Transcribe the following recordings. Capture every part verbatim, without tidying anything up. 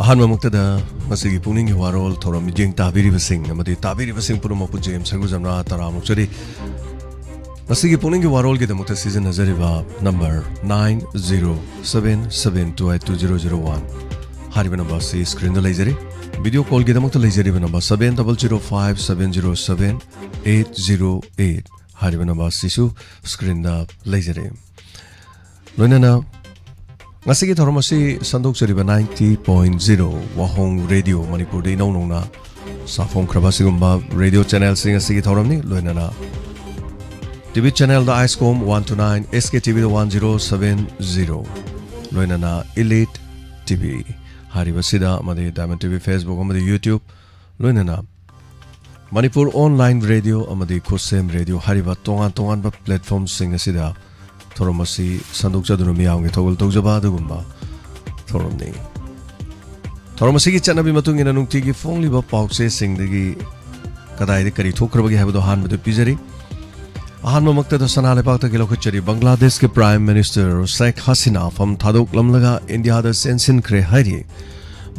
ꯑꯍꯥꯟꯕꯃꯛꯇꯗ ꯃꯁꯤꯒꯤ ꯄꯨꯛꯅꯤꯡꯒꯤ ꯋꯥꯔꯣꯜ ꯊꯧꯔꯝ ꯃꯤꯠꯌꯦꯡ ꯇꯥꯕꯤꯔꯤꯕꯁꯤꯡ ꯑꯃꯗꯤ ꯇꯥꯕꯤꯔꯤꯕꯁꯤꯡ ꯄꯨꯝꯅꯃꯛꯄꯨ ꯖꯦꯝꯁ ꯁꯔꯒꯨꯖꯝꯅ ꯇꯔꯥꯝꯅ ꯑꯣꯛꯆꯔꯤ꯫ ꯃꯁꯤꯒꯤ ꯄꯨꯛꯅꯤꯡꯒꯤ ꯋꯥꯔꯣꯜꯒꯤꯗꯃꯛꯇ ꯁꯤꯖꯤꯟꯅꯖꯔꯤꯕ number nine zero seven seven two eight two zero zero one ꯍꯥꯏꯔꯤꯕ ꯅꯝꯕꯔ ꯑꯁꯤ ꯁ꯭ꯀ꯭ꯔꯤꯟꯗ ꯂꯩꯖꯔꯤ꯫ ꯚꯤꯗꯤꯑꯣ ꯀꯣꯜꯒꯤꯗꯃꯛꯇ ꯂꯩꯖꯔꯤꯕ number seven double zero five seven zero seven eight zero eight ꯍꯥꯏꯔꯤꯕ ꯅꯝꯕꯔ ꯑꯁꯤꯁꯨ ꯁ꯭ꯀ꯭ꯔꯤꯟꯗ ꯂꯩꯖꯔꯤ꯫ ꯂꯣꯏꯅꯅ ꯉꯁꯤꯒꯤ ꯊꯧꯔꯝ ꯑꯁꯤ ꯁꯟꯗꯣꯛꯆꯔꯤꯕ ninety point zero ꯋꯥꯍꯣꯡ ꯔꯦꯗꯤꯑꯣ ꯃꯅꯤꯄꯨꯔꯗ ꯏꯅꯧ ꯅꯧꯅ ꯁꯥꯐꯣꯡꯈ꯭ꯔꯕ ꯑꯁꯤꯒꯨꯝꯕ ꯔꯦꯗꯤꯑꯣ ꯆꯦꯅꯦꯜꯁꯤꯡ ꯑꯁꯤꯒꯤ ꯊꯧꯔꯝꯅꯤ꯫ ꯂꯣꯏꯅꯅ ꯇꯤꯚꯤ ꯆꯦꯅꯦꯜꯗ ꯑꯥꯏꯁꯀꯣꯝ one two nine, ꯑꯦꯁ ꯀꯦ ꯇꯤꯚꯤꯗ one zero seven zero, ꯂꯣꯏꯅꯅ ꯏꯂꯤꯠ ꯇꯤꯚꯤ ꯍꯥꯏꯔꯤꯕꯁꯤꯗ ꯑꯃꯗꯤ ꯗꯥꯏꯃꯟ ꯇꯤꯚꯤ Facebook ꯑꯃꯗꯤ YouTube, ꯂꯣꯏꯅꯅ ꯃꯅꯤꯄꯨꯔ ꯑꯣꯟꯂꯥꯏꯟ ꯔꯦꯗꯤꯑꯣ ꯑꯃꯗꯤ ꯈꯨꯠꯁꯦꯝ ꯔꯦꯗꯤꯑꯣ ꯍꯥꯏꯔꯤꯕ ꯇꯣꯉꯥꯟ ꯇꯣꯉꯥꯟꯕ ꯄ꯭ꯂꯦꯠꯐꯣꯝꯁꯤꯡ ꯑꯁꯤꯗ ꯊꯧꯔꯝ ꯑꯁꯤ ꯁꯟꯗꯣꯛꯆꯗꯨꯅ ꯃꯤꯌꯥꯝꯒꯤ ꯊꯧꯒꯜ ꯇꯧꯖꯕ ꯑꯗꯨꯒꯨꯝꯕ ꯊꯧꯔꯝꯅꯤ꯫ ꯊꯧꯔꯝ ꯑꯁꯤꯒꯤ ꯆꯠꯅꯕꯤ ꯃꯇꯨꯡ ꯏꯟꯅ ꯅꯨꯡꯇꯤꯒꯤ ꯐꯣꯡꯂꯤꯕ ꯄꯥꯎꯆꯦꯁꯤꯡꯗꯒꯤ ꯀꯗꯥꯏꯗ ꯀꯔꯤ ꯊꯣꯛꯈ꯭ꯔꯕꯒꯦ ꯍꯥꯏꯕꯗꯨ ꯑꯍꯥꯟꯕꯗ ꯄꯤꯖꯔꯤ꯫ ꯑꯍꯥꯟꯕꯃꯛꯇꯗ ꯁꯅꯥ ꯂꯩꯕꯥꯛꯇꯒꯤ ꯂꯧꯈꯠꯆꯔꯤ꯫ ꯕꯪꯒ꯭ꯂꯥꯗꯦꯁꯀꯤ ꯄ꯭ꯔꯥꯏꯝ ꯃꯤꯅꯤꯁꯇꯔ ꯁꯦꯈ ꯍꯁꯤꯅꯥ ꯐꯝ ꯊꯥꯗꯣꯛꯂꯝꯂꯒ ꯏꯟꯗꯤꯌꯥꯗ ꯆꯦꯟꯁꯤꯟꯈ꯭ꯔꯦ ꯍꯥꯏꯔꯤ꯫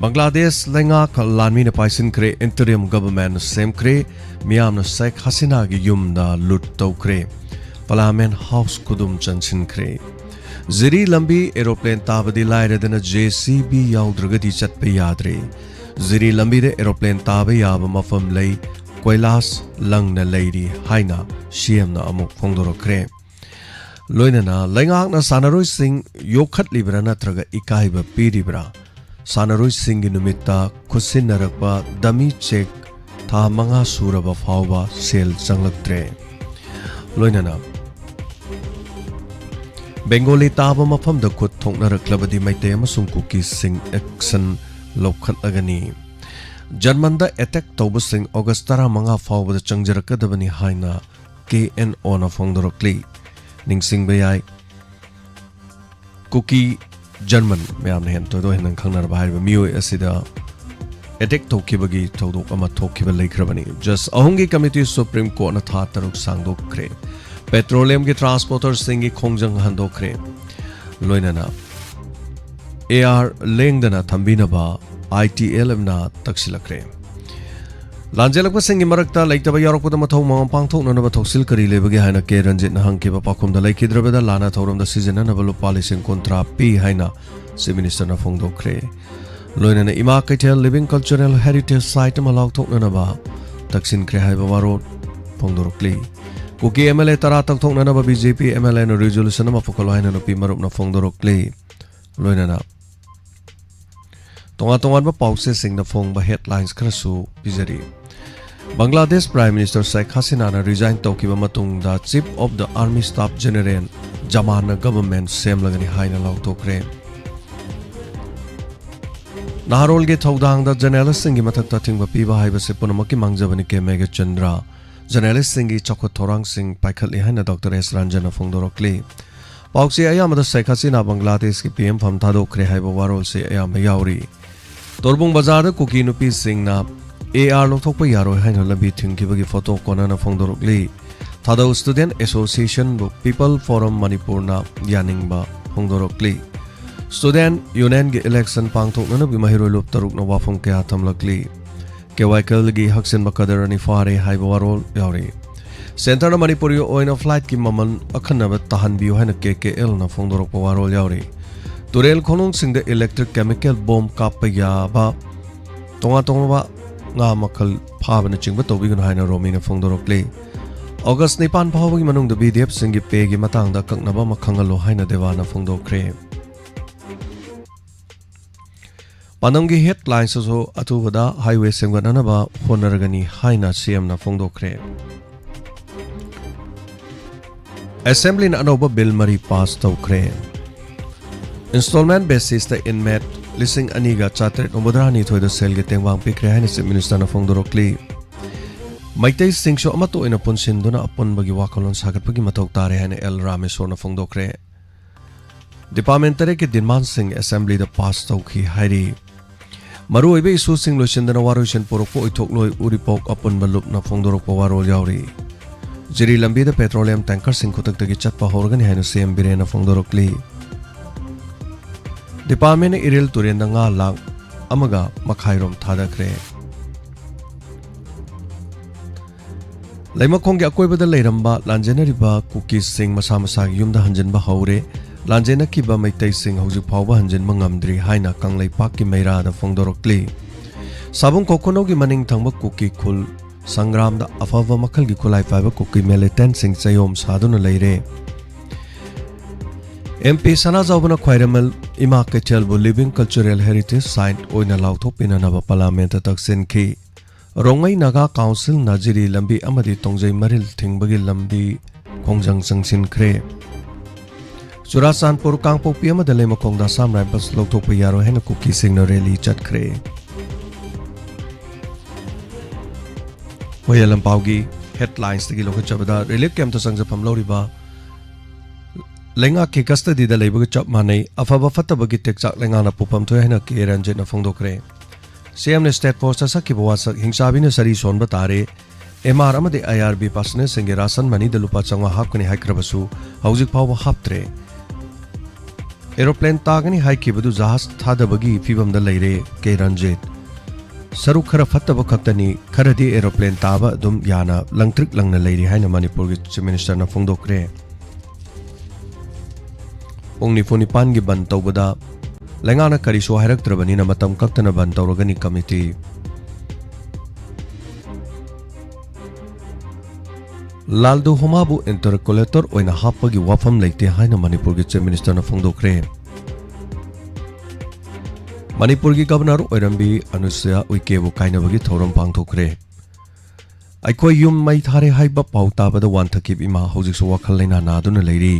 ꯕꯪꯒ꯭ꯂꯥꯗꯦꯁ ꯂꯩꯉꯥꯛ ꯂꯥꯟꯃꯤꯅ ꯄꯥꯏꯁꯤꯟꯈ꯭ꯔꯦ, ꯏꯟꯇꯔꯤꯝ ꯒꯚꯔꯟꯃꯦꯟꯠ ꯁꯦꯝꯈ꯭ꯔꯦ, ꯃꯤꯌꯥꯝꯅ ꯁꯦꯈ ꯍꯁꯤꯅꯥꯒꯤ ꯌꯨꯝꯗ ꯂꯨꯠ ꯇꯧꯈ꯭ꯔꯦ, ꯄꯥꯔꯂꯤꯌꯥꯃꯦꯟꯠ ꯍꯥꯎꯁ ꯈꯨꯗꯨꯝ ꯆꯟꯁꯤꯟꯈ꯭ꯔꯦ꯫ ꯖꯤꯔꯤ ꯂꯝꯕꯤ ꯑꯦꯔꯣꯄ꯭ꯂꯦꯟ ꯇꯥꯕꯗꯤ ꯂꯥꯏꯔꯗꯅ ꯖꯦ ꯁꯤ ꯕꯤ ꯌꯥꯎꯗ꯭ꯔꯒꯗꯤ ꯆꯠꯄ ꯌꯥꯗ꯭ꯔꯦ꯫ ꯖꯤꯔꯤ ꯂꯝꯕꯤꯗ ꯑꯦꯔꯣꯄ꯭ꯂꯦꯟ ꯇꯥꯕ ꯌꯥꯕ ꯃꯐꯝ ꯂꯩ, ꯀꯣꯏꯂꯥꯁ ꯂꯪꯅ ꯂꯩꯔꯤ ꯍꯥꯏꯅ ꯁꯤ ꯑꯦꯝꯅ ꯑꯃꯨꯛ ꯐꯣꯡꯗꯣꯔꯛꯈ꯭ꯔꯦ꯫ ꯂꯣꯏꯅꯅ ꯂꯩꯉꯥꯛꯅ ꯁꯥꯟꯅꯔꯣꯏꯁꯤꯡ ꯌꯣꯛꯈꯠꯂꯤꯕ꯭ꯔꯥ ꯅꯠꯇ꯭ꯔꯒ ꯏꯀꯥꯏꯕ ꯄꯤꯔꯤꯕ꯭ꯔꯥ? ꯁꯥꯟꯅꯔꯣꯏꯁꯤꯡꯒꯤ ꯅꯨꯃꯤꯠꯇ ꯈꯨꯠꯁꯤꯟꯅꯔꯛꯄ ꯗꯃꯤ ꯆꯦꯛ ꯊꯥ ꯃꯉꯥ ꯁꯨꯔꯕ ꯐꯥꯎꯕ ꯁꯦꯜ ꯆꯪꯂꯛꯇ꯭ꯔꯦ꯫ ꯂꯣꯏꯅꯅ ꯕꯦꯡꯒꯣꯂꯤ ꯇꯥꯕ ꯃꯐꯝꯗ ꯈꯨꯠ ꯊꯣꯛꯅꯔꯛꯂꯕꯗꯤ ꯃꯩꯇꯩ ꯑꯃꯁꯨꯡ ꯀꯨꯀꯤꯁꯤꯡ ꯑꯦꯛꯁꯟ ꯂꯧꯈꯠꯂꯒꯅꯤ꯫ ꯖꯔꯃꯟꯗ ꯑꯦꯇꯦꯛ ꯇꯧꯕꯁꯤꯡ ꯑꯣꯒꯁ ꯇꯔꯥꯃꯉꯥ ꯐꯥꯎꯕꯗ ꯆꯪꯖꯔꯛꯀꯗꯕꯅꯤ ꯍꯥꯏꯅ ꯀꯦ ꯑꯦꯟ ꯑꯣꯅ ꯐꯣꯡꯗꯣꯔꯛꯂꯤ꯫ ꯅꯤꯡꯁꯤꯡꯕ ꯌꯥꯏ, ꯀꯨꯀꯤ ꯖꯔꯃꯟ ꯃꯌꯥꯝꯅ ꯍꯦꯟꯅ ꯊꯣꯏꯗꯣꯛ ꯍꯦꯟꯅ ꯈꯪꯅꯔꯕ ꯍꯥꯏꯔꯤꯕ ꯃꯤꯑꯣꯏ ꯑꯁꯤꯗ ꯑꯦꯇꯦꯛ ꯇꯧꯈꯤꯕꯒꯤ ꯊꯧꯗꯣꯛ ꯑꯃ ꯊꯣꯛꯈꯤꯕ ꯂꯩꯈ꯭ꯔꯕꯅꯤ꯫ ꯖꯁ ꯑꯍꯨꯝꯒꯤ ꯀꯃꯤꯇꯤ ꯁꯨꯄ꯭ꯔꯤꯝ ꯀꯣꯔꯠꯅ ꯊꯥ ꯇꯔꯨꯛ ꯁꯥꯡꯗꯣꯛꯈ꯭ꯔꯦ꯫ ꯄꯦꯇ꯭ꯔꯣꯂꯤꯌꯝꯒꯤ ꯇ꯭ꯔꯥꯟꯁꯄꯣꯔꯇꯔꯁꯤꯡꯒꯤ ꯈꯣꯡꯖꯪ ꯍꯟꯗꯣꯛꯈ꯭ꯔꯦ꯫ ꯂꯣꯏꯅꯅ ꯑꯦ ꯑꯥꯔ ꯂꯦꯡꯗꯅ ꯊꯝꯕꯤꯅꯕ ITLFꯅ ꯇꯛꯁꯤꯜꯂꯛꯈ꯭ꯔꯦ꯫ ꯂꯥꯟꯖꯦꯜꯂꯛꯄꯁꯤꯡꯒꯤ ꯃꯔꯛꯇ ꯂꯩꯇꯕ ꯌꯥꯎꯔꯛꯄꯗ ꯃꯊꯧ ꯃꯉꯝ ꯄꯥꯡꯊꯣꯛꯅꯅꯕ ꯊꯧꯁꯤꯜ ꯀꯔꯤ ꯂꯩꯕꯒꯦ ꯍꯥꯏꯅ ꯀꯦ ꯔꯟꯖꯤꯠꯅ ꯍꯪꯈꯤꯕ ꯄꯥꯎꯈꯨꯝꯗ, ꯂꯩꯈꯤꯗ꯭ꯔꯕꯗ ꯂꯥꯟꯅ ꯊꯧꯔꯝꯗ ꯁꯤꯖꯤꯟꯅꯅꯕ ꯂꯨꯄꯥ ꯂꯤꯁꯤꯡ ꯀꯨꯟꯊ꯭ꯔꯥ ꯄꯤ ꯍꯥꯏꯅ Chief Ministerꯅ ꯐꯣꯡꯗꯣꯛꯈ꯭ꯔꯦ꯫ ꯂꯣꯏꯅꯅ ꯏꯃꯥ ꯀꯩꯊꯦꯜ Living Cultural Heritage Site ꯑꯃ ꯂꯥꯎꯊꯣꯛꯅꯅꯕ ꯇꯛꯁꯤꯟꯈ꯭ꯔꯦ ꯍꯥꯏꯕ ꯋꯥꯔꯣꯜ ꯐꯣꯡꯗꯣꯔꯛꯂꯤ꯫ ꯀꯨꯀꯤ MLA ꯇꯔꯥ ꯇꯛꯊꯣꯛꯅꯅꯕ BJP MLAꯅ resolution ꯑꯃ ꯄꯨꯈꯠꯂꯣ ꯍꯥꯏꯅ ꯅꯨꯄꯤ ꯃꯔꯨꯞꯅ ꯐꯣꯡꯗꯣꯔꯛꯂꯤ꯫ ꯂꯣꯏꯅꯅ ꯇꯣꯉꯥꯟ ꯇꯣꯉꯥꯟꯕ ꯄꯥꯎꯆꯦꯁꯤꯡꯗ ꯐꯣꯡꯕ headlines ꯈꯔꯁꯨ ꯄꯤꯖꯔꯤ꯫ ꯕꯪꯒ꯭ꯂꯥꯗꯦꯁ Prime Minister ꯁꯦꯈ ꯍꯁꯤꯅꯥꯅ resign ꯇꯧꯈꯤꯕ ꯃꯇꯨꯡꯗ Chief of the Army Staff General ꯖꯃꯥꯟꯅ government ꯁꯦꯝꯂꯒꯅꯤ ꯍꯥꯏꯅ ꯂꯥꯎꯊꯣꯛꯈ꯭ꯔꯦ꯫ ꯅꯍꯥꯔꯣꯜꯒꯤ ꯊꯧꯗꯥꯡꯗ journalistꯁꯤꯡꯒꯤ ꯃꯊꯛꯇ ꯑꯊꯤꯡꯕ ꯄꯤꯕ ꯍꯥꯏꯕꯁꯤ ꯄꯨꯝꯅꯃꯛꯀꯤ ꯃꯥꯡꯖꯕꯅꯤ, ꯀꯦ ꯃꯦꯘꯆꯟꯗ꯭ꯔ꯫ Journalistꯁꯤꯡꯒꯤ ꯆꯥꯎꯈꯠ ꯊꯧꯔꯥꯡꯁꯤꯡ ꯄꯥꯏꯈꯠꯂꯤ ꯍꯥꯏꯅ Doctor S ꯔꯟꯖꯟꯅ ꯐꯣꯡꯗꯣꯔꯛꯂꯤ꯫ ꯄꯥꯎꯆꯦ ꯑꯌꯥꯝꯕꯗ ꯁꯦꯈ ꯍꯁꯤꯅꯥ ꯕꯪꯒ꯭ꯂꯥꯗꯦꯁꯀꯤ PM ꯐꯝ ꯊꯥꯗꯣꯛꯈ꯭ꯔꯦ ꯍꯥꯏꯕ ꯋꯥꯔꯣꯜꯁꯤ ꯑꯌꯥꯝꯕ ꯌꯥꯎꯔꯤ꯫ ꯇꯣꯔꯕꯨꯡ ꯕꯖꯥꯔꯗ ꯀꯨꯀꯤ ꯅꯨꯄꯤꯁꯤꯡꯅ AR ꯂꯧꯊꯣꯛꯄ ꯌꯥꯔꯣꯏ ꯍꯥꯏꯅ ꯂꯝꯕꯤ ꯊꯤꯡꯈꯤꯕꯒꯤ photo ꯀꯣꯟꯅꯅ ꯐꯣꯡꯗꯣꯔꯛꯂꯤ꯫ ꯊꯥꯗꯧ Student Associationꯕꯨ People Forum ꯃꯅꯤꯄꯨꯔꯅ ꯌꯥꯅꯤꯡꯕ ꯐꯣꯡꯗꯣꯔꯛꯂꯤ꯫ Student Unionꯒꯤ election ꯄꯥꯡꯊꯣꯛꯅꯅꯕꯒꯤ ꯃꯍꯩꯔꯣꯏ ꯂꯨꯞ ꯇꯔꯨꯛꯅ ꯋꯥꯐꯝ ꯀꯌꯥ ꯊꯝꯂꯛꯂꯤ꯫ ꯀꯦꯋꯥꯏꯀꯦꯜꯒꯤ ꯍꯛꯆꯤꯟꯕ ꯀꯗꯔ ꯑꯅꯤ ꯐꯥꯔꯦ ꯍꯥꯏꯕ ꯋꯥꯔꯣꯜ ꯌꯥꯎꯔꯤ꯫ Centreꯅ ꯃꯅꯤꯄꯨꯔꯒꯤ ꯑꯣꯏꯅ flightꯀꯤ ꯃꯃꯜ ꯑꯈꯟꯅꯕ ꯇꯥꯍꯟꯕꯤꯌꯨ ꯍꯥꯏꯅ KKLꯅ ꯐꯣꯡꯗꯣꯔꯛꯄ ꯋꯥꯔꯣꯜ ꯌꯥꯎꯔꯤ꯫ ꯇꯨꯔꯦꯜ ꯈꯣꯡꯅꯨꯡꯁꯤꯡꯗ electric chemical bomb ꯀꯥꯞꯄ ꯌꯥꯕ ꯇꯣꯉꯥꯟ ꯇꯣꯉꯥꯟꯕ ꯉꯥ ꯃꯈꯜ ꯐꯥꯕꯅꯆꯤꯡꯕ ꯇꯧꯕꯤꯒꯅꯨ ꯍꯥꯏꯅ ꯔꯣꯃꯤꯅ ꯐꯣꯡꯗꯣꯔꯛꯂꯤ꯫ August ꯅꯤꯄꯥꯟ ꯐꯥꯎꯕꯒꯤ ꯃꯅꯨꯡꯗ VDFꯁꯤꯡꯒꯤ payꯒꯤ ꯃꯇꯥꯡꯗ ꯑꯀꯛꯅꯕ ꯑꯃ ꯈꯪꯍꯜꯂꯨ ꯍꯥꯏꯅ ꯗꯦꯋꯥꯅ ꯐꯣꯡꯗꯣꯛꯈ꯭ꯔꯦ꯫ ꯄꯥꯟꯗꯝꯒꯤ headlines ꯑꯁꯨ ꯑꯊꯨꯕꯗ highway ꯁꯦꯝꯒꯠꯅꯅꯕ ꯍꯣꯠꯅꯔꯒꯅꯤ ꯍꯥꯏꯅ CMꯅ ꯐꯣꯡꯗꯣꯛꯈ꯭ꯔꯦ꯫ Assemblyꯅ ꯑꯅꯧꯕ bill ꯃꯔꯤ pass ꯇꯧꯈ꯭ꯔꯦ꯫ Installment basisꯇ inmate ꯂꯤꯁꯤꯡ ꯑꯅꯤꯒ ꯆꯥꯇ꯭ꯔꯦꯠ ꯍꯨꯝꯐꯨꯇꯔꯥꯅꯤꯊꯣꯏꯗ ꯁꯦꯜꯒꯤ ꯇꯦꯡꯕꯥꯡ ꯄꯤꯈ꯭ꯔꯦ ꯍꯥꯏꯅ Chief Ministerꯅ ꯐꯣꯡꯗꯣꯔꯛꯂꯤ꯫ ꯃꯩꯇꯩꯁꯤꯡꯁꯨ ꯑꯃꯠꯇ ꯑꯣꯏꯅ ꯄꯨꯟꯁꯤꯟꯗꯨꯅ ꯑꯄꯨꯟꯕꯒꯤ ꯋꯥꯈꯜꯂꯣꯟ ꯁꯥꯒꯠꯄꯒꯤ ꯃꯊꯧ ꯇꯥꯔꯦ ꯍꯥꯏꯅ ꯑꯦꯜ ꯔꯥꯃꯦꯁꯣꯔꯅ ꯐꯣꯡꯗꯣꯛꯈ꯭ꯔꯦ꯫ Department ꯇꯔꯦꯠꯀꯤ demandꯁꯤꯡ Assemblyꯗ pass ꯇꯧꯈꯤ ꯍꯥꯏꯔꯤ꯫ ꯃꯔꯨꯑꯣꯏꯕ issueꯁꯤꯡ ꯂꯣꯏꯁꯤꯟꯗꯅ ꯋꯥꯔꯣꯏꯁꯤꯟ ꯄꯨꯔꯛꯄ ꯑꯣꯏꯊꯣꯛꯂꯣꯏ, ꯎꯔꯤꯄꯣꯛ ꯑꯄꯨꯟꯕ ꯂꯨꯞꯅ ꯐꯣꯡꯗꯣꯔꯛꯄ ꯋꯥꯔꯣꯜ ꯌꯥꯎꯔꯤ꯫ ꯖꯤꯔꯤ ꯂꯝꯕꯤꯗ petroleum tankerꯁꯤꯡ ꯈꯨꯗꯛꯇꯒꯤ ꯆꯠꯄ ꯍꯧꯔꯒꯅꯤ ꯍꯥꯏꯅ CM ꯕꯤꯔꯦꯟꯅ ꯐꯣꯡꯗꯣꯔꯛꯂꯤ꯫ Departmentꯅ ꯏꯔꯤꯜ ꯇꯨꯔꯦꯟꯗ ꯉꯥ ꯂꯥꯈ ꯑꯃꯒ ꯃꯈꯥꯏꯔꯣꯝ ꯊꯥꯗꯈ꯭ꯔꯦ꯫ ꯂꯩꯃꯈꯣꯡꯒꯤ ꯑꯀꯣꯏꯕꯗ ꯂꯩꯔꯝꯕ ꯂꯥꯟꯖꯦꯟꯅꯔꯤꯕ ꯀꯨꯀꯤꯁꯤꯡ ꯃꯁꯥ ꯃꯁꯥꯒꯤ ꯌꯨꯝꯗ ꯍꯟꯖꯤꯟꯕ ꯍꯧꯔꯦ꯫ ꯂꯥꯟꯖꯦꯟꯅꯈꯤꯕ ꯃꯩꯇꯩꯁꯤꯡ ꯍꯧꯖꯤꯛ ꯐꯥꯎꯕ ꯍꯟꯖꯤꯟꯕ ꯉꯝꯗ꯭ꯔꯤ ꯍꯥꯏꯅ ꯀꯪꯂꯩꯄꯥꯛꯀꯤ ꯃꯩꯔꯥꯗ ꯐꯣꯡꯗꯣꯔꯛꯂꯤ꯫ ꯁꯥꯕꯨꯡ ꯈꯣꯡꯅꯧꯒꯤ ꯃꯅꯤꯡ ꯊꯪꯕ ꯀꯨꯀꯤ ꯈꯨꯜ ꯁꯪꯒ꯭ꯔꯥꯝꯗ ꯑꯐꯕ ꯃꯈꯜꯒꯤ ꯈꯨꯠꯂꯥꯏ ꯄꯥꯏꯕ ꯀꯨꯀꯤ ꯃꯤꯂꯤꯇꯦꯟꯠꯁꯤꯡ ꯆꯌꯣꯝ ꯁꯥꯗꯨꯅ ꯂꯩꯔꯦ꯫ ꯑꯦꯝ ꯄꯤ ꯁꯅꯥꯖꯥꯎꯕꯅ ꯈ꯭ꯋꯥꯏꯔꯝꯕꯟ ꯏꯃꯥ ꯀꯩꯊꯦꯜꯕꯨ Living Cultural Heritage Site ꯑꯣꯏꯅ ꯂꯥꯎꯊꯣꯛꯄꯤꯅꯅꯕ ꯄꯥꯔꯂꯤꯌꯥꯃꯦꯟꯠꯇ ꯇꯛꯁꯤꯟꯈꯤ꯫ ꯔꯣꯡꯃꯩ ꯅꯥꯒꯥ ꯀꯥꯎꯟꯁꯤꯜꯅ ꯖꯤꯔꯤ ꯂꯝꯕꯤ ꯑꯃꯗꯤ ꯇꯣꯡꯖꯩ ꯃꯔꯤꯜ ꯊꯤꯡꯕꯒꯤ ꯂꯝꯕꯤ ꯈꯣꯡꯖꯪ ꯆꯪꯁꯤꯟꯈ꯭ꯔꯦ꯫ ꯆꯨꯔꯥꯆꯥꯟꯄꯨꯔ, ꯀꯥꯡꯄꯣꯛꯄꯤ ꯑꯃꯗ ꯂꯩꯃꯈꯣꯡꯗ ꯑꯁꯥꯝ ꯔꯥꯏꯐꯜꯁ ꯂꯧꯊꯣꯛꯄ ꯌꯥꯔꯣꯏ ꯍꯥꯏꯅ ꯀꯨꯀꯤꯁꯤꯡꯅ ꯔꯦꯂꯤ ꯆꯠꯈ꯭ꯔꯦ꯫ ꯍꯣꯌꯦꯜ ꯂꯝꯄꯥꯎꯒꯤ ꯍꯦꯗꯂꯥꯏꯟꯁꯇꯒꯤ ꯂꯧꯈꯠꯆꯕꯗ, ꯔꯤꯂꯤꯐ ꯀꯦꯝꯞꯇ ꯆꯪꯖꯐꯝ ꯂꯧꯔꯤꯕ ꯂꯩꯉꯥꯛꯀꯤ ꯀꯁꯇꯗꯤꯗ ꯂꯩꯕꯒ ꯆꯞ ꯃꯥꯟꯅꯩ, ꯑꯐꯕ ꯐꯠꯇꯕꯒꯤ ꯇꯦꯛꯆꯥꯛ ꯂꯩꯉꯥꯛꯅ ꯄꯨꯐꯝ ꯊꯣꯛꯑꯦ ꯍꯥꯏꯅ ꯀꯦ ꯔꯟꯖꯤꯠꯅ ꯐꯣꯡꯗꯣꯛꯈ꯭ꯔꯦ꯫ ꯁꯤ ꯑꯦꯝꯅ ꯁ꯭ꯇꯦꯠ ꯐꯣꯔꯁꯇ ꯁꯛꯈꯤꯕ ꯋꯥꯁꯛ, ꯍꯤꯡꯆꯥꯕꯤꯅ ꯁꯥꯔꯤ ꯁꯣꯟꯕ ꯇꯥꯔꯦ, ꯑꯦꯝ ꯑꯥꯔ ꯑꯃꯗꯤ ꯑꯥꯏ ꯑꯥꯔ ꯕꯤ ꯄꯥꯔꯁꯅꯦꯜꯁꯤꯡꯒꯤ ꯔꯥꯁꯟ ꯃꯅꯤꯗ ꯂꯨꯄꯥ ꯆꯥꯝꯃꯉꯥ ꯍꯥꯞꯀꯅꯤ ꯍꯥꯏꯈ꯭ꯔꯕꯁꯨ ꯍꯧꯖꯤꯛ ꯐꯥꯎꯕ ꯍꯥꯞꯇ꯭ꯔꯦ꯫ ꯑꯦꯔꯣꯄ꯭ꯂꯦꯟ ꯇꯥꯒꯅꯤ ꯍꯥꯏꯈꯤꯕꯗꯨ ꯖꯍꯥꯖ ꯊꯥꯗꯕꯒꯤ ꯐꯤꯕꯝꯗ ꯂꯩꯔꯦ, ꯀꯦ ꯔꯟꯖꯤꯠ꯫ ꯁꯔꯨꯛ ꯈꯔ ꯐꯠꯇꯕ ꯈꯛꯇꯅꯤ, ꯈꯔꯗꯤ ꯑꯦꯔꯣꯄ꯭ꯂꯦꯟ ꯇꯥꯕ ꯑꯗꯨꯝ ꯌꯥꯅ ꯂꯪꯇ꯭ꯔꯤꯛ ꯂꯪꯅ ꯂꯩꯔꯤ ꯍꯥꯏꯅ ꯃꯅꯤꯄꯨꯔꯒꯤ ꯆꯤꯐ ꯃꯤꯅꯤꯁꯇꯔꯅ ꯐꯣꯡꯗꯣꯛꯈ꯭ꯔꯦ꯫ ꯄꯨꯡ ꯅꯤꯐꯨ ꯅꯤꯄꯥꯟꯒꯤ ꯕꯟ ꯇꯧꯕꯗ ꯂꯩꯉꯥꯛꯅ ꯀꯔꯤꯁꯨ ꯍꯥꯏꯔꯛꯇ꯭ꯔꯕꯅꯤꯅ ꯃꯇꯝ ꯀꯛꯇꯅ ꯕꯟ ꯇꯧꯔꯒꯅꯤ ꯀꯃꯤꯇꯤ꯫ ꯂꯥꯜꯗꯨ ꯍꯣꯃꯥꯕꯨ ꯏꯟꯇꯔꯀꯨꯂꯦꯇꯔ ꯑꯣꯏꯅ ꯍꯥꯞꯄꯒꯤ ꯋꯥꯐꯝ ꯂꯩꯇꯦ ꯍꯥꯏꯅ ꯃꯅꯤꯄꯨꯔꯒꯤ ꯆꯤꯐ ꯃꯤꯅꯤꯁꯇꯔꯅ ꯐꯣꯡꯗꯣꯛꯈ꯭ꯔꯦ꯫ ꯃꯅꯤꯄꯨꯔꯒꯤ ꯒꯕꯔꯅꯔ ꯑꯣꯏꯔꯝꯕꯤ ꯑꯅꯨꯁꯨꯌꯥ ꯎꯏꯀꯦꯕꯨ ꯀꯥꯏꯅꯕꯒꯤ ꯊꯧꯔꯝ ꯄꯥꯡꯊꯣꯛꯈ꯭ꯔꯦ꯫ ꯑꯩꯈꯣꯏ ꯌꯨꯝ ꯃꯩ ꯊꯥꯔꯦ ꯍꯥꯏꯕ ꯄꯥꯎ ꯇꯥꯕꯗ ꯋꯥꯟꯊꯈꯤꯕ ꯏꯃꯥ ꯍꯧꯖꯤꯛꯁꯨ ꯋꯥꯈꯜ ꯂꯩꯅꯥ ꯅꯥꯗꯨꯅ ꯂꯩꯔꯤ꯫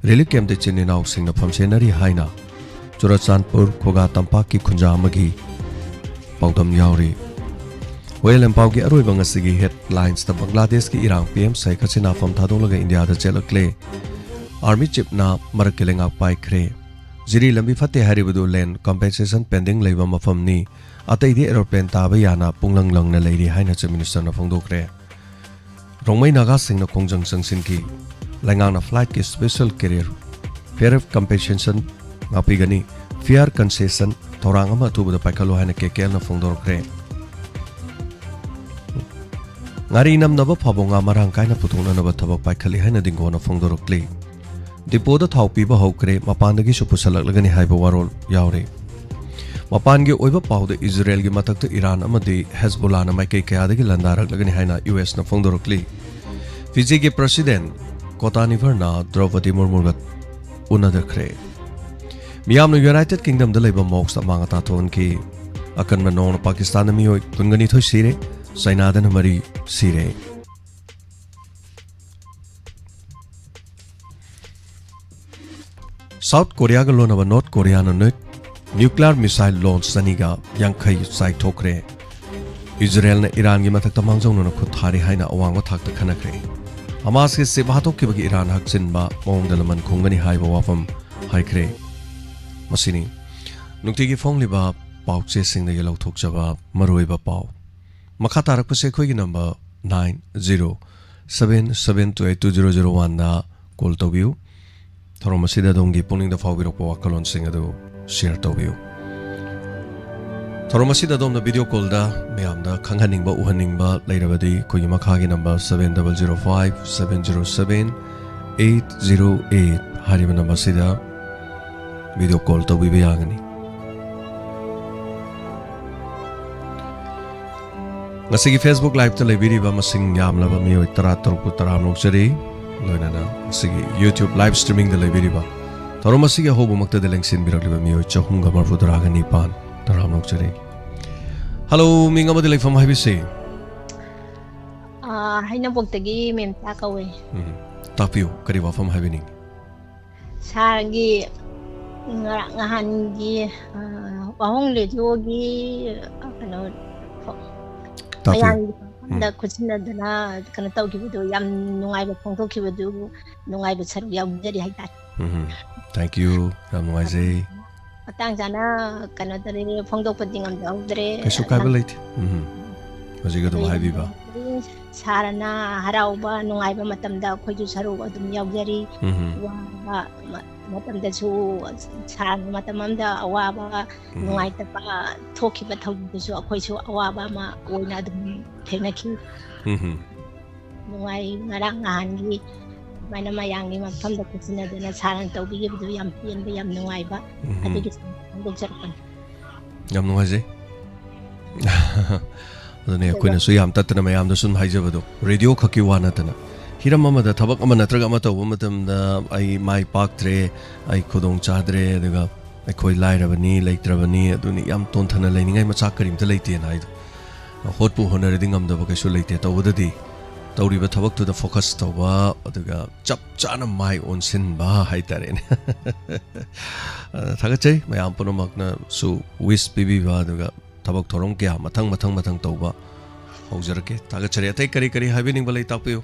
ꯔꯤꯂꯤꯐ ꯀꯦꯝꯞꯇ ꯏꯆꯤꯟ ꯏꯅꯥꯎꯁꯤꯡꯅ ꯐꯝꯁꯦꯟꯅꯔꯤ ꯍꯥꯏꯅ ꯆꯨꯔꯆꯥꯟꯄꯨꯔ ꯈꯨꯒꯥ ꯇꯝꯄꯥꯛꯀꯤ ꯈꯨꯟꯖꯥ ꯑꯃꯒꯤ ꯄꯥꯎꯗꯝ ꯌꯥꯎꯔꯤ꯫ ꯍꯣꯌꯦꯜ ꯂꯝꯄꯥꯎꯒꯤ ꯑꯔꯣꯏꯕ ꯉꯁꯤꯒꯤ ꯍꯦꯗꯂꯥꯏꯟꯁꯇ ꯕꯪꯒ꯭ꯂꯥꯗꯦꯁꯀꯤ ꯏꯔꯥꯡ ꯄꯤ ꯑꯦꯝ ꯁꯦꯈ ꯍꯁꯤꯅꯥ ꯐꯝ ꯊꯥꯗꯣꯛꯂꯒ ꯏꯟꯗꯤꯌꯥꯗ ꯆꯦꯜꯂꯛꯂꯦ꯫ ꯑꯥꯔꯃꯤ ꯆꯤꯐꯅ ꯃꯔꯛꯀꯤ ꯂꯩꯉꯥꯛ ꯄꯥꯏꯈ꯭ꯔꯦ꯫ ꯖꯤꯔꯤ ꯂꯝꯕꯤ ꯐꯠꯇꯦ ꯍꯥꯏꯔꯤꯕꯗꯨ ꯂꯦꯟ ꯀꯝꯄꯦꯟꯁꯦꯁꯟ ꯄꯦꯟꯗꯤꯡ ꯂꯩꯕ ꯃꯐꯝꯅꯤ꯫ ꯑꯇꯩꯗꯤ ꯑꯦꯔꯣꯄ꯭ꯂꯦꯟ ꯇꯥꯕ ꯌꯥꯅ ꯄꯨꯡꯂꯪ ꯂꯪꯅ ꯂꯩꯔꯤ ꯍꯥꯏꯅ ꯆꯤꯐ ꯃꯤꯅꯤꯁꯇꯔꯅ ꯐꯣꯡꯗꯣꯛꯈ꯭ꯔꯦ꯫ ꯔꯣꯡꯃꯩ ꯅꯥꯒꯥꯁꯤꯡꯅ ꯈꯣꯡꯖꯪ ꯆꯪꯁꯤꯟꯈꯤ꯫ ꯂꯩꯉꯥꯛꯅ ꯐ꯭ꯂꯥꯏꯠꯀꯤ ꯁ꯭ꯄꯦꯁꯦꯜ ꯀꯦꯔꯤꯌꯔ ꯐꯤꯌꯔ ꯀꯝꯄꯦꯟꯁꯦꯁꯟ ꯉꯥꯛꯄꯤꯒꯅꯤ, ꯐꯤꯌꯔ ꯀꯟꯁꯦꯁꯟ ꯊꯧꯔꯥꯡ ꯑꯃ ꯑꯊꯨꯕꯗ ꯄꯥꯏꯈꯠꯂꯨ ꯍꯥꯏꯅ ꯀꯦ ꯀꯦ ꯑꯦꯜꯅ ꯐꯣꯡꯗꯣꯔꯛꯈ꯭ꯔꯦ꯫ ꯉꯥꯔꯤ ꯅꯝꯅꯕ ꯐꯥꯕꯣꯡ ꯉꯥ ꯃꯔꯥꯡ ꯀꯥꯏꯅ ꯄꯨꯊꯣꯛꯅꯅꯕ ꯊꯕꯛ ꯄꯥꯏꯈꯠꯂꯤ ꯍꯥꯏꯅ ꯗꯤꯡꯒꯣꯅ ꯐꯣꯡꯗꯣꯔꯛꯂꯤ꯫ ꯗꯤꯄꯣꯗ ꯊꯥꯎ ꯄꯤꯕ ꯍꯧꯈ꯭ꯔꯦ, ꯃꯄꯥꯟꯗꯒꯤꯁꯨ ꯄꯨꯁꯜꯂꯛꯂꯒꯅꯤ ꯍꯥꯏꯕ ꯋꯥꯔꯣꯜ ꯌꯥꯎꯔꯤ꯫ ꯃꯄꯥꯟꯒꯤ ꯑꯣꯏꯕ ꯄꯥꯎꯗ ꯏꯖꯔꯦꯜꯒꯤ ꯃꯊꯛꯇ ꯏꯔꯥꯟ ꯑꯃꯗꯤ ꯍꯦꯖꯕꯣꯂꯥꯅ ꯃꯥꯏꯀꯩ ꯀꯌꯥꯗꯒꯤ ꯂꯥꯟꯗꯥꯔꯛꯂꯒꯅꯤ ꯍꯥꯏꯅ ꯌꯨ ꯑꯦꯁꯅ ꯐꯣꯡꯗꯣꯔꯛꯂꯤ꯫ ꯐꯤꯖꯤꯒꯤ ꯄ꯭ꯔꯁꯤꯗꯦꯟ ꯀꯣꯇꯥꯅꯤꯚꯔꯅ ꯗ꯭ꯔꯧꯄꯗꯤ ꯃꯨꯔꯃꯨꯒ ꯎꯅꯗꯈ꯭ꯔꯦ꯫ ꯃꯤꯌꯥꯝꯅ ꯌꯨꯅꯥꯏꯇꯦꯗ ꯀꯤꯡꯗꯝꯗ ꯂꯩꯕ ꯃꯣꯛꯁꯇ ꯑꯃꯥꯡ ꯑꯇꯥ ꯊꯣꯛꯍꯟꯈꯤ꯫ ꯑꯀꯟꯕ ꯅꯣꯡꯅ ꯄꯥꯀꯤꯁꯇꯥꯟꯗ ꯃꯤꯑꯣꯏ ꯀꯨꯟꯒ ꯅꯤꯊꯣꯏ ꯁꯤꯔꯦ, ꯆꯥꯏꯅꯥꯗꯅ ꯃꯔꯤ ꯁꯤꯔꯦ꯫ ꯁꯥꯎꯠ ꯀꯣꯔꯤꯌꯥꯒ ꯂꯣꯟꯅꯕ ꯅꯣꯔꯠ ꯀꯣꯔꯤꯌꯥꯅ ꯅ꯭ꯌꯨ-, ꯅ꯭ꯌꯨꯀ꯭ꯂꯤꯌꯔ ꯃꯤꯁꯥꯏꯜ ꯂꯣꯟꯆ ꯆꯅꯤꯒ ꯌꯥꯡꯈꯩ ꯆꯥꯏꯊꯣꯛꯈ꯭ꯔꯦ꯫ ꯏꯖꯔꯦꯜꯅ ꯏꯔꯥꯟꯒꯤ ꯃꯊꯛꯇ ꯃꯥꯡꯖꯧꯅꯅ ꯈꯨꯠ ꯊꯥꯔꯤ ꯍꯥꯏꯅ ꯑꯋꯥꯡꯕ ꯊꯥꯛꯇ ꯈꯟꯅꯈ꯭ꯔꯦ꯫ ꯍꯃꯥꯁꯀꯤ ꯁꯤꯞ ꯍꯥꯠꯇꯣꯛꯈꯤꯕꯒꯤ ꯏꯔꯥꯟ ꯍꯛꯆꯤꯟꯕ ꯃꯑꯣꯡꯗ ꯂꯃꯟ ꯈꯨꯝꯒꯅꯤ ꯍꯥꯏꯕ ꯋꯥꯐꯝ ꯍꯥꯏꯈ꯭ꯔꯦ꯫ ꯃꯁꯤꯅꯤ ꯅꯨꯡꯇꯤꯒꯤ ꯐꯣꯡꯂꯤꯕ ꯄꯥꯎꯆꯦꯁꯤꯡꯗꯒꯤ ꯂꯧꯊꯣꯛꯆꯕ ꯃꯔꯨꯑꯣꯏꯕ ꯄꯥꯎ꯫ ꯃꯈꯥ ꯇꯥꯔꯛꯄꯁꯦ ꯑꯩꯈꯣꯏꯒꯤ number nine zero seven seven two eight two zero zero one ꯗ ꯀꯣꯜ ꯇꯧꯕꯤꯌꯨ꯫ ꯊꯧꯔꯝ ꯑꯁꯤꯗ ꯑꯗꯣꯝꯒꯤ ꯄꯨꯛꯅꯤꯡꯗ ꯐꯥꯎꯕꯤꯔꯛꯄ ꯋꯥꯈꯜꯂꯣꯟꯁꯤꯡ ꯑꯗꯨ ꯁꯤꯌꯔ ꯇꯧꯕꯤꯌꯨ꯫ ꯊꯧꯔꯝ ꯑꯁꯤꯗ ꯑꯗꯣꯝꯅ ꯚꯤꯗꯤꯑꯣ ꯀꯣꯜꯗ ꯃꯌꯥꯝꯗ ꯈꯪꯍꯟꯅꯤꯡꯕ, ꯎꯍꯟꯅꯤꯡꯕ ꯂꯩꯔꯕꯗꯤ ꯑꯩꯈꯣꯏꯒꯤ ꯃꯈꯥꯒꯤ number seven double zero five seven zero seven eight zero eight ꯍꯥꯏꯔꯤꯕ ꯅꯝꯕꯔꯁꯤꯗ ꯚꯤꯗꯤꯑꯣ ꯀꯣꯜ ꯇꯧꯕꯤꯕ ꯌꯥꯒꯅꯤ꯫ ꯉꯁꯤꯒꯤ Facebook Liveꯇ ꯂꯩꯕꯤꯔꯤꯕ ꯃꯁꯤꯡ ꯌꯥꯝꯂꯕ ꯃꯤꯑꯣꯏ ꯇꯔꯥꯇꯔꯨꯛꯄꯨ ꯇꯔꯥꯝꯅ ꯑꯣꯛꯆꯔꯤ꯫ ꯂꯣꯏꯅꯅ ꯉꯁꯤꯒꯤ YouTube live streamingꯗ ꯂꯩꯕꯤꯔꯤꯕ ꯊꯧꯔꯝ ꯑꯁꯤꯒꯤ ꯑꯍꯧꯕꯃꯛꯇꯗ ꯂꯦꯡꯁꯤꯟꯕꯤꯔꯛꯂꯤꯕ ꯃꯤꯑꯣꯏ ꯆꯍꯨꯝꯒ ꯃꯔꯤꯐꯨ ꯇꯔꯥꯒ ꯅꯤꯄꯥꯟ ꯇꯔꯥꯝꯅ ꯑꯣꯛꯆꯔꯤ꯫ ꯍꯜꯂꯣ, ꯃꯤꯡ ꯑꯃꯗꯤ ꯂꯩꯐꯝ ꯍꯥꯏꯕꯤꯁꯤ꯫ ꯑꯥ, ꯍꯩꯅꯧꯄꯣꯛꯇꯒꯤ ꯃꯦꯝꯇꯥ ꯀꯧꯋꯦ꯫ ꯎꯝ, ꯇꯥꯛꯄꯤꯌꯨ, ꯀꯔꯤ ꯋꯥꯐꯝ ꯍꯥꯏꯕꯤꯅꯤꯡꯉꯤ? ꯁꯥꯔꯒꯤ ꯉꯔꯥꯡ ꯅꯍꯥꯟꯒꯤ, ꯑꯥ, ꯋꯥꯍꯣꯡ ꯔꯦꯗꯤꯑꯣꯒꯤ, ꯑꯥ, ꯀꯩꯅꯣ, ꯇꯥꯛꯄꯤꯌꯨ꯫ ꯃꯌꯥꯝꯒꯤ ꯃꯐꯝꯗ ꯎꯝ꯫ ꯈꯨꯠꯁꯤꯟꯅꯗꯅ ꯀꯩꯅꯣ ꯇꯧꯈꯤꯕꯗꯨ, ꯌꯥꯝ ꯅꯨꯡꯉꯥꯏꯕ ꯐꯣꯡꯗꯣꯛꯈꯤꯕꯗꯨ, ꯅꯨꯡꯉꯥꯏꯕ ꯁꯔꯨꯛ ꯌꯥꯎꯖꯔꯤ ꯍꯥꯏꯇꯥꯔꯦ꯫ ꯎꯝ, thank you, ꯌꯥꯝ ꯅꯨꯡꯉꯥꯏꯖꯩ꯫ ꯃꯇꯥꯡ ꯆꯥꯅ ꯀꯩꯅꯣ ꯇꯧꯔꯦ, ꯐꯣꯡꯗꯣꯛꯄꯗꯤ ꯉꯝꯖꯍꯧꯗ꯭ꯔꯦ꯫ ꯀꯩꯁꯨ ꯀꯥꯏꯕ ꯅꯪ ꯂꯩꯇꯦ꯫ ꯎꯝ, ꯍꯧꯖꯤꯛ ꯑꯗꯨꯝ ꯑꯗꯨ ꯌꯥꯝ ꯍꯥꯏꯕꯤꯕ꯫ ꯅꯨꯡꯉꯥꯏꯖꯔꯦ꯫ ꯁꯥꯔꯅ ꯍꯔꯥꯎꯕ ꯅꯨꯡꯉꯥꯏꯕ ꯃꯇꯝꯗ ꯑꯩꯈꯣꯏꯁꯨ ꯁꯔꯨꯛ ꯑꯗꯨꯝ ꯌꯥꯎꯖꯔꯤ꯫ ꯎꯝ꯫ ꯋꯥꯕ ꯃ- ꯃꯇꯝꯗꯁꯨ, ꯁꯥꯔꯅ ꯃꯇꯝ ꯑꯃꯗ ꯑꯋꯥꯕ ꯎꯝ꯫ ꯅꯨꯡꯉꯥꯏꯇꯕ ꯊꯣꯛꯈꯤꯕ ꯊꯧꯗꯣꯛꯇꯨꯁꯨ ꯑꯩꯈꯣꯏꯁꯨ ꯑꯋꯥꯕ ꯑꯃ ꯑꯣꯏꯅ ꯑꯗꯨꯝ ꯊꯦꯡꯅꯈꯤ꯫ ꯎꯝ꯫ ꯅꯨꯡꯉꯥꯏ꯫ ꯉꯔꯥꯡ ꯅꯍꯥꯟꯒꯤ ꯑꯗꯨꯃꯥꯏꯅ ꯃꯌꯥꯝꯒꯤ ꯃꯐꯝꯗ ꯈꯨꯠꯁꯤꯟꯅꯗꯅ ꯁꯥꯔꯅ ꯇꯧꯕꯤꯈꯤꯕꯗꯨ ꯌꯥꯝ ꯄꯦꯟꯕ, ꯌꯥꯝ ꯅꯨꯡꯉꯥꯏꯕ꯫ ꯎꯝ꯫ ꯑꯗꯨꯒꯤ ꯐꯣꯡꯗꯣꯛꯆꯔꯛꯄꯅꯤ꯫ ꯌꯥꯝ ꯅꯨꯡꯉꯥꯏꯖꯩ꯫ ꯑꯗꯨꯅꯦ, ꯑꯩꯈꯣꯏꯅꯁꯨ ꯌꯥꯝ ꯇꯠꯇꯅ ꯃꯌꯥꯝꯗ ꯁꯨꯝ ꯍꯥꯏꯖꯕꯗꯣ, ꯔꯦꯗꯤꯑꯣ ꯈꯛꯀꯤ ꯋꯥ ꯅꯠꯇꯅ, ꯍꯤꯔꯝ ꯑꯃꯗ ꯊꯕꯛ ꯑꯃ ꯅꯠꯇ꯭ꯔꯒ ꯑꯃ ꯇꯧꯕ ꯃꯇꯝꯗ ꯑꯩ ꯃꯥꯏ ꯄꯥꯛꯇ꯭ꯔꯦ, ꯑꯩ ꯈꯨꯗꯣꯡ ꯆꯥꯗ꯭ꯔꯦ, ꯑꯗꯨꯒ ꯑꯩꯈꯣꯏ ꯂꯥꯏꯔꯕꯅꯤ, ꯂꯩꯇ꯭ꯔꯕꯅꯤ, ꯑꯗꯨꯅꯤ, ꯌꯥꯝ ꯇꯣꯟꯊꯅ ꯂꯩꯅꯤꯡꯉꯥꯏ ꯃꯆꯥꯛ ꯀꯔꯤꯝꯇ ꯂꯩꯇꯦꯅ ꯍꯥꯏꯗꯣ꯫ ꯍꯣꯠꯄꯨ ꯍꯣꯠꯅꯔꯗꯤ ꯉꯝꯗꯕ ꯀꯩꯁꯨ ꯂꯩꯇꯦ꯫ ꯇꯧꯕꯗꯗꯤ ꯇꯧꯔꯤꯕ ꯊꯕꯛꯇꯨꯗ ꯐꯣꯀꯁ ꯇꯧꯕ, ꯑꯗꯨꯒ ꯆꯞ ꯆꯥꯅ ꯃꯥꯏ ꯑꯣꯟꯁꯤꯟꯕ ꯍꯥꯏꯇꯥꯔꯦꯅꯦ꯫ ꯑ, ꯊꯥꯒꯠꯆꯩ ꯃꯌꯥꯝ ꯄꯨꯝꯅꯃꯛꯅꯁꯨ ꯋꯤꯁ ꯄꯤꯕꯤꯕ, ꯑꯗꯨꯒ ꯊꯕꯛ ꯊꯧꯔꯝ ꯀꯌꯥ ꯃꯊꯪ ꯃꯊꯪ ꯃꯊꯪ ꯇꯧꯕ ꯍꯧꯖꯔꯛꯀꯦ꯫ ꯊꯥꯒꯠꯆꯔꯤ꯫ ꯑꯇꯩ ꯀꯔꯤ ꯀꯔꯤ ꯍꯥꯏꯕꯤꯅꯤꯡꯕ ꯂꯩ, ꯇꯥꯛꯄꯤꯌꯨ꯫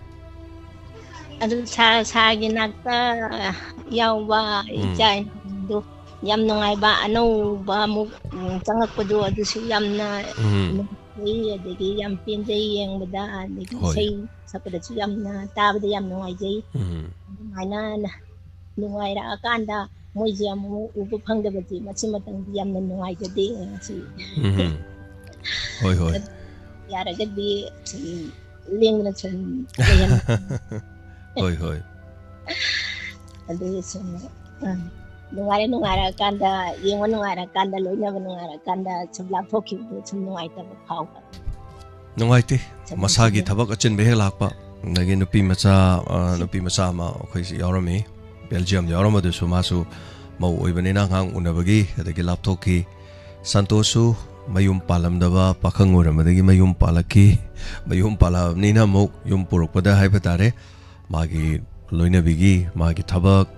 ꯑꯗꯨ ꯁꯥ-, ꯁꯥꯔꯒꯤ ꯅꯥꯛꯇ ꯌꯥꯎꯕ ꯎꯝ꯫ ꯏꯆꯥ ꯏꯅꯥꯎꯗꯨ ꯌꯥꯝ ꯅꯨꯡꯉꯥꯏꯕ, ꯑꯅꯧꯕ ꯑꯃꯨꯛ, ꯎꯝ, ꯆꯪꯉꯛꯄꯗꯣ ꯑꯗꯨꯁꯨ ꯌꯥꯝꯅ ꯎꯝ꯫ ꯅꯨꯡꯁꯤ, ꯑꯗꯒꯤ ꯌꯥꯝ ꯄꯦꯟꯖꯩ ꯌꯦꯡꯕꯗ, ꯑꯗꯒꯤ ꯍꯣꯏ꯫ ꯏꯁꯩ ꯁꯛꯄꯗꯁꯨ ꯌꯥꯝꯅ ꯇꯥꯕꯗ ꯌꯥꯝ ꯅꯨꯡꯉꯥꯏꯖꯩ꯫ ꯎꯝ꯫ ꯑꯗꯨꯃꯥꯏꯅ ꯅꯨꯡꯉꯥꯏꯔꯛꯑꯀꯥꯟꯗ ꯃꯣꯏꯁꯦ ꯑꯃꯨꯛ ꯎꯕ ꯐꯪꯗꯕꯁꯦ ꯃꯁꯤꯃꯇꯪꯗꯤ ꯌꯥꯝꯅ ꯅꯨꯡꯉꯥꯏꯖꯗꯦ ꯉꯁꯤ꯫ ꯎꯝ꯫ ꯍꯣꯏ, ꯍꯣꯏ꯫ ꯌꯥꯔꯒꯗꯤ ꯁꯨꯝ ꯂꯦꯡꯗꯅ ꯁꯨꯝ ꯂꯩꯍꯟ- ꯍꯣꯏ, ꯍꯣꯏ꯫ ꯑꯗꯨꯒꯤ ꯁꯨꯝ, ꯎꯝ, ꯅꯨꯡꯉꯥꯏꯔꯦ, ꯅꯨꯡꯉꯥꯏꯔꯀꯥꯟꯗ, ꯌꯦꯡꯕ ꯅꯨꯡꯉꯥꯏꯔꯀꯥꯟꯗ, ꯂꯣꯏꯅꯕ ꯅꯨꯡꯉꯥꯏꯔꯀꯥꯟꯗ ꯁꯨꯝ ꯂꯥꯞꯊꯣꯛꯈꯤꯕꯗꯣ ꯁꯨꯝ ꯅꯨꯡꯉꯥꯏꯇꯕ ꯐꯥꯎꯕ꯫ ꯅꯨꯡꯉꯥꯏꯇꯦ꯫ ꯁꯨꯝ ꯃꯁꯥꯒꯤ ꯁꯨꯝ ꯊꯕꯛ ꯑꯆꯤꯟꯕ ꯍꯦꯛ ꯂꯥꯛꯄ, ꯑꯗꯒꯤ ꯅꯨꯄꯤ ꯃꯆꯥ, ꯑ, ꯅꯨꯄꯤ ꯃꯆꯥ ꯑꯃ ꯑꯩꯈꯣꯏꯁꯤ ꯌꯥꯎꯔꯝꯃꯤ, ꯕꯦꯜꯖꯤꯌꯝꯗ ꯌꯥꯎꯔꯝꯕꯗꯨꯁꯨ, ꯃꯥꯁꯨ ꯃꯧ ꯑꯣꯏꯕꯅꯤꯅ ꯑꯉꯥꯡ ꯎꯅꯕꯒꯤ ꯑꯗꯒꯤ ꯂꯥꯞꯊꯣꯛꯈꯤ꯫ ꯁꯟꯇꯣꯁꯁꯨ ꯃꯌꯨꯝ ꯄꯥꯜꯂꯝꯗꯕ ꯄꯥꯈꯪ ꯑꯣꯏꯔꯝꯕꯗꯒꯤ ꯃꯌꯨꯝ ꯄꯥꯜꯂꯛꯈꯤ꯫ ꯃꯌꯨꯝ ꯄꯥꯜꯂꯛꯑꯕꯅꯤꯅ ꯑꯃꯨꯛ ꯌꯨꯝ ꯄꯨꯔꯛꯄꯗ ꯍꯥꯏꯕ ꯇꯥꯔꯦ, ꯃꯥꯒꯤ ꯂꯣꯏꯅꯕꯤꯒꯤ, ꯃꯥꯒꯤ ꯊꯕꯛ,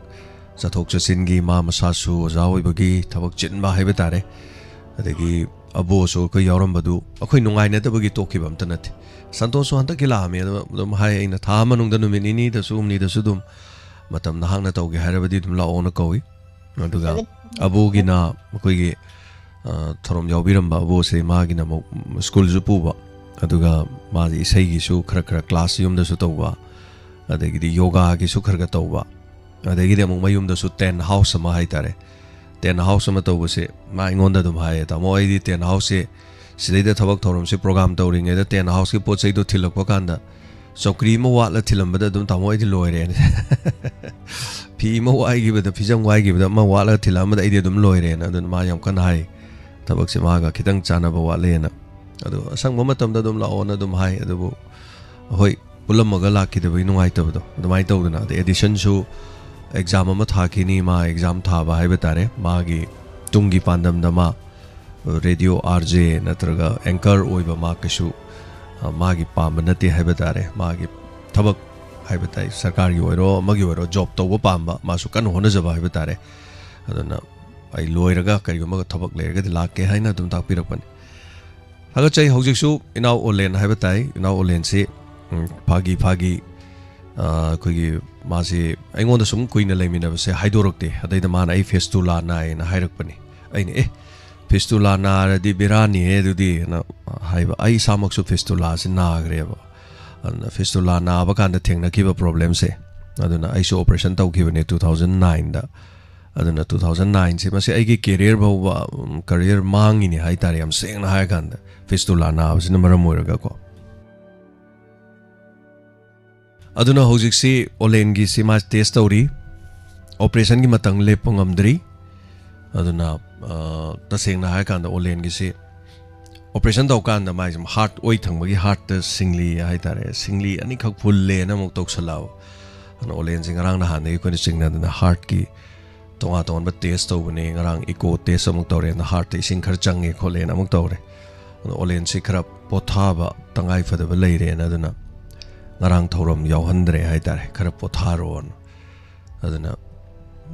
ꯆꯠꯊꯣꯛ ꯆꯠꯁꯤꯟꯒꯤ, ꯃꯥ ꯃꯁꯥꯁꯨ ꯑꯣꯖꯥ ꯑꯣꯏꯕꯒꯤ ꯊꯕꯛ ꯆꯤꯟꯕ ꯍꯥꯏꯕ ꯇꯥꯔꯦ, ꯑꯗꯒꯤ ꯑꯕꯣꯁꯨ ꯑꯩꯈꯣꯏ ꯌꯥꯎꯔꯝꯕꯗꯨ ꯑꯩꯈꯣꯏ ꯅꯨꯡꯉꯥꯏꯅꯗꯕꯒꯤ ꯇꯣꯛꯈꯤꯕ ꯑꯝꯇ ꯅꯠꯇꯦ꯫ ꯁꯟꯇꯣꯁꯁꯨ ꯍꯟꯗꯛꯀꯤ ꯂꯥꯛꯑꯝꯃꯤ, ꯑꯗꯣ ꯑꯗꯨꯝ ꯍꯥꯏ, ꯑꯩꯅ ꯊꯥ ꯑꯃ ꯃꯅꯨꯡꯗ ꯅꯨꯃꯤꯠ ꯅꯤꯅꯤꯗꯁꯨ ꯍꯨꯝꯅꯤꯗꯁꯨ ꯑꯗꯨꯝ ꯃꯇꯝ ꯅꯍꯥꯛꯅ ꯇꯧꯒꯦ ꯍꯥꯏꯔꯕꯗꯤ ꯑꯗꯨꯝ ꯂꯥꯛꯑꯣꯅ ꯀꯧꯏ꯫ ꯑꯗꯨꯒ ꯑꯕꯣꯒꯤꯅ ꯑꯩꯈꯣꯏꯒꯤ, ꯑ, ꯊꯧꯔꯝ ꯌꯥꯎꯕꯤꯔꯝꯕ ꯑꯕꯣꯁꯦ, ꯃꯥꯒꯤꯅ ꯑꯃꯨꯛ ꯁ꯭ꯀꯨꯜꯁꯨ ꯄꯨꯕ, ꯑꯗꯨꯒ ꯃꯥꯁꯦ ꯏꯁꯩꯒꯤꯁꯨ ꯈꯔ ꯈꯔ ꯀ꯭ꯂꯥꯁ ꯌꯨꯝꯗꯁꯨ ꯇꯧꯕ, ꯑꯗꯒꯤꯗꯤ ꯌꯣꯒꯥꯒꯤꯁꯨ ꯈꯔ ꯈꯔ ꯇꯧꯕ, ꯑꯗꯒꯤꯗꯤ ꯑꯃꯨꯛ ꯃꯌꯨꯝꯗꯁꯨ ꯇꯦꯟ ꯍꯥꯎꯁ ꯑꯃ ꯍꯥꯏꯇꯥꯔꯦ, ꯇꯦꯟ ꯍꯥꯎꯁ ꯑꯃ ꯇꯧꯕꯁꯦ ꯃꯥ ꯑꯩꯉꯣꯟꯗ ꯑꯗꯨꯝ ꯍꯥꯏꯌꯦ, "ꯇꯥꯃꯣ, ꯑꯩꯗꯤ ꯇꯦꯟ ꯍꯥꯎꯁꯁꯦ ꯁꯤꯗꯩꯗ ꯊꯕꯛ ꯊꯧꯔꯝꯁꯦ ꯄ꯭ꯔꯣꯒꯥꯝ ꯇꯧꯔꯤꯉꯩꯗ ꯇꯦꯟ ꯍꯥꯎꯁꯀꯤ ꯄꯣꯠ ꯆꯩꯗꯣ ꯊꯤꯜꯂꯛꯄ ꯀꯥꯟꯗ ꯆꯧꯀ꯭ꯔꯤ ꯑꯃ ꯋꯥꯠꯂ ꯊꯤꯜꯂꯝꯕꯗ ꯑꯗꯨꯝ ꯇꯥꯃꯣ ꯑꯩꯗꯤ ꯂꯣꯏꯔꯦꯅ꯫ ꯐꯤ ꯑꯃ ꯋꯥꯏꯈꯤꯕꯗ, ꯐꯤꯖꯪ ꯋꯥꯏꯈꯤꯕꯗ ꯑꯃ ꯋꯥꯠꯂꯒ ꯊꯤꯜꯂꯛꯑꯝꯕꯗ ꯑꯩꯗꯤ ꯑꯗꯨꯝ ꯂꯣꯏꯔꯦꯅ", ꯑꯗꯨꯅ ꯃꯥ ꯌꯥꯝ ꯀꯟꯅ ꯍꯥꯏ, ꯊꯕꯛꯁꯦ ꯃꯥꯒ ꯈꯤꯇꯪ ꯆꯥꯟꯅꯕ ꯋꯥꯠꯂꯦꯅ꯫ ꯑꯗꯣ ꯑꯁꯪꯕ ꯃꯇꯝꯗ ꯑꯗꯨꯝ ꯂꯥꯛꯑꯣꯅ ꯑꯗꯨꯝ ꯍꯥꯏ, ꯑꯗꯨꯕꯨ ꯍꯣꯏ, ꯄꯨꯜꯂꯝꯃꯒ ꯂꯥꯛꯈꯤꯗꯕꯒꯤ ꯅꯨꯡꯉꯥꯏꯇꯕꯗꯣ ꯑꯗꯨꯃꯥꯏꯅ ꯇꯧꯗꯅ, ꯑꯗꯩ ꯑꯦꯗꯤꯁꯟꯁꯨ ꯑꯦꯛꯖꯥꯝ ꯑꯃ ꯊꯥꯈꯤꯅꯤ, ꯃꯥ ꯑꯦꯛꯖꯥꯝ ꯊꯥꯕ ꯍꯥꯏꯕ ꯇꯥꯔꯦ, ꯃꯥꯒꯤ ꯇꯨꯡꯒꯤ ꯄꯥꯟꯗꯝꯗ ꯃꯥ ꯔꯦꯗꯤꯑꯣ ꯑꯥꯔ ꯖꯦ ꯅꯠꯇ꯭ꯔꯒ ꯑꯦꯡꯀꯔ ꯑꯣꯏꯕ ꯃꯥ ꯀꯩꯁꯨ, ꯑ, ꯃꯥꯒꯤ ꯄꯥꯝꯕ ꯅꯠꯇꯦ ꯍꯥꯏꯕ ꯇꯥꯔꯦ꯫ ꯃꯥꯒꯤ ꯊꯕꯛ ꯍꯥꯏꯕ ꯇꯥꯏ, ꯁꯔꯀꯥꯔꯒꯤ ꯑꯣꯏꯔꯣ ꯑꯃꯒꯤ ꯑꯣꯏꯔꯣ ꯖꯣꯕ ꯇꯧꯕ ꯄꯥꯝꯕ, ꯃꯥꯁꯨ ꯀꯟꯅ ꯍꯣꯠꯅꯖꯕ ꯍꯥꯏꯕ ꯇꯥꯔꯦ꯫ ꯑꯗꯨꯅ ꯑꯩ ꯂꯣꯏꯔꯒ ꯀꯔꯤꯒꯨꯝꯕ ꯊꯕꯛ ꯂꯩꯔꯒꯗꯤ ꯂꯥꯛꯀꯦ ꯍꯥꯏꯅ ꯑꯗꯨꯝ ꯇꯥꯛꯄꯤꯔꯛꯄꯅꯤ꯫ ꯊꯥꯒꯠꯆꯩ꯫ ꯍꯧꯖꯤꯛꯁꯨ ꯏꯅꯥꯎ ꯑꯣꯂꯦꯟ ꯍꯥꯏꯕ ꯇꯥꯏ, ꯏꯅꯥꯎ ꯑꯣꯂꯦꯟꯁꯤ, ꯎꯝ, ꯐꯥꯒꯤ ꯐꯥꯒꯤ, ꯑ, ꯑꯩꯈꯣꯏꯒꯤ ꯃꯥꯁꯤ ꯑꯩꯉꯣꯟꯗ ꯁꯨꯝ ꯀꯨꯏꯅ ꯂꯩꯃꯤꯟꯅꯕꯁꯦ ꯍꯥꯏꯗꯣꯔꯛꯇꯦ꯫ ꯑꯗꯩꯗ ꯃꯥꯅ "ꯑꯩ ꯐꯤꯁꯇꯨꯂꯥ ꯅꯥꯏꯅ" ꯍꯥꯏꯔꯛꯄꯅꯤ꯫ ꯑꯩꯅ, "ꯑꯦ, ꯐꯤꯁꯇꯨꯂꯥ ꯅꯥꯔꯗꯤ ꯕꯦꯔꯥꯅꯤꯍꯦ ꯑꯗꯨꯗꯤ" ꯅ ꯍꯥꯏꯕ꯫ ꯑꯩ ꯏꯁꯥꯃꯛꯁꯨ ꯐꯤꯁꯇꯨꯂꯥꯁꯤ ꯅꯥꯈ꯭ꯔꯦꯕ꯫ ꯑꯗꯨꯅ ꯐꯤꯁꯇꯨꯂꯥ ꯅꯥꯕ ꯀꯥꯟꯗ ꯊꯦꯡꯅꯈꯤꯕ ꯄ꯭ꯔꯣꯕ꯭ꯂꯦꯝꯁꯦ, ꯑꯗꯨꯅ ꯑꯩꯁꯨ ꯑꯣꯄꯔꯦꯁꯟ ꯇꯧꯈꯤꯕꯅꯦ ꯇꯨ ꯊꯥꯎꯖꯟ ꯅꯥꯏꯟꯗ꯫ ꯑꯗꯨꯅ ꯇꯨ ꯊꯥꯎꯖꯟ ꯅꯥꯏꯟꯁꯦ ꯃꯁꯤ ꯑꯩꯒꯤ ꯀꯦꯔꯤꯌꯔ ꯐꯥꯎꯕ, ꯎꯝ, ꯀꯦꯔꯤꯌꯔ ꯃꯥꯡꯉꯤꯅꯤ ꯍꯥꯏ ꯇꯥꯔꯦ, ꯌꯥꯝ ꯁꯦꯡꯅ ꯍꯥꯏꯔꯀꯥꯟꯗ, ꯐꯤꯁꯇꯨꯂꯥ ꯅꯥꯕꯁꯤꯅ ꯃꯔꯝ ꯑꯣꯏꯔꯒꯀꯣ꯫ ꯑꯗꯨꯅ ꯍꯧꯖꯤꯛꯁꯤ ꯑꯣꯂꯦꯟꯒꯤꯁꯤ ꯃꯥ ꯇꯦꯁ ꯇꯧꯔꯤ, ꯑꯣꯄꯔꯦꯁꯟꯒꯤ ꯃꯇꯝ ꯂꯦꯞꯄ ꯉꯝꯗ꯭ꯔꯤ꯫ ꯑꯗꯨꯅ, ꯑ, ꯇꯁꯦꯡꯅ ꯍꯥꯏꯔꯀꯥꯟꯗ ꯑꯣꯂꯦꯟꯒꯤꯁꯤ ꯑꯣꯄꯔꯦꯁꯟ ꯇꯧꯀꯥꯟꯗ ꯃꯥꯏꯁꯦ ꯍꯥꯔꯠ, ꯑꯣꯏ ꯊꯪꯕꯒꯤ ꯍꯥꯔꯠꯇ ꯁꯤꯡꯂꯤ ꯍꯥꯏ ꯇꯥꯔꯦ, ꯁꯤꯡꯂꯤ ꯑꯅꯤꯈꯛ ꯐꯨꯜꯂꯦꯅ ꯑꯃꯨꯛ ꯇꯧꯁꯜꯂꯛꯑꯕ꯫ ꯑꯗꯨꯅ ꯑꯣꯂꯦꯟꯁꯦ ꯉꯔꯥꯡ ꯅꯍꯥꯟꯗꯒꯤ ꯑꯩꯈꯣꯏꯅ ꯆꯤꯡꯅꯗꯅ ꯍꯥꯔꯠꯀꯤ ꯇꯣꯉꯥꯟ ꯇꯣꯉꯥꯟꯕ ꯇꯦꯁ ꯇꯧꯕꯅꯦ꯫ ꯉꯔꯥꯡ ꯏꯀꯣ ꯇꯦꯁ ꯑꯃꯨꯛ ꯇꯧꯔꯦ, ꯑꯗꯨꯅ ꯍꯥꯔꯠꯇ ꯏꯁꯤꯡ ꯈꯔ ꯆꯪꯉꯦ ꯈꯣꯠꯂꯦꯅ ꯑꯃꯨꯛ ꯇꯧꯔꯦ꯫ ꯑꯗꯣ ꯑꯣꯂꯦꯟꯁꯤ ꯈꯔ ꯄꯣꯊꯥꯕ ꯇꯉꯥꯏ ꯐꯗꯕ ꯂꯩꯔꯦꯅ, ꯑꯗꯨꯅ ꯉꯔꯥꯡ ꯊꯧꯔꯝ ꯌꯥꯎꯍꯟꯗ꯭ꯔꯦ ꯍꯥꯏ ꯇꯥꯔꯦ, "ꯈꯔ ꯄꯣꯊꯥꯔꯣꯅ"꯫ ꯑꯗꯨꯅ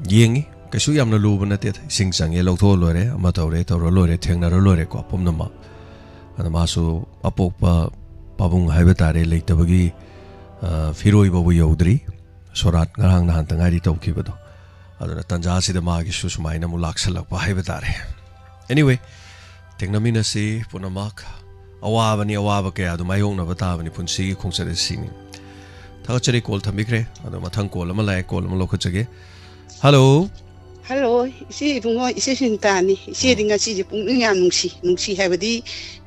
ꯌꯦꯡꯉꯤ, ꯀꯩꯁꯨ ꯌꯥꯝꯅ ꯂꯨꯕ ꯅꯠꯇꯦꯗ, ꯏꯁꯤꯡ ꯆꯪꯉꯦ ꯂꯧꯊꯣꯛꯑ ꯂꯣꯏꯔꯦ, ꯑꯃ ꯇꯧꯔꯦ ꯇꯧꯔ ꯂꯣꯏꯔꯦ, ꯊꯦꯡꯅꯔ ꯂꯣꯏꯔꯦꯀꯣ ꯄꯨꯝꯅꯃꯛ꯫ ꯑꯗ ꯃꯥꯁꯨ ꯑꯄꯣꯛꯄ ꯄꯥꯕꯨꯡ ꯍꯥꯏꯕ ꯇꯥꯔꯦ ꯂꯩꯇꯕꯒꯤ, ꯑ, ꯐꯤꯔꯣꯏ ꯐꯥꯎꯕ ꯌꯧꯗ꯭ꯔꯤ꯫ ꯁꯣꯔꯥꯠ ꯉꯔꯥꯡ ꯅꯍꯥꯟꯇ ꯉꯥꯏꯔꯤ ꯇꯧꯈꯤꯕꯗꯣ꯫ ꯑꯗꯨꯅ ꯇꯟꯖꯥꯁꯤꯗ ꯃꯥꯒꯤꯁꯨ ꯁꯨꯃꯥꯏꯅ ꯑꯃꯨꯛ ꯂꯥꯛꯁꯜꯂꯛꯄ ꯍꯥꯏꯕ ꯇꯥꯔꯦ꯫ Anyway, ꯊꯦꯡꯅꯃꯤꯟꯅꯁꯤ ꯄꯨꯝꯅꯃꯛ꯫ ꯑꯋꯥꯕꯅꯤ, ꯑꯋꯥꯕ ꯀꯌꯥꯗꯨ ꯃꯥꯌꯣꯛꯅꯕ ꯇꯥꯕꯅꯤ ꯄꯨꯟꯁꯤꯒꯤ ꯈꯣꯡꯆꯠ ꯑꯁꯤꯅꯤ꯫ ꯊꯥꯒꯠꯆꯔꯤ, ꯀꯣꯜ ꯊꯝꯕꯤꯈ꯭ꯔꯦ꯫ ꯑꯗꯣ ꯃꯊꯪ ꯀꯣꯜ ꯑꯃ ꯂꯥꯛꯑꯦ, ꯀꯣꯜ ꯑꯃ ꯂꯧꯈꯠꯆꯒꯦ꯫ ꯍꯜꯂꯣ꯫ ꯍꯜꯂꯣ, ꯏꯆꯦ ꯏꯕꯨꯡꯉꯣ, ꯏꯆꯦ ꯁꯤꯟꯇꯥꯅꯤ꯫ ꯏꯆꯦꯗꯤ ꯎꯝ꯫ ꯉꯁꯤꯁꯦ ꯄꯨꯛꯅꯤꯡ ꯌꯥꯝ ꯅꯨꯡꯁꯤ꯫ ꯅꯨꯡꯁꯤ ꯍꯥꯏꯕꯗꯤ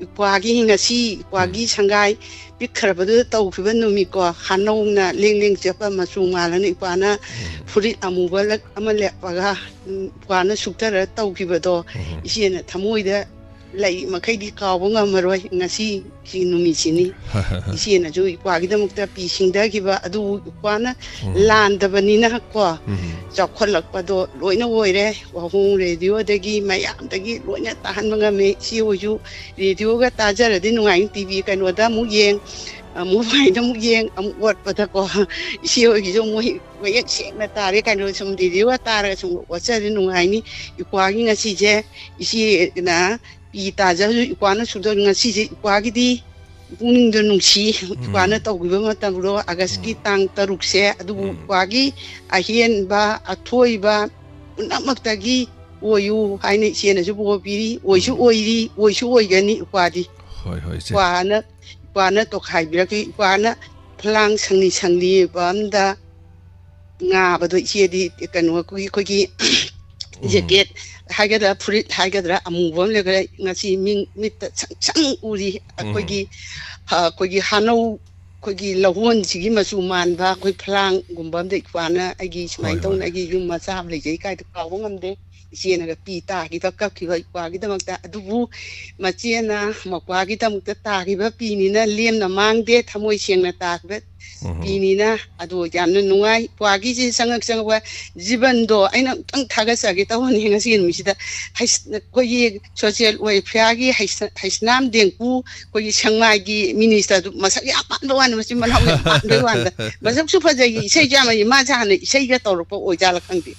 ꯏꯄ꯭ꯋꯥꯒꯤ ꯉꯁꯤ, ꯏꯄ꯭ꯋꯥꯒꯤ ꯎꯝ꯫ ꯁꯪꯒꯥꯏ ꯄꯤꯛꯈ꯭ꯔꯕꯗꯨꯗ ꯇꯧꯈꯤꯕ ꯅꯨꯃꯤꯠꯀꯣ, ꯍꯥꯅꯧꯅ ꯂꯦꯡ ꯂꯦꯡ ꯆꯠꯄ ꯃꯆꯨ ꯃꯥꯜꯂꯅ ꯏꯄ꯭ꯋꯥꯅ ꯎꯝ꯫ ꯐꯨꯔꯤꯠ ꯑꯃꯨꯕ ꯂꯛ-, ꯑꯃ ꯂꯦꯞꯄꯒ, ꯎꯝ, ꯏꯄ꯭ꯋꯥꯅ ꯁꯨꯛꯊꯔ ꯇꯧꯈꯤꯕꯗꯣ, ꯎꯝ꯫ ꯏꯆꯦꯅ ꯊꯃꯣꯏꯗ ꯂꯩ ꯃꯈꯩꯗꯤ ꯀꯥꯎꯕ ꯉꯝꯃꯔꯣꯏ ꯉꯁꯤꯒꯤ ꯅꯨꯃꯤꯠꯁꯤꯅꯤ꯫ ꯏꯆꯦꯅꯁꯨ ꯏꯄ꯭ꯋꯥꯒꯤꯗꯃꯛꯇ ꯄꯤ ꯁꯤꯡꯊꯈꯤꯕ ꯑꯗꯨꯕꯨ ꯏꯄ꯭ꯋꯥꯅ ꯎꯝ꯫ ꯂꯥꯟꯗꯕꯅꯤꯅ ꯀꯣ, ꯎꯝ꯫ ꯆꯥꯎꯈꯠꯂꯛꯄꯗꯣ ꯂꯣꯏꯅ ꯑꯣꯏꯔꯦ꯫ ꯋꯥꯍꯣꯡ ꯔꯦꯗꯤꯑꯣꯗꯒꯤ ꯃꯌꯥꯝꯗꯒꯤ ꯂꯣꯏꯅ ꯇꯥꯍꯟꯕ ꯉꯝꯃꯦ꯫ ꯏꯆꯦ ꯍꯣꯏꯁꯨ ꯔꯦꯗꯤꯑꯣꯒ ꯇꯥꯖꯔꯗꯤ ꯅꯨꯡꯉꯥꯏꯅꯤ, ꯇꯤ ꯚꯤ ꯀꯩꯅꯣꯗ ꯑꯃꯨꯛ ꯌꯦꯡ, ꯑ, ꯃꯣꯕꯥꯏꯜꯗ ꯑꯃꯨꯛ ꯌꯦꯡ, ꯑꯃꯨꯛ ꯑꯣꯠꯄꯗꯀꯣ꯫ ꯏꯆꯦ ꯍꯣꯏꯒꯤꯁꯨ ꯃꯣꯏ ꯃꯌꯦꯛ ꯁꯦꯡꯅ ꯇꯥꯔꯦ ꯀꯩꯅꯣ, ꯁꯨꯝ ꯔꯦꯗꯤꯑꯣꯒ ꯇꯥꯔꯒ ꯁꯨꯝ ꯑꯣꯠꯆꯔꯗꯤ ꯅꯨꯡꯉꯥꯏꯅꯤ꯫ ꯏꯄ꯭ꯋꯥꯒꯤ ꯉꯁꯤꯁꯦ ꯏꯆꯦꯅ ꯄꯤ ꯇꯥꯖꯔꯁꯨ ꯏꯄ꯭ꯋꯥꯅ ꯁꯨꯗꯧ ꯉꯁꯤꯁꯦ ꯏꯄ꯭ꯋꯥꯒꯤꯗꯤ ꯄꯨꯛꯅꯤꯡꯗ ꯅꯨꯡꯁꯤ꯫ ꯏꯄ꯭ꯋꯥꯅ ꯎꯝ꯫ ꯇꯧꯈꯤꯕ ꯃꯇꯝꯗꯣ ꯑꯥꯒꯁꯀꯤ ꯎꯝ꯫ ꯇꯥꯡ ꯇꯔꯨꯛꯁꯦ, ꯑꯗꯨꯕꯨ ꯎꯝ꯫ ꯏꯄ꯭ꯋꯥꯒꯤ ꯑꯍꯦꯟꯕ ꯑꯊꯣꯏꯕ ꯄꯨꯝꯅꯃꯛꯇꯒꯤ ꯑꯣꯏꯌꯨ ꯍꯥꯏꯅ ꯏꯆꯦꯅꯁꯨ ꯕꯣꯔ ꯄꯤꯔꯤ, ꯑꯣꯏꯁꯨ ꯎꯝ꯫ ꯑꯣꯏꯔꯤ, ꯑꯣꯏꯁꯨ ꯑꯣꯏꯒꯅꯤ ꯏꯄ꯭ꯋꯥꯗꯤ꯫ ꯍꯣꯏ, ꯍꯣꯏ, ꯏꯆꯦ꯫ ꯏꯄ꯭ꯋꯥꯅ, ꯏꯄ꯭ꯋꯥꯅ ꯇꯣꯈꯥꯏꯕꯤꯔꯛꯈꯤ, ꯏꯄ꯭ꯋꯥꯅ ꯐꯂꯥꯡ ꯁꯪꯂꯤ ꯁꯪꯂꯤ ꯑꯃꯗ ꯉꯥꯕꯗꯣ ꯏꯆꯦꯗꯤ ꯀꯩꯅꯣ ꯑꯩꯈꯣꯏꯒꯤ, ꯑꯩꯈꯣꯏꯒꯤ ꯎꯝ꯫ ꯖꯦꯀꯦꯠ ꯍꯥꯏꯒꯗ꯭ꯔꯥ, ꯐꯨꯔꯤꯠ ꯍꯥꯏꯒꯗ꯭ꯔꯥ, ꯑꯃꯨꯕ ꯑꯃ ꯂꯩꯈ꯭ꯔꯦ꯫ ꯉꯁꯤ ꯃꯤꯡ ꯃꯤꯠꯇ ꯁꯪ ꯁꯪ ꯎꯔꯤ꯫ ꯎꯝ꯫ ꯑꯩꯈꯣꯏꯒꯤ, ꯑ, ꯑꯩꯈꯣꯏꯒꯤ ꯍꯥꯅꯧ, ꯑꯩꯈꯣꯏꯒꯤ ꯂꯧꯍꯣꯟꯁꯤꯒꯤ ꯃꯆꯨ ꯃꯥꯟꯕ ꯑꯩꯈꯣꯏ ꯐꯂꯥꯡꯒꯨꯝꯕ ꯑꯝꯗ ꯏꯄ꯭ꯋꯥꯅ ꯑꯩꯒꯤ ꯍꯣꯏ, ꯁꯨꯃꯥꯏꯅ ꯍꯣꯏ꯫ ꯇꯧꯅ ꯑꯩꯒꯤ ꯌꯨꯝ ꯃꯆꯥ ꯑꯃ ꯂꯩꯖꯩ ꯀꯥꯏꯗꯣ ꯀꯥꯎꯕ ꯉꯝꯗꯦ꯫ ꯏꯆꯦꯅꯒ ꯄꯤ ꯇꯥꯈꯤꯕ ꯀꯞꯈꯤꯕ ꯏꯄ꯭ꯋꯥꯒꯤꯗꯃꯛꯇ꯫ ꯑꯗꯨꯕꯨ ꯃꯆꯦꯅ ꯃꯄ꯭ꯋꯥꯒꯤꯗꯃꯛꯇ ꯇꯥꯈꯤꯕ ꯄꯤꯅꯤꯅ ꯂꯦꯝꯅ ꯃꯥꯡꯗꯦ, ꯊꯃꯣꯏ ꯁꯦꯡꯅ ꯇꯥꯈꯤꯕ ꯎꯝ꯫ ꯄꯤꯅꯤꯅ꯫ ꯑꯗꯣ ꯌꯥꯝꯅ ꯅꯨꯡꯉꯥꯏ꯫ ꯏꯄ꯭ꯋꯥꯒꯤꯁꯦ ꯆꯪꯉꯛ ꯆꯪꯉꯛꯄ ꯖꯤꯕꯟꯗꯣ ꯑꯩꯅ ꯑꯃꯨꯛꯇꯪ ꯊꯥꯒꯠꯆꯒꯦ ꯇꯧꯕꯅꯤ ꯉꯁꯤꯒꯤ ꯅꯨꯃꯤꯠꯁꯤꯗ꯫ ꯍꯩꯁ-, ꯑꯩꯈꯣꯏꯒꯤ ꯁꯣꯁꯤꯌꯦꯜ ꯋꯦꯜꯐꯤꯌꯥꯔꯒꯤ ꯍꯩꯁ-, ꯍꯩꯁꯅꯥꯝ ꯗꯦꯡꯀꯨ, ꯑꯩꯈꯣꯏꯒꯤ ꯁꯦꯛꯃꯥꯏꯒꯤ ꯃꯤꯅꯤꯁꯇꯔꯗꯨ ꯃꯁꯛ ꯌꯥꯝ ꯃꯥꯟꯕ ꯋꯥꯅꯤ, ꯃꯆꯤꯟ ꯃꯅꯥꯎ ꯌꯥꯝ ꯃꯥꯟꯕꯩ ꯋꯥꯅꯤꯗ꯫ ꯃꯁꯛꯁꯨ ꯐꯖꯩ, ꯏꯁꯩꯁꯨ ꯌꯥꯝ ꯍꯩ꯫ ꯃꯥꯁꯦ ꯍꯥꯟꯅ ꯏꯁꯩꯒ ꯇꯧꯔꯛꯄ ꯑꯣꯏꯖꯥꯠꯂ ꯈꯪꯗꯦ꯫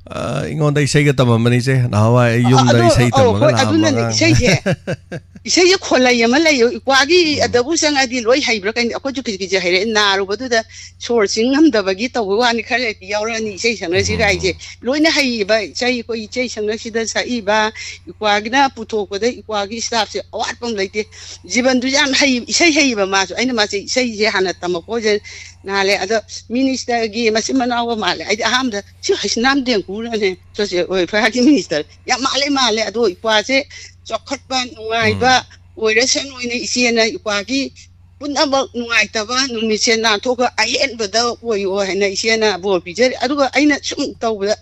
ꯑ, ꯑꯩꯉꯣꯟꯗ ꯏꯁꯩꯒ ꯇꯝꯃꯝꯕꯅꯤ, ꯏꯆꯦ꯫ ꯅꯍꯥꯟꯋꯥꯏ ꯑꯩ ꯑ, ꯌꯨꯝꯗ ꯑꯗꯣ, ꯏꯁꯩ ꯑꯧ, ꯇꯝꯃꯒ ꯍꯣꯏ, ꯂꯥꯛꯑꯝꯕ ꯑꯗꯨꯅꯅꯦ ꯑꯉꯥꯡ꯫ ꯏꯁꯩꯁꯦ꯫ ꯏꯁꯩꯁꯦ ꯈꯣꯜꯂꯩ ꯑꯃ ꯂꯩꯌꯦ꯫ ꯏꯀ꯭ꯋꯥꯒꯤ ꯎꯝ꯫ ꯑꯗꯕꯨ ꯆꯪꯉꯗꯤ ꯂꯣꯏ ꯍꯩꯕ꯭ꯔꯥ ꯀꯩꯅꯣ? ꯑꯩꯈꯣꯏꯁꯨ ꯈꯤꯖꯤꯛ ꯈꯤꯖꯤꯛ ꯍꯩꯔꯛꯑꯦ꯫ ꯅꯥꯔꯨꯕꯗꯨꯗ ꯁꯣꯔ ꯆꯤꯡ ꯉꯝꯗꯕꯒꯤ ꯇꯧꯕ ꯋꯥꯅꯤ, ꯈꯔ ꯂꯩꯔꯗꯤ ꯌꯥꯎꯔꯛꯑꯅꯤ ꯏꯁꯩ ꯁꯛꯅꯁꯤꯒ ꯎꯝ꯫ ꯍꯥꯏꯁꯦ꯫ ꯂꯣꯏꯅ ꯍꯩꯌꯦꯕ꯫ ꯏꯁꯩ, ꯑꯩꯈꯣꯏ ꯏꯁꯩ ꯁꯛꯅꯁꯤꯗ ꯁꯛꯏꯕ, ꯏꯀ꯭ꯋꯥꯒꯤꯅ ꯄꯨꯊꯣꯛꯄꯗ ꯏꯀ꯭ꯋꯥꯒꯤ staffꯁꯦ ꯑꯋꯥꯠꯄ ꯑꯃ ꯂꯩꯇꯦ꯫ ꯖꯤꯕꯟꯗꯨ ꯌꯥꯝ ꯍꯩ, ꯏꯁꯩ ꯍꯩꯌꯦꯕ ꯃꯥꯁꯨ꯫ ꯑꯩꯅ ꯃꯥꯁꯦ ꯏꯁꯩꯁꯦ ꯍꯥꯟꯅ ꯇꯝꯃꯛꯄ ꯑꯣꯏꯖ ꯅꯥꯜꯂꯦ꯫ ꯑꯗꯣ ministerꯒꯤ ꯃꯆꯤꯟ ꯃꯅꯥꯎꯒ ꯃꯥꯜꯂꯦ꯫ ꯑꯩꯗꯤ ꯑꯍꯥꯟꯕꯗ "ꯁꯤ ꯍꯩꯁꯅꯥꯝ ꯗꯦꯡꯒꯨꯔꯅꯦ, social welfareꯒꯤ minister꯫ ꯌꯥꯝ ꯃꯥꯜꯂꯦ, ꯃꯥꯜꯂꯦ꯫ ꯑꯗꯣ ꯏꯀ꯭ꯋꯥꯁꯦ ꯆꯥꯎꯈꯠꯄ, ꯅꯨꯡꯉꯥꯏꯕ ꯎꯝ꯫ ꯑꯣꯏꯔꯁꯅꯨꯅ ꯏꯆꯦꯅ ꯏꯀ꯭ꯋꯥꯒꯤ ꯄꯨꯝꯅꯃꯛ ꯅꯨꯡꯉꯥꯏꯇꯕ ꯅꯨꯃꯤꯠꯁꯦ ꯅꯥꯟꯊꯣꯛꯑꯒ ꯑꯍꯦꯟꯕꯗ ꯑꯣꯏꯌꯣ ꯍꯥꯏꯅ ꯏꯆꯦꯅ ꯕꯣꯔ ꯄꯤꯖꯔꯤ꯫ ꯑꯗꯨꯒ ꯑꯩꯅ ꯁꯨꯝ ꯇꯧꯕꯗ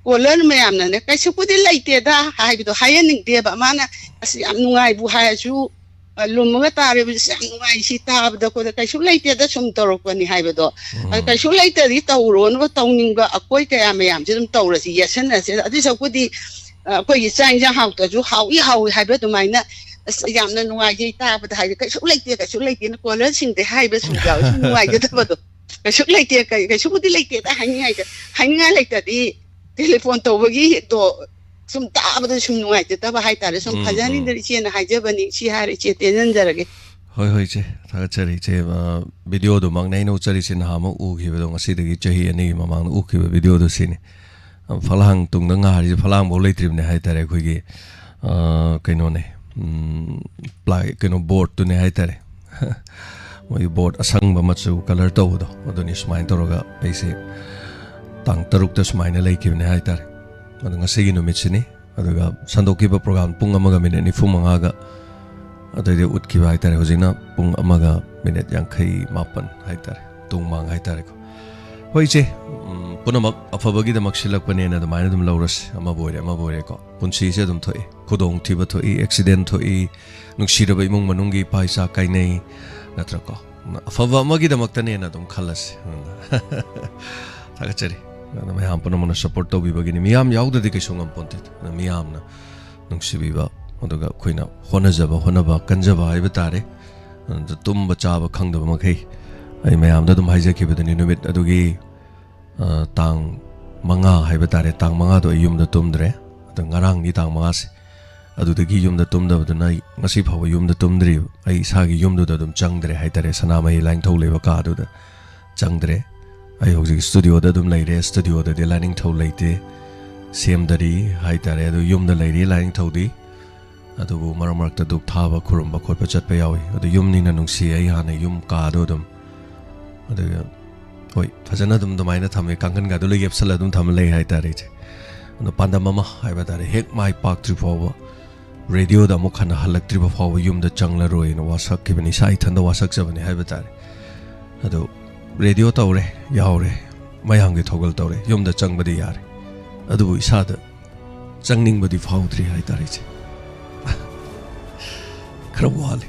caller ꯃꯌꯥꯝꯅꯅꯦ, "ꯀꯩꯁꯨꯕꯨꯗꯤ ꯂꯩꯇꯦꯗ" ꯍꯥꯏꯕꯗꯣ ꯍꯥꯏꯍꯟꯅꯤꯡꯗꯦꯕ꯫ ꯃꯥꯅ "ꯑꯁ, ꯌꯥꯝ ꯅꯨꯡꯉꯥꯏꯕꯨ ꯍꯥꯏꯔꯁꯨ, ꯑ, ꯂꯨꯝꯃꯒ ꯇꯥꯔꯦꯕ, ꯑꯁ, ꯌꯥꯝ ꯅꯨꯡꯉꯥꯏ ꯁꯤ ꯇꯥꯕꯗ" ꯈꯣꯠꯇ, "ꯀꯩꯁꯨ ꯂꯩꯇꯦꯗ" ꯁꯨꯝ ꯇꯧꯔꯛꯄꯅꯤ ꯍꯥꯏꯕꯗꯣ꯫ ꯑꯗ ꯎꯝ꯫ ꯀꯩꯁꯨ ꯂꯩꯇ꯭ꯔꯗꯤ ꯇꯧꯔꯣꯅꯕ, ꯇꯧꯅꯤꯡꯕ ꯑꯩꯈꯣꯏ ꯀꯌꯥ ꯃꯌꯥꯝꯁꯦ ꯑꯗꯨꯝ ꯇꯧꯔꯁꯤ, ꯌꯦꯠꯁꯟꯅꯁꯦ꯫ ꯑꯗꯨꯏ ꯁꯔꯨꯛꯄꯨꯗꯤ, ꯑ, ꯑꯩꯈꯣꯏꯒꯤ ꯆꯥꯛ ꯏꯟꯁꯥꯡ ꯍꯥꯎꯇ꯭ꯔꯁꯨ "ꯍꯥꯎꯏ, ꯍꯥꯎꯏ" ꯍꯥꯏꯕ ꯑꯗꯨꯃꯥꯏꯅ, "ꯑꯁ, ꯌꯥꯝꯅ ꯅꯨꯡꯉꯥꯏꯖꯩ ꯇꯥꯕꯗ" ꯍꯥꯏꯗꯤ "ꯀꯩꯁꯨ ꯂꯩꯇꯦ, ꯀꯩꯁꯨ ꯂꯩꯇꯦꯅ" caller ꯁꯤꯡꯗꯩ ꯍꯥꯏꯕ ꯁꯨꯝ ꯌꯥꯎꯋꯤ꯫ ꯁꯨꯝ ꯅꯨꯡꯉꯥꯏꯖꯗꯕꯗꯣ꯫ "ꯀꯩꯁꯨ ꯂꯩꯇꯦ, ꯀꯩ-, ꯀꯩꯁꯨꯕꯨꯗꯤ ꯂꯩꯇꯦꯗ" ꯍꯥꯏꯅꯤꯡꯉꯥꯏꯗ, ꯍꯥꯏꯅꯤꯡꯉꯥꯏ ꯂꯩꯇ꯭ꯔꯗꯤ telephone ꯇꯧꯕꯒꯤꯗꯣ ꯁꯨꯝ ꯇꯥꯕꯗ ꯁꯨꯝ ꯅꯨꯡꯉꯥꯏꯖꯗꯕ ꯍꯥꯏꯇꯥꯔꯦ꯫ ꯁꯨꯝ ꯎꯝ, ꯐꯖꯅꯤꯗ ꯎꯝ꯫ ꯏꯆꯦꯅ ꯍꯥꯏꯖꯕꯅꯤ꯫ ꯁꯤ ꯍꯥꯏꯔ ꯏꯆꯦ ꯇꯦꯟꯖꯟꯖꯔꯒꯦ꯫ ꯍꯣꯏ, ꯍꯣꯏ, ꯏꯆꯦ꯫ ꯊꯥꯒꯠꯆꯔꯤ, ꯏꯆꯦ꯫ ꯑ, videoꯗꯨꯃꯛꯅꯦ ꯑꯩꯅ ꯎꯠꯆꯔꯤꯁꯦ, ꯅꯍꯥꯟꯃꯨꯛ ꯎꯈꯤꯕꯗꯣ, ꯉꯁꯤꯗꯒꯤ ꯆꯍꯤ ꯑꯅꯤꯒꯤ ꯃꯃꯥꯡꯗ ꯎꯈꯤꯕ videoꯗꯣ ꯁꯤꯅꯤ꯫ ꯑ, ꯐꯂꯥꯡ ꯇꯨꯡꯗ ꯉꯥꯔꯤꯁꯦ, ꯐꯂꯥꯡꯐꯧ ꯂꯩꯇ꯭ꯔꯤꯕꯅꯦ ꯍꯥꯏꯇꯥꯔꯦ꯫ ꯑꯩꯈꯣꯏꯒꯤ, ꯑ, ꯀꯩꯅꯣꯅꯦ, ꯎꯝ, ply-, ꯀꯩꯅꯣ, boardꯇꯨꯅꯦ ꯍꯥꯏꯇꯥꯔꯦ꯫ ꯃꯣꯏꯒꯤ board ꯑꯁꯪꯕ ꯃꯆꯨ colour ꯇꯧꯕꯗꯣ, ꯑꯗꯨꯅꯤ꯫ ꯁꯨꯃꯥꯏꯅ ꯇꯧꯔꯒ ꯑꯩꯁꯦ ꯇꯥꯡ ꯇꯔꯨꯛꯇ ꯁꯨꯃꯥꯏꯅ ꯂꯩꯈꯤꯕꯅꯦ ꯍꯥꯏꯇꯥꯔꯦ꯫ ꯑꯗꯣ ꯉꯁꯤꯒꯤ ꯅꯨꯃꯤꯠꯁꯤꯅꯤ꯫ ꯑꯗꯨꯒ ꯁꯟꯗꯣꯛꯈꯤꯕ program ꯄꯨꯡ ꯑꯃꯒ minute ꯅꯤꯐꯨ ꯃꯉꯥꯒ ꯑꯗꯩꯗꯤ ꯎꯠꯈꯤꯕ ꯍꯥꯏꯇꯥꯔꯦ꯫ ꯍꯧꯖꯤꯛꯅ ꯄꯨꯡ ꯑꯃꯒ minute ꯌꯥꯡꯈꯩ ꯃꯥꯄꯟ ꯍꯥꯏꯇꯥꯔꯦ, ꯇꯨꯡ ꯃꯥꯡ ꯍꯥꯏꯇꯥꯔꯦꯀꯣ꯫ ꯍꯣꯏ, ꯏꯆꯦ, ꯎꯝ, ꯄꯨꯝꯅꯃꯛ ꯑꯐꯕꯒꯤꯗꯃꯛ ꯁꯤꯜꯂꯛꯄꯅꯦꯅ ꯑꯗꯨꯃꯥꯏꯅ ꯑꯗꯨꯝ ꯂꯧꯔꯁꯤ꯫ ꯑꯃꯕꯨ ꯑꯣꯏꯔꯦ, ꯑꯃꯕꯨ ꯑꯣꯏꯔꯦꯀꯣ꯫ ꯄꯨꯟꯁꯤꯁꯦ ꯑꯗꯨꯝ ꯊꯣꯛꯏ, ꯈꯨꯗꯣꯡꯊꯤꯕ ꯊꯣꯛꯏ, accident ꯊꯣꯛꯏ, ꯅꯨꯡꯁꯤꯔꯕ ꯏꯃꯨꯡ ꯃꯅꯨꯡꯒꯤ ꯏꯄꯥ ꯏꯆꯥ ꯀꯥꯏꯅꯩ, ꯅꯠꯇ꯭ꯔꯀꯣ? ꯑꯐꯕ ꯑꯃꯒꯤꯗꯃꯛꯇꯅꯦꯅ ꯑꯗꯨꯝ ꯈꯜꯂꯁꯤ꯫ ꯊꯥꯒꯠꯆꯔꯤ꯫ ꯑꯗꯣ ꯃꯌꯥꯝ ꯄꯨꯝꯅꯃꯛꯅ support ꯇꯧꯕꯤꯕꯒꯤꯅꯤ꯫ ꯃꯤꯌꯥꯝ ꯌꯥꯎꯗ꯭ꯔꯗꯤ ꯀꯩꯁꯨ ꯉꯝꯄꯣꯟꯇꯦ꯫ ꯑꯗꯨꯅ ꯃꯤꯌꯥꯝꯅ ꯅꯨꯡꯁꯤꯕꯤꯕ, ꯑꯗꯨꯒ ꯑꯩꯈꯣꯏꯅ ꯍꯣꯠꯅꯖꯕ, ꯍꯣꯠꯅꯕ ꯀꯟꯖꯕ ꯍꯥꯏꯕ ꯇꯥꯔꯦ꯫ ꯑꯗꯨ ꯇꯨꯝꯕ ꯆꯥꯕ ꯈꯪꯗꯕ ꯃꯈꯩ, ꯑꯩ ꯃꯌꯥꯝꯗ ꯑꯗꯨꯝ ꯍꯥꯏꯖꯈꯤꯕꯗꯨꯅꯤ, ꯅꯨꯃꯤꯠ ꯑꯗꯨꯒꯤ, ꯑ, ꯇꯥꯡ ꯃꯉꯥ ꯍꯥꯏꯕ ꯇꯥꯔꯦ, ꯇꯥꯡ ꯃꯉꯥꯗꯣ ꯑꯩ ꯌꯨꯝꯗ ꯇꯨꯝꯗ꯭ꯔꯦ꯫ ꯑꯗꯣ ꯉꯔꯥꯡꯅꯤ ꯇꯥꯡ ꯃꯉꯥꯁꯦ꯫ ꯑꯗꯨꯗꯒꯤ ꯌꯨꯝꯗ ꯇꯨꯝꯗꯕꯗꯨꯅ ꯑꯩ ꯉꯁꯤ ꯐꯥꯎꯕ ꯌꯨꯝꯗ ꯇꯨꯝꯗ꯭ꯔꯤ꯫ ꯑꯩ ꯏꯁꯥꯒꯤ ꯌꯨꯝꯗꯨꯗ ꯑꯗꯨꯝ ꯆꯪꯗ꯭ꯔꯦ ꯍꯥꯏꯇꯥꯔꯦ, ꯁꯅꯥꯃꯍꯤ ꯂꯥꯏꯅꯤꯡꯊꯧ ꯂꯩꯕ ꯀꯥꯗꯨꯗ ꯆꯪꯗ꯭ꯔꯦ꯫ ꯑꯩ ꯍꯧꯖꯤꯛ ꯁ꯭ꯇꯨꯗꯤꯑꯣꯗ ꯑꯗꯨꯝ ꯂꯩꯔꯦ꯫ ꯁ꯭ꯇꯨꯗꯤꯑꯣꯗꯗꯤ ꯂꯥꯏꯅꯤꯡꯊꯧ ꯂꯩꯇꯦ, ꯁꯦꯝꯗꯔꯤ ꯍꯥꯏꯇꯥꯔꯦ꯫ ꯑꯗꯨ ꯌꯨꯝꯗ ꯂꯩꯔꯤ ꯂꯥꯏꯅꯤꯡꯊꯧꯗꯤ꯫ ꯑꯗꯨꯕꯨ ꯃꯔꯛ ꯃꯔꯛꯇ ꯙꯨꯞ ꯊꯥꯕ, ꯈꯨꯔꯨꯝꯕ ꯈꯣꯠꯄ ꯆꯠꯄ ꯌꯥꯎꯏ꯫ ꯑꯗꯨ ꯌꯨꯝꯅꯤꯅ ꯅꯨꯡꯁꯤ ꯑꯩ ꯍꯥꯟꯅ ꯌꯨꯝ ꯀꯥꯗꯣ ꯑꯗꯨꯝ꯫ ꯑꯗꯨꯒ ꯍꯣꯏ, ꯐꯖꯅ ꯑꯗꯨꯝ ꯑꯗꯨꯃꯥꯏꯅ ꯊꯝꯃꯦ, ꯀꯥꯡꯈꯟꯒꯗꯣ ꯂꯣꯏ ꯌꯦꯞꯁꯜꯂ ꯑꯗꯨꯝ ꯊꯝꯃ ꯂꯩ ꯍꯥꯏꯇꯥꯔꯦ ꯏꯆꯦ꯫ ꯑꯗꯣ ꯄꯥꯟꯗꯝ ꯑꯃ ꯍꯥꯏꯕ ꯇꯥꯔꯦ, ꯍꯦꯛ ꯃꯥꯏ ꯄꯥꯛꯇ꯭ꯔꯤ ꯐꯥꯎꯕ, ꯔꯦꯗꯤꯑꯣꯗ ꯑꯃꯨꯛ ꯍꯟꯅ ꯍꯜꯂꯛꯇ꯭ꯔꯤꯕ ꯐꯥꯎꯕ ꯌꯨꯝꯗ ꯆꯪꯂꯔꯣꯏꯅ ꯋꯥꯁꯛꯈꯤꯕꯅꯤ, ꯏꯁꯥ ꯏꯊꯟꯗ ꯋꯥꯁꯛꯆꯕꯅꯤ ꯍꯥꯏꯕ ꯇꯥꯔꯦ꯫ ꯑꯗꯣ ꯔꯦꯗꯤꯑꯣ ꯇꯧꯔꯦ, ꯌꯥꯎꯔꯦ, ꯃꯌꯥꯝꯒꯤ ꯊꯧꯒꯜ ꯇꯧꯔꯦ, ꯌꯨꯝꯗ ꯆꯪꯕꯗꯤ ꯌꯥꯔꯦ, ꯑꯗꯨꯕꯨ ꯏꯁꯥꯗ ꯆꯪꯅꯤꯡꯕꯗꯤ ꯐꯥꯎꯗ꯭ꯔꯤ ꯍꯥꯏꯇꯥꯔꯦ ꯏꯆꯦ꯫ ꯈꯔ ꯋꯥꯠꯂꯤ꯫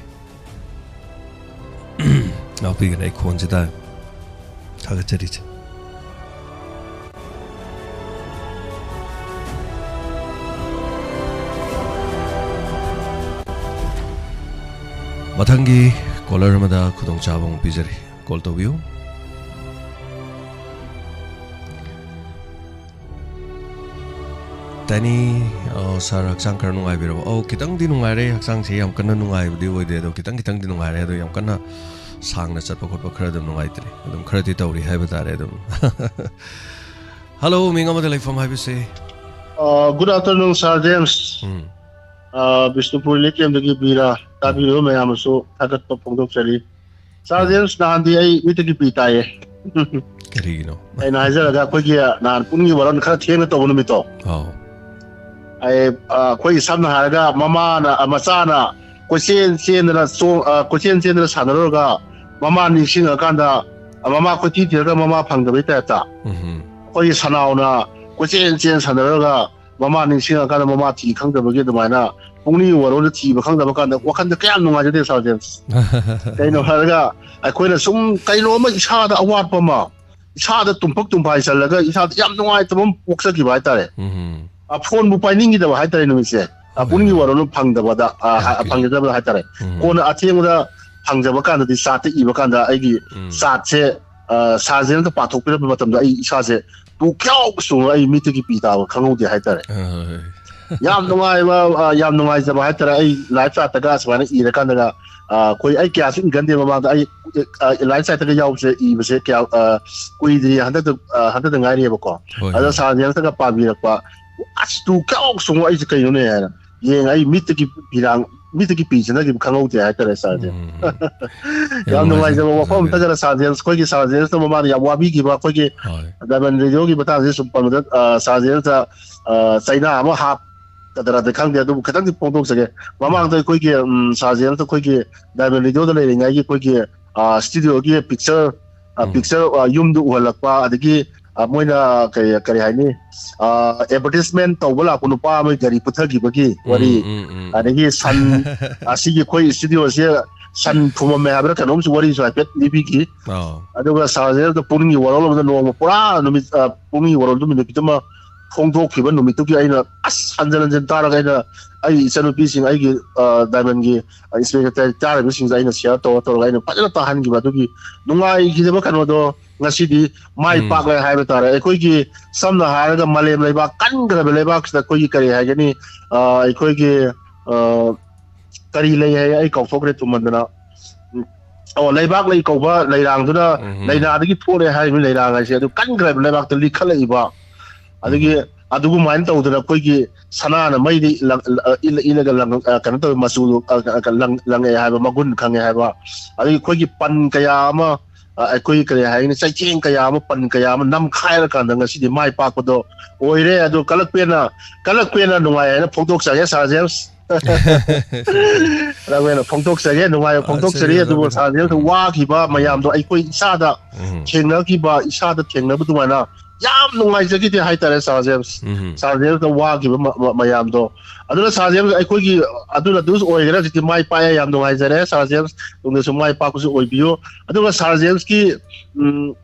ꯉꯥꯛꯄꯤꯒꯅꯤ ꯑꯩ ꯈꯣꯟꯁꯤꯗ꯫ ꯊꯥꯒꯠꯆꯔꯤ ꯏꯆꯦ꯫ ꯃꯊꯪꯒꯤ ꯀꯣꯂꯔ ꯑꯃꯗ ꯈꯨꯗꯣꯡꯆꯥꯕ ꯑꯃꯨꯛ ꯄꯤꯖꯔꯤ꯫ ꯀꯣꯜ ꯇꯧꯕꯤꯌꯨ꯫ ꯇꯥꯏꯅꯤ, ꯑ, ꯁꯥꯔ, ꯍꯛꯆꯥꯡ ꯈꯔ ꯅꯨꯡꯉꯥꯏꯕꯤꯔꯕꯣ? ꯑꯧ, ꯈꯤꯇꯪꯗꯤ ꯅꯨꯡꯉꯥꯏꯔꯦ꯫ ꯍꯛꯆꯥꯡꯁꯦ ꯌꯥꯝ ꯀꯟꯅ ꯅꯨꯡꯉꯥꯏꯕꯗꯤ ꯑꯣꯏꯗꯦ, ꯑꯗꯣ ꯈꯤꯇꯪ ꯈꯤꯇꯪꯗꯤ ꯅꯨꯡꯉꯥꯏꯔꯦ꯫ ꯑꯗꯣ ꯌꯥꯝ ꯀꯟꯅ ꯁꯥꯡꯅ ꯆꯠꯄ ꯈꯣꯠꯄ ꯈꯔ ꯑꯗꯨꯝ ꯅꯨꯡꯉꯥꯏꯇ꯭ꯔꯤ, ꯑꯗꯨꯝ ꯈꯔꯗꯤ ꯇꯧꯔꯤ ꯍꯥꯏꯕ ꯇꯥꯔꯦ ꯑꯗꯨꯝ꯫ ꯍꯜꯂꯣ, ꯃꯤꯡ ꯑꯃꯗ ꯂꯩꯐꯝ ꯍꯥꯏꯕꯤꯁꯦ꯫ ꯑ, good afternoon, Sir James꯫ ꯎꯝ꯫ ꯑ, ꯕꯤꯁꯅꯨꯄꯨꯔ ꯂꯤꯛꯂꯦꯝꯗꯒꯤ ꯕꯤꯔꯥ꯫ ꯇꯥꯕꯤꯔꯤꯕ ꯃꯌꯥꯝ ꯑꯃꯁꯨ ꯊꯥꯒꯠꯄ ꯐꯣꯡꯗꯣꯛꯆꯔꯤ꯫ Sir ꯎꯝ꯫ James, ꯅꯍꯥꯟꯗꯤ ꯑꯩ ꯃꯤꯠꯇꯒꯤ ꯄꯤ ꯇꯥꯏꯌꯦ꯫ ꯀꯔꯤꯒꯤꯅꯣ? ꯑꯩꯅ ꯍꯥꯏꯖꯔꯒ, ꯑꯩꯈꯣꯏꯒꯤ ꯅꯍꯥꯟ ꯄꯨꯡꯒꯤ ꯋꯥꯔꯣꯜ ꯈꯔ ꯊꯦꯡꯅ ꯇꯧꯕ ꯅꯨꯃꯤꯠꯇꯣ꯫ ꯑꯥꯎ꯫ ꯑꯩ, ꯑ, ꯑꯩꯈꯣꯏꯒꯤ ꯁꯝꯅ ꯍꯥꯏꯔꯒ ꯃꯃꯥꯅ, ꯑ, ꯃꯆꯥꯅ ꯀꯣꯏꯆꯦꯟ ꯆꯦꯟꯗꯅ ꯆꯣ-, ꯑ, ꯀꯣꯏꯆꯦꯟ ꯆꯦꯟꯗꯅ ꯁꯥꯟꯅꯔꯨꯔꯒ ꯃꯃꯥ ꯅꯤꯡꯁꯤꯡꯉꯀꯥꯟꯗ, ꯑ, ꯃꯃꯥ ꯀꯣꯏꯊꯤ ꯊꯤꯔꯒ ꯃꯃꯥ ꯐꯪꯗꯕꯩ ꯇꯥꯏꯞꯇ꯫ ꯎꯝꯍꯨꯝ꯫ ꯑꯩꯈꯣꯏꯒꯤ ꯁꯅꯥꯎꯅ ꯀꯣꯏꯆꯦꯟ ꯆꯦꯟ ꯁꯥꯟꯅꯔꯒ ꯃꯃꯥ ꯅꯤꯡꯁꯤꯡꯉꯀꯥꯟꯗ ꯃꯃꯥ ꯊꯤ ꯈꯪꯗꯕꯒꯤ ꯑꯗꯨꯃꯥꯏꯅ ꯄꯨꯛꯅꯤꯡ ꯋꯥꯔꯣꯜꯗ ꯊꯤꯕ ꯈꯪꯗꯕ ꯀꯥꯟꯗ ꯋꯥꯈꯟꯗ ꯀꯌꯥꯝ ꯅꯨꯡꯉꯥꯏꯖꯗꯦ, Sir James꯫ ꯀꯩꯅꯣ ꯍꯥꯏꯔꯒ ꯑꯩꯈꯣꯏꯅ ꯁꯨꯝ ꯀꯩꯅꯣꯝꯃ ꯏꯁꯥꯗ ꯑꯋꯥꯠꯄ ꯑꯃ, ꯏꯁꯥꯗ ꯇꯨꯝꯐꯛ ꯇꯨꯝꯐꯥꯏ ꯆꯜꯂꯒ ꯏꯁꯥꯗ ꯌꯥꯝ ꯅꯨꯡꯉꯥꯏꯇꯕ ꯑꯃ ꯄꯣꯛꯆꯈꯤꯕ ꯍꯥꯏꯇꯥꯔꯦ꯫ ꯎꯝ꯫ ꯑ, ꯐꯣꯟꯕꯨ ꯄꯥꯏꯅꯤꯡꯈꯤꯗꯕ ꯍꯥꯏꯇꯥꯔꯦ ꯅꯨꯃꯤꯠꯁꯦ꯫ ꯑ, ꯍꯣꯏ, ꯄꯨꯛꯅꯤꯡꯒꯤ ꯍꯣꯏ꯫ ꯋꯥꯔꯣꯜ ꯑꯃ ꯐꯪꯗꯕꯗ, ꯑ, ꯑꯣꯀꯦ꯫ ꯐꯪꯖꯗꯕ ꯍꯥꯏꯇꯥꯔꯦ꯫ ꯎꯝ꯫ ꯀꯣꯟꯅ ꯑꯊꯦꯡꯕꯗ ꯐꯪꯖꯕ ꯀꯥꯟꯗꯗꯤ ꯆꯥꯠꯇ ꯏꯕ ꯀꯥꯟꯗ ꯑꯩꯒꯤ ꯎꯝ꯫ ꯆꯥꯠꯁꯦ, ꯑ, Sir James ꯅ ꯄꯥꯊꯣꯛꯄꯤꯔꯛꯄ ꯃꯇꯝꯗ ꯑꯩ ꯏꯁꯥꯁꯦ ꯇꯨ ꯀ꯭ꯌꯥꯎ ꯆꯣꯡꯉ ꯑꯩ ꯃꯤꯠꯇꯒꯤ ꯄꯤ ꯇꯥꯕ ꯈꯪꯍꯧꯗꯦ ꯍꯥꯏꯇꯥꯔꯦ꯫ ꯌꯥꯝ ꯅꯨꯡꯉꯥꯏꯕ, ꯑ, ꯌꯥꯝ ꯅꯨꯡꯉꯥꯏꯖꯕ ꯍꯥꯏꯇꯥꯔꯦ꯫ ꯑꯩ ꯂꯥꯏꯐ ꯆꯥꯠꯇꯒ ꯁꯨꯃꯥꯏꯅ ꯏꯔꯀꯥꯟꯗꯒ, ꯑ, ꯑꯩꯈꯣꯏ, ꯑꯩ ꯀꯌꯥꯁꯨ ꯏꯒꯟꯗꯦ ꯃꯃꯥꯡꯗ꯫ ꯑꯩ, ꯑ, ꯂꯥꯏꯐ ꯆꯥꯠꯇꯒ ꯌꯥꯎꯕꯁꯦ, ꯏꯕꯁꯦ ꯀꯌꯥ, ꯑ, ꯀꯨꯏꯗ꯭ꯔꯤ, ꯍꯟꯗꯛꯇ, ꯑ, ꯍꯟꯗꯛꯇ ꯉꯥꯏꯔꯤꯑꯕꯀꯣ꯫ ꯍꯣꯏ, ꯑꯗ ꯍꯣꯏ꯫ ꯁꯥꯔ ꯖꯦꯝꯁꯅꯒ ꯄꯥꯝꯕꯤꯔꯛꯄ, "ꯑꯁ, ꯇꯨ ꯀ꯭ꯌꯥꯎ ꯆꯣꯡꯉꯣ, ꯑꯩꯁꯦ ꯀꯩꯅꯣꯅꯦ?" ꯍꯥꯏꯅ ꯌꯦꯡꯉ ꯑꯩ ꯃꯤꯠꯇꯒꯤ ꯄꯤꯔꯥꯡ, ꯃꯤꯠꯇꯒꯤ ꯄꯤ ꯆꯦꯟꯊꯈꯤꯕ ꯈꯪꯍꯧꯗꯦ ꯍꯥꯏꯇꯥꯔꯦ, ꯁꯥꯔ ꯖꯦꯝꯁ꯫ ꯎꯝ, ꯎꯝ꯫ ꯌꯥꯝ ꯌꯥꯝ ꯅꯨꯡꯉꯥꯏꯖꯕ ꯅꯨꯡꯉꯥꯏꯖꯕ ꯋꯥꯐꯝ ꯁꯥꯔ ꯑꯝꯇ ꯖꯦꯝꯁ꯫ ꯖꯦꯝꯁ, ꯑꯩꯈꯣꯏꯒꯤ ꯁꯥꯔ ꯖꯦꯝꯁꯅ ꯃꯃꯥꯡꯗ ꯌꯥꯝ ꯋꯥꯕꯤꯈꯤꯕ, ꯑꯩꯈꯣꯏꯒꯤ ꯍꯣꯏ꯫ ꯗꯥꯏꯃꯟ ꯔꯦꯗꯤꯑꯣꯒꯤ ꯃꯇꯥꯡꯁꯤꯗ ꯁꯨꯝ ꯄꯟꯕꯗ, ꯑ, ꯁꯥꯔ ꯖꯦꯝꯁꯇ, ꯑ, ꯆꯩꯅꯥ ꯑꯃ ꯍꯥꯞꯀꯗ꯭ꯔꯗꯤ ꯈꯪꯗꯦ, ꯑꯗꯨꯕꯨ ꯈꯤꯇꯪꯗꯤ ꯐꯣꯡꯗꯣꯛꯆꯒꯦ꯫ ꯃꯃꯥꯡꯗ ꯑꯩꯈꯣꯏꯒꯤ, ꯎꯝ, ꯁꯥꯔ ꯖꯦꯝꯁꯇ ꯑꯩꯈꯣꯏꯒꯤ ꯗꯥꯏꯃꯟ ꯔꯦꯗꯤꯑꯣꯗ ꯂꯩꯔꯤꯉꯩꯒꯤ ꯑꯩꯈꯣꯏꯒꯤ, ꯑ, ꯁ꯭ꯇꯨꯗꯤꯑꯣꯒꯤ ꯄꯤꯛꯆꯔ, ꯑ, ꯎꯝ꯫ ꯄꯤꯛꯆꯔ, ꯑ, ꯌꯨꯝꯗ ꯎꯍꯜꯂꯛꯄ, ꯑꯗꯒꯤ, ꯑ, ꯃꯣꯏꯅ ꯀꯔꯤ, ꯀꯔꯤ ꯍꯥꯏꯅꯤ, ꯑ, ꯑꯦꯗꯚꯔꯇꯤꯁꯃꯦꯟ ꯇꯧꯕ ꯂꯥꯛꯄ ꯅꯨꯄꯥ ꯑꯃꯒꯤ ꯒꯥꯔꯤ ꯄꯨꯊꯈꯤꯕꯒꯤ ꯎꯝ, ꯋꯥꯔꯤ, ꯎꯝ, ꯎꯝ, ꯎꯝ꯫ ꯑꯗꯒꯤ ꯁꯟ, ꯑꯁꯤꯒꯤ ꯑꯩꯈꯣꯏ ꯁ꯭ꯇꯨꯗꯤꯑꯣꯁꯦ ꯁꯟ ꯐꯨꯝꯃꯝꯃꯦ ꯍꯥꯏꯕ꯭ꯔꯥ ꯀꯩꯅꯣꯝꯁꯨ ꯋꯥꯔꯤꯁꯨ ꯍꯥꯏꯐꯦꯠ ꯂꯤꯕꯤꯈꯤ꯫ ꯑꯥꯎ꯫ ꯑꯗꯨꯒ ꯁꯥꯔ ꯖꯦꯝꯁꯇ ꯄꯨꯛꯅꯤꯡꯒꯤ ꯋꯥꯔꯣꯜ ꯑꯃꯗ ꯅꯣꯡꯃ ꯄꯨꯔꯥ ꯅꯨꯃꯤꯠ, ꯑ, ꯄꯨꯛꯅꯤꯡꯒꯤ ꯋꯥꯔꯣꯜꯗꯨ ꯅꯨꯃꯤꯠꯇꯨꯃ ꯐꯣꯡꯗꯣꯛꯈꯤꯕ ꯅꯨꯃꯤꯠꯇꯨꯒꯤ ꯑꯩꯅ ꯑꯁ ꯍꯟꯖꯟ ꯍꯟꯖꯟ ꯇꯥꯔꯒ ꯑꯩꯅ ꯑꯩꯒꯤ ꯏꯆꯟꯅꯨꯄꯤꯁꯤꯡ, ꯑꯩꯒꯤ, ꯑ, ꯗꯥꯏꯃꯟꯒꯤ, ꯑ, ꯏꯟꯁꯄꯦꯛꯇꯔ ꯇꯥꯔꯤꯕꯁꯤꯡꯁꯦ ꯑꯩꯅ ꯁꯤꯌꯔ ꯇꯧꯔ ꯇꯧꯔꯒ ꯑꯩꯅ ꯐꯖꯅ ꯇꯥꯍꯟꯈꯤꯕ ꯑꯗꯨꯒꯤ ꯅꯨꯡꯉꯥꯏꯈꯤꯗꯕ ꯀꯩꯅꯣꯗꯣ ꯉꯁꯤꯗꯤ ꯃꯥꯏ ꯎꯝ꯫ ꯄꯥꯛꯂꯦ ꯍꯥꯏꯕ ꯇꯥꯔꯦ꯫ ꯑꯩꯈꯣꯏꯒꯤ ꯁꯝꯅ ꯍꯥꯏꯔꯒ ꯃꯥꯂꯦꯝ ꯂꯩꯕꯥꯛ ꯀꯟꯈ꯭ꯔꯕ ꯂꯩꯕꯥꯛꯁꯤꯗ ꯑꯩꯈꯣꯏꯒꯤ ꯀꯔꯤ ꯍꯥꯏꯒꯅꯤ, ꯑ, ꯑꯩꯈꯣꯏꯒꯤ, ꯑ, ꯀꯔꯤ ꯂꯩ ꯍꯥꯏ ꯑꯩ ꯀꯥꯎꯊꯣꯛꯈ꯭ꯔꯦ ꯊꯨꯝꯃꯟꯗꯅ꯫ ꯎꯝ꯫ ꯑꯣ, ꯂꯩꯕꯥꯛ ꯂꯩ ꯀꯧꯕ ꯂꯩꯔꯥꯡꯗꯨꯅ ꯎꯝ꯫ ꯂꯩꯅꯥꯗꯒꯤ ꯊꯣꯛꯂꯦ ꯍꯥꯏꯔꯤꯕ ꯂꯩꯔꯥꯡ ꯍꯥꯏꯁꯦ ꯑꯗꯨ ꯀꯟꯈ꯭ꯔꯕ ꯂꯩꯕꯥꯛꯇ ꯂꯤꯈꯠꯂꯛꯏꯕ꯫ ꯑꯗꯒꯤ ꯎꯝ꯫ ꯑꯗꯨꯒꯨꯃꯥꯏꯅ ꯇꯧꯗꯅ ꯑꯩꯈꯣꯏꯒꯤ ꯁꯅꯥꯅ ꯃꯩꯗꯤ ꯂꯪ-, ꯑ, ꯏꯜꯂ-, ꯏꯜꯂꯒ ꯂꯪ-, ꯑ, ꯀꯩꯅꯣ ꯇꯧꯋꯦ, ꯃꯆꯨꯗꯣ, ꯑ, ꯑ, ꯂꯪ-, ꯂꯪꯉꯛꯑꯦ ꯍꯥꯏꯕ, ꯃꯒꯨꯟ ꯈꯪꯉꯦ ꯍꯥꯏꯕ꯫ ꯑꯗꯒꯤ ꯑꯩꯈꯣꯏꯒꯤ ꯄꯟ ꯀꯌꯥ ꯑꯃ, ꯑ, ꯑꯩꯈꯣꯏꯒꯤ ꯀꯔꯤ ꯍꯥꯏꯒꯅꯤ, ꯆꯩꯊꯦꯡ ꯀꯌꯥ ꯑꯃ, ꯄꯟ ꯀꯌꯥ ꯑꯃ ꯅꯝꯈꯥꯏꯔꯀꯥꯟꯗ ꯉꯁꯤꯗꯤ ꯃꯥꯏ ꯄꯥꯛꯄꯗꯣ ꯑꯣꯏꯔꯦ꯫ ꯑꯗꯣ ꯀꯂꯛꯄꯦꯟꯅ, ꯀꯂꯛꯄꯦꯟꯅ ꯅꯨꯡꯉꯥꯏ ꯍꯥꯏꯅ ꯐꯣꯡꯗꯣꯛꯆꯒꯦ, ꯁꯥꯔ ꯖꯦꯝꯁ꯫ ꯀꯂꯛꯄꯦꯟꯅ ꯐꯣꯡꯗꯣꯛꯆꯒꯦ, ꯅꯨꯡꯉꯥꯏꯕ ꯑ, ꯐꯣꯡꯗꯣꯛꯆꯔꯤ꯫ ꯁꯥꯔ ꯑꯗꯨꯕꯨ ꯖꯦꯝꯁ, ꯁꯥꯔ ꯖꯦꯝꯁ ꯎꯝ꯫ ꯋꯥꯈꯤꯕ ꯎꯝ꯫ ꯃꯌꯥꯝꯗꯣ ꯑꯩꯈꯣꯏ ꯏꯁꯥꯗ ꯎꯝ꯫ ꯊꯦꯡꯅꯈꯤꯕ, ꯏꯁꯥꯗ ꯊꯦꯡꯅꯕ ꯑꯗꯨꯃꯥꯏꯅ ꯌꯥꯝ ꯅꯨꯡꯉꯥꯏꯖꯈꯤꯗꯦ ꯍꯥꯏꯇꯥꯔꯦ, ꯁꯥꯔ ꯖꯦꯝꯁ꯫ ꯎꯝ꯫ ꯁꯥꯔ ꯖꯦꯝꯁꯅ ꯋꯥꯈꯤꯕ ꯃ-, ꯃ-, ꯃꯌꯥꯝꯗꯣ꯫ ꯑꯗꯨꯅ ꯁꯥꯔ ꯖꯦꯝꯁ ꯑꯩꯈꯣꯏꯒꯤ ꯑꯗꯨꯅ ꯑꯗꯨ ꯑꯣꯏꯈ꯭ꯔꯦ, ꯍꯧꯖꯤꯛꯇꯤ ꯃꯥꯏ ꯄꯥꯛꯑꯦ, ꯌꯥꯝ ꯅꯨꯡꯉꯥꯏꯖꯔꯦ꯫ ꯁꯥꯔ ꯖꯦꯝꯁ ꯇꯨꯡꯗꯁꯨ ꯃꯥꯏ ꯄꯥꯛꯄꯁꯨ ꯑꯣꯏꯕꯤꯌꯨ꯫ ꯑꯗꯨꯒ ꯁꯥꯔ ꯖꯦꯝꯁꯀꯤ, ꯎꯝ,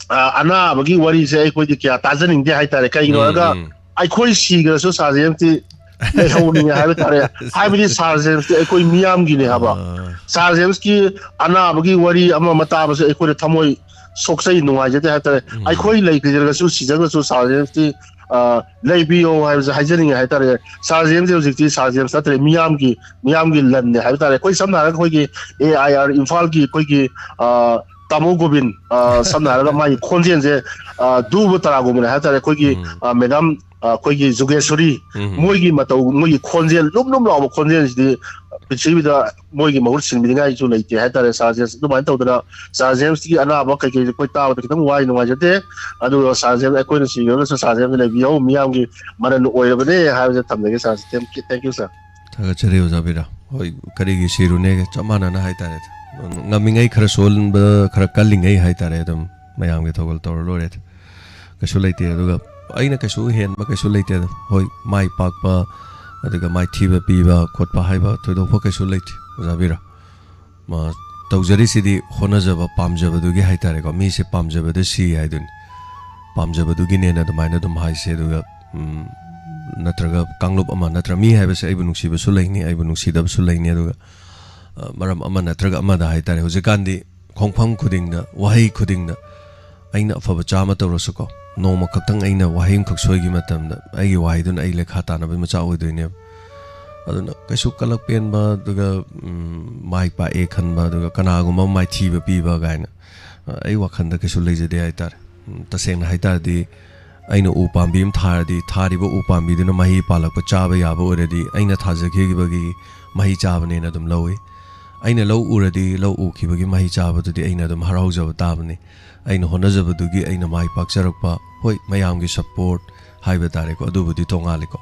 ꯑ, ꯑꯅꯥꯕꯒꯤ ꯋꯥꯔꯤꯁꯦ ꯑꯩꯈꯣꯏꯗꯤ ꯀꯌꯥ ꯇꯥꯖꯅꯤꯡꯗꯦ ꯍꯥꯏꯇꯥꯔꯦ꯫ ꯀꯩꯒꯤꯅꯣ ꯎꯝ, ꯍꯥꯏꯔꯒ ꯎꯝ꯫ ꯑꯩꯈꯣꯏ ꯁꯤꯈ꯭ꯔꯁꯨ ꯁꯥꯔ ꯖꯦꯝꯁꯇꯤ ꯂꯩꯍꯧꯅꯤꯡꯉꯦ ꯍꯥꯏꯕ ꯇꯥꯔꯦ꯫ ꯍꯥꯏꯕꯗꯤ ꯁꯥꯔ ꯖꯦꯝꯁꯇꯤ ꯑꯩꯈꯣꯏ ꯃꯤꯌꯥꯝꯒꯤꯅꯦ ꯍꯥꯏꯕ꯫ ꯑꯥ꯫ ꯁꯥꯔ ꯖꯦꯝꯁꯀꯤ ꯑꯅꯥꯕꯒꯤ ꯋꯥꯔꯤ ꯑꯃ ꯑꯃ ꯇꯥꯕꯁꯦ ꯑꯩꯈꯣꯏꯅ ꯊꯃꯣꯏ ꯁꯣꯛꯆꯩ, ꯅꯨꯡꯉꯥꯏꯖꯗꯦ ꯍꯥꯏꯇꯥꯔꯦ꯫ ꯑꯩꯈꯣꯏ ꯂꯩꯈꯤꯗ꯭ꯔꯒꯁꯨ ꯁꯤꯖꯈ꯭ꯔꯁꯨ ꯁꯥꯔ ꯖꯦꯝꯁꯇꯤ, ꯑ, ꯂꯩꯕꯤꯌꯣ ꯍꯥꯏꯕꯁꯦ ꯍꯥꯏꯖꯅꯤꯡꯉꯦ ꯍꯥꯏꯇꯥꯔꯦ꯫ ꯁꯥꯔ ꯖꯦꯝꯁꯁꯦ ꯍꯧꯖꯤꯛꯇꯤ ꯁꯥꯔ ꯖꯦꯝꯁ ꯅꯠꯇ꯭ꯔꯦ, ꯃꯤꯌꯥꯝꯒꯤ, ꯃꯤꯌꯥꯝꯒꯤ ꯂꯟꯅꯦ ꯍꯥꯏꯕ ꯇꯥꯔꯦ꯫ ꯑꯩꯈꯣꯏ ꯁꯝꯅ ꯍꯥꯏꯔꯒ ꯑꯩꯈꯣꯏꯒꯤ ꯑꯦ ꯑꯥꯏ ꯑꯥꯔ ꯏꯝꯐꯥꯜꯒꯤ ꯑꯩꯈꯣꯏꯒꯤ, ꯑ, ꯇꯥꯃꯣ ꯒꯣꯕꯤꯟ, ꯑ, ꯁꯝꯅ ꯍꯥꯏꯔꯒ ꯃꯥꯒꯤ ꯈꯣꯟꯖꯦꯜꯁꯦ, ꯑ, ꯙ꯭ꯔꯨꯕ ꯇꯔꯥꯒꯨꯝꯕꯅꯦ ꯍꯥꯏꯇꯥꯔꯦ꯫ ꯑꯩꯈꯣꯏꯒꯤ, ꯑ, ꯃꯦꯗꯥꯝ, ꯑ, ꯑꯩꯈꯣꯏꯒꯤ ꯖꯨꯒꯦꯁꯣꯔꯤ, ꯃꯣꯏꯒꯤ ꯃꯇꯧ, ꯃꯣꯏꯒꯤ ꯈꯣꯟꯖꯦꯜ, ꯂꯨꯝ ꯂꯨꯝ ꯂꯥꯎꯕ ꯈꯣꯟꯖꯦꯜꯁꯤꯗꯤ ꯄ꯭ꯔꯤꯊꯤꯕꯤꯗ ꯃꯣꯏꯒꯤ ꯃꯍꯨꯠ ꯁꯤꯟꯕꯤꯅꯤꯡꯉꯥꯏꯁꯨ ꯂꯩꯇꯦ ꯍꯥꯏꯇꯥꯔꯦ꯫ ꯁꯥꯔ ꯖꯦꯝꯁ, ꯑꯗꯨꯃꯥꯏꯅ ꯇꯧꯗꯅ ꯁꯥꯔ ꯖꯦꯝꯁꯀꯤ ꯑꯅꯥꯕ ꯀꯩꯀꯩꯁꯦ ꯑꯩꯈꯣꯏ ꯇꯥꯕꯗ ꯈꯤꯇꯪ ꯋꯥꯏ, ꯅꯨꯡꯉꯥꯏꯖꯗꯦ꯫ ꯑꯗꯨꯒ ꯁꯥꯔ ꯖꯦꯝꯁ, ꯑꯩꯈꯣꯏꯅ ꯁꯤꯈ꯭ꯔꯒꯁꯨ ꯁꯥꯔ ꯖꯦꯝꯁ ꯂꯩꯕꯤꯍꯧ, ꯃꯤꯌꯥꯝꯒꯤ ꯃꯔꯟ ꯑꯣꯏꯔꯕꯅꯦ ꯍꯥꯏꯕꯁꯦ ꯊꯝꯖꯒꯦ ꯁꯥꯔ꯫ Thank you, thank you, sir꯫ ꯊꯥꯒꯠꯆꯔꯤ ꯑꯣꯖꯥ ꯕꯤꯔꯥ꯫ ꯍꯣꯏ, ꯀꯔꯤꯒꯤ ꯁꯤꯔꯨꯅꯦꯒꯦ? ꯆꯞ ꯃꯥꯟꯅꯅ ꯍꯥꯏꯇꯥꯔꯦ꯫ ꯉꯝꯃꯤꯉꯩ ꯈꯔ ꯁꯣꯟꯕ, ꯈꯔ ꯀꯜꯂꯤꯉꯩ ꯍꯥꯏꯇꯥꯔꯦ, ꯑꯗꯨꯝ ꯃꯌꯥꯝꯒꯤ ꯊꯧꯒꯜ ꯇꯧꯔ ꯂꯣꯏꯔꯦ꯫ ꯀꯩꯁꯨ ꯂꯩꯇꯦ꯫ ꯑꯗꯨꯒ ꯑꯩꯅ ꯀꯩꯁꯨ ꯍꯦꯟꯕ ꯀꯩꯁꯨ ꯂꯩꯇꯦꯗ꯫ ꯍꯣꯏ, ꯃꯥꯏ ꯄꯥꯛꯄ, ꯑꯗꯨꯒ ꯃꯥꯏꯊꯤꯕ ꯄꯤꯕ ꯈꯣꯠꯄ ꯍꯥꯏꯕ ꯊꯣꯏꯗꯣꯛꯄ ꯀꯩꯁꯨ ꯂꯩꯇꯦ, ꯑꯣꯖꯥ ꯕꯤꯔꯥ꯫ ꯃꯥ ꯇꯧꯖꯔꯤꯁꯤꯗꯤ ꯍꯣꯠꯅꯖꯕ, ꯄꯥꯝꯖꯕꯗꯨꯒꯤ ꯍꯥꯏꯇꯥꯔꯦꯀꯣ꯫ ꯃꯤꯁꯦ ꯄꯥꯝꯖꯕꯗ ꯁꯤ ꯍꯥꯏꯗꯨꯅꯤ꯫ ꯄꯥꯝꯖꯕꯗꯨꯒꯤꯅꯦꯅ ꯑꯗꯨꯃꯥꯏꯅ ꯑꯗꯨꯝ ꯍꯥꯏꯁꯦ꯫ ꯑꯗꯨꯒ, ꯎꯝ, ꯅꯠꯇ꯭ꯔꯒ ꯀꯥꯡꯂꯨꯞ ꯑꯃ, ꯅꯠꯇ꯭ꯔ ꯃꯤ ꯍꯥꯏꯕꯁꯦ ꯑꯩꯕꯨ ꯅꯨꯡꯁꯤꯕꯁꯨ ꯂꯩꯅꯤ, ꯑꯩꯕꯨ ꯅꯨꯡꯁꯤꯗꯕꯁꯨ ꯂꯩꯅꯤ꯫ ꯑꯗꯨꯒ, ꯑ, ꯃꯔꯝ ꯑꯃ ꯅꯠꯇ꯭ꯔꯒ ꯑꯃꯗ ꯍꯥꯏꯇꯥꯔꯦ, ꯍꯧꯖꯤꯛꯀꯥꯟꯗꯤ ꯈꯣꯡꯐꯝ ꯈꯨꯗꯤꯡꯗ, ꯋꯥꯍꯩ ꯈꯨꯗꯤꯡꯗ, ꯑꯩꯅ ꯑꯐꯕ ꯆꯥꯝꯃ ꯇꯧꯔꯁꯨꯀꯣ, ꯅꯣꯡꯃ ꯈꯛꯇꯪ ꯑꯩꯅ ꯋꯥꯍꯩ ꯑꯃꯈꯛ ꯁꯣꯏꯈꯤꯕ ꯃꯇꯝꯗ, ꯑꯩꯒꯤ ꯋꯥꯍꯩꯗꯨꯅ ꯑꯩ ꯂꯩꯈꯥ ꯇꯥꯅꯕꯒꯤ ꯃꯆꯥꯛ ꯑꯣꯏꯗꯣꯏꯅꯦꯕ꯫ ꯑꯗꯨꯅ ꯀꯩꯁꯨ ꯀꯂꯛ ꯄꯦꯟꯕ, ꯑꯗꯨꯒ, ꯎꯝ, ꯃꯥꯏ ꯄꯥꯛꯑꯦ ꯈꯟꯕ, ꯑꯗꯨꯒ ꯀꯅꯥꯒꯨꯝꯕ ꯑꯃ ꯃꯥꯏꯊꯤꯕ ꯄꯤꯕ ꯀꯥꯏꯅ, ꯑ, ꯑꯩ ꯋꯥꯈꯜꯗ ꯀꯩꯁꯨ ꯂꯩꯖꯗꯦ ꯍꯥꯏꯇꯥꯔꯦ꯫ ꯎꯝ, ꯇꯁꯦꯡꯅ ꯍꯥꯏꯇꯥꯔꯗꯤ, ꯑꯩꯅ ꯎ ꯄꯥꯝꯕꯤ ꯑꯃ ꯊꯥꯔꯗꯤ, ꯊꯥꯔꯤꯕ ꯎ ꯄꯥꯝꯕꯤꯗꯨꯅ ꯃꯍꯩ ꯄꯥꯜꯂꯛꯄ ꯆꯥꯕ ꯌꯥꯕ ꯑꯣꯏꯔꯗꯤ, ꯑꯩꯅ ꯊꯥꯖꯈꯤꯕꯒꯤ ꯃꯍꯩ ꯆꯥꯕꯅꯦꯅ ꯑꯗꯨꯝ ꯂꯧꯏ꯫ ꯑꯩꯅ ꯂꯧ ꯎꯔꯗꯤ, ꯂꯧ ꯎꯈꯤꯕꯒꯤ ꯃꯍꯩ ꯆꯥꯕꯗꯨꯗꯤ ꯑꯩꯅ ꯑꯗꯨꯝ ꯍꯔꯥꯎꯖꯕ ꯇꯥꯕꯅꯤ꯫ ꯑꯩꯅ ꯍꯣꯠꯅꯖꯕꯗꯨꯒꯤ ꯑꯩꯅ ꯃꯥꯏ ꯄꯥꯛꯆꯔꯛꯄ, ꯍꯣꯏ, ꯃꯌꯥꯝꯒꯤ support ꯍꯥꯏꯕ ꯇꯥꯔꯦꯀꯣ, ꯑꯗꯨꯕꯨꯗꯤ ꯇꯣꯉꯥꯜꯂꯤꯀꯣ꯫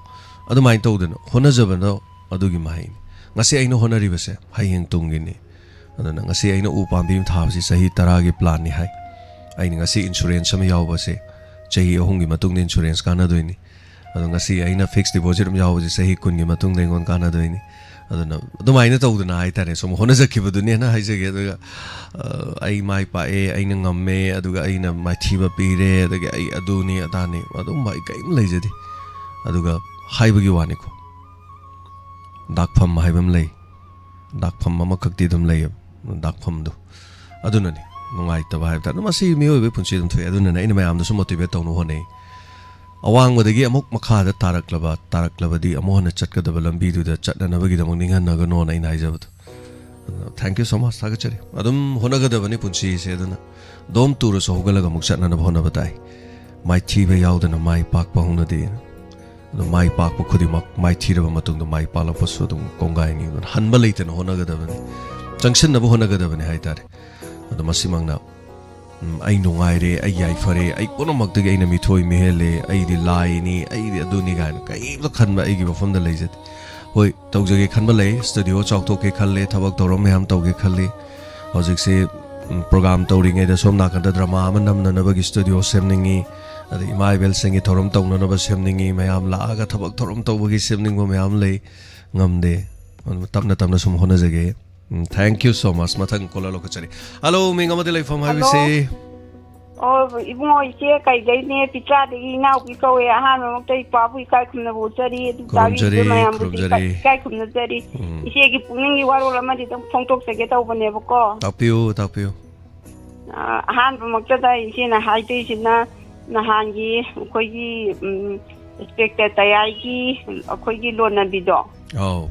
ꯑꯗꯨꯃꯥꯏꯅ ꯇꯧꯗꯅ ꯍꯣꯠꯅꯖꯕꯅ ꯑꯗꯨꯒꯤ ꯃꯍꯩꯅꯤ꯫ ꯉꯁꯤ ꯑꯩꯅ ꯍꯣꯠꯅꯔꯤꯕꯁꯦ ꯍꯌꯦꯡ ꯇꯨꯡꯒꯤꯅꯤ꯫ ꯑꯗꯨꯅ ꯉꯁꯤ ꯑꯩꯅ ꯎ ꯄꯥꯝꯕꯤ ꯑꯃ ꯊꯥꯕꯁꯤ ꯆꯍꯤ ꯇꯔꯥꯒꯤ planꯅꯤ ꯍꯥꯏ꯫ ꯑꯩꯅ ꯉꯁꯤ insurance ꯑꯃ ꯌꯥꯎꯕꯁꯦ ꯆꯍꯤ ꯑꯍꯨꯝꯒꯤ ꯃꯇꯨꯡꯗ insurance ꯀꯥꯟꯅꯗꯣꯏꯅꯤ꯫ ꯑꯗꯣ ꯉꯁꯤ ꯑꯩꯅ fixed deposit ꯑꯃ ꯌꯥꯎꯕꯁꯦ ꯆꯍꯤ ꯀꯨꯟꯒꯤ ꯃꯇꯨꯡꯗ ꯑꯩꯉꯣꯟꯗ ꯀꯥꯟꯅꯗꯣꯏꯅꯤ꯫ ꯑꯗꯨꯅ ꯑꯗꯨꯃꯥꯏꯅ ꯇꯧꯗꯅ ꯍꯥꯏꯇꯥꯔꯦ, ꯁꯨꯝ ꯍꯣꯠꯅꯖꯈꯤꯕꯗꯨꯅꯦꯅ ꯍꯥꯏꯖꯒꯦ꯫ ꯑꯗꯨꯒ, ꯑ, ꯑꯩ ꯃꯥꯏ ꯄꯥꯛꯑꯦ, ꯑꯩꯅ ꯉꯝꯃꯦ, ꯑꯗꯨꯒ ꯑꯩꯅ ꯃꯥꯏꯊꯤꯕ ꯄꯤꯔꯦ, ꯑꯗꯒꯤ ꯑꯩ ꯑꯗꯨꯅꯤ ꯑꯗꯥꯅꯤ, ꯑꯗꯨꯝꯕ ꯑꯩ ꯀꯔꯤꯝ ꯂꯩꯖꯗꯦ꯫ ꯑꯗꯨꯒ ꯍꯥꯏꯕꯒꯤ ꯋꯥꯅꯤꯀꯣ, ꯗꯥꯛꯐꯝ ꯍꯥꯏꯕ ꯑꯃ ꯂꯩ꯫ ꯗꯥꯛꯐꯝ ꯑꯃꯈꯛꯇꯤ ꯑꯗꯨꯝ ꯂꯩꯌꯦꯕ, ꯗꯥꯛꯐꯝꯗꯣ꯫ ꯑꯗꯨꯅꯅꯤ꯫ ꯅꯨꯡꯉꯥꯏꯇꯕ ꯍꯥꯏꯕ ꯇꯥꯔꯦ꯫ ꯑꯗꯨꯝ ꯃꯁꯤ ꯃꯤꯑꯣꯏꯕꯒꯤ ꯄꯨꯟꯁꯤ ꯑꯗꯨꯝ ꯊꯣꯛꯑꯦ꯫ ꯑꯗꯨꯅꯅꯦ ꯑꯩꯅ ꯃꯌꯥꯝꯗꯁꯨ motivate ꯇꯧꯅꯕ ꯍꯣꯠꯅꯩ꯫ ꯑꯋꯥꯡꯕꯗꯒꯤ ꯑꯃꯨꯛ ꯃꯈꯥꯗ ꯇꯥꯔꯛꯂꯕ, ꯇꯥꯔꯛꯂꯕꯗꯤ ꯑꯃꯨꯛ ꯍꯟꯅ ꯆꯠꯀꯗꯕ ꯂꯝꯕꯤꯗꯨꯗ ꯆꯠꯅꯅꯕꯒꯤꯗꯃꯛ ꯅꯤꯡꯍꯟꯅꯒꯅꯣꯅ ꯑꯩꯅ ꯍꯥꯏꯖꯕꯗꯣ꯫ ꯑꯗꯨꯅ thank you so much, ꯊꯥꯒꯠꯆꯔꯤ꯫ ꯑꯗꯨꯝ ꯍꯣꯠꯅꯒꯗꯕꯅꯤ ꯄꯨꯟꯁꯤꯁꯦ꯫ ꯑꯗꯨꯅ ꯗꯣꯝ ꯇꯨꯔꯁꯨ ꯍꯧꯒꯠꯂꯒ ꯑꯃꯨꯛ ꯆꯠꯅꯅꯕ ꯍꯣꯠꯅꯕ ꯇꯥꯏ꯫ ꯃꯥꯏꯊꯤꯕ ꯌꯥꯎꯗꯅ ꯃꯥꯏ ꯄꯥꯛꯄ ꯍꯧꯅꯗꯦ꯫ ꯑꯗꯣ ꯃꯥꯏ ꯄꯥꯛꯄ ꯈꯨꯗꯤꯡꯃꯛ ꯃꯥꯏꯊꯤꯔꯕ ꯃꯇꯨꯡꯗ ꯃꯥꯏ ꯄꯥꯛꯂꯛꯄꯁꯨ ꯑꯗꯨꯝ ꯀꯣꯡꯒꯥꯏꯅꯤ꯫ ꯑꯗꯨꯅ ꯍꯟꯕ ꯂꯩꯇꯅ ꯍꯣꯠꯅꯒꯗꯕꯅꯤ, ꯆꯪꯁꯤꯟꯅꯕ ꯍꯣꯠꯅꯒꯗꯕꯅꯤ ꯍꯥꯏꯇꯥꯔꯦ꯫ ꯑꯗꯣ ꯃꯁꯤꯃꯛꯅ, ꯎꯝ, "ꯑꯩ ꯅꯨꯡꯉꯥꯏꯔꯦ, ꯑꯩ ꯌꯥꯏꯐꯔꯦ, ꯑꯩ ꯄꯨꯝꯅꯃꯛꯇꯒꯤ ꯑꯩꯅ ꯃꯤꯊꯣꯏ ꯃꯤꯍꯦꯜꯂꯦ, ꯑꯩꯗꯤ ꯂꯥꯏꯅꯤ, ꯑꯩꯗꯤ ꯑꯗꯨꯅꯤ" ꯀꯥꯏꯅ ꯀꯔꯤꯝꯇ ꯈꯟꯕ ꯑꯩꯒꯤ ꯋꯥꯐꯝꯗ ꯂꯩꯖꯗꯦ꯫ ꯍꯣꯏ, ꯇꯧꯖꯒꯦ ꯈꯟꯕ ꯂꯩ, ꯁ꯭ꯇꯨꯗꯤꯑꯣ ꯆꯥꯎꯊꯣꯛꯀꯦ ꯈꯜꯂꯦ, ꯊꯕꯛ ꯊꯧꯔꯝ ꯃꯌꯥꯝ ꯇꯧꯒꯦ ꯈꯜꯂꯤ꯫ ꯍꯧꯖꯤꯛꯁꯤ, ꯎꯝ, ꯄ꯭ꯔꯣꯒ꯭ꯔꯥꯝ ꯇꯧꯔꯤꯉꯩꯗ ꯁꯣꯝ ꯅꯥꯀꯟꯗ ꯗ꯭ꯔꯃꯥ ꯑꯃ ꯅꯝꯅꯅꯕꯒꯤ ꯁ꯭ꯇꯨꯗꯤꯑꯣ ꯁꯦꯝꯅꯤꯡꯉꯤ, ꯑꯗꯩ ꯏꯃꯥ ꯏꯕꯦꯜꯁꯤꯡꯒꯤ ꯊꯧꯔꯝ ꯇꯧꯅꯅꯕ ꯁꯦꯝꯅꯤꯡꯉꯤ, ꯃꯌꯥꯝ ꯂꯥꯛꯑꯒ ꯊꯕꯛ ꯊꯧꯔꯝ ꯇꯧꯕꯒꯤ ꯁꯦꯝꯅꯤꯡꯕ ꯃꯌꯥꯝ ꯂꯩ, ꯉꯝꯗꯦ꯫ ꯑꯗꯨ ꯇꯞꯅ ꯇꯞꯅ ꯁꯨꯝ ꯍꯣꯠꯅꯖꯒꯦ꯫ ꯎꯝ, thank you so much꯫ ꯃꯊꯪ ꯀꯣꯂꯔ ꯂꯧꯈꯠꯆꯔꯤ꯫ ꯍꯜꯂꯣ, ꯃꯤꯡ ꯑꯃꯗꯤ ꯂꯩꯐꯝ ꯍꯜꯂꯣ꯫ ꯍꯥꯏꯕꯤꯁꯤ꯫ ꯑꯣ, ꯏꯕꯨꯡꯉꯣ, ꯏꯆꯦ ꯀꯩꯗꯩꯅꯦ, ꯄꯤꯆꯥꯗꯒꯤ ꯏꯅꯥꯎꯄꯤ ꯀꯧꯋꯦ꯫ ꯑꯍꯥꯟꯕꯃꯛꯇ ꯏꯄꯥꯕꯨ ꯏꯀꯥꯏ ꯈꯨꯝꯅꯕ ꯎꯠꯆꯔꯤ꯫ ꯑꯗꯨ ꯈꯨꯔꯨꯝꯖꯔꯤ, ꯇꯥꯕꯤꯔꯤꯕ ꯃꯌꯥꯝꯕꯨꯁꯨ ꯈꯨꯔꯨꯝꯖꯔꯤ꯫ ꯏꯀꯥꯏ, ꯏꯀꯥꯏ ꯈꯨꯝꯅꯖꯔꯤ꯫ ꯎꯝ꯫ ꯏꯆꯦꯒꯤ ꯄꯨꯛꯅꯤꯡꯒꯤ ꯋꯥꯔꯣꯜ ꯑꯃꯗꯤ ꯑꯗꯨꯝ ꯐꯣꯡꯗꯣꯛꯆꯒꯦ ꯇꯧꯕꯅꯦꯕꯀꯣ꯫ ꯇꯥꯛꯄꯤꯌꯨ, ꯇꯥꯛꯄꯤꯌꯨ꯫ ꯑ, ꯑꯍꯥꯟꯕꯃꯛꯇꯗ ꯏꯆꯦꯅ ꯍꯥꯏꯗꯣꯏꯁꯤꯅ ꯅꯍꯥꯟꯒꯤ ꯑꯩꯈꯣꯏꯒꯤ, ꯎꯝ, ꯏꯟꯁꯄꯦꯛꯇꯔ ꯇꯌꯥꯏꯒꯤ ꯑꯩꯈꯣꯏꯒꯤ ꯂꯣꯟꯅꯕꯤꯗꯣ꯫ ꯑꯧ꯫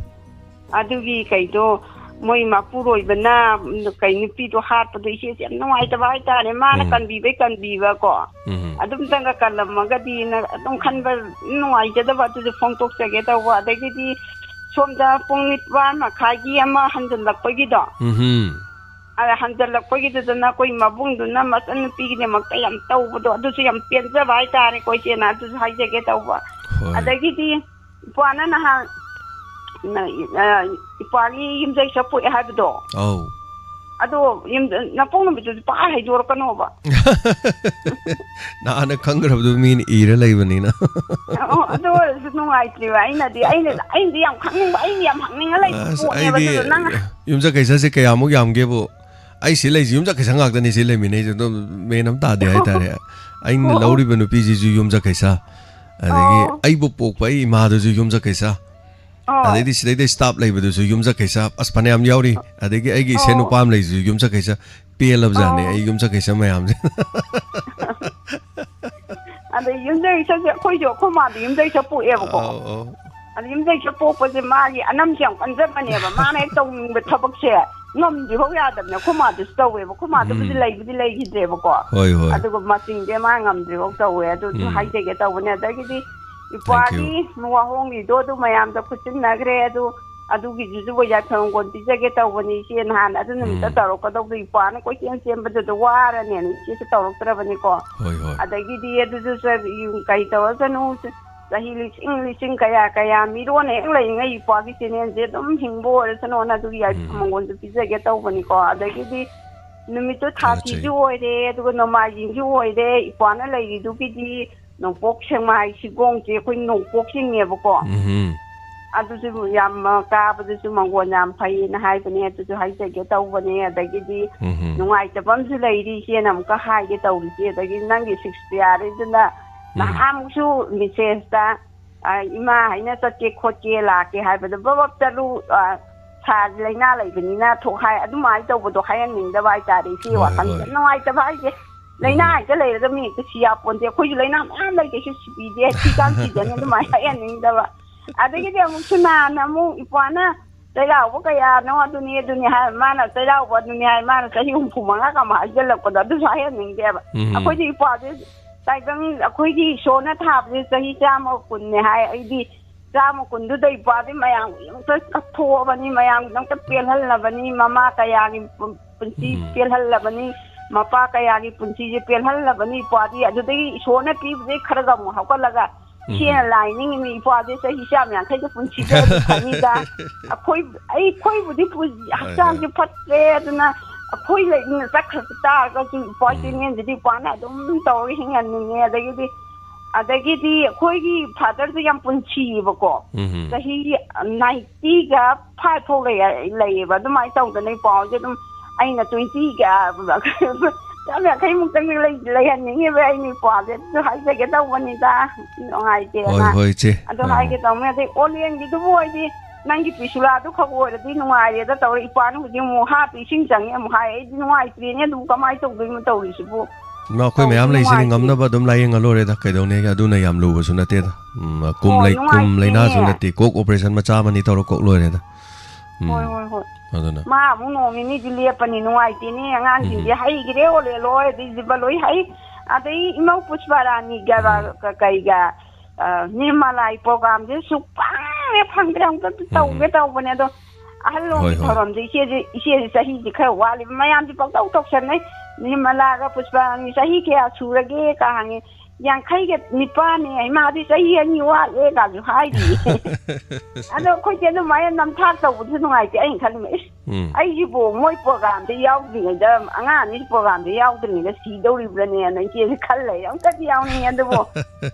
ꯑꯗꯨꯒꯤ ꯀꯩꯗꯣ ꯃꯣꯏ ꯃꯄꯨꯔꯣꯏꯕꯅ ꯀꯩ ꯅꯨꯄꯤꯗꯣ ꯍꯥꯠꯄꯗꯣ ꯏꯆꯦꯁꯦ ꯌꯥꯝ ꯅꯨꯡꯉꯥꯏꯇꯕ ꯍꯥꯏꯇꯥꯔꯦ꯫ ꯃꯥꯅ ꯎꯝ꯫ ꯀꯟꯕꯤꯕꯩ ꯀꯟꯕꯤꯕ ꯀꯣ꯫ ꯎꯝ꯫ ꯑꯗꯨꯝꯇꯪꯒ ꯀꯜꯂꯝꯃꯒꯗꯤꯅ ꯑꯗꯨꯝ ꯈꯟꯕ ꯅꯨꯡꯉꯥꯏꯖꯗꯕ ꯑꯗꯨꯁꯨ ꯐꯣꯡꯗꯣꯛꯆꯒꯦ ꯇꯧꯕ꯫ ꯑꯗꯒꯤꯗꯤ ꯁꯣꯝꯗ ꯄꯨꯡ ꯅꯤꯄꯥꯟ ꯃꯈꯥꯏꯒꯤ ꯑꯃ ꯍꯟꯖꯜꯂꯛꯄꯒꯤꯗꯣ꯫ ꯎꯝ꯫ ꯑꯗ ꯍꯟꯖꯜꯂꯛꯄꯒꯤꯗꯨꯗꯅ ꯑꯩꯈꯣꯏ ꯃꯕꯨꯡꯗꯨꯅ ꯃꯆꯟꯅꯨꯄꯤꯒꯤꯗꯃꯛꯇ ꯌꯥꯝ ꯇꯧꯕꯗꯣ ꯑꯗꯨꯁꯨ ꯌꯥꯝ ꯄꯦꯟꯖꯕ ꯍꯥꯏꯇꯥꯔꯦꯀꯣ ꯏꯆꯦꯅ꯫ ꯑꯗꯨꯁꯨ ꯍꯥꯏꯖꯒꯦ ꯇꯧꯕ꯫ ꯍꯣꯏ꯫ ꯑꯗꯒꯤꯗꯤ ꯏꯄ꯭ꯋꯥꯅ ꯅꯍꯥꯟ, ꯅ-, ꯑ, ꯏꯄ꯭ꯋꯥꯒꯤ ꯌꯨꯝꯖꯩ ꯆꯠꯄꯣꯛꯑꯦ ꯍꯥꯏꯕꯗꯣ꯫ ꯑꯧ꯫ ꯑꯗꯣ ꯌꯨꯝ-, ꯅꯄꯣꯛ ꯅꯨꯃꯤꯠꯇꯨꯗꯤ ꯄꯥꯛ ꯍꯥꯏꯗꯣꯔꯛꯀꯅꯣꯕ꯫ ꯅꯍꯥꯟꯅ ꯈꯪꯈ꯭ꯔꯕꯗꯨ ꯃꯤꯅ ꯏꯔ ꯂꯩꯕꯅꯤꯅ꯫ ꯑꯣ, ꯑꯗꯨ ꯑꯣꯏꯔꯁꯨ ꯅꯨꯡꯉꯥꯏꯇ꯭ꯔꯤꯕ꯫ ꯑꯩꯅꯗꯤ, ꯑꯩꯅ, ꯑꯩꯅꯗꯤ ꯌꯥꯝ ꯈꯪꯅꯤꯡꯕ, ꯑꯩꯅ ꯌꯥꯝ ꯍꯪꯅꯤꯡꯉ ꯂꯩꯕ ꯑꯁ, ꯄꯣꯠꯅꯦꯕ꯫ ꯑꯩꯗꯤ ꯑꯗꯨꯗꯣ ꯅꯪ ꯌꯨꯝꯖꯀꯩꯁꯁꯦ ꯀꯌꯥꯃꯨꯛ ꯌꯥꯝꯒꯦꯕꯨ? ꯑꯩ ꯁꯤ ꯂꯩꯁꯤ ꯌꯨꯝꯖꯀꯩꯁ ꯉꯥꯛꯇꯅꯤ ꯁꯤ ꯂꯩꯃꯤꯟꯅꯩꯁꯦ꯫ ꯑꯗꯨꯝ ꯃꯦꯟ ꯑꯃ ꯇꯥꯗꯦ ꯍꯥꯏꯇꯥꯔꯦ꯫ ꯑꯩꯅ ꯑꯣ꯫ ꯂꯧꯔꯤꯕ ꯅꯨꯄꯤꯁꯤꯁꯨ ꯌꯨꯝꯖꯀꯩꯁ꯫ ꯑꯗꯒꯤ ꯑꯣ꯫ ꯑꯩꯕꯨ ꯄꯣꯛꯄ ꯑꯩ ꯏꯃꯥꯗꯨꯁꯨ ꯌꯨꯝꯖꯀꯩꯁ꯫ ꯑꯣ꯫ ꯑꯗꯩꯗꯤ ꯁꯤꯗꯩꯗ staff ꯂꯩꯕꯗꯨꯁꯨ ꯌꯨꯝꯁꯀꯩꯁ ꯑꯁ ꯐꯅꯌꯥꯝ ꯌꯥꯎꯔꯤ꯫ ꯑꯗꯒꯤ ꯑꯩꯒꯤ ꯏꯁꯩ ꯑꯣ꯫ ꯅꯨꯄꯥ ꯑꯃ ꯂꯩꯁꯤꯁꯨ ꯌꯨꯝꯁꯀꯩꯁ ꯄꯦꯜꯂꯕꯖꯥꯠꯅꯦ ꯑꯣ꯫ ꯑꯩ ꯌꯨꯝꯁꯀꯩꯁ ꯃꯌꯥꯝꯁꯦ꯫ ꯑꯗꯩ ꯌꯨꯝꯁꯀꯩꯁꯁꯦ ꯑꯩꯈꯣꯏꯁꯨ ꯑꯩꯈꯣꯏ ꯃꯥꯗꯤ ꯌꯨꯝꯁꯀꯩꯁ ꯄꯣꯛꯑꯦꯕꯀꯣ꯫ ꯑꯧ, ꯑꯧ꯫ ꯑꯗ ꯌꯨꯝꯁꯀꯩꯁ ꯄꯣꯛꯄꯁꯦ ꯃꯥꯒꯤ ꯑꯅꯝꯁꯦ ꯌꯥꯝ ꯀꯟꯖꯕꯅꯦꯕ꯫ ꯃꯥꯅ ꯍꯦꯛ ꯇꯧꯅꯤꯡꯕ ꯊꯕꯛꯁꯦ ꯉꯝꯗ꯭ꯔꯤꯐꯥꯎ ꯌꯥꯗꯕꯅꯦ꯫ ꯑꯩꯈꯣꯏ ꯃꯥꯗꯨꯁꯨ ꯇꯧꯋꯦꯕ꯫ ꯑꯩꯈꯣꯏ ꯃꯥꯗꯨꯕꯨꯗꯤ ꯎꯝ꯫ ꯂꯩꯕꯨꯗꯤ ꯂꯩꯈꯤꯗ꯭ꯔꯦꯕꯀꯣ꯫ ꯍꯣꯏ, ꯍꯣꯏ꯫ ꯑꯗꯨꯒ ꯃꯆꯤꯡꯁꯦ ꯃꯥ ꯉꯝꯗ꯭ꯔꯤꯐꯥꯎ ꯇꯧꯋꯦ꯫ ꯑꯗꯨꯁꯨ ꯎꯝ꯫ ꯍꯥꯏꯖꯒꯦ ꯇꯧꯕꯅꯦ꯫ ꯑꯗꯒꯤꯗꯤ Thank you꯫ ꯏꯄ꯭ꯋꯥꯒꯤ ꯋꯥꯍꯣꯡꯒꯤꯗꯣ ꯑꯗꯨ ꯃꯌꯥꯝꯗ ꯈꯨꯠꯁꯤꯟꯅꯈ꯭ꯔꯦ꯫ ꯑꯗꯨ ꯑꯗꯨꯒꯤꯗꯨꯁꯨ ꯌꯥꯏꯐ ꯃꯪꯒꯣꯜ ꯄꯤꯖꯒꯦ ꯇꯧꯕꯅꯤ꯫ ꯏꯆꯦ ꯅꯍꯥꯟ ꯑꯗꯨ ꯅꯨꯃꯤꯠꯇ ꯎꯝ꯫ ꯇꯧꯔꯛꯀꯗꯧꯕꯗꯣ ꯏꯄ꯭ꯋꯥꯅ ꯀꯣꯏꯆꯦꯟ ꯆꯦꯟꯕꯗꯨꯗ ꯋꯥꯔꯅꯦꯅ ꯏꯆꯦꯁꯨ ꯇꯧꯔꯛꯇ꯭ꯔꯕꯅꯤꯀꯣ꯫ ꯍꯣꯏ, ꯍꯣꯏ꯫ ꯑꯗꯒꯤꯗꯤ ꯑꯗꯨꯁꯨ ꯀꯩ ꯇꯧꯔꯁꯅꯨ, ꯆꯍꯤ ꯂꯤꯁꯤꯡ ꯂꯤꯁꯤꯡ ꯀꯌꯥ ꯀꯌꯥ ꯃꯤꯔꯣꯟ ꯍꯦꯛ ꯂꯩꯉꯩ ꯏꯄ꯭ꯋꯥꯒꯤ ꯆꯦꯅꯦꯜꯁꯦ ꯑꯗꯨꯝ ꯍꯤꯡꯕ ꯑꯣꯏꯔꯁꯅꯨꯅ ꯑꯗꯨꯒꯤ ꯌꯥꯏꯐ ꯎꯝ꯫ ꯃꯪꯒꯣꯜꯁꯨ ꯄꯤꯖꯒꯦ ꯇꯧꯕꯅꯤꯀꯣ꯫ ꯑꯗꯒꯤꯗꯤ ꯅꯨꯃꯤꯠꯇꯨ ꯊꯥꯁꯤꯁꯨ ꯊꯥꯒꯠꯆꯔꯤ꯫ ꯑꯣꯏꯔꯦ, ꯑꯗꯨꯒ ꯅꯣꯡꯃꯥꯏꯖꯤꯡꯁꯨ ꯑꯣꯏꯔꯦ, ꯏꯄ꯭ꯋꯥꯅ ꯂꯩꯔꯤꯗꯨꯒꯤꯗꯤ ꯅꯣꯡꯄꯣꯛ ꯁꯦꯛꯃꯥꯏ ꯁꯤꯒꯣꯡꯁꯦ ꯑꯩꯈꯣꯏ ꯅꯣꯡꯄꯣꯛ ꯆꯤꯡꯉꯦꯕꯀꯣ꯫ ꯎꯝꯍꯨꯝ꯫ ꯑꯗꯨꯁꯨ ꯌꯥꯝ, ꯑ, ꯀꯥꯕꯗꯨꯁꯨ ꯃꯪꯒꯣꯟ ꯌꯥꯝ ꯐꯩꯌꯦꯅ ꯍꯥꯏꯕꯅꯦ꯫ ꯑꯗꯨꯁꯨ ꯍꯥꯏꯖꯒꯦ ꯇꯧꯕꯅꯦ꯫ ꯑꯗꯒꯤꯗꯤ ꯎꯝꯍꯨꯝ꯫ ꯅꯨꯡꯉꯥꯏꯇꯕ ꯑꯃꯁꯨ ꯂꯩꯔꯤ, ꯏꯆꯦꯅ ꯑꯃꯨꯛꯀ ꯍꯥꯏꯒꯦ ꯇꯧꯔꯤꯁꯦ꯫ ꯑꯗꯒꯤ ꯅꯪꯒꯤ ꯁꯤꯛꯁ ꯄꯤꯌꯥꯔꯤꯗꯨꯅ ꯎꯝ꯫ ꯅꯍꯥꯟꯃꯨꯛꯁꯨ ꯃꯦꯁꯦꯖꯇ, ꯑ, "ꯏꯃꯥ ꯍꯥꯏꯅ ꯆꯠꯀꯦ ꯈꯣꯠꯀꯦ ꯂꯥꯛꯀꯦ ꯍꯥꯏꯕꯗ ꯕꯕꯞ ꯆꯠꯂꯨ, ꯑ, ꯁꯥꯁꯤ ꯂꯥꯏꯅꯥ ꯂꯩꯕꯅꯤꯅ ꯊꯣꯛ ꯍꯥꯏ", ꯑꯗꯨꯃꯥꯏꯅ ꯇꯧꯕꯗꯣ ꯍꯥꯏꯍꯟꯅꯤꯡꯗꯕ ꯍꯥꯏꯇꯥꯔꯦ꯫ ꯏꯆꯦ ꯍꯣꯏ, ꯋꯥꯈꯜꯁꯦ ꯍꯣꯏ꯫ ꯅꯨꯡꯉꯥꯏꯇꯕ ꯍꯥꯏꯁꯦ ꯂꯥꯏꯅꯥ ꯎꯝ꯫ ꯍꯦꯛꯇ ꯂꯩꯔꯒ ꯃꯤ ꯍꯦꯛꯇ ꯁꯤ ꯌꯥꯄꯣꯟꯇꯦ꯫ ꯑꯩꯈꯣꯏꯁꯨ ꯂꯥꯏꯅꯥ ꯃꯌꯥꯝ ꯂꯩ, ꯀꯩꯁꯨ ꯁꯤꯕꯤꯗꯦ, ꯊꯤ ꯀꯥꯡ ꯁꯤꯗꯅꯤ ꯑꯗꯨꯃꯥꯏꯅ ꯍꯥꯏꯍꯟꯅꯤꯡꯗꯕ꯫ ꯑꯗꯒꯤꯗꯤ ꯑꯃꯨꯛꯁꯨ ꯅꯍꯥꯟ ꯑꯃꯨꯛ ꯏꯄ꯭ꯋꯥꯅ ꯆꯩꯔꯥꯎꯕ ꯀꯌꯥꯅꯣ ꯑꯗꯨꯅꯤ ꯑꯗꯨꯅꯤ ꯍꯥꯏ, ꯃꯥꯅ ꯆꯩꯔꯥꯎꯕ ꯑꯗꯨꯅꯤ ꯍꯥꯏ, ꯃꯥꯅ ꯆꯍꯤ ꯍꯨꯝꯐꯨ ꯃꯉꯥꯒ ꯑꯃ ꯍꯥꯏꯖꯜꯂꯛꯄꯗꯣ ꯑꯗꯨꯁꯨ ꯍꯥꯏꯍꯟꯅꯤꯡꯗꯦꯕ꯫ ꯎꯝ꯫ ꯑꯩꯈꯣꯏꯗꯤ ꯏꯄ꯭ꯋꯥꯁꯦ ꯇꯥꯏꯕꯪ ꯑꯩꯈꯣꯏꯒꯤ ꯏꯁꯣꯔꯅ ꯊꯥꯕꯁꯦ ꯆꯍꯤ ꯆꯥꯝꯃ ꯀꯨꯟꯅꯦ ꯍꯥꯏ꯫ ꯑꯩꯗꯤ ꯆꯥꯝꯃ ꯀꯨꯟꯗꯨꯗ ꯏꯄ꯭ꯋꯥꯗꯤ ꯃꯌꯥꯝꯒꯤꯗꯃꯛꯇ ꯀꯠꯊꯣꯛꯑꯕꯅꯤ, ꯃꯌꯥꯝꯒꯤꯗꯃꯛꯇ ꯄꯦꯜꯍꯜꯂꯕꯅꯤ꯫ ꯃꯃꯥ ꯀꯌꯥꯒꯤ ꯄꯨꯟꯁꯤ ꯎꯝ꯫ ꯄꯦꯜꯍꯜꯂꯕꯅꯤ, ꯃꯄꯥ ꯀꯌꯥꯒꯤ ꯄꯨꯟꯁꯤꯁꯦ ꯄꯦꯜꯍꯜꯂꯕꯅꯤ ꯏꯄ꯭ꯋꯥꯗꯤ꯫ ꯑꯗꯨꯗꯒꯤ ꯏꯁꯣꯔꯅ ꯄꯤꯕꯗꯒꯤ ꯈꯔꯒ ꯑꯃꯨꯛ ꯍꯧꯒꯠꯂꯒ ꯎꯝ꯫ ꯏꯆꯦꯅ ꯂꯥꯏ ꯅꯤꯡꯉꯤꯅꯤ, ꯏꯄ꯭ꯋꯥꯁꯦ ꯆꯍꯤ ꯆꯥꯝꯃ ꯌꯥꯡꯈꯩꯗ ꯄꯨꯟꯁꯤꯗ ꯑꯗꯨꯝ ꯐꯅꯤꯗ꯫ ꯑꯩꯈꯣꯏ, ꯑꯩꯈꯣꯏꯕꯨꯗꯤ ꯄꯨ-, ꯍꯣꯏ, ꯍꯛꯆꯥꯡꯁꯦ ꯍꯣꯏ꯫ ꯐꯠꯇ꯭ꯔꯦ, ꯑꯗꯨꯅ ꯑꯩꯈꯣꯏ ꯂꯩꯅ ꯆꯠꯈ꯭ꯔ ꯇꯥꯔꯒꯁꯨ ꯏꯄ꯭ꯋꯥ ꯎꯝ꯫ ꯏꯆꯦꯅꯦꯟꯁꯤꯗꯤ ꯏꯄ꯭ꯋꯥꯅ ꯑꯗꯨꯝ ꯇꯧꯔꯒ ꯍꯤꯡꯍꯟꯅꯤꯡꯉꯦ꯫ ꯑꯗꯒꯤꯗꯤ, ꯑꯗꯒꯤꯗꯤ ꯑꯩꯈꯣꯏꯒꯤ ꯐꯥꯗꯔꯁꯦ ꯌꯥꯝ ꯄꯨꯟꯁꯤꯌꯦꯕꯀꯣ꯫ ꯎꯝ꯫ ꯆꯍꯤ ꯅꯥꯏꯟꯇꯤꯒ ꯐꯥꯏꯚ ꯐꯥꯎ ꯂꯩ-, ꯂꯩꯌꯦꯕ꯫ ꯑꯗꯨꯃꯥꯏꯅ ꯇꯧꯗꯅ ꯏꯄ꯭ꯋꯥꯁꯦ ꯑꯗꯨꯝ ꯑꯩꯅ ꯇ꯭ꯋꯦꯟꯇꯤꯒ ꯆꯥꯝ ꯌꯥꯡꯈꯩꯃꯨꯛꯇꯪꯗꯤ ꯂꯩ-, ꯂꯩꯍꯟꯅꯤꯡꯉꯤꯕ ꯑꯩꯅ ꯏꯄ꯭ꯋꯥꯁꯦ꯫ ꯑꯗꯨ ꯍꯥꯏꯖꯒꯦ ꯇꯧꯕꯅꯤꯗ꯫ ꯅꯨꯡꯉꯥꯏꯇꯦꯅ꯫ ꯍꯣꯏ, ꯍꯣꯏ, ꯏꯆꯦ꯫ ꯑꯗꯨ ꯑꯥ꯫ ꯍꯥꯏꯒꯦ ꯇꯧꯕꯅꯦ꯫ ꯑꯗꯩ ꯑꯣꯂꯦꯟꯒꯤꯗꯨꯕꯨ ꯑꯣꯏꯗꯤ ꯅꯪꯒꯤ ꯄꯤꯁꯨꯂꯥꯗꯨ ꯈꯛ ꯑꯣꯏꯔꯗꯤ ꯅꯨꯡꯉꯥꯏꯔꯦꯗ ꯇꯧꯔꯦ꯫ ꯏꯄ꯭ꯋꯥꯅ ꯍꯧꯖꯤꯛ ꯑꯃꯨꯛ ꯍꯥꯞꯄꯤ ꯏꯁꯤꯡ ꯆꯪꯉꯦ ꯑꯃꯨꯛ ꯍꯥꯏ꯫ ꯑꯩꯗꯤ ꯅꯨꯡꯉꯥꯏꯇ꯭ꯔꯦꯅꯦ꯫ ꯑꯗꯨꯕꯨ ꯀꯃꯥꯏꯅ ꯇꯧꯗꯣꯏꯅꯣ ꯇꯧꯔꯤꯁꯤꯕꯨ? ꯏꯃꯥ, ꯑꯩꯈꯣꯏ ꯇꯧꯕ ꯃꯌꯥꯝ ꯂꯩꯁꯤꯅꯤ, ꯅꯨꯡꯉꯥꯏꯇꯦ꯫ ꯉꯝꯅꯕ ꯑꯗꯨꯝ ꯂꯥꯏꯌꯦꯡꯉ ꯂꯣꯏꯔꯦꯗ꯫ ꯀꯩꯗꯧꯅꯦꯒꯦ? ꯑꯗꯨꯅ ꯌꯥꯝ ꯂꯨꯕꯁꯨ ꯅꯠꯇꯦꯗ꯫ ꯎꯝ, ꯀꯨꯝ ꯍꯣꯏ, ꯂꯩ-, ꯀꯨꯝ ꯅꯨꯡꯉꯥꯏꯇꯦꯅꯦ꯫ ꯂꯥꯏꯅꯥꯁꯨ ꯅꯠꯇꯦ꯫ ꯀꯣꯛ operation ꯃꯆꯥ ꯑꯃꯅꯤ ꯇꯧꯔ ꯀꯣꯛ ꯂꯣꯏꯔꯦꯗ꯫ ꯎꯝ꯫ ꯍꯣꯏ, ꯍꯣꯏ, ꯍꯣꯏ꯫ ꯑꯗꯨꯅ꯫ ꯃꯥ ꯑꯃꯨꯛ ꯅꯣꯡ ꯅꯤꯅꯤꯗꯤ ꯂꯦꯞꯄꯅꯤ, ꯅꯨꯡꯉꯥꯏꯇꯦꯅꯦ꯫ ꯑꯉꯥꯡꯁꯤꯡꯁꯦ ꯎꯝ꯫ ꯍꯩꯈ꯭ꯔꯦ, ꯑꯣꯂꯦ ꯂꯣꯏ, ꯑꯗꯩ ꯖꯤꯕ ꯂꯣꯏ ꯍꯩ꯫ ꯑꯗꯩ ꯏꯃꯧ ꯄꯨꯁꯄꯥꯔꯥꯅꯤꯒ ꯎꯝ꯫ ꯀ-, ꯀꯩꯒ, ꯑ, ꯅꯤꯔꯃꯂꯥꯒꯤ programꯁꯦ ꯁꯨꯛꯐꯪ ꯍꯦꯛ ꯐꯪꯗ꯭ꯔꯦ꯫ ꯑꯃꯨꯛꯇ ꯎꯝ꯫ ꯇꯧꯒꯦ ꯇꯧꯕꯅꯦ, ꯑꯗꯣ ꯑꯍꯜ ꯍꯣꯏ, ꯂꯣꯝꯒꯤ ꯍꯣꯏ꯫ ꯊꯧꯔꯝꯁꯦ ꯏꯆꯦꯁꯦ, ꯏꯆꯦꯁꯦ ꯆꯍꯤꯁꯦ ꯈꯔ ꯋꯥꯠꯂꯤꯕ꯫ ꯃꯌꯥꯝꯁꯦ ꯄꯪꯇꯧ ꯇꯧꯁꯟꯅꯩ꯫ "ꯅꯤꯔꯃꯂꯥꯒ ꯄꯨꯁꯄꯥꯔꯥꯅꯤ ꯆꯍꯤ ꯀꯌꯥ ꯁꯨꯔꯒꯦ?" ꯀ ꯍꯪꯉꯤ꯫ "ꯌꯥꯡꯈꯩꯒ ꯅꯤꯄꯥꯟꯅꯦ" ꯍꯥꯏ꯫ "ꯃꯥꯗꯤ ꯆꯍꯤ ꯑꯅꯤ ꯋꯥꯠꯂꯦ" ꯀꯥꯁꯨ ꯍꯥꯏꯔꯤꯌꯦ꯫ ꯑꯗꯣ ꯑꯩꯈꯣꯏꯗꯤ ꯑꯗꯨꯃꯥꯏꯅ ꯅꯝꯊꯥꯛ ꯇꯧꯕꯁꯨ ꯅꯨꯡꯉꯥꯏꯇꯦ꯫ ꯑꯩꯅ ꯈꯜꯂꯤꯅꯦ, "ꯏꯁ, ꯎꯝ꯫ ꯑꯩꯁꯤꯕꯨ ꯃꯣꯏ programꯗ ꯌꯥꯎꯗ꯭ꯔꯤꯉꯩꯗ, ꯑꯉꯥꯡ ꯑꯅꯤ programꯗ ꯌꯥꯎꯗ꯭ꯔꯤꯉꯩꯗ ꯁꯤꯗꯧꯔꯤꯕ꯭ꯔꯅꯦꯅ" ꯏꯆꯦꯁꯦ ꯈꯜ ꯂꯩꯔꯦ꯫ ꯑꯃꯨꯛꯇꯗꯤ ꯌꯥꯎꯅꯤꯡꯉꯦ꯫ ꯑꯗꯨꯕꯨ,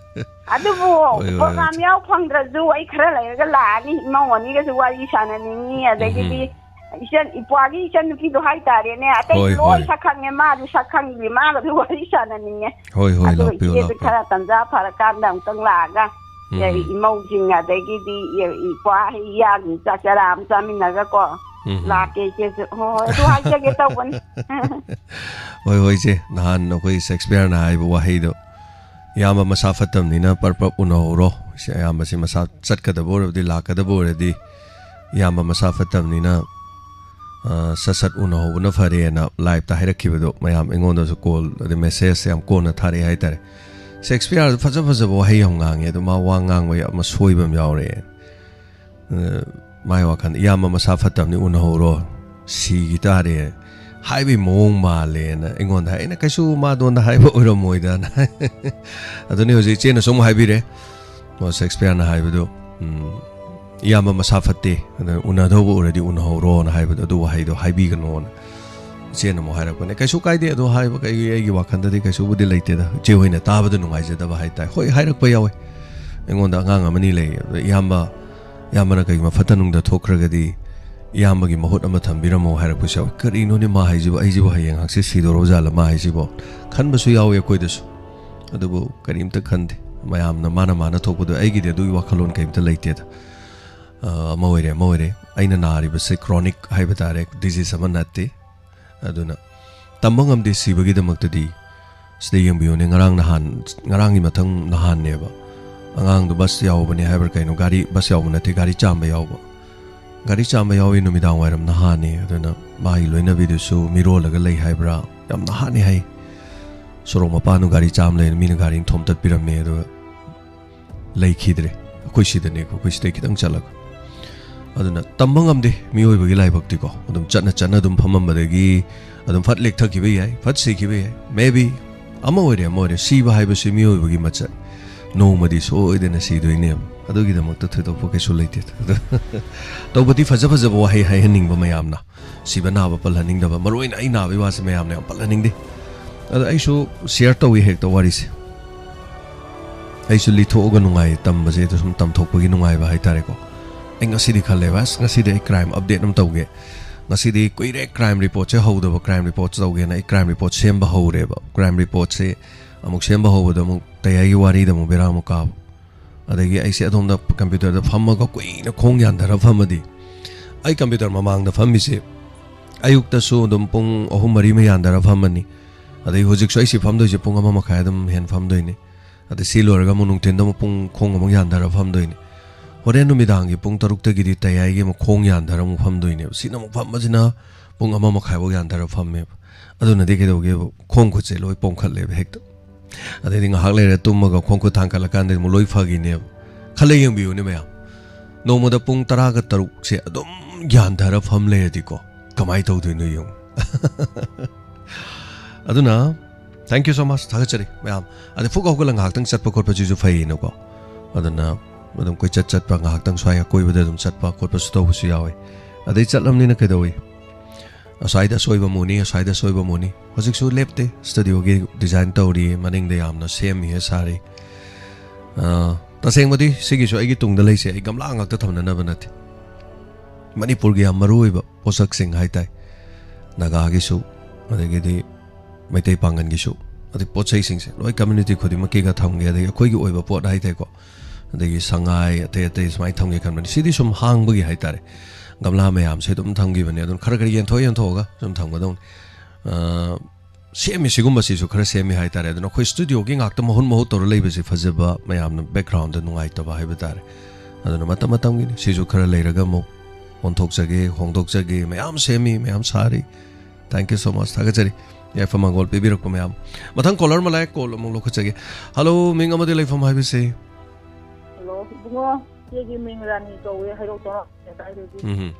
ꯑꯗꯨꯕꯨ ꯍꯣꯏ, ꯍꯣꯏ, program ꯍꯣꯏ꯫ ꯌꯥꯎ ꯐꯪꯗ꯭ꯔꯁꯨ ꯑꯩ ꯈꯔ ꯂꯩꯔꯒ ꯂꯥꯛꯑꯅꯤ꯫ ꯏꯃꯧ ꯑꯅꯤꯒꯁꯨ ꯋꯥꯔꯤ ꯁꯥꯟꯅꯅꯤꯡꯉꯤ꯫ ꯑꯗꯒꯤꯗꯤ ꯎꯝ꯫ ꯏꯆꯟ, ꯏꯄ꯭ꯋꯥꯒꯤ ꯏꯆꯟ ꯅꯨꯄꯤꯗꯣ ꯍꯥꯏꯇꯥꯔꯦꯅꯦ, ꯑꯇꯩ ꯍꯣꯏ, ꯂꯣꯏ ꯍꯣꯏ꯫ ꯁꯛ ꯈꯪꯉꯦ, ꯃꯥꯁꯨ ꯁꯛ ꯈꯪꯗ꯭ꯔꯤ, ꯃꯥꯒꯁꯨ ꯋꯥꯔꯤ ꯁꯥꯟꯅꯅꯤꯡꯉꯦ꯫ ꯍꯣꯏ, ꯍꯣꯏ, ꯑꯗꯨꯒ ꯂꯥꯛꯄꯤꯌꯨ, ꯏꯆꯦꯗꯨ ꯂꯥꯛꯄꯤꯌꯨ꯫ ꯈꯔ ꯇꯟꯖꯥ ꯐꯔꯀꯥꯟꯗ ꯑꯃꯨꯛꯇꯪ ꯂꯥꯛꯑꯒ, ꯎꯝ, ꯑꯦ, ꯎꯝ꯫ ꯏꯃꯧꯁꯤꯡ ꯑꯗꯒꯤꯗꯤ, ꯑꯦ, ꯏꯄ꯭ꯋꯥ ꯏꯌꯥꯁꯤꯡ ꯆꯥꯛ ꯆꯔꯥ ꯑꯃ ꯆꯥꯃꯤꯟꯅꯔꯒꯀꯣ, ꯎꯝ, ꯎꯝ꯫ ꯂꯥꯛꯀꯦ ꯏꯆꯦꯁꯨ꯫ ꯍꯣꯏ, ꯍꯣꯏ, ꯑꯗꯨ ꯍꯥꯏꯖꯒꯦ ꯇꯧꯕꯅꯤ꯫ ꯍꯣꯏ, ꯍꯣꯏ, ꯏꯆꯦ, ꯅꯍꯥꯟ ꯑꯩꯈꯣꯏ ꯁꯦꯛꯁꯄꯤꯌꯔꯅ ꯍꯥꯏꯕ ꯋꯥꯍꯩꯗꯣ, "ꯏꯌꯥꯝꯕ ꯃꯁꯥ ꯐꯠꯇꯕꯅꯤꯅ ꯄꯔꯞ ꯄꯔꯞ ꯎꯅꯍꯧꯔꯣ꯫ ꯏꯌꯥꯝꯕꯁꯤ ꯃꯁꯥ ꯆꯠꯀꯗꯕ ꯑꯣꯏꯔꯕꯗꯤ, ꯂꯥꯛꯀꯗꯕ ꯑꯣꯏꯔꯗꯤ, ꯏꯌꯥꯝꯕ ꯃꯁꯥ ꯐꯠꯇꯕꯅꯤꯅ, ꯑ, ꯁꯠ ꯁꯠ ꯎꯅꯍꯧꯕꯅ ꯐꯔꯦꯅ" liveꯇ ꯍꯥꯏꯔꯛꯈꯤꯕꯗꯣ, ꯃꯌꯥꯝ ꯑꯩꯉꯣꯟꯗꯁꯨ call ꯑꯗꯩ message ꯌꯥꯝ ꯀꯣꯟꯅ ꯊꯥꯔꯛꯑꯦ ꯍꯥꯏꯇꯥꯔꯦ꯫ ꯁꯦꯛꯁꯄꯤꯌꯔꯗ ꯐꯖ ꯐꯖꯕ ꯋꯥꯍꯩ ꯌꯥꯝ ꯉꯥꯡꯉꯦ꯫ ꯑꯗꯣ ꯃꯥ ꯋꯥ ꯉꯥꯡꯕ ꯌꯥꯝ ꯑꯃ ꯁꯣꯏꯕ ꯑꯃ ꯌꯥꯎꯔꯦ꯫ ꯑ, ꯃꯥꯏ ꯋꯥꯈꯜꯗ, "ꯏꯌꯥꯝꯕ ꯃꯁꯥ ꯐꯠꯇꯕꯅꯤ, ꯎꯅꯍꯧꯔꯣ, ꯁꯤꯈꯤ ꯇꯥꯔꯦ" ꯍꯥꯏꯕꯒꯤ ꯃꯑꯣꯡ ꯃꯥꯜꯂꯦꯅ ꯑꯩꯉꯣꯟꯗ ꯍꯥꯏ꯫ ꯑꯩꯅ, "ꯀꯩꯁꯨ ꯃꯥꯗꯣꯟꯗ ꯍꯥꯏꯕ ꯑꯣꯏꯔꯝꯃꯣꯏꯗꯅ" ꯍꯥꯏ꯫ ꯑꯗꯨꯅꯤ ꯍꯧꯖꯤꯛ ꯏꯆꯦꯅꯁꯨ ꯑꯃꯨꯛ ꯍꯥꯏꯕꯤꯔꯦ꯫ ꯑꯣ, ꯁꯦꯛꯁꯄꯤꯌꯔꯅ ꯍꯥꯏꯕꯗꯣ, ꯎꯝ, "ꯏꯌꯥꯝꯕ ꯃꯁꯥ ꯐꯠꯇꯦ, ꯑꯗꯨꯅ ꯎꯅꯗꯧꯕ ꯑꯣꯏꯔꯗꯤ ꯎꯅꯍꯧꯔꯣꯅ" ꯍꯥꯏꯕꯗꯣ, ꯑꯗꯨ ꯋꯥꯍꯩꯗꯣ ꯍꯥꯏꯕꯤꯒꯅꯣꯅ ꯏꯆꯦꯅ ꯑꯃꯨꯛ ꯍꯥꯏꯔꯛꯄꯅꯦ꯫ ꯀꯩꯁꯨ ꯀꯥꯏꯗꯦ, ꯑꯗꯨ ꯍꯥꯏꯕ ꯀꯩ, ꯑꯩꯒꯤ ꯋꯥꯈꯜꯗꯗꯤ ꯀꯩꯁꯨꯕꯨꯗꯤ ꯂꯩꯇꯦꯗ꯫ ꯏꯆꯦ ꯍꯣꯏꯅ ꯇꯥꯕꯗ ꯅꯨꯡꯉꯥꯏꯖꯗꯕ ꯍꯥꯏꯇꯥꯔꯦ꯫ ꯍꯣꯏ, ꯍꯥꯏꯔꯛꯄ ꯌꯥꯎꯋꯦ꯫ ꯑꯩꯉꯣꯟꯗ ꯑꯉꯥꯡ ꯑꯃꯅꯤ ꯂꯩ꯫ ꯑꯗꯣ ꯏꯌꯥꯝꯕ, ꯏꯌꯥꯝꯕꯅ ꯀꯩꯒꯨꯝꯕ ꯐꯠꯇ ꯅꯨꯡꯗ ꯊꯣꯛꯈ꯭ꯔꯒꯗꯤ ꯏꯌꯥꯝꯕꯒꯤ ꯃꯍꯨꯠ ꯑꯃ ꯊꯝꯕꯤꯔꯝꯃꯣ ꯍꯥꯏꯔꯛꯄꯁꯨ ꯌꯥꯎꯋꯤ꯫ ꯀꯔꯤꯅꯣꯅꯦ ꯃꯥ ꯍꯥꯏꯁꯤꯕꯨ? ꯑꯩꯁꯤꯕꯨ ꯍꯌꯦꯡ ꯍꯪꯆꯤꯠ ꯁꯤꯗꯧꯔꯕ ꯖꯥꯠꯂ ꯃꯥ ꯍꯥꯏꯁꯤꯕꯣ? ꯈꯟꯕꯁꯨ ꯌꯥꯎꯋꯤ ꯑꯩꯈꯣꯏꯗꯁꯨ꯫ ꯑꯗꯨꯕꯨ ꯀꯔꯤꯝꯇ ꯈꯟꯗꯦ꯫ ꯃꯌꯥꯝꯅ ꯃꯥꯅ ꯃꯥꯅ ꯊꯣꯛꯄꯗꯣ, ꯑꯩꯒꯤꯗꯤ ꯑꯗꯨꯒꯤ ꯋꯥꯈꯜꯂꯣꯟ ꯀꯔꯤꯝꯇ ꯂꯩꯇꯦꯗ꯫ ꯑ, ꯑꯃ ꯑꯣꯏꯔꯦ, ꯑꯃ ꯑꯣꯏꯔꯦ, ꯑꯩꯅ ꯅꯥꯔꯤꯕꯁꯦ chronic ꯍꯥꯏꯕ ꯇꯥꯔꯦ, disease ꯑꯃ ꯅꯠꯇꯦ꯫ ꯑꯗꯨꯅ ꯇꯝꯕ ꯉꯝꯗꯦ ꯁꯤꯕꯒꯤꯗꯃꯛꯇꯗꯤ꯫ ꯁꯤꯗ ꯌꯦꯡꯕꯤꯌꯨꯅꯦ, ꯉꯔꯥꯡ ꯅꯍꯥꯟ, ꯉꯔꯥꯡꯒꯤ ꯃꯊꯪ ꯅꯍꯥꯟꯅꯦꯕ꯫ ꯑꯉꯥꯡꯗꯣ ꯕꯁ ꯌꯥꯎꯕꯅꯦ ꯍꯥꯏꯕ꯭ꯔꯥ ꯀꯩꯅꯣ, ꯒꯥꯔꯤ, ꯕꯁ ꯌꯥꯎꯕ ꯅꯠꯇꯦ, ꯒꯥꯔꯤ ꯆꯥꯝꯕ ꯌꯥꯎꯕ꯫ ꯒꯥꯔꯤ ꯆꯥꯝꯕ ꯌꯥꯎꯏ ꯅꯨꯃꯤꯗꯥꯡ ꯋꯥꯏꯔꯝ ꯅꯍꯥꯅꯦ꯫ ꯑꯗꯨꯅ ꯃꯥꯒꯤ ꯂꯣꯏꯅꯕꯤꯗꯨꯁꯨ ꯃꯤꯔꯣꯜꯂꯒ ꯂꯩ ꯍꯥꯏꯕ꯭ꯔꯥ, ꯌꯥꯝ ꯅꯍꯥꯅꯤ ꯍꯥꯏ꯫ ꯁꯣꯔꯣꯛ ꯃꯄꯥꯟꯗꯨ ꯒꯥꯔꯤ ꯆꯥꯝ ꯂꯩ, ꯃꯤꯅ ꯒꯥꯔꯤꯅ ꯊꯣꯝꯇꯠꯄꯤꯔꯝꯃꯦ꯫ ꯑꯗꯨꯒ ꯂꯩꯈꯤꯗ꯭ꯔꯦ꯫ ꯑꯩꯈꯣꯏ ꯁꯤꯗꯅꯦꯀꯣ, ꯑꯩꯈꯣꯏ ꯁꯤꯗꯩ ꯈꯤꯇꯪ ꯆꯠꯂꯒ꯫ ꯑꯗꯨꯅ ꯇꯝꯕ ꯉꯝꯗꯦ ꯃꯤꯑꯣꯏꯕꯒꯤ ꯂꯥꯏꯕꯛꯇꯤꯀꯣ꯫ ꯑꯗꯨꯝ ꯆꯠꯅ ꯆꯠꯅ ꯑꯗꯨꯝ ꯐꯝꯃꯝꯕꯗꯒꯤ ꯑꯗꯨꯝ ꯐꯠ ꯂꯦꯛꯊꯈꯤꯕ ꯌꯥꯏ, ꯐꯠ ꯁꯤꯈꯤꯕ ꯌꯥꯏ, maybe꯫ ꯑꯃ ꯑꯣꯏꯔꯦ, ꯑꯃ ꯑꯣꯏꯔꯦ, ꯁꯤꯕ ꯍꯥꯏꯕꯁꯤ ꯃꯤꯑꯣꯏꯕꯒꯤ ꯃꯆꯠ꯫ ꯅꯣꯡꯃꯗꯤ ꯁꯣꯏꯗꯅ ꯁꯤꯗꯣꯏꯅꯦꯕ꯫ ꯑꯗꯨꯒꯤꯗꯃꯛꯇ ꯊꯣꯏꯗꯣꯛꯄ ꯀꯩꯁꯨ ꯂꯩꯇꯦ꯫ ꯑꯗꯣ ꯇꯧꯕꯗꯤ ꯐꯖ ꯐꯖꯕ ꯋꯥꯍꯩ ꯍꯥꯏꯍꯟꯅꯤꯡꯕ ꯃꯌꯥꯝꯅ꯫ ꯁꯤꯕ ꯅꯥꯕ ꯄꯜꯍꯟꯅꯤꯡꯗꯕ, ꯃꯔꯨ ꯑꯣꯏꯅ ꯑꯩ ꯅꯥꯕꯒꯤ ꯋꯥꯁꯦ ꯃꯌꯥꯝꯅ ꯌꯥꯝ ꯄꯜꯍꯟꯅꯤꯡꯗꯦ꯫ ꯑꯗꯣ ꯑꯩꯁꯨ share ꯇꯧꯏ ꯍꯦꯛꯇ ꯋꯥꯔꯤꯁꯦ꯫ ꯑꯩꯁꯨ ꯂꯤꯊꯣꯛꯑꯒ ꯅꯨꯡꯉꯥꯏ, ꯇꯝꯕꯁꯦ ꯑꯗꯨ ꯁꯨꯝ ꯇꯝꯊꯣꯛꯄꯒꯤ ꯅꯨꯡꯉꯥꯏꯕ ꯍꯥꯏꯇꯥꯔꯦꯀꯣ꯫ ꯑꯩ ꯉꯁꯤꯗꯤ ꯈꯜꯂꯦꯕ, "ꯑꯁ, ꯉꯁꯤꯗꯤ ꯑꯩ crime update ꯑꯃ ꯇꯧꯒꯦ꯫ ꯉꯁꯤꯗꯤ ꯀꯨꯏꯔꯦ crime reportꯁꯦ ꯍꯧꯗꯕ, crime report ꯇꯧꯒꯦꯅ" ꯑꯩ crime report ꯁꯦꯝꯕ ꯍꯧꯔꯦꯕ꯫ Crime reportꯁꯦ ꯑꯃꯨꯛ ꯁꯦꯝꯕ ꯍꯧꯕꯗ ꯑꯃꯨꯛ ꯇꯌꯥꯏꯒꯤ ꯋꯥꯔꯤꯗ ꯑꯃꯨꯛ ꯕꯦꯔꯥ ꯑꯃꯨꯛ ꯀꯥꯕ꯫ ꯑꯗꯒꯤ ꯑꯩꯁꯦ ꯑꯗꯣꯝꯗ computerꯗ ꯐꯝꯃꯒ ꯀꯨꯏꯅ ꯈꯣꯡ ꯌꯥꯟꯊꯔ ꯐꯝꯃꯗꯤ, ꯑꯩ computer ꯃꯃꯥꯡꯗ ꯐꯝꯃꯤꯁꯦ ꯑꯌꯨꯛꯇꯁꯨ ꯑꯗꯨꯝ ꯄꯨꯡ ꯑꯍꯨꯝ ꯃꯔꯤ ꯑꯃ ꯌꯥꯟꯊꯔ ꯐꯝꯃꯅꯤ꯫ ꯑꯗꯩ ꯍꯧꯖꯤꯛꯁꯨ ꯑꯩ ꯁꯤ ꯐꯝꯗꯣꯏꯁꯦ ꯄꯨꯡ ꯑꯃ ꯃꯈꯥꯏ ꯑꯗꯨꯝ ꯍꯦꯟ ꯐꯝꯗꯣꯏꯅꯤ꯫ ꯑꯗꯩ ꯁꯤ ꯂꯣꯏꯔꯒ ꯑꯃꯨꯛ ꯅꯨꯡꯊꯤꯟꯗ ꯑꯃꯨꯛ ꯄꯨꯡ ꯈꯣꯡ ꯑꯃꯨꯛ ꯌꯥꯟꯊꯔ ꯐꯝꯗꯣꯏꯅꯤ꯫ ꯍꯣꯔꯦꯟ ꯅꯨꯃꯤꯗꯥꯡꯒꯤ ꯄꯨꯡ ꯇꯔꯨꯛꯇꯒꯤꯗꯤ ꯇꯌꯥꯏꯒꯤ ꯑꯃꯨꯛ ꯈꯣꯡ ꯌꯥꯟꯊꯔ ꯑꯃꯨꯛ ꯐꯝꯗꯣꯏꯅꯦꯕ꯫ ꯁꯤꯅ ꯑꯃꯨꯛ ꯐꯝꯕꯁꯤꯅ ꯄꯨꯡ ꯑꯃ ꯃꯈꯥꯏꯐꯥꯎ ꯌꯥꯟꯊꯔ ꯐꯝꯃꯦꯕ꯫ ꯑꯗꯨꯅꯗꯤ ꯀꯩꯗꯧꯒꯦꯕ? ꯈꯣꯡ ꯈꯨꯠꯁꯦ ꯂꯣꯏ ꯄꯣꯝꯈꯠꯂꯦꯕ ꯍꯦꯛꯇ꯫ ꯑꯗꯩꯗꯤ ꯉꯥꯏꯍꯥꯛ ꯂꯩꯔ ꯇꯨꯝꯃꯒ ꯈꯣꯡ ꯈꯨꯠ ꯊꯥꯡꯀꯠꯂꯀꯥꯟꯗ ꯑꯃꯨꯛ ꯂꯣꯏ ꯐꯈꯤꯅꯦꯕ꯫ ꯈꯜꯂ ꯌꯦꯡꯕꯤꯌꯨꯅꯦ ꯃꯌꯥꯝ, ꯅꯣꯡꯃꯗ ꯄꯨꯡ ꯇꯔꯥꯒ ꯇꯔꯨꯛꯁꯦ ꯑꯗꯨꯝ ꯌꯥꯟꯊꯔ ꯐꯝ ꯂꯩꯔꯗꯤꯀꯣ, ꯀꯃꯥꯏꯅ ꯇꯧꯗꯣꯏꯅꯣ ꯌꯦꯡꯉꯨ꯫ ꯑꯗꯨꯅ thank you so much, ꯊꯥꯒꯠꯆꯔꯤ ꯃꯌꯥꯝ꯫ ꯑꯗꯩ ꯐꯨꯛ ꯍꯧꯒꯠꯂ ꯉꯥꯏꯍꯥꯛꯇꯪ ꯆꯠꯄ ꯈꯣꯠꯄꯁꯤꯁꯨ ꯐꯩꯌꯦꯅꯀꯣ꯫ ꯑꯗꯨꯅ ꯑꯗꯨꯝ ꯀꯣꯏꯆꯠ ꯆꯠꯄ, ꯉꯥꯏꯍꯥꯛꯇꯪ ꯁ꯭ꯋꯥꯏ ꯑꯀꯣꯏꯕꯗ ꯑꯗꯨꯝ ꯆꯠꯄ ꯈꯣꯠꯄꯁꯨ ꯇꯧꯕꯁꯨ ꯌꯥꯎꯋꯤ꯫ ꯑꯗꯩ ꯆꯠꯂꯝꯅꯤꯅ ꯀꯩꯗꯧꯋꯤ? ꯑꯁ꯭ꯋꯥꯏꯗ ꯑꯁꯣꯏꯕ ꯑꯃꯨꯛꯅꯤ, ꯑꯁ꯭ꯋꯥꯏꯗ ꯑꯁꯣꯏꯕ ꯑꯃꯨꯛꯅꯤ꯫ ꯍꯧꯖꯤꯛꯁꯨ ꯂꯦꯞꯇꯦ, studioꯒꯤ design ꯇꯧꯔꯤ, ꯃꯅꯤꯡꯗ ꯌꯥꯝꯅ ꯁꯦꯝꯃꯤ, ꯁꯥꯔꯤ꯫ ꯑ, ꯇꯁꯦꯡꯕꯗꯤ ꯁꯤꯒꯤꯁꯨ ꯑꯩꯒꯤ ꯇꯨꯡꯗ ꯂꯩꯁꯦ ꯑꯩ ꯒꯝꯂꯥ ꯉꯥꯛꯇ ꯊꯝꯅꯅꯕ ꯅꯠꯇꯦ꯫ ꯃꯅꯤꯄꯨꯔꯒꯤ ꯌꯥꯝ ꯃꯔꯨ ꯑꯣꯏꯕ ꯄꯣꯠꯁꯛꯁꯤꯡ ꯍꯥꯏ ꯇꯥꯏ, ꯅꯥꯒꯥꯒꯤꯁꯨ, ꯑꯗꯒꯤꯗꯤ ꯃꯩꯇꯩ ꯄꯥꯉꯟꯒꯤꯁꯨ, ꯑꯗꯩ ꯄꯣꯠ ꯆꯩꯁꯤꯡꯁꯦ ꯂꯣꯏ ꯀꯝꯃ꯭ꯌꯨꯅꯤꯇꯤ ꯈꯨꯗꯤꯡꯃꯛꯀꯤꯒ ꯊꯝꯒꯦ, ꯑꯗꯒꯤ ꯑꯩꯈꯣꯏꯒꯤ ꯑꯣꯏꯕ ꯄꯣꯠ ꯍꯥꯏ ꯇꯥꯏꯀꯣ, ꯑꯗꯒꯤ ꯁꯉꯥꯏ ꯑꯇꯩ ꯑꯇꯩ ꯁꯨꯃꯥꯏꯅ ꯊꯝꯒꯦ ꯈꯟꯕꯅꯤ꯫ ꯁꯤꯗꯤ ꯁꯨꯝ ꯍꯥꯡꯕꯒꯤ ꯍꯥꯏ ꯇꯥꯔꯦ, ꯒꯝꯂꯥ ꯃꯌꯥꯝꯁꯦ ꯑꯗꯨꯝ ꯊꯝꯈꯤꯕꯅꯦ꯫ ꯑꯗꯨꯅ ꯈꯔ ꯈꯔ ꯌꯦꯟꯊꯣꯛ ꯌꯦꯟꯊꯣꯛꯑꯒ ꯁꯨꯝ ꯊꯝꯒꯗꯧꯅꯤ꯫ ꯑ, ꯁꯦꯝꯃꯤ ꯁꯤꯒꯨꯝꯕꯁꯤꯁꯨ ꯈꯔ ꯁꯦꯝꯃꯤ ꯍꯥꯏ ꯇꯥꯔꯦ꯫ ꯑꯗꯨꯅ ꯑꯩꯈꯣꯏ ꯁ꯭ꯇꯨꯗꯤꯑꯣꯒꯤ ꯉꯥꯛꯇ ꯃꯍꯨꯠ ꯃꯍꯨꯠ ꯇꯧꯔ ꯂꯩꯕꯁꯤ ꯐꯖꯕ, ꯃꯌꯥꯝꯅ ꯕꯦꯛꯒ꯭ꯔꯥꯎꯟꯗ ꯅꯨꯡꯉꯥꯏꯇꯕ ꯍꯥꯏꯕ ꯇꯥꯔꯦ꯫ ꯑꯗꯨꯅ ꯃꯇꯝ ꯃꯇꯝꯒꯤꯅꯤ꯫ ꯁꯤꯁꯨ ꯈꯔ ꯂꯩꯔꯒ ꯑꯃꯨꯛ ꯑꯣꯟꯊꯣꯛꯆꯒꯦ, ꯍꯣꯡꯗꯣꯛꯆꯒꯦ꯫ ꯃꯌꯥꯝ ꯁꯦꯝꯃꯤ, ꯃꯌꯥꯝ ꯁꯥꯔꯤ꯫ Thank you so much꯫ ꯊꯥꯒꯠꯆꯔꯤ꯫ ꯌꯥꯏꯐ ꯃꯪꯒꯣꯜ ꯄꯤꯕꯤꯔꯛꯄ ꯃꯌꯥꯝ꯫ ꯃꯊꯪ ꯀꯣꯂꯔ ꯑꯃ ꯂꯥꯛꯑꯦ, ꯀꯣꯜ ꯑꯃꯨꯛ ꯂꯧꯈꯠꯆꯒꯦ꯫ ꯍꯜꯂꯣ, ꯃꯤꯡ ꯑꯃꯗꯤ ꯂꯩꯐꯝ ꯍꯥꯏꯕꯁꯤ? ꯍꯜꯂꯣ, ꯏꯕꯨꯡꯉꯣ, ꯏꯆꯦꯒꯤ ꯃꯤꯡ ꯔꯥꯅꯤ ꯀꯧꯋꯦ, ꯍꯩꯔꯣꯛ ꯇꯣꯔꯥ ꯂꯩꯀꯥꯏꯗꯒꯤ꯫ ꯎꯝ꯫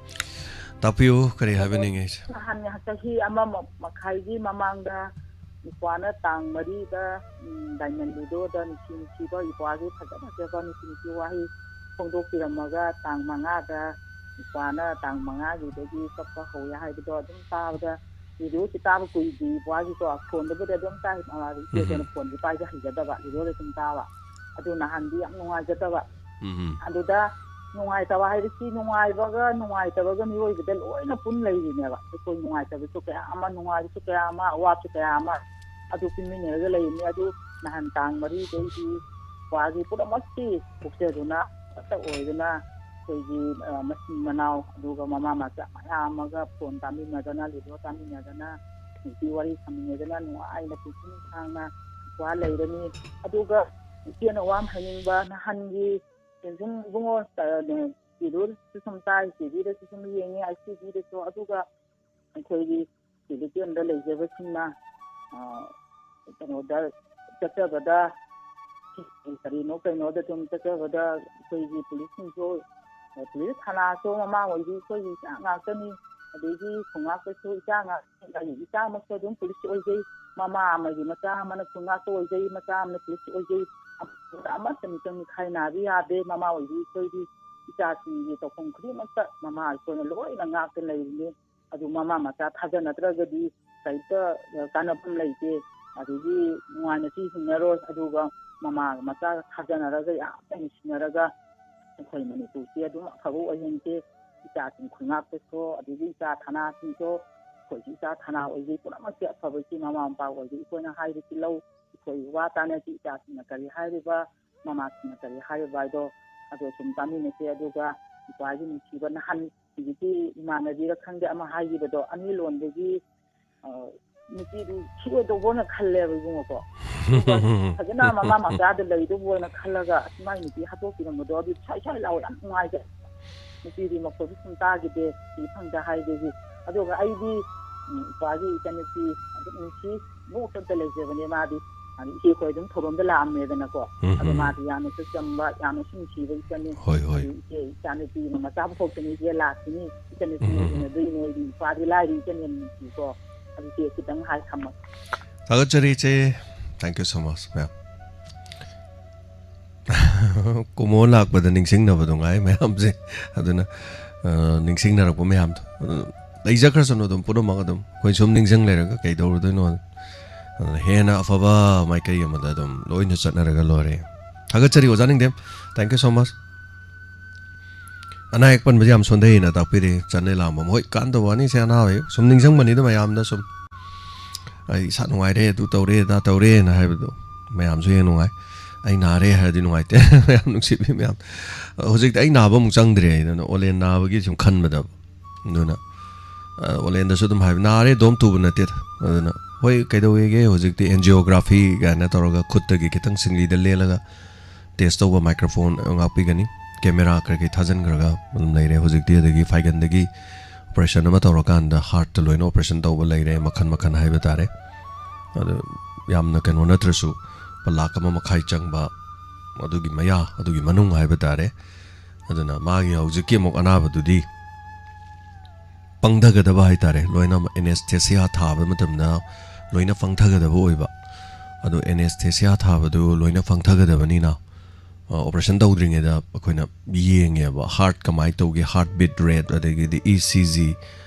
ꯇꯥꯛꯄꯤꯌꯨ, ꯀꯔꯤ ꯑꯗꯣ ꯍꯥꯏꯕꯤꯅꯤꯡꯉꯤ? ꯅꯍꯥꯟ ꯆꯍꯤ ꯑꯃ ꯃꯈꯥꯏꯒꯤ ꯃꯃꯥꯡꯗ ꯏꯄ꯭ꯋꯥꯅ ꯇꯥꯡ ꯃꯔꯤꯗ, ꯎꯝ, ꯗꯥꯏꯃꯟ ꯂꯨꯗꯣꯗ ꯅꯨꯡꯁꯤ ꯅꯨꯡꯁꯤꯕ ꯏꯄ꯭ꯋꯥꯒꯤ ꯐꯖ ꯐꯖꯕ ꯅꯨꯡꯁꯤ ꯅꯨꯡꯁꯤ ꯋꯥꯍꯩ ꯐꯣꯡꯗꯣꯛꯄꯤꯔꯝꯃꯒ, ꯇꯥꯡ ꯃꯉꯥꯗ ꯏꯄ꯭ꯋꯥꯅ ꯇꯥꯡ ꯃꯉꯥꯒꯤꯗꯒꯤ ꯀꯞꯄ ꯍꯧꯋꯦ ꯍꯥꯏꯕꯗꯣ ꯑꯗꯨꯝ ꯇꯥꯕꯗ, ꯔꯦꯗꯤꯑꯣꯁꯤ ꯇꯥꯕ ꯀꯨꯏꯗ꯭ꯔꯤ ꯏꯄ꯭ꯋꯥꯒꯤꯀꯣ, ꯐꯣꯟꯗꯕꯨꯗꯤ ꯑꯗꯨꯝ ꯇꯥꯏ, ꯏꯆꯦꯗꯅ ꯐꯣꯟꯁꯦ ꯄꯥꯏꯕ ꯍꯩꯖꯗꯕ, ꯔꯦꯗꯤꯑꯣꯗ ꯑꯗꯨꯝ ꯇꯥꯕ꯫ ꯑꯗꯨ ꯅꯍꯥꯟꯗꯤ ꯌꯥꯝ ꯅꯨꯡꯉꯥꯏꯖꯗꯕ꯫ ꯎꯝ꯫ ꯑꯗꯨꯗ ꯅꯨꯡꯉꯥꯏꯇꯕ ꯍꯥꯏꯕꯁꯤ ꯅꯨꯡꯉꯥꯏꯕꯒ ꯅꯨꯡꯉꯥꯏꯇꯕꯒ ꯃꯤꯑꯣꯏꯕꯗ ꯂꯣꯏꯅ ꯄꯨꯟ ꯂꯩꯔꯤꯅꯦꯕ꯫ ꯑꯩꯈꯣꯏ ꯅꯨꯡꯉꯥꯏꯇꯕꯁꯨ ꯀꯌꯥ ꯑꯃ, ꯅꯨꯡꯉꯥꯏꯕꯁꯨ ꯀꯌꯥ ꯑꯃ, ꯑꯋꯥꯕꯁꯨ ꯀꯌꯥ ꯑꯃ ꯑꯗꯨ ꯄꯨꯟꯃꯤꯟꯅꯔꯒ ꯂꯩꯔꯤꯅꯤ꯫ ꯑꯗꯨ ꯅꯍꯥꯟ ꯇꯥꯡ ꯃꯔꯤꯗꯩꯗꯤ ꯋꯥꯒꯤ ꯄꯨꯝꯅꯃꯛꯀꯤ ꯄꯣꯛꯆꯗꯨꯅ ꯑꯃꯠꯇ ꯑꯣꯏꯗꯨꯅ ꯑꯩꯈꯣꯏꯒꯤ, ꯑ, ꯃꯆꯤꯟ ꯃꯅꯥꯎ ꯑꯗꯨꯒ ꯃꯃꯥ ꯃꯆꯥ ꯃꯌꯥꯝ ꯑꯃꯒ ꯐꯣꯟ ꯇꯥꯃꯤꯟꯅꯗꯅ, ꯔꯦꯗꯤꯑꯣ ꯇꯥꯃꯤꯟꯅꯗꯅ, ꯅꯨꯄꯤ ꯋꯥꯔꯤ ꯁꯥꯃꯤꯟꯅꯗꯅ ꯅꯨꯡꯉꯥꯏꯅ ꯄꯨꯟꯁꯤ ꯅꯨꯡꯁꯥꯡꯅ ꯋꯥ ꯂꯩꯔꯅꯤ꯫ ꯑꯗꯨꯒ ꯏꯆꯦꯅ ꯋꯥ ꯑꯃ ꯍꯥꯏꯅꯤꯡꯕ, ꯅꯍꯥꯟꯒꯤ ꯁꯨꯝ ꯏꯕꯨꯡꯉꯣ, ꯑ, ꯔꯦꯗꯤꯑꯣꯗꯁꯨ ꯁꯨꯝ ꯇꯥꯏ, ꯇꯤꯚꯤꯗꯁꯨ ꯁꯨꯝ ꯌꯦꯡꯉꯤ, ꯑꯥꯏ ꯁꯤ ꯇꯤꯚꯤꯗꯁꯨ, ꯑꯗꯨꯒ ꯑꯩꯈꯣꯏꯒꯤ ꯇꯦꯂꯤꯚꯤꯖꯟꯗ ꯂꯩꯖꯕꯁꯤꯡꯅ, ꯑ, ꯀꯩꯅꯣꯗ ꯆꯠꯆꯕꯗ, ꯀꯔꯤꯅꯣ ꯀꯩꯅꯣꯗ ꯑꯗꯨꯝ ꯆꯠꯆꯕꯗ ꯑꯩꯈꯣꯏꯒꯤ ꯄꯨꯂꯤꯁꯁꯤꯡꯁꯨ, ꯄꯨꯂꯤꯁ ꯊꯥꯅꯥꯁꯨ ꯃꯃꯥ ꯑꯣꯏꯕꯤ ꯑꯩꯈꯣꯏꯒꯤ ꯏꯆꯥ ꯉꯥꯛꯇꯅꯤ꯫ ꯑꯗꯒꯤ ꯈꯣꯡꯉꯥꯛꯄꯁꯨ ꯏꯆꯥ ꯉꯥꯛꯇꯅꯤ꯫ ꯑꯩꯒꯤ ꯏꯆꯥꯃꯛꯁꯨ ꯑꯗꯨꯝ ꯄꯨꯂꯤꯁ ꯑꯣꯏꯖꯩ꯫ ꯃꯃꯥ ꯑꯃꯒꯤ ꯃꯆꯥ ꯑꯃꯅ ꯈꯣꯡꯉꯥꯛꯄ ꯑꯣꯏꯖꯩ, ꯃꯆꯥ ꯑꯃꯅ ꯄꯨꯂꯤꯁ ꯑꯣꯏꯖꯩ꯫ ꯑꯃꯠꯇ ꯃꯤꯆꯪ ꯃꯤꯈꯥꯏ ꯅꯥꯕ ꯌꯥꯗꯦ꯫ ꯃꯃꯥ ꯑꯣꯏꯕꯤ ꯑꯩꯈꯣꯏꯒꯤ ꯏꯆꯥꯁꯤꯡꯒꯤ ꯇꯧꯐꯝ ꯈꯨꯗꯤꯡꯃꯛꯇ ꯃꯃꯥ ꯑꯩꯈꯣꯏꯅ ꯂꯣꯏꯅ ꯉꯥꯛꯇꯨꯅ ꯂꯩꯔꯤꯅꯤ꯫ ꯑꯗꯨ ꯃꯃꯥ ꯃꯆꯥ ꯊꯥꯖꯅꯗ꯭ꯔꯒꯗꯤ ꯀꯔꯤꯝꯇ ꯀꯥꯟꯅꯐꯝ ꯂꯩꯇꯦ꯫ ꯑꯗꯒꯤ ꯅꯨꯡꯉꯥꯏꯅꯁꯨ ꯍꯤꯡꯉꯔꯣꯏ꯫ ꯑꯗꯨꯒ ꯃꯃꯥꯒ ꯃꯆꯥꯒ ꯊꯥꯖꯅꯔꯒ ꯌꯥꯝꯅ ꯅꯨꯡꯁꯤꯅꯔꯒ ꯑꯩꯈꯣꯏ ꯃꯅꯤꯄꯨꯔꯁꯤ ꯑꯗꯨꯝ ꯑꯐꯕ ꯑꯣꯏꯍꯟꯁꯦ꯫ ꯏꯆꯥꯁꯤꯡ ꯈꯨꯟꯉꯥꯛꯄꯁꯨ, ꯑꯗꯒꯤ ꯏꯆꯥ ꯊꯅꯥꯁꯤꯡꯁꯨ, ꯑꯩꯈꯣꯏꯒꯤ ꯏꯆꯥ ꯊꯅꯥ ꯑꯣꯏꯕꯤ ꯄꯨꯝꯅꯃꯛꯁꯦ ꯑꯐꯕꯁꯤ ꯃꯃꯥ ꯃꯄꯥ ꯑꯣꯏꯕꯤ ꯑꯩꯈꯣꯏꯅ ꯍꯥꯏꯔꯤꯁꯤ ꯂꯧ, ꯑꯩꯈꯣꯏ ꯋꯥ ꯇꯥꯅꯁꯤ, ꯏꯆꯥꯁꯤꯡꯅ ꯀꯔꯤ ꯍꯥꯏꯔꯤꯕ, ꯃꯃꯥꯁꯤꯡꯅ ꯀꯔꯤ ꯍꯥꯏꯔꯤꯕ ꯍꯥꯏꯗꯣ ꯑꯗꯣ ꯁꯨꯝ ꯇꯥꯃꯤꯟꯅꯁꯦ꯫ ꯑꯗꯨꯒ ꯏꯄꯥꯒꯤ ꯅꯨꯡꯁꯤꯕ ꯅꯍꯥꯟ ꯍꯧꯖꯤꯛꯀꯤ ꯏꯃꯥꯟꯅꯕꯤꯔ ꯈꯪꯗꯦ ꯑꯃ ꯍꯥꯏꯈꯤꯕꯗꯣ, ꯑꯅꯤ ꯂꯣꯟꯕꯒꯤ ꯑ, ꯅꯨꯄꯤꯗꯨ ꯁꯤꯔꯣꯏꯗꯧꯕ ꯑꯣꯏꯅ ꯈꯜꯂꯦꯕ ꯏꯕꯨꯡꯉꯣꯀꯣ꯫ ꯑꯗꯨꯒ ꯐꯖꯅ ꯃꯃꯥ ꯃꯆꯥꯗ ꯂꯩꯗꯧꯕ ꯑꯣꯏꯅ ꯈꯜꯂꯒ ꯑꯁ ꯃꯥꯏ ꯅꯨꯄꯤ ꯍꯥꯠꯇꯣꯛꯄꯤꯔꯝꯕꯗꯣ ꯑꯗꯨ ꯁ꯭ꯋꯥꯏ ꯁ꯭ꯋꯥꯏ ꯂꯥꯎ ꯌꯥꯝ ꯅꯨꯡꯉꯥꯏꯇꯦ꯫ ꯅꯨꯄꯤꯗꯤ ꯃꯈꯣꯏꯁꯨ ꯁꯨꯝ ꯇꯥꯈꯤꯗꯦ ꯁꯤ ꯐꯪꯗ ꯍꯥꯏꯕꯒꯤ꯫ ꯑꯗꯨꯒ ꯑꯩꯗꯤ ꯎꯝ, ꯏꯄꯥꯒꯤ ꯏꯆꯟꯅꯨꯄꯤ ꯑꯗꯨꯝ ꯅꯨꯡꯁꯤ ꯅꯣꯛꯇ ꯂꯩꯖꯕꯅꯦ ꯃꯥꯗꯤ꯫ ꯑꯗꯨ ꯏꯆꯦꯈꯣꯏ ꯑꯗꯨꯝ ꯊꯧꯔꯣꯝꯗ ꯂꯥꯛꯑꯝꯃꯦꯗꯅꯀꯣ꯫ ꯎꯝ, ꯑꯗꯣ ꯎꯝ, ꯎꯝ꯫ ꯃꯥꯗꯤ ꯌꯥꯝꯅꯁꯨ ꯆꯝꯕ, ꯌꯥꯝꯅꯁꯨ ꯅꯨꯡꯁꯤꯕ ꯏꯆꯟꯅꯤ꯫ ꯍꯣꯏ, ꯍꯣꯏ꯫ ꯑꯗꯨ ꯏꯆꯦ ꯏꯆꯥꯅꯨꯄꯤ ꯑꯃ ꯃꯆꯥ ꯄꯨꯊꯣꯛꯇꯅ ꯏꯆꯦ ꯂꯥꯛꯈꯤꯅꯤ, ꯏꯆꯟꯅꯨꯄꯤ ꯎꯝ, ꯎꯝ, ꯎꯝ꯫ ꯎꯅꯗꯣꯏꯅꯦ ꯑꯩꯗꯤ ꯏꯄꯥꯗꯤ ꯂꯥꯏꯔꯤ ꯏꯆꯟꯅꯦ ꯅꯨꯡꯁꯤꯀꯣ꯫ ꯑꯗꯨ ꯏꯆꯦ ꯈꯤꯇꯪ ꯍꯥꯏ ꯊꯝꯃꯒꯦ꯫ ꯊꯥꯒꯠꯆꯔꯤ ꯏꯆꯦ꯫ Thank you so much, ma'am꯫ ꯀꯨꯃꯣ ꯂꯥꯛꯄꯗ ꯅꯤꯡꯁꯤꯡꯅꯕꯗꯣ ꯉꯥꯏ ꯃꯌꯥꯝꯁꯦ꯫ ꯑꯗꯨꯅ ꯑ, ꯅꯤꯡꯁꯤꯡꯅꯔꯛꯄ ꯃꯌꯥꯝꯗꯣ ꯑꯗꯨ ꯂꯩꯖꯈ꯭ꯔꯁꯅꯨ ꯑꯗꯨꯝ ꯄꯨꯝꯅꯃꯛ ꯑꯗꯨꯝ꯫ ꯑꯩꯈꯣꯏ ꯁꯨꯝ ꯅꯤꯡꯁꯤꯡ ꯂꯩꯔꯒ ꯀꯩꯗꯧꯔꯨꯗꯣꯏꯅꯣ? ꯑꯗꯨꯅ ꯍꯦꯟꯅ ꯑꯐꯕ ꯃꯥꯏꯀꯩ ꯑꯃꯗ ꯑꯗꯨꯝ ꯂꯣꯏꯅ ꯆꯠꯅꯔꯒ ꯂꯣꯏꯔꯦ꯫ ꯊꯥꯒꯠꯆꯔꯤ ꯑꯣꯖꯥ ꯅꯤꯡꯊꯦꯝ꯫ Thank you so much꯫ ꯑꯅꯥ ꯑꯌꯦꯛ ꯄꯟꯕꯁꯦ ꯌꯥꯝ ꯁꯣꯟꯊꯩꯅ ꯇꯥꯛꯄꯤꯔꯛꯑꯦ ꯆꯥꯟꯅꯩ ꯂꯥꯛꯑꯝꯕ꯫ ꯍꯣꯏ, ꯀꯥꯟꯗꯕ ꯋꯥꯅꯤ ꯁꯦ, ꯑꯅꯥꯕ ꯍꯦꯛ ꯁꯨꯝ ꯅꯤꯡꯁꯤꯡꯕꯅꯤꯗ ꯃꯌꯥꯝꯗ ꯁꯨꯝ꯫ ꯑꯩ ꯏꯁꯥ ꯅꯨꯡꯉꯥꯏꯔꯦ, ꯑꯗꯨ ꯇꯧꯔꯦ, ꯑꯗꯥ ꯇꯧꯔꯦꯅ ꯍꯥꯏꯕꯗꯣ ꯃꯌꯥꯝꯁꯨ ꯍꯦꯟꯅ ꯅꯨꯡꯉꯥꯏ꯫ ꯑꯩ ꯅꯥꯔꯦ ꯍꯥꯏꯔꯗꯤ ꯅꯨꯡꯉꯥꯏꯇꯦ꯫ ꯃꯌꯥꯝ ꯅꯨꯡꯁꯤꯕꯤ ꯃꯌꯥꯝ꯫ ꯍꯧꯖꯤꯛꯇꯤ ꯑꯩ ꯅꯥꯕ ꯑꯃꯨꯛ ꯆꯪꯗ꯭ꯔꯦ꯫ ꯑꯩꯅ ꯑꯣꯂꯦꯟ ꯅꯥꯕꯒꯤ ꯁꯨꯝ ꯈꯟꯕꯗ꯫ ꯑꯗꯨꯅ, ꯑ, ꯑꯣꯂꯦꯟꯗꯁꯨ ꯑꯗꯨꯝ ꯍꯥꯏꯕ, "ꯅꯥꯔꯦ, ꯗꯣꯝ ꯇꯨꯕ ꯅꯠꯇꯦꯗ"꯫ ꯑꯗꯨꯅ, "ꯍꯣꯏ, ꯀꯩꯗꯧꯋꯦꯒꯦ ꯍꯧꯖꯤꯛꯇꯤ angiography ꯀꯥꯏꯅ ꯇꯧꯔꯒ ꯈꯨꯠꯇꯒꯤ ꯈꯤꯇꯪ ꯁꯤꯡꯂꯤꯗ ꯂꯦꯜꯂꯒ test ꯇꯧꯕ microphone ꯉꯥꯛꯄꯤꯒꯅꯤ꯫ Camera ꯀꯔꯤ ꯀꯔꯤ ꯊꯥꯖꯤꯟꯈ꯭ꯔꯒ ꯑꯗꯨꯝ ꯂꯩꯔꯦ ꯍꯧꯖꯤꯛꯇꯤ꯫ ꯑꯗꯒꯤ ꯐꯥꯏꯒꯟꯗꯒꯤ operation ꯑꯃ ꯇꯧꯔꯀꯥꯟꯗ heartꯇ ꯂꯣꯏꯅ operation ꯇꯧꯕ ꯂꯩꯔꯦ, ꯃꯈꯜ ꯃꯈꯜ ꯍꯥꯏꯕ ꯇꯥꯔꯦ꯫ ꯑꯗꯨ ꯌꯥꯝꯅ ꯀꯩꯅꯣ ꯅꯠꯇ꯭ꯔꯁꯨ ꯂꯨꯄꯥ ꯂꯥꯈ ꯑꯃ ꯃꯈꯥꯏ ꯆꯪꯕ ꯑꯗꯨꯒꯤ ꯃꯌꯥ, ꯑꯗꯨꯒꯤ ꯃꯅꯨꯡ ꯍꯥꯏꯕ ꯇꯥꯔꯦ꯫ ꯑꯗꯨꯅ ꯃꯥꯒꯤ ꯍꯧꯖꯤꯛꯀꯤ ꯑꯃꯨꯛ ꯑꯅꯥꯕꯗꯨꯗꯤ ꯄꯪꯊꯒꯗꯕ ꯍꯥꯏ ꯇꯥꯔꯦ, ꯂꯣꯏꯅ anesthesia ꯊꯥꯕ ꯃꯇꯝꯗ ꯂꯣꯏꯅ ꯄꯪꯊꯒꯗꯕ ꯑꯣꯏꯕ꯫ ꯑꯗꯣ anesthesia ꯊꯥꯕꯗꯨ ꯂꯣꯏꯅ ꯄꯪꯊꯒꯗꯕꯅꯤꯅ, ꯑ, operation ꯇꯧꯗ꯭ꯔꯤꯉꯩꯗ ꯑꯩꯈꯣꯏꯅ ꯌꯦꯡꯉꯦꯕ, heart ꯀꯃꯥꯏꯅ ꯇꯧꯒꯦ, heart beat rate, ꯑꯗꯒꯤꯗꯤ E C G,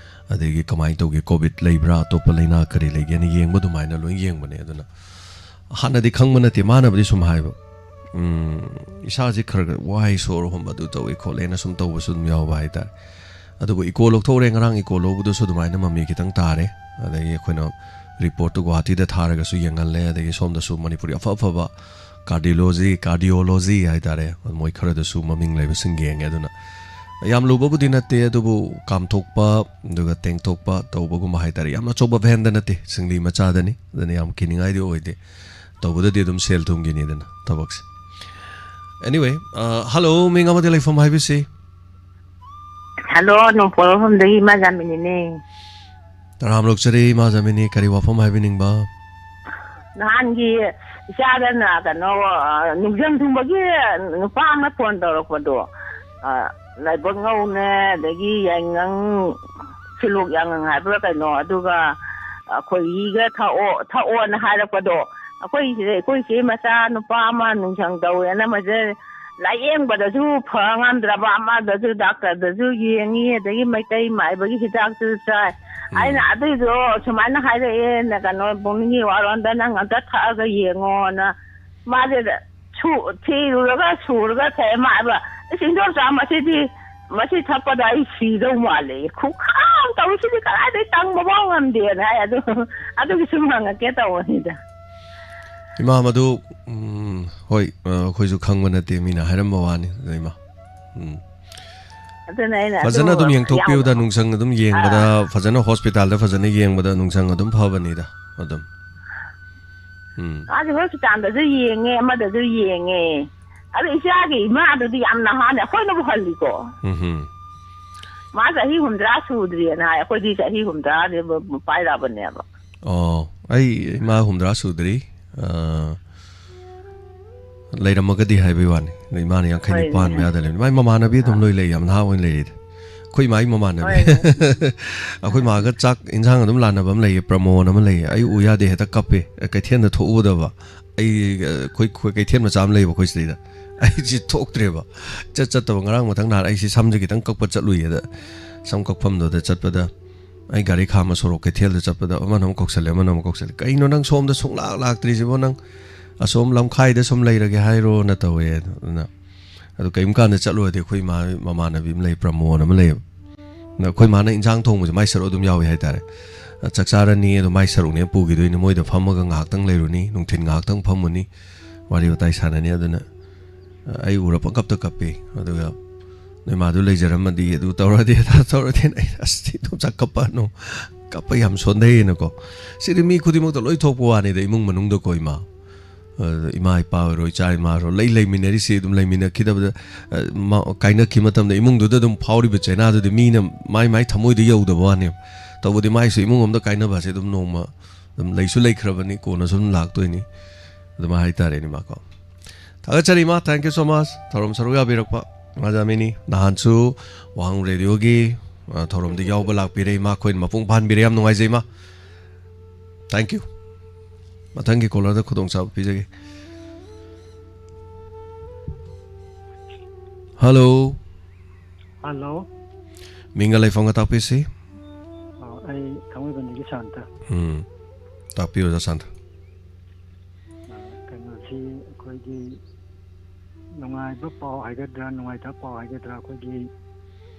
ꯑꯗꯒꯤ ꯀꯃꯥꯏꯅ ꯇꯧꯒꯦ, COVID ꯂꯩꯕ꯭ꯔꯥ, ꯑꯇꯣꯞꯄ ꯂꯩꯅꯥ ꯀꯔꯤ ꯂꯩꯒꯦꯅ ꯌꯦꯡꯕ ꯑꯗꯨꯃꯥꯏꯅ ꯂꯣꯏ ꯌꯦꯡꯕꯅꯦ꯫ ꯑꯗꯨꯅ ꯍꯥꯟꯅꯗꯤ ꯈꯪꯕ ꯅꯠꯇꯦ, ꯃꯥꯅꯕꯨꯗꯤ ꯁꯨꯝ ꯍꯥꯏꯕ, ꯎꯝ, ꯏꯁꯥꯁꯦ ꯈꯔ ꯈꯔ ꯋꯥꯏ, ꯁꯣꯔ ꯍꯣꯟꯕ ꯑꯗꯨ ꯇꯧꯏ ꯈꯣꯠꯂꯦꯅ ꯁꯨꯝ ꯇꯧꯕꯁꯨ ꯑꯗꯨꯝ ꯌꯥꯎꯕ ꯍꯥꯏꯇꯥꯔꯦ꯫ ꯑꯗꯨꯕꯨ ꯏꯀꯣ ꯂꯧꯊꯣꯛꯎꯔꯦ, ꯉꯔꯥꯡ ꯏꯀꯣ ꯂꯧꯕꯗꯨꯁꯨ ꯑꯗꯨꯃꯥꯏꯅ ꯃꯃꯤ ꯈꯤꯇꯪ ꯇꯥꯔꯦ꯫ ꯑꯗꯒꯤ ꯑꯩꯈꯣꯏꯅ ꯔꯤꯄꯣꯔꯠꯇꯨ ꯒꯨꯋꯥꯍꯥꯇꯤꯗ ꯊꯥꯔꯒꯁꯨ ꯌꯦꯡꯍꯜꯂꯦ, ꯑꯗꯒꯤ ꯁꯣꯝꯗꯁꯨ ꯃꯅꯤꯄꯨꯔꯒꯤ ꯑꯐ ꯑꯐꯕ ꯀꯥꯔꯗꯤꯌꯣꯂꯣꯖꯤ, ꯀꯥꯔꯗꯤꯌꯣꯂꯣꯖꯤ ꯍꯥꯏꯇꯥꯔꯦ, ꯃꯣꯏ ꯈꯔꯗꯁꯨ ꯃꯃꯤꯡ ꯂꯩꯕꯁꯤꯡ ꯌꯦꯡꯉꯦ꯫ ꯑꯗꯨꯅ ꯌꯥꯝ ꯂꯨꯕꯕꯨꯗꯤ ꯅꯠꯇꯦ, ꯑꯗꯨꯕꯨ ꯀꯥꯝꯊꯣꯛꯄ ꯑꯗꯨꯒ ꯇꯦꯡꯊꯣꯛꯄ ꯇꯧꯕꯒꯨꯝꯕ ꯍꯥꯏꯇꯥꯔꯦ, ꯌꯥꯝꯅ ꯑꯆꯧꯕ ꯚꯦꯟꯗ ꯅꯠꯇꯦ, ꯁꯤꯡꯂꯤ ꯃꯆꯥꯗꯅꯤ꯫ ꯑꯗꯨꯅ ꯌꯥꯝ ꯀꯤꯅꯤꯡꯉꯥꯏꯗꯤ ꯑꯣꯏꯗꯦ꯫ ꯇꯧꯕꯗꯗꯤ ꯑꯗꯨꯝ ꯁꯦꯜ ꯊꯨꯝꯒꯤꯅꯤꯗꯅ ꯊꯕꯛꯁꯦ꯫ Anyway, hello, ꯃꯤꯡ ꯑꯃꯗꯤ ꯂꯩꯐꯝ ꯍꯥꯏꯕꯤꯁꯤ꯫ Hello, ꯅꯣꯡꯄꯣꯛ ꯂꯧꯐꯝꯗꯒꯤ ꯏꯃꯥ ꯖꯥꯃꯤꯅꯤꯅꯦ꯫ ꯇꯔꯥꯝ ꯂꯣꯛꯆꯔꯤ ꯏꯃꯥ ꯖꯥꯃꯤꯅꯤ, ꯀꯔꯤ ꯋꯥꯐꯝ ꯍꯥꯏꯕꯤꯅꯤꯡꯕ? ꯅꯍꯥꯟꯒꯤ ꯏꯆꯥꯗꯅ ꯀꯩꯅꯣ, ꯑ, ꯅꯨꯡꯖꯪ ꯊꯨꯡꯕꯒꯤ ꯅꯨꯄꯥ ꯑꯃ ꯐꯣꯟ ꯇꯧꯔꯛꯄꯗꯣ, ꯑ, ꯂꯥꯏꯕꯛ ꯉꯧꯅꯦ, ꯑꯗꯒꯤ ꯌꯥꯏꯉꯪ, ꯁꯤꯂꯣꯛ ꯌꯥꯏꯉꯪ ꯍꯥꯏꯕ꯭ꯔꯥ ꯀꯩꯅꯣ, ꯑꯗꯨꯒ ꯑꯩꯈꯣꯏꯒꯤꯒ ꯊꯛꯑꯣ, ꯊꯛꯑꯣꯅ ꯍꯥꯏꯔꯛꯄꯗꯣ, ꯑꯩꯈꯣꯏ ꯁꯤꯗ ꯑꯩꯈꯣꯏ ꯏꯆꯦ ꯃꯆꯥ ꯅꯨꯄꯥ ꯑꯃ ꯅꯨꯡꯁꯪ ꯇꯧꯋꯦꯅ ꯃꯁꯦ ꯂꯥꯏꯌꯦꯡꯕꯗꯁꯨ ꯐ ꯉꯝꯗ꯭ꯔꯕ, ꯑꯃꯗꯁꯨ ꯗꯥꯛꯇꯔꯗꯁꯨ ꯌꯦꯡꯉꯤ, ꯑꯗꯒꯤ ꯃꯩꯇꯩ ꯃꯥꯏꯕꯒꯤ ꯍꯤꯗꯥꯛꯁꯨ ꯆꯥꯏ꯫ ꯎꯝ꯫ ꯑꯩꯅ ꯑꯗꯨꯏꯗꯣ ꯁꯨꯃꯥꯏꯅ ꯍꯥꯏꯔꯛꯑꯦꯅ, ꯀꯩꯅꯣ, ꯄꯨꯛꯅꯤꯡꯒꯤ ꯋꯥꯔꯣꯟꯗ ꯅꯪ ꯑꯝꯇ ꯊꯛꯑꯒ ꯌꯦꯡꯉꯣꯅ꯫ ꯃꯥꯁꯦ ꯁꯨ-, ꯊꯤꯔꯨꯔꯒ ꯁꯨꯔꯒ ꯊꯛꯑꯦ꯫ ꯃꯥ ꯍꯥꯏꯕ, "ꯑꯁ, ꯏꯟꯗꯣꯝꯆꯥ, ꯃꯁꯤꯗꯤ, ꯃꯁꯤ ꯊꯛꯄꯗ ꯑꯩ ꯁꯤꯗꯧ ꯃꯥꯜꯂꯦ꯫ ꯈꯨꯈꯥꯡ ꯇꯧꯔꯤꯁꯤꯗꯤ ꯀꯗꯥꯏꯗꯩ ꯇꯪꯕ ꯐꯥꯎ ꯉꯝꯗꯦꯅ" ꯍꯥꯏ꯫ ꯑꯗꯨ, ꯑꯗꯨꯒꯤ ꯁꯨꯝ ꯍꯪꯉꯛꯀꯦ ꯇꯧꯕꯅꯤꯗ꯫ ꯏꯃꯥ, ꯃꯗꯨ, ꯎꯝ, ꯍꯣꯏ, ꯑ, ꯑꯩꯈꯣꯏꯁꯨ ꯈꯪꯕ ꯅꯠꯇꯦ, ꯃꯤꯅ ꯍꯥꯏꯔꯝꯕ ꯋꯥꯅꯤ, ꯑꯗ ꯏꯃꯥ꯫ ꯎꯝ꯫ ꯑꯗꯨꯅ ꯑꯩꯅ ꯐꯖꯅ ꯑꯗꯨ ꯑꯗꯨꯝ ꯌꯦꯡꯊꯣꯛꯄꯤꯌꯨꯗ, ꯌꯥꯝ, ꯅꯨꯡꯁꯪ ꯑꯗꯨꯝ ꯌꯦꯡꯕꯗ, ꯑꯥ꯫ ꯐꯖꯅ ꯍꯣꯁꯄꯤꯇꯥꯜꯗ ꯐꯖꯅ ꯌꯦꯡꯕꯗ ꯅꯨꯡꯁꯪ ꯑꯗꯨꯝ ꯐꯕꯅꯤꯗ, ꯑꯗꯨꯝ꯫ ꯎꯝ꯫ ꯃꯥꯁꯦ ꯍꯣꯁꯄꯤꯇꯥꯜꯗꯁꯨ ꯌꯦꯡꯉꯦ, ꯑꯃꯗꯁꯨ ꯌꯦꯡꯉꯦ꯫ ꯑꯗꯨ ꯏꯆꯥꯒꯤ ꯏꯃꯥꯗꯨꯗꯤ ꯌꯥꯝ ꯅꯍꯥꯅꯦ, ꯑꯩꯈꯣꯏꯅꯕꯨ ꯍꯜꯂꯤꯀꯣ꯫ ꯎꯝ ꯍꯨꯝ꯫ ꯃꯥ ꯆꯍꯤ ꯍꯨꯝꯗ꯭ꯔꯥ ꯁꯨꯗ꯭ꯔꯤꯑꯅ ꯍꯥꯏ, ꯑꯩꯈꯣꯏꯗꯤ ꯆꯍꯤ ꯍꯨꯝꯗ꯭ꯔꯥꯗꯤ ꯄꯥꯏꯔꯛꯑꯕꯅꯦꯕ꯫ ꯑꯣ, ꯑꯩ ꯏꯃꯥ ꯍꯨꯝꯗ꯭ꯔꯥ ꯁꯨꯗ꯭ꯔꯤ꯫ ꯑ, ꯂꯩꯔꯝꯃꯒꯗꯤ ꯍꯥꯏꯕꯒꯤ ꯋꯥꯅꯤ꯫ ꯑꯗ ꯏꯃꯥꯅ ꯌꯥꯡꯈꯩ ꯍꯣꯏꯅꯦ꯫ ꯅꯤꯄꯥꯟ ꯃꯌꯥꯗ ꯂꯩꯕꯅꯤ꯫ ꯃꯥꯏ ꯃꯃꯥꯟꯅꯕꯤ ꯑꯗꯨꯝ ꯑꯥ꯫ ꯂꯣꯏ ꯂꯩ, ꯌꯥꯝ ꯅꯍꯥ ꯑꯣꯏꯅ ꯂꯩꯔꯤꯗ꯫ ꯑꯩꯈꯣꯏ ꯏꯃꯥꯒꯤ ꯃꯃꯥꯟꯅꯕꯤ꯫ ꯍꯣꯏꯅꯦ꯫ ꯑꯩꯈꯣꯏ ꯃꯥꯒ ꯆꯥꯛ ꯏꯟꯁꯥꯡ ꯑꯗꯨꯝ ꯂꯥꯟꯅꯕ ꯑꯃ ꯂꯩꯌꯦ, ꯄ꯭ꯔꯃꯣꯟ ꯑꯃ ꯂꯩꯌꯦ꯫ ꯑꯩ ꯎ ꯌꯥꯗꯦ, ꯍꯦꯛꯇ ꯀꯞꯄꯦ꯫ ꯑꯦ, ꯀꯩꯊꯦꯜꯗ ꯊꯣꯛꯎꯗꯕ꯫ ꯑꯩ, ꯑ, ꯑꯩꯈꯣꯏ, ꯑꯩꯈꯣꯏ ꯀꯩꯊꯦꯜ ꯃꯆꯥ ꯑꯃ ꯂꯩꯌꯦꯕ ꯑꯩꯈꯣꯏ ꯁꯤꯗꯩꯗ꯫ ꯑꯩꯁꯤ ꯊꯣꯛꯇ꯭ꯔꯦꯕ꯫ ꯆꯠ ꯆꯠꯇꯕ ꯉꯔꯥꯡ ꯃꯊꯪ ꯅꯍꯥꯟ ꯑꯩꯁꯤ ꯁꯝꯁꯦ ꯈꯤꯇꯪ ꯀꯛꯄ ꯆꯠꯂꯨꯏꯌꯦ꯫ ꯑꯗ ꯁꯝ ꯀꯛꯐꯝꯗꯨꯗ ꯆꯠꯄꯗ ꯑꯩ ꯒꯥꯔꯤ ꯈꯥꯝꯃ ꯁꯣꯔꯣꯛ ꯀꯩꯊꯦꯜꯗ ꯆꯠꯄꯗ ꯑꯃꯅ ꯑꯃꯨꯛ ꯀꯧꯁꯜꯂꯦ, ꯑꯃꯅ ꯑꯃꯨꯛ ꯀꯧꯁꯜꯂꯦ꯫ "ꯀꯩꯅꯣ ꯅꯪ ꯁꯣꯝꯗ ꯁꯨꯡꯂꯥꯛ ꯂꯥꯛꯇ꯭ꯔꯤꯁꯤꯕꯣ ꯅꯪ?" ꯑꯁꯣꯝ ꯂꯝꯈꯥꯏꯗ ꯁꯨꯝ ꯂꯩꯔꯒꯦ ꯍꯥꯏꯔꯣꯅ ꯇꯧꯋꯦ꯫ ꯑꯗꯨꯅ ꯑꯗꯨ ꯀꯔꯤꯒꯨꯝꯕ ꯀꯥꯟꯗ ꯆꯠꯂꯨꯔꯗꯤ ꯑꯩꯈꯣꯏ ꯏꯃꯥ ꯃꯃꯥꯟꯅꯕꯤ ꯑꯃ ꯂꯩ, ꯄ꯭ꯔꯃꯣꯟ ꯑꯃ ꯂꯩꯌꯦꯕ꯫ ꯑꯗ ꯑꯩꯈꯣꯏ ꯃꯥꯅ ꯏꯟꯁꯥꯡ ꯊꯣꯡꯕꯁꯦ ꯃꯥꯏ ꯁꯔꯨꯛ ꯑꯗꯨꯝ ꯌꯥꯎꯏ ꯍꯥꯏꯇꯥꯔꯦ꯫ ꯆꯥꯛ ꯆꯥꯔꯅꯤ, ꯑꯗꯣ ꯃꯥꯏ ꯁꯔꯨꯛꯅꯦ ꯄꯨꯈꯤꯗꯣꯏꯅꯤ꯫ ꯃꯣꯏꯗ ꯐꯝꯃꯒ ꯉꯥꯏꯍꯥꯛꯇꯪ ꯂꯩꯔꯨꯅꯤ, ꯅꯨꯡꯊꯤꯟ ꯉꯥꯏꯍꯥꯛꯇꯪ ꯐꯝꯃꯨꯅꯤ, ꯋꯥꯔꯤ ꯋꯥꯇꯥꯏ ꯁꯥꯟꯅꯅꯤ꯫ ꯑꯗꯨꯅ ꯑꯩ ꯎꯔ ꯄꯪꯀꯞꯇ ꯀꯞꯄꯤ꯫ ꯑꯗꯨꯒ "ꯅꯣꯏ ꯃꯥꯗꯨ ꯂꯩꯖꯔꯝꯃꯗꯤ ꯑꯗꯨ ꯇꯧꯔꯗꯤ ꯑꯗꯥ ꯇꯧꯔꯗꯤꯅ" ꯑꯩꯅ, "ꯑꯁ, ꯏꯗꯣꯝꯆꯥ ꯀꯞꯄꯛꯑꯅꯨ, ꯀꯞꯄ ꯌꯥꯝ ꯁꯣꯟꯊꯩꯌꯦꯅꯀꯣ"꯫ ꯁꯤꯗꯤ ꯃꯤ ꯈꯨꯗꯤꯡꯃꯛꯇ ꯂꯣꯏ ꯊꯣꯛꯄ ꯋꯥꯅꯤꯗ, ꯏꯃꯨꯡ ꯃꯅꯨꯡꯗꯀꯣ, ꯏꯃꯥ꯫ ꯑꯗꯨꯗ ꯏꯃꯥ ꯏꯄꯥ ꯑꯣꯏꯔꯣ, ꯏꯆꯥ ꯏꯃꯥ ꯑꯣꯏꯔꯣ, ꯂꯩ ꯂꯩꯃꯤꯟꯅꯔꯤꯁꯤ ꯑꯗꯨꯝ ꯂꯩꯃꯤꯟꯅꯈꯤꯗꯕꯗ, ꯑ, ꯃꯥ-, ꯀꯥꯏꯅꯈꯤ ꯃꯇꯝꯗ ꯏꯃꯨꯡꯗꯨꯗ ꯑꯗꯨꯝ ꯐꯥꯎꯔꯤꯕ ꯆꯩꯅꯥꯗꯨꯗꯤ ꯃꯤꯅ ꯃꯥꯏ ꯃꯥꯏ ꯊꯃꯣꯏꯗ ꯌꯧꯗꯕ ꯋꯥꯅꯦꯕ꯫ ꯇꯧꯕꯗꯤ ꯃꯥꯏꯁꯨ ꯏꯃꯨꯡ ꯑꯃꯗ ꯀꯥꯏꯅꯕ ꯍꯥꯏꯁꯦ ꯑꯗꯨꯝ ꯅꯣꯡꯃ ꯑꯗꯨꯝ ꯂꯩꯁꯨ ꯂꯩꯈ꯭ꯔꯕꯅꯤ, ꯀꯣꯟꯅꯁꯨ ꯑꯗꯨꯝ ꯂꯥꯛꯇꯣꯏꯅꯤ꯫ ꯑꯗꯨꯃꯥꯏꯅ ꯍꯥꯏꯇꯥꯔꯦꯅꯦ, ꯏꯃꯥꯀꯣ꯫ ꯊꯥꯒꯠꯆꯔꯤ, ꯏꯃꯥ꯫ Thank you so much꯫ ꯊꯧꯔꯝ ꯁꯔꯨꯛ ꯌꯥꯕꯤꯔꯛꯄ ꯏꯃꯥ ꯖꯥꯃꯤꯅꯤ꯫ ꯅꯍꯥꯟꯁꯨ ꯋꯥꯍꯪ ꯔꯦꯗꯤꯑꯣꯒꯤ, ꯑ, ꯊꯧꯔꯝꯗ ꯌꯥꯎꯕ ꯂꯥꯛꯄꯤꯔꯦ, ꯏꯃꯥ꯫ ꯑꯩꯈꯣꯏꯅ ꯃꯄꯨꯡ ꯐꯥꯍꯟꯕꯤꯔꯦ꯫ ꯌꯥꯝ ꯅꯨꯡꯉꯥꯏꯖꯩ, ꯏꯃꯥ꯫ Thank you꯫ ꯃꯊꯪꯒꯤ ꯀꯣꯂꯔꯗ ꯈꯨꯗꯣꯡꯆꯥꯕ ꯄꯤꯖꯒꯦ꯫ ꯍꯜꯂꯣ꯫ ꯍꯜꯂꯣ꯫ ꯃꯤꯡꯒ ꯂꯩꯐꯝꯒ ꯇꯥꯛꯄꯤꯁꯤ꯫ ꯑ, ꯑꯩ ꯊꯥꯡꯃꯩꯕꯟꯗꯒꯤ ꯁꯥꯟꯇ꯫ ꯎꯝ꯫ ꯇꯥꯛꯄꯤꯌꯨ, ꯑꯣꯖꯥ ꯁꯥꯟꯇ꯫ ꯑ, ꯀꯩꯅꯣꯁꯤ ꯑꯩꯈꯣꯏꯒꯤ ꯅꯨꯡꯉꯥꯏꯕ ꯄꯥꯎ ꯍꯥꯏꯒꯗ꯭ꯔꯥ, ꯅꯨꯡꯉꯥꯏꯇꯕ ꯄꯥꯎ ꯍꯥꯏꯒꯗ꯭ꯔꯥ, ꯑꯩꯈꯣꯏꯒꯤ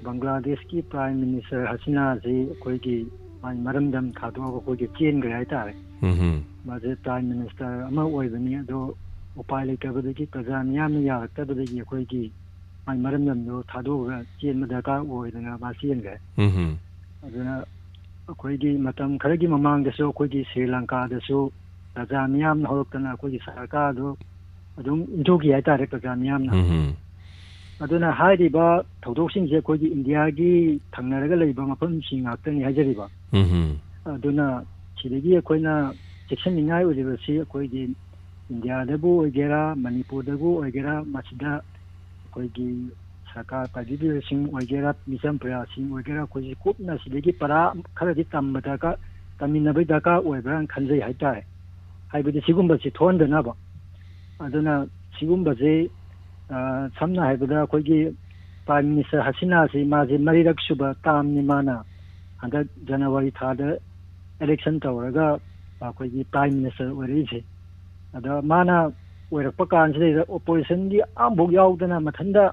ꯕꯪꯒ꯭ꯂꯥꯗꯦꯁꯀꯤ Prime Minister ꯍꯁꯤꯅꯥꯁꯤ ꯑꯩꯈꯣꯏꯒꯤ ꯃꯥꯒꯤ ꯃꯔꯝꯗꯝ ꯊꯥꯗꯣꯛꯑꯒ ꯑꯩꯈꯣꯏꯒꯤ ꯆꯦꯟꯈ꯭ꯔꯦ ꯍꯥꯏꯇꯥꯔꯦ꯫ ꯎꯝ꯫ ꯃꯥꯁꯦ Prime Minister ꯑꯃ ꯑꯣꯏꯕꯅꯤ, ꯑꯗꯣ ꯎꯄꯥꯏ ꯂꯩꯇꯕꯗꯒꯤ, ꯄ꯭ꯔꯖꯥ ꯃꯤꯌꯥꯝꯅ ꯌꯥꯔꯛꯇꯕꯗꯒꯤ ꯑꯩꯈꯣꯏꯒꯤ ꯃꯥꯒꯤ ꯃꯔꯝꯗꯝꯗꯣ ꯊꯥꯗꯣꯛꯑꯒ ꯆꯦꯟꯕ ꯗꯔꯀꯥꯔ ꯑꯣꯏꯗꯅ ꯃꯥ ꯆꯦꯟꯈ꯭ꯔꯦ꯫ ꯎꯝ꯫ ꯑꯗꯨꯅ ꯑꯩꯈꯣꯏꯒꯤ ꯃꯇꯝ ꯈꯔꯒꯤ ꯃꯃꯥꯡꯗꯁꯨ ꯑꯩꯈꯣꯏꯒꯤ ꯁ꯭ꯔꯤ ꯂꯪꯀꯥꯗꯁꯨ ꯄ꯭ꯔꯖꯥ ꯃꯤꯌꯥꯝꯅ ꯍꯧꯔꯛꯇꯅ ꯑꯩꯈꯣꯏꯒꯤ ꯁꯔꯀꯥꯔꯗꯨ ꯑꯗꯨꯝ ꯏꯟꯊꯨꯈꯤ ꯍꯥꯏꯇꯥꯔꯦ, ꯄ꯭ꯔꯖꯥ ꯃꯤꯌꯥꯝꯅ꯫ ꯎꯝ꯫ ꯑꯗꯨꯅ ꯍꯥꯏꯔꯤꯕ ꯊꯧꯗꯣꯛꯁꯤꯡꯁꯦ ꯑꯩꯈꯣꯏꯒꯤ ꯏꯟꯗꯤꯌꯥꯒꯤ ꯊꯪꯅꯔꯒ ꯂꯩꯕ ꯃꯐꯝꯁꯤꯡ ꯉꯥꯛꯇꯅꯤ ꯍꯥꯏꯖꯔꯤꯕ꯫ ꯎꯝ꯫ ꯑꯗꯨꯅ ꯁꯤꯗꯒꯤ ꯑꯩꯈꯣꯏꯅ ꯆꯦꯛꯁꯤꯟꯅꯤꯡꯉꯥꯏ ꯑꯣꯏꯔꯤꯕꯁꯤ ꯑꯩꯈꯣꯏꯒꯤ ꯏꯟꯗꯤꯌꯥꯗꯕꯨ ꯑꯣꯏꯒꯦꯔꯥ, ꯃꯅꯤꯄꯨꯔꯗꯕꯨ ꯑꯣꯏꯒꯦꯔꯥ, ꯃꯁꯤꯗ ꯑꯩꯈꯣꯏꯒꯤ ꯁꯔꯀꯥꯔ ꯄꯥꯏꯕꯤꯕꯁꯤꯡ ꯑꯣꯏꯒꯦꯔꯥ, ꯃꯤꯆꯝ ꯄ꯭ꯔꯖꯥꯁꯤꯡ ꯑꯣꯏꯒꯦꯔꯥ, ꯑꯩꯈꯣꯏꯁꯤ ꯀꯨꯞꯅ ꯁꯤꯗꯒꯤ ꯄꯔꯥ ꯈꯔꯗꯤ ꯇꯝꯕ ꯗꯔꯀꯥꯔ, ꯇꯝꯃꯤꯟꯅꯕꯒꯤ ꯗꯔꯀꯥꯔ ꯑꯣꯏꯕ꯭ꯔꯥꯅ ꯈꯟꯖꯩ ꯍꯥꯏꯇꯥꯔꯦ꯫ ꯍꯥꯏꯕꯗꯤ ꯁꯤꯒꯨꯝꯕꯁꯤ ꯊꯣꯛꯍꯟꯗꯅꯕ꯫ ꯑꯗꯨꯅ ꯁꯤꯒꯨꯝꯕꯁꯤ, ꯑ, ꯁꯝꯅ ꯍꯥꯏꯔꯕꯗ ꯑꯩꯈꯣꯏꯒꯤ Prime Minister ꯍꯁꯤꯅꯥꯁꯤ ꯃꯥꯁꯤ ꯃꯔꯤꯔꯛ ꯁꯨꯕ termꯅꯤ ꯃꯥꯅ ꯍꯟꯗꯛ ꯖꯅꯋꯥꯔꯤ ꯊꯥꯗ election ꯇꯧꯔꯒ ꯑꯩꯈꯣꯏꯒꯤ Prime Minister ꯑꯣꯏꯔꯛꯏꯁꯦ꯫ ꯑꯗ ꯃꯥꯅ ꯑꯣꯏꯔꯛꯄ ꯀꯥꯟꯁꯤꯗꯩꯗ ꯑꯣꯄꯣꯖꯤꯁꯟꯒꯤ ꯑꯃꯐꯥꯎ ꯌꯥꯎꯗꯅ ꯃꯊꯟꯇ,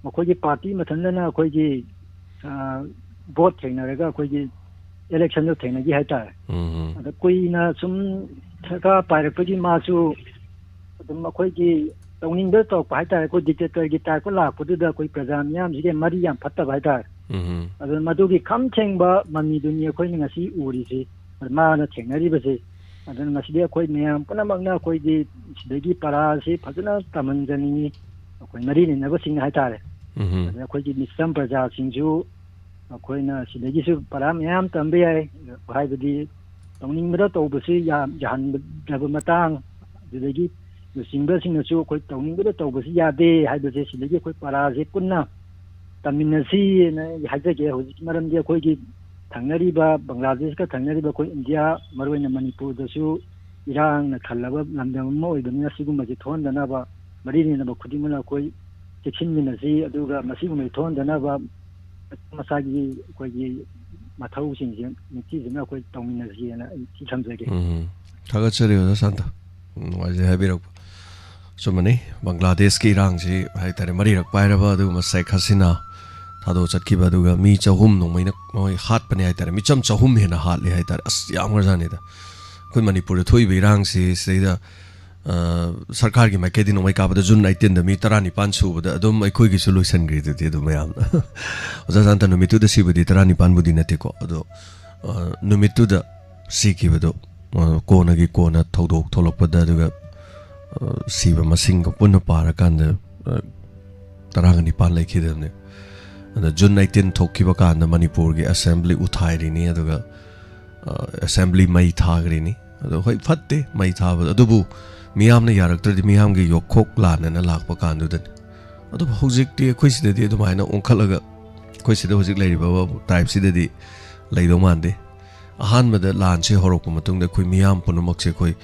ꯃꯈꯣꯏꯒꯤ ꯄꯥꯔꯇꯤ ꯃꯊꯟꯇꯅ ꯑꯩꯈꯣꯏꯒꯤ ꯚꯣꯠ ꯊꯦꯡꯅꯔꯒ ꯑꯩꯈꯣꯏꯒꯤ ꯏꯂꯦꯛꯁꯟꯗꯣ ꯊꯦꯡꯅꯈꯤ ꯍꯥꯏꯇꯥꯔꯦ꯫ ꯎꯝ ꯑꯗ ꯀꯨꯏꯅ ꯁꯨꯝ ꯁꯔꯀꯥꯔ ꯄꯥꯏꯔꯛꯄꯒꯤ ꯃꯥꯁꯨ ꯑꯗꯨꯝ ꯑꯩꯈꯣꯏꯒꯤ ꯇꯧꯅꯤꯡꯗ ꯇꯧꯔꯛꯄ ꯍꯥꯏꯇꯥꯔꯦ꯫ ꯑꯩꯈꯣꯏ ꯗꯤꯛꯇꯦꯇꯔꯒꯤ ꯇꯥꯏꯞꯇ ꯂꯥꯛꯄꯗꯨꯗ ꯑꯩꯈꯣꯏ ꯄ꯭ꯔꯖꯥ ꯃꯤꯌꯥꯝꯁꯤꯒꯤ ꯃꯔꯤ ꯌꯥꯝ ꯐꯠꯇꯕ ꯍꯥꯏꯇꯥꯔꯦ꯫ ꯎꯝ ꯑꯗꯨꯅ ꯃꯗꯨꯒꯤ ꯈꯝ ꯊꯦꯡꯕ ꯃꯃꯤꯗꯨꯅꯤ ꯑꯩꯈꯣꯏꯅ ꯉꯁꯤ ꯎꯔꯤꯁꯤ, ꯃꯥꯅ ꯊꯦꯡꯅꯔꯤꯕꯁꯤ꯫ ꯑꯗꯨꯅ ꯉꯁꯤꯗꯤ ꯑꯩꯈꯣꯏ ꯃꯌꯥꯝ ꯄꯨꯝꯅꯃꯛꯅ ꯑꯩꯈꯣꯏꯗꯤ ꯁꯤꯗꯒꯤ ꯄꯔꯥꯁꯤ ꯐꯖꯅ ꯇꯝꯍꯟꯖꯅꯤꯡꯉꯤ, ꯑꯩꯈꯣꯏ ꯃꯔꯤ ꯂꯩꯅꯕꯁꯤꯡꯅ ꯍꯥꯏꯇꯥꯔꯦ꯫ ꯎꯝ ꯑꯗꯩ ꯑꯩꯈꯣꯏꯒꯤ ꯃꯤꯆꯝ ꯄ꯭ꯔꯖꯥꯁꯤꯡꯁꯨ ꯑꯩꯈꯣꯏꯅ ꯁꯤꯗꯒꯤꯁꯨ ꯄꯔꯥ ꯃꯌꯥꯝ ꯇꯝꯕ ꯌꯥꯏ꯫ ꯍꯥꯏꯕꯗꯤ ꯇꯧꯅꯤꯡꯕꯗ ꯇꯧꯕꯁꯤ ꯌꯥ-, ꯌꯥꯍꯟꯗꯕ ꯃꯇꯥꯡ, ꯑꯗꯨꯗꯒꯤ ꯂꯨꯆꯤꯡꯕꯁꯤꯡꯅꯁꯨ ꯑꯩꯈꯣꯏ ꯇꯧꯅꯤꯡꯕꯗ ꯇꯧꯕꯁꯤ ꯌꯥꯗꯦ ꯍꯥꯏꯕꯁꯦ ꯁꯤꯗꯒꯤ ꯑꯩꯈꯣꯏ ꯄꯔꯥꯁꯦ ꯄꯨꯟꯅ ꯇꯝꯃꯤꯟꯅꯁꯤꯅ ꯑꯩ ꯍꯥꯏꯖꯒꯦ꯫ ꯍꯧꯖꯤꯛꯀꯤ ꯃꯔꯝꯗꯤ ꯑꯩꯈꯣꯏꯒꯤ ꯊꯪꯅꯔꯤꯕ ꯕꯪꯒ꯭ꯂꯥꯗꯦꯁꯀ ꯊꯪꯅꯔꯤꯕ ꯑꯩꯈꯣꯏ ꯏꯟꯗꯤꯌꯥ, ꯃꯔꯨꯑꯣꯏꯅ ꯃꯅꯤꯄꯨꯔꯗꯁꯨ ꯏꯔꯥꯡꯅ ꯈꯜꯂꯕ ꯂꯝꯗꯝ ꯑꯃ ꯑꯣꯏꯕꯅꯤꯅ ꯁꯤꯒꯨꯝꯕꯁꯤ ꯊꯣꯛꯍꯟꯗꯅꯕ ꯃꯔꯤ ꯂꯩꯅꯕ ꯈꯨꯗꯤꯡꯃꯛꯅ ꯑꯩꯈꯣꯏ ꯆꯦꯛꯁꯤꯟꯃꯤꯟꯅꯁꯤ꯫ ꯑꯗꯨꯒ ꯃꯁꯤꯒꯨꯝꯕꯁꯤ ꯊꯣꯛꯍꯟꯗꯅꯕ ꯃꯁꯥꯒꯤ ꯑꯩꯈꯣꯏꯒꯤ ꯃꯊꯧꯁꯤꯡꯁꯦ ꯅꯤꯡꯊꯤꯖꯅ ꯑꯩꯈꯣꯏ ꯇꯧꯃꯤꯟꯅꯁꯤꯅ ꯑꯩ ꯁꯤ ꯊꯝꯖꯒꯦ꯫ ꯎꯝ ꯊꯥꯒꯠꯆꯔꯤ ꯑꯣꯖꯥ ꯁꯥꯟꯇ꯫ ꯎꯝ, ꯅꯨꯡꯉꯥꯏꯖꯩ ꯍꯥꯏꯕꯤꯔꯛꯄ꯫ ꯑꯆꯨꯝꯕꯅꯤ, ꯕꯪꯒ꯭ꯂꯥꯗꯦꯁꯀꯤ ꯏꯔꯥꯡꯁꯤ ꯍꯥꯏꯇꯥꯔꯦ ꯃꯔꯤꯔꯛ ꯄꯥꯏꯔꯕ ꯑꯗꯨꯒꯨꯝꯕ ꯁꯦꯈ ꯍꯁꯤꯅꯥ ꯊꯥꯗꯣꯛ ꯆꯠꯈꯤꯕ, ꯑꯗꯨꯒ ꯃꯤ ꯆꯍꯨꯝ ꯅꯣꯡꯃꯩꯅ ꯃꯣꯏ ꯍꯥꯠꯄꯅꯦ ꯍꯥꯏꯇꯥꯔꯦ, ꯃꯤꯆꯝ ꯆꯍꯨꯝ ꯍꯦꯟꯅ ꯍꯥꯠꯂꯦ ꯍꯥꯏꯇꯥꯔꯦ꯫ ꯑꯁ, ꯌꯥꯝꯈ꯭ꯔꯖꯥꯠꯅꯤꯗ꯫ ꯑꯩꯈꯣꯏ ꯃꯅꯤꯄꯨꯔꯗ ꯊꯣꯛꯏꯕ ꯏꯔꯥꯡꯁꯤ ꯁꯤꯗꯩꯗ, ꯑ, ꯁꯔꯀꯥꯔꯒꯤ ꯃꯥꯏꯀꯩꯗꯤ ꯅꯣꯡꯃꯩ ꯀꯥꯞꯄꯗ ꯖꯨꯟ ꯑꯩꯠꯇꯤꯟꯗ ꯃꯤ ꯇꯔꯥꯅꯤꯄꯥꯟ ꯁꯨꯕꯗ ꯑꯗꯨꯝ ꯑꯩꯈꯣꯏꯒꯤꯁꯨ ꯂꯣꯏꯁꯤꯟꯈ꯭ꯔꯤꯗꯨꯗꯤ ꯑꯗꯨꯝ ꯃꯌꯥꯝꯅ꯫ ꯑꯣꯖꯥ ꯁꯥꯟꯇ, ꯅꯨꯃꯤꯠꯇꯨꯗ ꯁꯤꯕꯗꯤ ꯇꯔꯥꯅꯤꯄꯥꯟꯕꯨꯗꯤ ꯅꯠꯇꯦꯀꯣ, ꯑꯗꯣ, ꯑ, ꯅꯨꯃꯤꯠꯇꯨꯗ ꯁꯤꯈꯤꯕꯗꯣ, ꯑ, ꯀꯣꯟꯅꯒꯤ ꯀꯣꯟꯅ ꯊꯧꯗꯣꯛ ꯊꯣꯛꯂꯛꯄꯗ, ꯑꯗꯨꯒ, ꯑ, ꯁꯤꯕ ꯃꯁꯤꯡꯒ ꯄꯨꯟꯅ ꯄꯥꯔꯀꯥꯟꯗ, ꯑ, ꯇꯔꯥꯒ ꯅꯤꯄꯥꯟ ꯂꯩꯈꯤꯗꯕꯅꯦ꯫ ꯑꯗ ꯖꯨꯟ ꯑꯩꯠꯇꯤꯟ ꯊꯣꯛꯈꯤꯕ ꯀꯥꯟꯗ ꯃꯅꯤꯄꯨꯔꯒꯤ ꯑꯦꯁꯦꯝꯕ꯭ꯂꯤ ꯎꯊꯥꯏꯔꯤꯅꯤ, ꯑꯗꯨꯒ, ꯑ, ꯑꯦꯁꯦꯝꯕ꯭ꯂꯤ ꯃꯩ ꯊꯥꯈ꯭ꯔꯤꯅꯤ꯫ ꯑꯗꯣ ꯍꯣꯏ, ꯐꯠꯇꯦ ꯃꯩ ꯊꯥꯕꯗꯣ, ꯑꯗꯨꯕꯨ ꯃꯤꯌꯥꯝꯅ ꯌꯥꯔꯛꯇ꯭ꯔꯗꯤ ꯃꯤꯌꯥꯝꯒꯤ ꯌꯣꯛꯈꯣꯛ ꯂꯥꯟꯅꯅ ꯂꯥꯛꯄ ꯀꯥꯟꯗꯨꯗꯅꯤ꯫ ꯑꯗꯨꯕꯨ ꯍꯧꯖꯤꯛꯇꯤ ꯑꯩꯈꯣꯏ ꯁꯤꯗꯗꯤ ꯑꯗꯨꯃꯥꯏꯅ ꯑꯣꯟꯈꯠꯂꯒ ꯑꯩꯈꯣꯏ ꯁꯤꯗ ꯍꯧꯖꯤꯛ ꯂꯩꯔꯤꯕ ꯇꯥꯏꯞꯁꯤꯗꯗꯤ ꯂꯩꯗꯧ ꯃꯥꯟꯗꯦ꯫ ꯑꯍꯥꯟꯕꯗ ꯂꯥꯟꯁꯦ ꯍꯧꯔꯛꯄ ꯃꯇꯨꯡꯗ ꯑꯩꯈꯣꯏ ꯃꯤꯌꯥꯝ ꯄꯨꯝꯅꯃꯛꯁꯦ ꯑꯩꯈꯣꯏ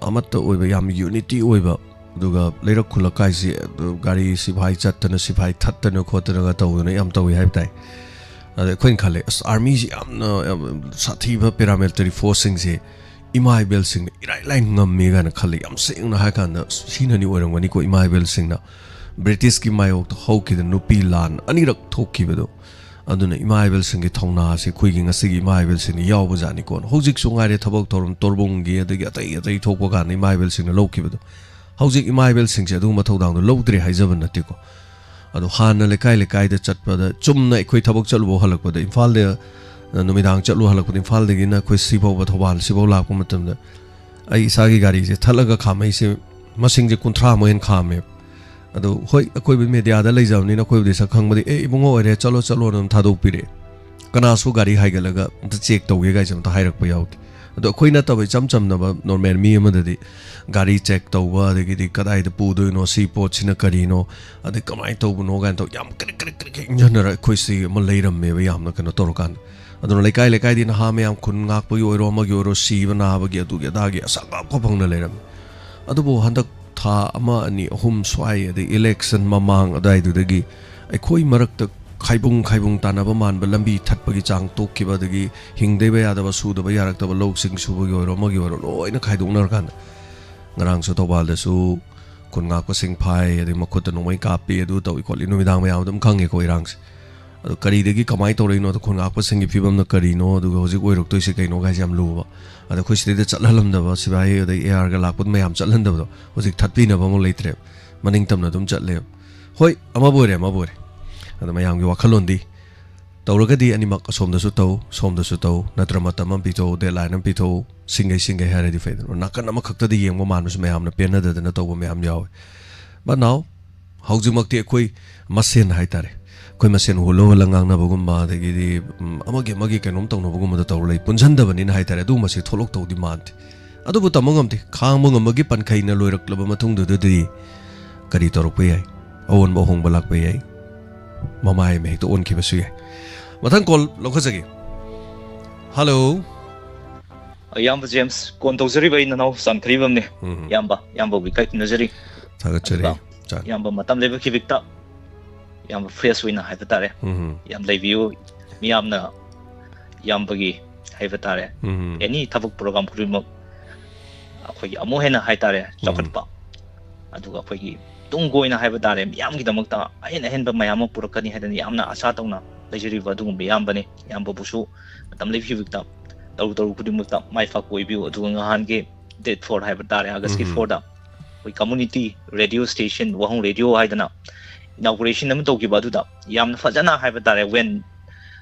ꯑꯃꯠꯇ ꯑꯣꯏꯕ, ꯌꯥꯝ ꯌꯨꯅꯤꯇꯤ ꯑꯣꯏꯕ, ꯑꯗꯨꯒ ꯂꯩꯔꯛ ꯈꯨꯜꯂꯛ ꯀꯥꯏꯁꯦ, ꯑꯗꯨ ꯒꯥꯔꯤ ꯁꯤꯐꯥꯏ ꯆꯠꯇꯅ, ꯁꯤꯐꯥꯏ ꯊꯠꯇꯅ ꯈꯣꯠꯇꯅꯒ ꯇꯧꯗꯅ ꯌꯥꯝ ꯇꯧꯏ ꯍꯥꯏꯕ ꯇꯥꯏ꯫ ꯑꯗ ꯑꯩꯈꯣꯏꯅ ꯈꯜꯂꯦ, "ꯑꯁ, ꯑꯥꯔꯃꯤꯁꯤ ꯌꯥꯝꯅ, ꯌꯥꯝ ꯁꯥꯊꯤꯕ ꯄꯦꯔꯥꯃꯤꯂꯤꯇꯔꯤ ꯐꯣꯔꯁꯁꯤꯡꯁꯦ ꯏꯃꯥ ꯏꯕꯦꯜꯁꯤꯡꯅ ꯏꯔꯥꯏ ꯂꯥꯏ ꯉꯝꯃꯤ ꯀꯥꯏꯅ ꯈꯜꯂꯤ꯫ ꯌꯥꯝ ꯁꯦꯡꯅ ꯍꯥꯏ ꯀꯥꯟꯗ ꯁꯤꯅꯅꯤ ꯑꯣꯏꯔꯝꯒꯅꯤꯀꯣ, ꯏꯃꯥ ꯏꯕꯦꯜꯁꯤꯡꯅ ꯕ꯭ꯔꯤꯇꯤꯁꯀꯤ ꯃꯥꯌꯣꯛꯇ ꯍꯧꯈꯤꯗ ꯅꯨꯄꯤ ꯂꯥꯟ ꯑꯅꯤꯔꯛ ꯊꯣꯛꯈꯤꯕꯗꯣ꯫ ꯑꯗꯨꯅ ꯏꯃꯥ ꯏꯕꯦꯜꯁꯤꯡꯒꯤ ꯊꯧꯅꯥꯁꯦ ꯑꯩꯈꯣꯏꯒꯤ ꯉꯁꯤꯒꯤ ꯏꯃꯥ ꯏꯕꯦꯜꯁꯤꯡꯅ ꯌꯥꯎꯕꯖꯥꯠꯅꯤꯀꯣ꯫ ꯍꯧꯖꯤꯛꯁꯨ ꯉꯥꯏꯔꯦ, ꯊꯕꯛ ꯊꯧꯔꯝ ꯇꯣꯔꯕꯨꯡꯒꯤ ꯑꯗꯒꯤ ꯑꯇꯩ ꯑꯇꯩ ꯊꯣꯛꯄ ꯀꯥꯟꯗ ꯏꯃꯥ ꯏꯕꯦꯜꯁꯤꯡꯅ ꯂꯧꯈꯤꯕꯗꯣ꯫ ꯍꯧꯖꯤꯛ ꯏꯃꯥ ꯏꯕꯦꯜꯁꯤꯡꯁꯦ ꯑꯗꯨꯒꯨꯝꯕ ꯊꯧꯗꯥꯡꯗꯣ ꯂꯧꯗ꯭ꯔꯦ ꯍꯥꯏꯖꯕ ꯅꯠꯇꯦꯀꯣ꯫ ꯑꯗꯣ ꯍꯥꯟꯅ ꯂꯩꯀꯥꯏ ꯂꯩꯀꯥꯏꯗ ꯆꯠꯄꯗ, ꯆꯨꯝꯅ ꯑꯩꯈꯣꯏ ꯊꯕꯛ ꯆꯠꯂꯨꯕ ꯍꯜꯂꯛꯄꯗ, ꯏꯝꯐꯥꯜꯗ, ꯑ, ꯅꯨꯃꯤꯗꯥꯡ ꯆꯠꯂꯨ ꯍꯜꯂꯛꯄꯗ, ꯏꯝꯐꯥꯜꯗꯒꯤꯅ ꯑꯩꯈꯣꯏ ꯁꯤꯐꯥꯎꯕ, ꯊꯧꯕꯥꯜ ꯁꯤꯐꯥꯎ ꯂꯥꯛꯄ ꯃꯇꯝꯗ ꯑꯩ ꯏꯁꯥꯒꯤ ꯒꯥꯔꯤꯁꯦ ꯊꯠꯂꯒ ꯈꯥꯝꯃꯛꯏꯁꯦ ꯃꯁꯤꯡꯁꯦ ꯀꯨꯟꯊ꯭ꯔꯥꯃꯨꯛ ꯍꯦꯟꯅ ꯈꯥꯝꯃꯦꯕ꯫ ꯑꯗꯣ ꯍꯣꯏ, ꯑꯩꯈꯣꯏꯕꯨꯗꯤ ꯃꯦꯗꯤꯌꯥꯗ ꯂꯩꯖꯕꯅꯤꯅ ꯑꯩꯈꯣꯏꯕꯨꯗꯤ ꯁꯛ ꯈꯪꯕꯗꯤ, "ꯑꯦ, ꯏꯕꯨꯡꯉꯣ ꯑꯣꯏꯔꯦ, ꯆꯠꯂꯣ, ꯆꯠꯂꯣꯅ" ꯑꯗꯨꯝ ꯊꯥꯗꯣꯛꯄꯤꯔꯛꯑꯦ꯫ ꯀꯅꯥꯁꯨ ꯒꯥꯔꯤ ꯍꯥꯏꯒꯠꯂꯒ ꯑꯝꯇ ꯆꯦꯛ ꯇꯧꯒꯦ ꯀꯥꯏꯁꯦ ꯑꯝꯇ ꯍꯥꯏꯔꯛꯄ ꯌꯥꯎꯗꯦ꯫ ꯑꯗꯣ ꯑꯩꯈꯣꯏ ꯅꯠꯇꯕ ꯏꯆꯝ ꯆꯝꯅꯕ ꯅꯣꯔꯃꯦꯜ ꯃꯤ ꯑꯃꯗꯗꯤ ꯒꯥꯔꯤ ꯆꯦꯛ ꯇꯧꯕ, ꯑꯗꯒꯤꯗꯤ ꯀꯗꯥꯏꯗ ꯄꯨꯗꯣꯏꯅꯣ, ꯁꯤ ꯄꯣꯠꯁꯤꯅ ꯀꯔꯤꯅꯣ, ꯑꯗꯩ ꯀꯃꯥꯏꯅ ꯇꯧꯕꯅꯣ ꯀꯥꯏꯅ ꯇꯧ, ꯌꯥꯝ ꯀ꯭ꯔꯤꯛ ꯀ꯭ꯔꯤꯛ ꯀ꯭ꯔꯤꯛ ꯀ꯭ꯔꯤꯛ ꯏꯟꯖꯟꯅꯔ ꯑꯩꯈꯣꯏꯁꯤ ꯑꯃ ꯂꯩꯔꯝꯃꯦꯕ, ꯌꯥꯝꯅ ꯀꯩꯅꯣ ꯇꯧꯔꯀꯥꯟꯗ꯫ ꯑꯗꯨꯅ ꯂꯩꯀꯥꯏ ꯂꯩꯀꯥꯏꯗꯤ ꯅꯍꯥ ꯃꯌꯥꯝ, ꯈꯨꯟ ꯉꯥꯛꯄꯒꯤ ꯑꯣꯏꯔꯣ, ꯑꯃꯒꯤ ꯑꯣꯏꯔꯣ, ꯁꯤꯕ ꯅꯥꯕꯒꯤ, ꯑꯗꯨꯒꯤ ꯑꯗꯥꯒꯤ ꯑꯁꯪ ꯑꯐ ꯐꯪꯅ ꯂꯩꯔꯝꯃꯤ꯫ ꯑꯗꯨꯕꯨ ꯍꯟꯗꯛ ꯊꯥ ꯑꯃ, ꯑꯅꯤ, ꯑꯍꯨꯝ ꯁ꯭ꯋꯥꯏ, ꯑꯗꯩ ꯏꯂꯦꯛꯁꯟ ꯃꯃꯥꯡ ꯑꯗꯨꯋꯥꯏꯗꯨꯗꯒꯤ ꯑꯩꯈꯣꯏ ꯃꯔꯛꯇ ꯈꯥꯏꯕꯨꯡ ꯈꯥꯏꯕꯨꯡ ꯇꯥꯟꯅꯕ ꯃꯥꯟꯕ, ꯂꯝꯕꯤ ꯊꯠꯄꯒꯤ ꯆꯥꯡ ꯇꯣꯛꯈꯤꯕ, ꯑꯗꯒꯤ ꯍꯤꯡꯗꯕ ꯌꯥꯗꯕ, ꯁꯨꯗꯕ ꯌꯥꯔꯛꯇꯕ, ꯂꯧꯁꯤꯡ ꯁꯨꯕꯒꯤ ꯑꯣꯏꯔꯣ, ꯑꯃꯒꯤ ꯑꯣꯏꯔꯣ, ꯂꯣꯏꯅ ꯈꯥꯏꯗꯣꯛꯅꯔꯀꯥꯟꯗ, ꯉꯔꯥꯡꯁꯨ ꯊꯧꯕꯥꯜꯗꯁꯨ ꯈꯨꯟ ꯉꯥꯛꯄꯁꯤꯡ ꯐꯥꯏ, ꯑꯗꯩ ꯃꯈꯨꯠꯇ ꯅꯣꯡꯃꯩ ꯀꯥꯞꯄꯤ, ꯑꯗꯨ ꯇꯧꯏ ꯈꯣꯠꯂꯤ, ꯅꯨꯃꯤꯗꯥꯡ ꯃꯌꯥꯝ ꯑꯗꯨꯝ ꯈꯪꯉꯦꯀꯣ ꯏꯔꯥꯡꯁꯦ꯫ ꯑꯗꯣ ꯀꯔꯤꯗꯒꯤ ꯀꯃꯥꯏꯅ ꯇꯧꯔꯛꯏꯅꯣꯗꯣ, ꯈꯨꯟ ꯉꯥꯛꯄꯁꯤꯡꯒꯤ ꯐꯤꯕꯝꯅ ꯀꯔꯤꯅꯣ, ꯑꯗꯨꯒ ꯍꯧꯖꯤꯛ ꯑꯣꯏꯔꯛꯇꯣꯏꯁꯦ ꯀꯩꯅꯣ ꯍꯥꯏꯁꯦ ꯌꯥꯝ ꯂꯨꯕ꯫ ꯑꯗꯣ ꯑꯩꯈꯣꯏ ꯁꯤꯗꯩꯗ ꯆꯠꯍꯜꯂꯝꯗꯕ ꯁꯤꯐꯥꯏ, ꯑꯗꯩ ꯑꯦ ꯑꯥꯔꯒ ꯂꯥꯛꯄ ꯃꯌꯥꯝ ꯆꯠꯍꯟꯗꯕꯗꯣ, ꯍꯧꯖꯤꯛ ꯊꯠꯄꯤꯅꯕ ꯑꯃꯨꯛ ꯂꯩꯇ꯭ꯔꯦꯕ, ꯃꯅꯤꯡ ꯇꯝꯅ ꯑꯗꯨꯝ ꯆꯠꯂꯦꯕ꯫ ꯍꯣꯏ, ꯑꯃꯕꯨ ꯑꯣꯏꯔꯦ, ꯑꯃꯕꯨ ꯑꯣꯏꯔꯦ, ꯑꯗꯣ ꯃꯌꯥꯝꯒꯤ ꯋꯥꯈꯜꯂꯣꯟꯗꯤ ꯇꯧꯔꯒꯗꯤ ꯑꯅꯤꯃꯛ, ꯑꯁꯣꯝꯗꯁꯨ ꯇꯧ, ꯁꯣꯝꯗꯁꯨ ꯇꯧ, ꯅꯠꯇ꯭ꯔ ꯃꯇꯝ ꯑꯃ ꯄꯤꯊꯣꯛꯎ, ꯗꯦꯠꯂꯥꯏꯟ ꯑꯃ ꯄꯤꯊꯣꯛꯎ, ꯁꯤꯡꯒꯩ ꯁꯤꯡꯒꯩ ꯍꯥꯏꯔꯗꯤ ꯐꯩꯗꯅ꯫ ꯅꯥꯀꯟ ꯑꯃꯈꯛꯇꯗ ꯌꯦꯡꯕ ꯃꯥꯟꯕꯁꯨ ꯃꯌꯥꯝꯅ ꯄꯦꯟꯅꯗꯗꯅ ꯇꯧꯕ ꯃꯌꯥꯝ ꯌꯥꯎꯋꯦ꯫ But now, ꯍꯧꯖꯤꯛꯃꯛꯇꯤ ꯑꯩꯈꯣꯏ ꯃꯁꯦꯟ ꯍꯥꯏꯇꯥꯔꯦ, ꯑꯩꯈꯣꯏ ꯃꯁꯦꯟ ꯍꯨꯜꯂ ꯍꯨꯜꯂ ꯉꯥꯡꯅꯕꯒꯨꯝꯕ, ꯑꯗꯒꯤꯗꯤ, ꯎꯝ, ꯑꯃꯒꯤ ꯑꯃꯒꯤ ꯀꯩꯅꯣꯝ ꯇꯧꯅꯕꯒꯨꯝꯕꯗ ꯇꯧꯔ ꯂꯩ꯫ ꯄꯨꯟꯁꯤꯟꯗꯕꯅꯤꯅ ꯍꯥꯏꯇꯥꯔꯦ, ꯑꯗꯨꯒꯨꯝꯕꯁꯤ ꯊꯣꯛꯂꯛꯇꯧꯗꯤ ꯃꯥꯟꯗꯦ꯫ ꯑꯗꯨꯕꯨ ꯇꯝꯕ ꯉꯝꯗꯦ, ꯈꯥꯡꯕ ꯉꯝꯕꯒꯤ ꯄꯟꯈꯩꯅ ꯂꯣꯏꯔꯛꯂꯕ ꯃꯇꯨꯡꯗꯨꯗꯗꯤ ꯀꯔꯤ ꯇꯧꯔꯛꯄ ꯌꯥꯏ? ꯑꯑꯣꯟꯕ ꯑꯍꯣꯡꯕ ꯂꯥꯛꯄ ꯌꯥꯏ, ꯃꯃꯥꯏ ꯑꯃ ꯍꯦꯛꯇ ꯑꯣꯟꯈꯤꯕꯁꯨ ꯌꯥꯏ꯫ ꯃꯊꯪ ꯀꯣꯜ ꯂꯧꯈꯠꯆꯒꯦ꯫ ꯍꯜꯂꯣ꯫ ꯏꯌꯥꯝꯕ ꯖꯦꯝꯁ, ꯀꯣꯟ ꯇꯧꯖꯔꯤꯕ ꯑꯩ ꯅꯅꯥꯎ ꯆꯥꯟꯈ꯭ꯔꯤꯕꯝꯅꯦ꯫ ꯎꯝ꯫ ꯏꯌꯥꯝꯕ, ꯏꯌꯥꯝꯕꯕꯨ ꯏꯀꯥꯏ ꯈꯨꯝꯅꯖꯔꯤ꯫ ꯊꯥꯒꯠꯆꯔꯤ꯫ ꯑꯗꯨꯒ ꯆꯥꯟ꯫ ꯏꯌꯥꯝꯕ ꯃꯇꯝ ꯂꯩꯕ ꯈꯤꯕꯤꯛꯇ ꯏꯌꯥꯝꯕ ꯐ꯭ꯔꯦꯁ ꯑꯣꯏꯅ ꯍꯥꯏꯕ ꯇꯥꯔꯦ꯫ ꯎꯝ꯫ ꯌꯥꯝ ꯂꯩꯕꯤꯌꯨ꯫ ꯃꯤꯌꯥꯝꯅ ꯏꯌꯥꯝꯕꯒꯤ ꯍꯥꯏꯕ ꯇꯥꯔꯦ꯫ ꯑꯦꯅꯤ ꯊꯕꯛ ꯄ꯭ꯔꯣꯒ꯭ꯔꯥꯝ ꯈꯨꯗꯤꯡꯃꯛ ꯑꯩꯈꯣꯏꯒꯤ ꯑꯃꯨꯛ ꯍꯦꯟꯅ ꯍꯥꯏꯇꯥꯔꯦ ꯆꯥꯎꯈꯠꯄ, ꯑꯗꯨꯒ ꯑꯩꯈꯣꯏꯒꯤ ꯇꯨꯡ ꯀꯣꯏꯅ ꯍꯥꯏꯕ ꯇꯥꯔꯦ ꯃꯤꯌꯥꯝꯒꯤꯗꯃꯛꯇ ꯑꯍꯦꯟ ꯑꯍꯦꯟꯕ ꯃꯌꯥꯝ ꯑꯃ ꯄꯨꯔꯛꯀꯅꯤ ꯍꯥꯏꯗꯅ ꯌꯥꯝꯅ ꯑꯁꯥ ꯇꯧꯅ ꯂꯩꯖꯔꯤꯕ ꯑꯗꯨꯒꯨꯝꯕ ꯏꯌꯥꯝꯕꯅꯤ꯫ ꯏꯌꯥꯝꯕꯕꯨꯁꯨ ꯃꯇꯝ ꯂꯩꯈꯤꯕꯗ ꯇꯧꯔꯨ ꯇꯧꯔꯨ ꯈꯨꯗꯤꯡꯃꯛꯇ ꯃꯥꯏ ꯄꯥꯛꯄ ꯑꯣꯏꯕꯤꯌꯨ꯫ ꯑꯗꯨꯒ ꯅꯍꯥꯟꯒꯤ ꯗꯦꯠ ꯐꯣꯔ ꯍꯥꯏꯕ ꯇꯥꯔꯦ, ꯑꯥꯒꯁꯀꯤ ꯐꯣꯔꯗ ꯑꯩꯈꯣꯏ ꯀꯝꯃꯨꯅꯤꯇꯤ ꯔꯦꯗꯤꯑꯣ ꯁ꯭ꯇꯦꯁꯟ ꯋꯥꯍꯣꯡ ꯔꯦꯗꯤꯑꯣ ꯍꯥꯏꯗꯅ ꯏꯅꯥꯎꯒꯨꯔꯦꯁꯟ ꯑꯃ ꯇꯧꯈꯤꯕ, ꯑꯗꯨꯗ ꯌꯥꯝꯅ ꯐꯖꯅ ꯍꯥꯏꯕ ꯇꯥꯔꯦ, ꯋꯦꯟ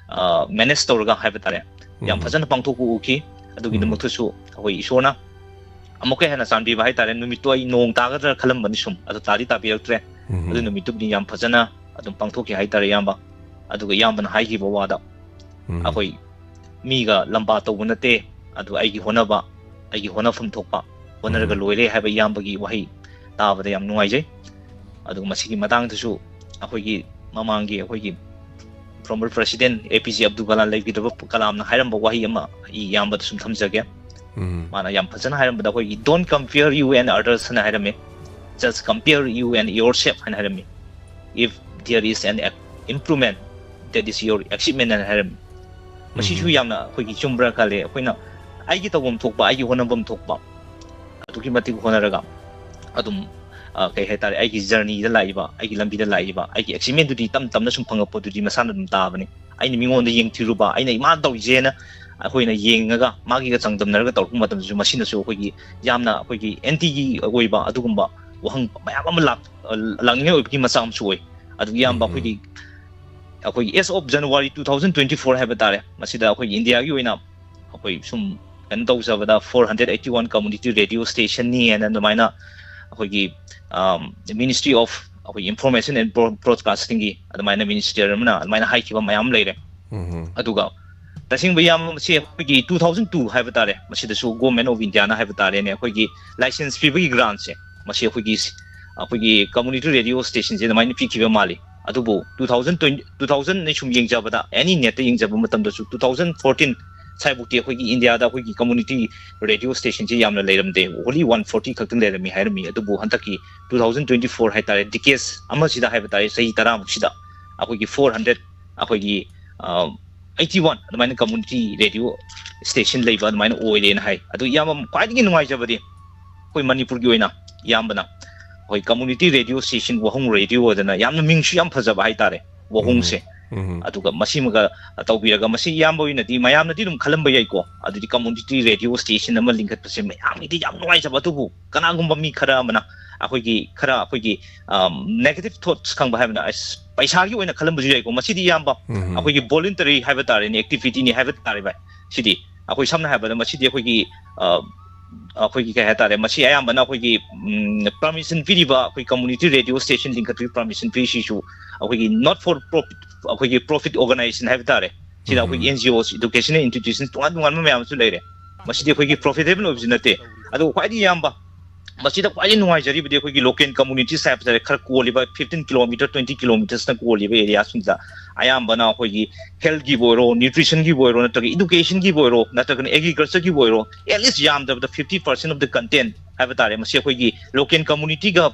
ꯃꯦꯅꯦꯖ ꯇꯧꯔꯒ ꯍꯥꯏꯕ ꯇꯥꯔꯦ, ꯌꯥꯝ ꯐꯖꯅ ꯄꯥꯡꯊꯣꯛꯄ ꯎꯈꯤ꯫ ꯑꯗꯨꯒꯤꯗꯃꯛꯇꯁꯨ ꯑꯩꯈꯣꯏ ꯏꯁꯣꯔꯅ ꯑꯃꯨꯛꯀ ꯍꯦꯟꯅ ꯆꯥꯟꯕꯤꯕ ꯍꯥꯏꯇꯥꯔꯦ꯫ ꯅꯨꯃꯤꯠꯇꯣ ꯑꯩ ꯅꯣꯡ ꯇꯥꯒꯗ꯭ꯔꯥ ꯈꯜꯂꯝꯕꯅꯤ ꯁꯨꯝ, ꯑꯗꯣ ꯇꯥꯗꯤ ꯇꯥꯕꯤꯔꯛꯇ꯭ꯔꯦ꯫ ꯑꯗꯨ ꯅꯨꯃꯤꯠꯇꯨꯕꯨꯗꯤ ꯌꯥꯝ ꯐꯖꯅ ꯑꯗꯨꯝ ꯄꯥꯡꯊꯣꯛꯈꯤ ꯍꯥꯏꯇꯥꯔꯦ ꯏꯌꯥꯝꯕ꯫ ꯑꯗꯨꯒ ꯏꯌꯥꯝꯕꯅ ꯍꯥꯏꯈꯤꯕ ꯋꯥꯗ ꯑꯩꯈꯣꯏ ꯃꯤꯒ ꯂꯝꯕꯥ ꯇꯧꯕ ꯅꯠꯇꯦ, ꯑꯗꯨ ꯑꯩꯒꯤ ꯍꯣꯠꯅꯕ, ꯑꯩꯒꯤ ꯍꯣꯠꯅꯐꯝ ꯊꯣꯛꯄ ꯍꯣꯠꯅꯔꯒ ꯂꯣꯏꯔꯦ ꯍꯥꯏꯕ ꯏꯌꯥꯝꯕꯒꯤ ꯋꯥꯍꯩ ꯇꯥꯕꯗ ꯌꯥꯝ ꯅꯨꯡꯉꯥꯏꯖꯩ꯫ ꯑꯗꯨꯒ ꯃꯁꯤꯒꯤ ꯃꯇꯥꯡꯗꯁꯨ ꯑꯩꯈꯣꯏꯒꯤ ꯃꯃꯥꯡꯒꯤ ꯑꯩꯈꯣꯏꯒꯤ former president A P J Abdul Kalam, ꯂꯩꯈꯤꯗ꯭ꯔꯕ ꯀꯂꯥꯝꯅ ꯍꯥꯏꯔꯝꯕ ꯋꯥꯍꯩ ꯑꯃ ꯑꯩ ꯏꯌꯥꯝꯕꯗ ꯁꯨꯝ ꯊꯝꯖꯒꯦ꯫ ꯃꯥꯅ ꯌꯥꯝ ꯐꯖꯅ ꯍꯥꯏꯔꯝꯕꯗ ꯑꯩꯈꯣꯏꯒꯤ "Don't compare you and others" ꯍꯥꯏꯅ ꯍꯥꯏꯔꯝꯃꯤ, "Just compare you and yourself" ꯍꯥꯏꯅ ꯍꯥꯏꯔꯝꯃꯤ꯫ "If there is an ac- improvement, that is your achievement" ꯍꯥꯏꯅ ꯍꯥꯏꯔꯝꯃꯤ꯫ ꯃꯁꯤꯁꯨ ꯌꯥꯝꯅ ꯑꯩꯈꯣꯏꯒꯤ ꯆꯨꯝꯕ꯭ꯔꯥ ꯈꯜꯂꯦ꯫ ꯑꯩꯈꯣꯏꯅ ꯑꯩꯒꯤ ꯇꯧꯐꯝ ꯊꯣꯛꯄ, ꯑꯩꯒꯤ ꯍꯣꯠꯅꯐꯝ ꯊꯣꯛꯄ ꯑꯗꯨꯛꯀꯤ ꯃꯇꯤꯛ ꯍꯣꯠꯅꯔꯒ ꯑꯗꯨꯝ, ꯑ, ꯀꯩ ꯍꯥꯏꯇꯥꯔꯦ, ꯑꯩꯒꯤ ꯖꯔꯅꯤꯗ ꯂꯥꯛꯏꯕ, ꯑꯩꯒꯤ ꯂꯝꯕꯤꯗ ꯂꯥꯛꯏꯕ, ꯑꯩꯒꯤ ꯑꯦꯆꯤꯞꯃꯦꯟꯗꯨꯗꯤ ꯇꯞ ꯇꯞꯅ ꯁꯨꯝ ꯐꯪꯉꯛꯄꯗꯨꯗꯤ ꯃꯁꯥꯅ ꯑꯗꯨꯝ ꯇꯥꯕꯅꯤ꯫ ꯑꯩꯅ ꯃꯤꯉꯣꯟꯗ ꯌꯦꯡꯊꯤꯔꯨꯕ, ꯑꯩꯅ ꯏꯃꯥꯅ ꯇꯧꯔꯤꯁꯦꯅ ꯑꯩꯈꯣꯏꯅ ꯌꯦꯡꯉꯒ ꯃꯥꯒꯤꯒ ꯆꯥꯡꯗꯝꯅꯔꯒ ꯇꯧꯔꯛꯄ ꯃꯇꯝꯗꯁꯨ ꯃꯁꯤꯅꯁꯨ ꯑꯩꯈꯣꯏꯒꯤ ꯌꯥꯝꯅ ꯑꯩꯈꯣꯏꯒꯤ ꯑꯦꯟꯇꯤꯒꯤ ꯑꯣꯏꯕ ꯑꯗꯨꯒꯨꯝꯕ ꯋꯥꯍꯪ ꯃꯌꯥꯝ ꯑꯃ ꯂꯥꯛ-, ꯑ, ꯂꯥꯛꯅꯤꯡꯉꯥꯏ ꯑꯣꯏꯕꯒꯤ ꯃꯆꯥꯛ ꯑꯃꯁꯨ ꯑꯣꯏ꯫ ꯑꯗꯨꯒ ꯏꯌꯥꯝꯕ ꯑꯩꯈꯣꯏꯒꯤ, ꯑꯩꯈꯣꯏꯒꯤ as of January two thousand twenty-four ꯍꯥꯏꯕ ꯇꯥꯔꯦ, ꯃꯁꯤꯗ ꯑꯩꯈꯣꯏꯒꯤ ꯏꯟꯗꯤꯌꯥꯒꯤ ꯑꯣꯏꯅ ꯑꯩꯈꯣꯏ ꯁꯨꯝ ꯀꯩꯅꯣ ꯇꯧꯖꯕꯗ four hundred eighty one community radio stationꯅꯤ ꯍꯥꯏꯅ ꯑꯗꯨꯃꯥꯏꯅ ꯑꯩꯈꯣꯏꯒꯤ, ꯑꯝ, Ministry of ꯑꯩꯈꯣꯏ Information and Broad-, Broadcastingꯒꯤ ꯑꯗꯨꯃꯥꯏꯅ minister ꯑꯃꯅ ꯑꯗꯨꯃꯥꯏꯅ ꯍꯥꯏꯈꯤꯕ ꯃꯌꯥꯝ ꯑꯃ ꯂꯩꯔꯦ꯫ ꯑꯗꯨꯒ ꯇꯁꯦꯡꯕ ꯏꯌꯥꯝꯕ, ꯃꯁꯤ ꯑꯩꯈꯣꯏꯒꯤ two thousand two ꯍꯥꯏꯕ ꯇꯥꯔꯦ, ꯃꯁꯤꯗꯁꯨ Government of Indiaꯅ ꯍꯥꯏꯕ ꯇꯥꯔꯦꯅꯦ, ꯑꯩꯈꯣꯏꯒꯤ license ꯄꯤꯕꯒꯤ grantꯁꯦ ꯃꯁꯤ ꯑꯩꯈꯣꯏꯒꯤ, ꯑꯩꯈꯣꯏꯒꯤ community radio stationꯁꯦ ꯑꯗꯨꯃꯥꯏꯅ ꯄꯤꯈꯤꯕ ꯃꯥꯜꯂꯤ꯫ ꯑꯗꯨꯕꯨ two thousand twenty, two thousand ꯑꯩ ꯁꯨꯝ ꯌꯦꯡꯖꯕꯗ, any netꯇ ꯌꯦꯡꯖꯕ ꯃꯇꯝꯗꯁꯨ two thousand fourteen ꯁ꯭ꯋꯥꯏꯐꯥꯎꯗꯤ ꯑꯩꯈꯣꯏꯒꯤ ꯏꯟꯗꯤꯌꯥꯗ ꯑꯩꯈꯣꯏꯒꯤ community radio stationꯁꯦ ꯌꯥꯝꯅ ꯂꯩꯔꯝꯗꯦ, only one forty ꯈꯛꯇꯪ ꯂꯩꯔꯝꯃꯤ ꯍꯥꯏꯔꯝꯃꯤ꯫ ꯑꯗꯨꯕꯨ ꯍꯟꯗꯛꯀꯤ two thousand twenty four ꯍꯥꯏꯇꯥꯔꯦ, decade ꯑꯃꯁꯤꯗ ꯍꯥꯏꯕ ꯇꯥꯔꯦ, ꯆꯍꯤ ꯇꯔꯥꯃꯨꯛꯁꯤꯗ ꯑꯩꯈꯣꯏꯒꯤ four hundred, ꯑꯩꯈꯣꯏꯒꯤ, ꯑ, ꯑꯩꯠꯇꯤ ꯋꯥꯟ ꯑꯗꯨꯃꯥꯏꯅ ꯀꯝꯃꯨꯅꯤꯇꯤ ꯔꯦꯗꯤꯑꯣ ꯁ꯭ꯇꯦꯁꯟ ꯂꯩꯕ ꯑꯗꯨꯃꯥꯏꯅ ꯑꯣꯏꯔꯦꯅ ꯍꯥꯏ꯫ ꯑꯗꯨ ꯏꯌꯥꯝꯕ, ꯈ꯭ꯋꯥꯏꯗꯒꯤ ꯅꯨꯡꯉꯥꯏꯖꯕꯗꯤ ꯑꯩꯈꯣꯏ ꯃꯅꯤꯄꯨꯔꯒꯤ ꯑꯣꯏꯅ ꯏꯌꯥꯝꯕꯅ ꯑꯩꯈꯣꯏ ꯀꯝꯃꯨꯅꯤꯇꯤ ꯔꯦꯗꯤꯑꯣ ꯁ꯭ꯇꯦꯁꯟ ꯋꯥꯍꯣꯡ ꯔꯦꯗꯤꯑꯣ ꯑꯗꯅ ꯌꯥꯝꯅ ꯃꯤꯡꯁꯨ ꯌꯥꯝ ꯐꯖꯕ ꯍꯥꯏꯇꯥꯔꯦ ꯋꯥꯍꯣꯡꯁꯦ꯫ ꯎꯝ꯫ ꯑꯗꯨꯒ ꯃꯁꯤꯃꯒ ꯇꯧꯕꯤꯔꯒ, ꯃꯁꯤ ꯏꯌꯥꯝꯕ ꯑꯣꯏꯅꯗꯤ ꯃꯌꯥꯝꯅꯗꯤ ꯑꯗꯨꯝ ꯈꯜꯂꯝꯕ ꯌꯥꯏꯀꯣ, ꯑꯗꯨꯗꯤ ꯀꯝꯃꯨꯅꯤꯇꯤ ꯔꯦꯗꯤꯑꯣ ꯁ꯭ꯇꯦꯁꯟ ꯑꯃ ꯂꯤꯡꯈꯠꯄꯁꯦ ꯃꯌꯥꯝꯒꯤꯗꯤ ꯌꯥꯝ ꯅꯨꯡꯉꯥꯏꯖꯕ꯫ ꯑꯗꯨꯕꯨ ꯀꯅꯥꯒꯨꯝꯕ ꯃꯤ ꯈꯔ ꯑꯃꯅ ꯑꯩꯈꯣꯏꯒꯤ ꯈꯔ ꯑꯩꯈꯣꯏꯒꯤ ꯅꯦꯒꯦꯇꯤꯚ ꯊꯣꯠꯁ ꯈꯪꯕ ꯍꯥꯏꯕꯅ, ꯑꯁ, ꯄꯩꯁꯥꯒꯤ ꯑꯣꯏꯅ ꯈꯜꯂꯝꯕꯁꯨ ꯌꯥꯏꯀꯣ꯫ ꯃꯁꯤꯗꯤ ꯏꯌꯥꯝꯕ ꯎꯝ꯫ ꯑꯩꯈꯣꯏꯒꯤ ꯚꯣꯂꯨꯟꯇꯔꯤ ꯍꯥꯏꯕ ꯇꯥꯔꯦꯅꯦ, ꯑꯦꯛꯇꯤꯚꯤꯇꯤꯅꯤ ꯍꯥꯏꯕ ꯇꯥꯔꯦ ꯚꯥꯏ꯫ ꯁꯤꯗꯤ ꯑꯩꯈꯣꯏ ꯁꯝꯅ ꯍꯥꯏꯔꯕꯗ ꯃꯁꯤꯗꯤ ꯑꯩꯈꯣꯏꯒꯤ ꯑ, ꯑꯩꯈꯣꯏꯒꯤ ꯀꯩ ꯍꯥꯏꯇꯥꯔꯦ, ꯃꯁꯤ ꯑꯌꯥꯝꯕꯅ ꯑꯩꯈꯣꯏꯒꯤ ꯄꯔꯃꯤꯁꯟ ꯄꯤꯔꯤꯕ ꯑꯩꯈꯣꯏ ꯀꯝꯃꯨꯅꯤꯇꯤ ꯔꯦꯗꯤꯑꯣ ꯁ꯭ꯇꯦꯁꯟ ꯂꯤꯡꯈꯠꯄꯒꯤ ꯄꯔꯃꯤꯁꯟ ꯄꯤꯔꯤꯁꯤꯁꯨ ꯑꯩꯈꯣꯏꯒꯤ not for profit, ꯑꯩꯈꯣꯏꯒꯤ ꯄ꯭ꯔꯣꯐꯤꯠ ꯑꯣꯔꯒꯅꯥꯏꯖꯦꯁꯟ ꯍꯥꯏꯕ ꯇꯥꯔꯦ꯫ ꯁꯤꯗ ꯑꯩꯈꯣꯏꯒꯤ ꯎꯝ꯫ ꯑꯦꯟ ꯖꯤ ꯑꯣꯁ, ꯏꯗꯨꯀꯦꯁꯟ ꯏꯟꯁꯇꯤꯇ꯭ꯌꯨꯁꯟ ꯇꯣꯉꯥꯟ ꯇꯣꯉꯥꯟꯕ ꯃꯌꯥꯝ ꯑꯃꯁꯨ ꯂꯩꯔꯦ꯫ ꯃꯁꯤꯗꯤ ꯑꯩꯈꯣꯏꯒꯤ ꯄ꯭ꯔꯣꯐꯤꯇꯦꯕꯜ ꯑꯣꯏꯕꯁꯨ ꯅꯠꯇꯦ꯫ ꯑꯗꯨꯒ ꯈ꯭ꯋꯥꯏꯗꯒꯤ ꯏꯌꯥꯝꯕ, ꯃꯁꯤꯗ ꯈ꯭ꯋꯥꯏꯗꯒꯤ ꯅꯨꯡꯉꯥꯏꯖꯔꯤꯕꯗꯤ ꯑꯩꯈꯣꯏꯒꯤ ꯂꯣꯀꯦꯜ ꯀꯝꯃꯨꯅꯤꯇꯤꯁ ꯍꯥꯏꯕ ꯇꯥꯔꯦ, ꯈꯔ ꯀꯣꯜꯂꯤꯕ ꯐꯤꯐꯇꯤꯟ ꯀꯤꯂꯣꯃꯤꯇꯔꯁ, ꯇ꯭ꯋꯦꯟꯇꯤ ꯀꯤꯂꯣꯃꯤꯇꯔꯁꯅ ꯀꯣꯜꯂꯤꯕ ꯑꯦꯔꯤꯌꯥꯁꯤꯡꯁꯤꯗ ꯑꯌꯥꯝꯕꯅ ꯑꯩꯈꯣꯏꯒꯤ ꯍꯦꯜꯊꯀꯤꯕꯨ ꯑꯣꯏꯔꯣ, ꯅ꯭ꯌꯨꯇ꯭ꯔꯤꯁꯟꯒꯤꯕꯨ ꯑꯣꯏꯔꯣ, ꯅꯠꯇ꯭ꯔꯒ ꯏꯗꯨꯀꯦꯁꯟꯒꯤꯕꯨ ꯑꯣꯏꯔꯣ, ꯅꯠꯇ꯭ꯔꯒꯅ ꯑꯦꯒ꯭ꯔꯤꯀꯜꯆꯔꯒꯤꯕꯨ ꯑꯣꯏꯔꯣ, at least ꯌꯥꯝꯗ꯭ꯔꯕꯗ fifty percent of the content ꯍꯥꯏꯕ ꯇꯥꯔꯦ, ꯃꯁꯤ ꯑꯩꯈꯣꯏꯒꯤ ꯂꯣꯀꯦꯜ ꯀꯝꯃꯨꯅꯤꯇꯤꯒ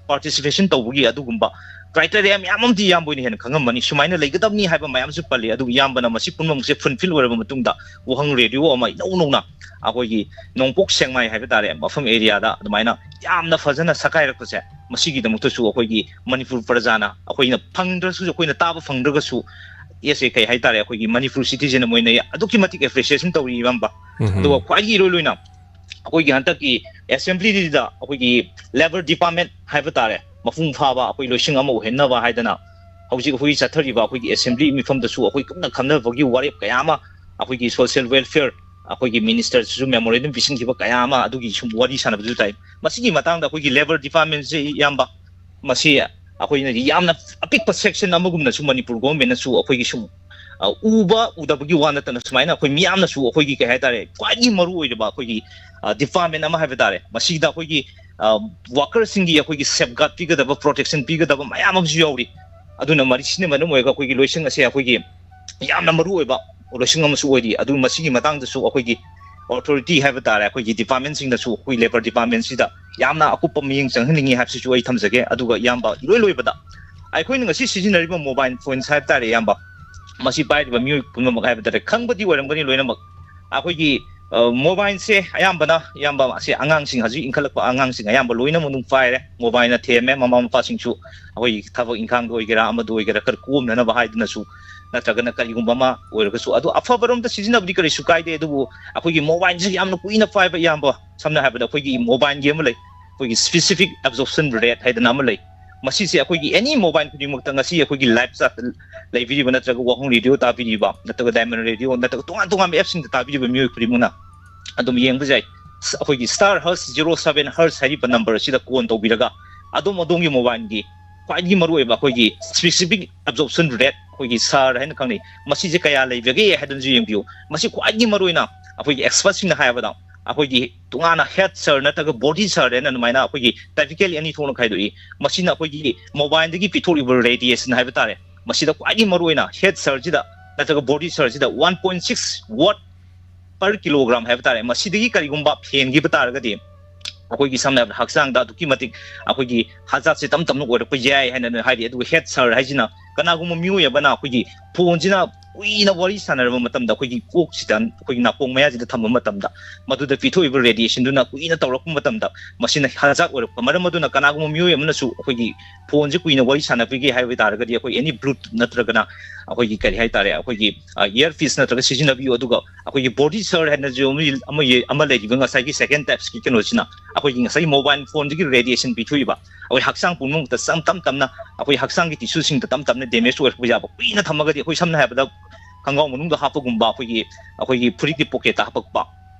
ꯄꯥꯔꯇꯤꯁꯤꯄꯦꯁꯟ ꯇꯧꯕꯒꯤ ꯑꯗꯨꯒꯨꯝꯕ ꯀ꯭ꯔꯥꯏꯇꯦꯔꯤꯌꯥ ꯃꯌꯥꯝ ꯑꯃꯗꯤ ꯏꯌꯥꯝꯕ ꯍꯣꯏꯅ ꯍꯦꯟꯅ ꯈꯪꯉꯝꯃꯅꯤ꯫ ꯁꯨꯃꯥꯏꯅ ꯂꯩꯒꯗꯕꯅꯤ ꯍꯥꯏꯕ ꯃꯌꯥꯝꯁꯨ ꯄꯜꯂꯤ꯫ ꯑꯗꯨꯕꯨ ꯏꯌꯥꯝꯕꯅ ꯃꯁꯤ ꯄꯨꯝꯅꯃꯛꯁꯦ ꯐꯨꯜꯐꯤꯜ ꯑꯣꯏꯔꯕ ꯃꯇꯨꯡꯗ ꯋꯥꯍꯪ ꯔꯦꯗꯤꯑꯣ ꯑꯃ ꯏꯅꯧ ꯅꯧꯅ ꯑꯩꯈꯣꯏꯒꯤ ꯅꯣꯡꯄꯣꯛ ꯁꯦꯛꯃꯥꯏ ꯍꯥꯏꯕ ꯇꯥꯔꯦ, ꯃꯐꯝ ꯑꯦꯔꯤꯌꯥꯗ ꯑꯗꯨꯃꯥꯏꯅ ꯌꯥꯝꯅ ꯐꯖꯅ ꯁꯛꯀꯥꯏꯔꯛꯄꯁꯦ, ꯃꯁꯤꯒꯤꯗꯃꯛꯇꯁꯨ ꯑꯩꯈꯣꯏꯒꯤ ꯃꯅꯤꯄꯨꯔ ꯄ꯭ꯔꯖꯥꯅ, ꯑꯩꯈꯣꯏꯅ ꯐꯪꯗ꯭ꯔꯁꯨ, ꯑꯩꯈꯣꯏꯅ ꯇꯥꯕ ꯐꯪꯗ꯭ꯔꯒꯁꯨ, ꯑꯦꯁ ꯑꯦ ꯀꯩ ꯍꯥꯏꯇꯥꯔꯦ, ꯑꯩꯈꯣꯏꯒꯤ ꯃꯅꯤꯄꯨꯔ ꯁꯤꯇꯤꯖꯦꯟ ꯑꯃ ꯑꯣꯏꯅ ꯑꯗꯨꯛꯀꯤ ꯃꯇꯤꯛ ꯑꯦꯄ꯭ꯔꯤꯁꯤꯌꯦꯁꯟ ꯇꯧꯔꯤ ꯏꯌꯥꯝꯕ꯫ ꯎꯝ꯫ ꯑꯗꯨꯒ ꯈ꯭ꯋꯥꯏꯗꯒꯤ ꯏꯔꯣꯏ ꯂꯣꯏꯅ ꯑꯩꯈꯣꯏꯒꯤ ꯍꯟꯗꯛꯀꯤ ꯑꯦꯁꯦꯝꯕ꯭ꯂꯤꯁꯤꯗ ꯑꯩꯈꯣꯏꯒꯤ ꯂꯦꯕꯔ ꯗꯤꯄꯥꯔꯠꯃꯦꯟ ꯍꯥꯏꯕ ꯇꯥꯔꯦ, ꯃꯄꯨꯡ ꯐꯥꯕ ꯑꯩꯈꯣꯏ ꯂꯣꯏꯁꯪ ꯑꯃ ꯑꯣꯏꯍꯟꯅꯕ ꯍꯥꯏꯗꯅ ꯍꯧꯖꯤꯛ ꯑꯩꯈꯣꯏ ꯆꯠꯊꯔꯤꯕ ꯑꯩꯈꯣꯏꯒꯤ ꯑꯦꯁꯦꯝꯕ꯭ꯂꯤ ꯃꯤꯐꯝꯗꯁꯨ ꯑꯩꯈꯣꯏ ꯀꯨꯞꯅ ꯈꯟꯅꯕꯒꯤ ꯋꯥꯔꯦꯞ ꯀꯌꯥ ꯑꯃ ꯑꯩꯈꯣꯏꯒꯤ ꯁꯣꯁꯤꯌꯦꯜ ꯋꯦꯜꯐꯤꯌꯔ ꯑꯩꯈꯣꯏꯒꯤ ꯃꯤꯅꯤꯁꯇꯔꯁꯤꯁꯨ ꯃꯦꯃꯣꯔꯦꯟꯗꯝ ꯄꯤꯁꯤꯟꯈꯤꯕ ꯀꯌꯥ ꯑꯃ ꯑꯗꯨꯒꯤ ꯁꯨꯝ ꯋꯥꯔꯤ ꯁꯥꯟꯅꯕꯁꯨ ꯇꯥꯏ꯫ ꯃꯁꯤꯒꯤ ꯃꯇꯥꯡꯗ ꯑꯩꯈꯣꯏꯒꯤ ꯂꯦꯕꯔ ꯗꯤꯄꯥꯔꯠꯃꯦꯟꯁꯦ ꯏꯌꯥꯝꯕ, ꯃꯁꯤ ꯑꯩꯈꯣꯏꯅ ꯌꯥꯝꯅ ꯑꯄꯤꯛꯄ ꯁꯦꯛꯁꯟ ꯑꯃꯒꯨꯝꯅꯁꯨ ꯃꯅꯤꯄꯨꯔ ꯒꯣꯔꯃꯦꯟꯅꯁꯨ ꯑꯩꯈꯣꯏꯒꯤ ꯁꯨꯝ, ꯑ, ꯎꯕ ꯎꯗꯕꯒꯤ ꯋꯥ ꯅꯠꯇꯅ ꯁꯨꯃꯥꯏꯅ ꯑꯩꯈꯣꯏ ꯃꯤꯌꯥꯝꯅꯁꯨ ꯑꯩꯈꯣꯏꯒꯤ ꯀꯩ ꯍꯥꯏꯇꯥꯔꯦ, ꯈ꯭ꯋꯥꯏꯗꯒꯤ ꯃꯔꯨ ꯑꯣꯏꯔꯕ ꯑꯩꯈꯣꯏꯒꯤ, ꯑ, ꯗꯤꯄꯥꯔꯠꯃꯦꯟ ꯑꯃ ꯍꯥꯏꯕ ꯇꯥꯔꯦ, ꯃꯁꯤꯗ ꯑꯩꯈꯣꯏꯒꯤ, ꯑ, ꯋꯥꯀꯔꯁꯤꯡꯒꯤ ꯑꯩꯈꯣꯏꯒꯤ ꯁꯦꯐꯒꯥꯔꯗ ꯄꯤꯒꯗꯕ, ꯄ꯭ꯔꯣꯇꯦꯛꯁꯟ ꯄꯤꯒꯗꯕ ꯃꯌꯥꯝ ꯑꯃꯁꯨ ꯌꯥꯎꯔꯤ꯫ ꯑꯗꯨꯅ ꯃꯁꯤꯅ ꯃꯔꯝ ꯑꯣꯏꯔꯒ ꯑꯩꯈꯣꯏꯒꯤ ꯂꯣꯏꯁꯪ ꯑꯁꯦ ꯑꯩꯈꯣꯏꯒꯤ ꯌꯥꯝꯅ ꯃꯔꯨ ꯑꯣꯏꯕ ꯂꯣꯏꯁꯪ ꯑꯃꯁꯨ ꯑꯣꯏꯔꯤ꯫ ꯑꯗꯨ ꯃꯁꯤꯒꯤ ꯃꯇꯥꯡꯗꯁꯨ ꯑꯩꯈꯣꯏꯒꯤ ꯑꯣꯊꯣꯔꯤꯇꯤ ꯍꯥꯏꯕ ꯇꯥꯔꯦ, ꯑꯩꯈꯣꯏꯒꯤ ꯗꯤꯄꯥꯔꯠꯃꯦꯟꯁꯤꯡꯗꯁꯨ, ꯑꯩꯈꯣꯏ ꯂꯦꯕꯔ ꯗꯤꯄꯥꯔꯠꯃꯦꯟꯁꯤꯗ ꯌꯥꯝꯅ ꯑꯀꯨꯞꯄ ꯃꯤꯠꯌꯦꯡ ꯆꯪꯍꯟꯅꯤꯡꯉꯤ ꯍꯥꯏꯕꯁꯤꯁꯨ ꯑꯩ ꯊꯝꯖꯒꯦ꯫ ꯑꯗꯨꯒ ꯏꯌꯥꯝꯕ, ꯏꯔꯣꯏ ꯂꯣꯏꯕꯗ ꯑꯩꯈꯣꯏꯅ ꯉꯁꯤ ꯁꯤꯖꯤꯟꯅꯔꯤꯕ ꯃꯣꯕꯥꯏꯜ ꯐꯣꯟꯁ ꯍꯥꯏꯕ ꯇꯥꯔꯦ ꯏꯌꯥꯝꯕ, ꯃꯁꯤ ꯄꯥꯏꯔꯤꯕ ꯃꯤꯑꯣꯏ ꯄꯨꯝꯅꯃꯛ ꯍꯥꯏꯕ ꯇꯥꯔꯦ, ꯈꯪꯕꯗꯤ ꯑꯣꯏꯔꯝꯒꯅꯤ ꯂꯣꯏꯅꯃꯛ꯫ ꯑꯩꯈꯣꯏꯒꯤ ꯃꯣꯕꯥꯏꯜꯁꯦ ꯑꯌꯥꯝꯕꯅ, ꯑꯌꯥꯝꯕ ꯑꯁꯤ ꯑꯉꯥꯡꯁꯤꯡ, ꯍꯧꯖꯤꯛ ꯏꯟꯈꯠꯂꯛꯄ ꯑꯉꯥꯡꯁꯤꯡ ꯑꯌꯥꯝꯕ ꯂꯣꯏꯅꯃꯛ ꯑꯗꯨꯝ ꯄꯥꯏꯔꯦ꯫ ꯃꯣꯕꯥꯏꯜꯅ ꯊꯦꯝꯃꯦ꯫ ꯃꯃꯥ ꯃꯄꯥꯁꯤꯡꯁꯨ ꯑꯩꯈꯣꯏꯒꯤ ꯊꯕꯛ ꯏꯪꯈꯥꯡꯗ ꯑꯣꯏꯒꯦꯔꯥ, ꯑꯃꯗ ꯑꯣꯏꯒꯦꯔꯥ, ꯈꯔ ꯀꯣꯝꯅꯅꯕ ꯍꯥꯏꯗꯨꯅꯁꯨ, ꯅꯠꯇ꯭ꯔꯒꯅ ꯀꯔꯤꯒꯨꯝꯕ ꯑꯃ ꯑꯣꯏꯔꯒꯁꯨ꯫ ꯑꯗꯨ ꯑꯐꯕꯔꯣꯝꯗ ꯁꯤꯖꯤꯟꯅꯕꯗꯤ ꯀꯔꯤꯁꯨ ꯀꯥꯏꯗꯦ, ꯑꯗꯨꯕꯨ ꯑꯩꯈꯣꯏꯒꯤ ꯃꯣꯕꯥꯏꯜꯁꯦ ꯌꯥꯝꯅ ꯀꯨꯏꯅ ꯄꯥꯏꯕ, ꯏꯌꯥꯝꯕ, ꯁꯝꯅ ꯍꯥꯏꯔꯕꯗ ꯑꯩꯈꯣꯏꯒꯤ ꯃꯣꯕꯥꯏꯜꯒꯤ ꯑꯃ ꯂꯩ, ꯑꯩꯈꯣꯏꯒꯤ specific absorption rate ꯍꯥꯏꯗꯅ ꯑꯃ ꯂꯩ꯫ ꯃꯁꯤꯁꯦ ꯑꯩꯈꯣꯏꯒꯤ any ꯃꯣꯕꯥꯏꯜ ꯈꯨꯗꯤꯡꯃꯛꯇ, ꯉꯁꯤ ꯑꯩꯈꯣꯏꯒꯤ ꯂꯥꯏꯐ ꯆꯥꯠꯇ ꯂꯩꯕꯤꯔꯤꯕ ꯅꯠꯇ꯭ꯔꯒ ꯋꯥꯍꯣꯡ ꯔꯦꯗꯤꯑꯣ ꯇꯥꯕꯤꯔꯤꯕ ꯅꯠꯇ꯭ꯔꯒ ꯗꯥꯏꯃꯟ ꯔꯦꯗꯤꯑꯣ ꯅꯠꯇ꯭ꯔꯒ ꯇꯣꯉꯥꯟ ꯇꯣꯉꯥꯟꯕ ꯑꯦꯞꯁꯤꯡꯗ ꯇꯥꯕꯤꯔꯤꯕ ꯃꯤꯑꯣꯏ ꯈꯨꯗꯤꯡꯃꯛꯅ ꯑꯗꯨꯝ ꯌꯦꯡꯕ ꯌꯥꯏ꯫ ꯑꯩꯈꯣꯏꯒꯤ star hertz zero seven hertz ꯍꯥꯏꯔꯤꯕ ꯅꯝꯕꯔ ꯑꯁꯤꯗ ꯀꯣꯜ ꯇꯧꯕꯤꯔꯒ ꯑꯗꯣꯝ ꯑꯗꯣꯝꯒꯤ ꯃꯣꯕꯥꯏꯜꯒꯤ ꯈ꯭ꯋꯥꯏꯗꯒꯤ ꯃꯔꯨꯑꯣꯏꯕ ꯑꯩꯈꯣꯏꯒꯤ specific absorption rate, ꯑꯩꯈꯣꯏꯒꯤ ꯁꯥꯔ ꯍꯥꯏꯅ ꯈꯪꯅꯩ, ꯃꯁꯤꯁꯦ ꯀꯌꯥ ꯂꯩꯕꯒꯦ ꯍꯥꯏꯗꯅꯁꯨ ꯌꯦꯡꯕꯤꯌꯨ꯫ ꯃꯁꯤ ꯈ꯭ꯋꯥꯏꯗꯒꯤ ꯃꯔꯨꯑꯣꯏꯅ ꯑꯩꯈꯣꯏꯒꯤ ꯑꯦꯛꯁꯄꯔꯠꯁꯤꯡꯅ ꯍꯥꯏꯕꯗ ꯑꯩꯈꯣꯏꯒꯤ ꯇꯣꯉꯥꯟꯅ ꯍꯦꯠ ꯁꯥꯔ ꯅꯠꯇ꯭ꯔꯒ ꯕꯣꯗꯤ ꯁꯥꯔ ꯍꯥꯏꯅ ꯑꯗꯨꯃꯥꯏꯅ ꯑꯩꯈꯣꯏꯒꯤ typically ꯑꯅꯤ ꯊꯣꯛꯅ ꯈꯥꯏꯗꯣꯛꯏ꯫ ꯃꯁꯤꯅ ꯑꯩꯈꯣꯏꯒꯤ ꯃꯣꯕꯥꯏꯜꯗꯒꯤ ꯄꯤꯊꯣꯛꯂꯤꯕ ꯔꯦꯗꯤꯌꯦꯁꯟ ꯍꯥꯏꯕ ꯇꯥꯔꯦ꯫ ꯃꯁꯤꯗ ꯈ꯭ꯋꯥꯏꯗꯒꯤ ꯃꯔꯨꯑꯣꯏꯅ ꯍꯦꯠ ꯁꯥꯔꯁꯤꯗ ꯅꯠꯇ꯭ꯔꯒ body ꯁꯥꯔꯁꯤꯗ one point six watt per kilogram ꯍꯥꯏꯕ ꯇꯥꯔꯦ꯫ ꯃꯁꯤꯗꯒꯤ ꯀꯔꯤꯒꯨꯝꯕ ꯍꯦꯟꯈꯤꯕ ꯇꯥꯔꯒꯗꯤ ꯑꯩꯈꯣꯏꯒꯤ ꯁꯝꯅ ꯍꯥꯏꯔꯕꯗ ꯍꯛꯆꯥꯡꯗ ꯑꯗꯨꯛꯀꯤ ꯃꯇꯤꯛ ꯑꯩꯈꯣꯏꯒꯤ ꯍꯖꯥꯠꯁꯦ ꯇꯞ ꯇꯞꯅ ꯑꯣꯏꯔꯛꯄ ꯌꯥꯏ ꯍꯥꯏꯅ ꯍꯥꯏꯔꯤ꯫ ꯑꯗꯨꯒ ꯍꯦꯠ ꯁꯥꯔ ꯍꯥꯏꯁꯤꯅ ꯀꯅꯥꯒꯨꯝꯕ ꯃꯤꯑꯣꯏ ꯑꯃꯅ ꯑꯩꯈꯣꯏꯒꯤ ꯐꯣꯟꯁꯤꯅ ꯀꯨꯏꯅ ꯋꯥꯔꯤ ꯁꯥꯟꯅꯔꯕ ꯃꯇꯝꯗ ꯑꯩꯈꯣꯏꯒꯤ ꯀꯣꯛꯁꯤꯗ, ꯑꯩꯈꯣꯏꯒꯤ ꯅꯥꯀꯣꯡ ꯃꯌꯥꯁꯤꯗ ꯊꯝꯕ ꯃꯇꯝꯗ ꯃꯗꯨꯗ ꯄꯤꯊꯣꯛꯏꯕ ꯔꯦꯗꯤꯌꯦꯁꯟꯗꯨꯅ ꯀꯨꯏꯅ ꯇꯧꯔꯛꯄ ꯃꯇꯝꯗ ꯃꯁꯤꯅ ꯍꯖꯥꯠ ꯑꯣꯏꯔꯛꯄ꯫ ꯃꯔꯝ ꯑꯗꯨꯅ ꯀꯅꯥꯒꯨꯝꯕ ꯃꯤꯑꯣꯏ ꯑꯃꯅꯁꯨ ꯑꯩꯈꯣꯏꯒꯤ ꯐꯣꯟꯁꯦ ꯀꯨꯏꯅ ꯋꯥꯔꯤ ꯁꯥꯟꯅꯕꯤꯒꯦ ꯍꯥꯏꯕ ꯇꯥꯔꯒꯗꯤ ꯑꯩꯈꯣꯏ any Bluetooth ꯅꯠꯇ꯭ꯔꯒꯅ ꯑꯩꯈꯣꯏꯒꯤ ꯀꯔꯤ ꯍꯥꯏꯇꯥꯔꯦ, ꯑꯩꯈꯣꯏꯒꯤ ꯏꯌꯔ ꯄꯤꯁ ꯅꯠꯇ꯭ꯔꯒ ꯁꯤꯖꯤꯟꯅꯕꯤꯌꯨ꯫ ꯑꯗꯨꯒ ꯑꯩꯈꯣꯏꯒꯤ ꯕꯣꯗꯤ ꯁꯥꯔ ꯍꯥꯏꯅꯁꯨ ꯑꯃ, ꯑꯃ, ꯑꯃ ꯂꯩꯔꯤꯕ ꯉꯁꯥꯏꯒꯤ ꯁꯦꯀꯦꯟ ꯇꯥꯏꯞꯁꯀꯤ ꯀꯩꯅꯣꯁꯤꯅ ꯑꯩꯈꯣꯏꯒꯤ ꯉꯁꯥꯏꯒꯤ ꯃꯣꯕꯥꯏꯜ ꯐꯣꯟꯗꯒꯤ ꯔꯦꯗꯤꯌꯦꯁꯟ ꯄꯤꯊꯣꯛꯏꯕ, ꯑꯩꯈꯣꯏ ꯍꯛꯆꯥꯡ ꯄꯨꯝꯅꯃꯛꯇ ꯇꯞ ꯇꯞ ꯇꯞꯅ ꯑꯩꯈꯣꯏ ꯍꯛꯆꯥꯡꯒꯤ ꯇꯤꯁꯨꯁꯤꯡꯗ ꯇꯞ ꯇꯞꯅ ꯗꯦꯃꯦꯖ ꯑꯣꯏꯔꯛꯄ ꯌꯥꯕ꯫ ꯀꯨꯏꯅ ꯊꯝꯃꯒꯗꯤ ꯑꯩꯈꯣꯏ ꯁꯝꯅ ꯍꯥꯏꯔꯕꯗ ꯈꯪꯒꯥꯎ ꯃꯅꯨꯡꯗ ꯍꯥꯞꯄꯒꯨꯝꯕ, ꯑꯩꯈꯣꯏꯒꯤ, ꯑꯩꯈꯣꯏꯒꯤ ꯐꯨꯔꯤꯠꯀꯤ ꯄꯣꯀꯦꯠꯇ ꯍꯥꯞꯄꯛꯄ,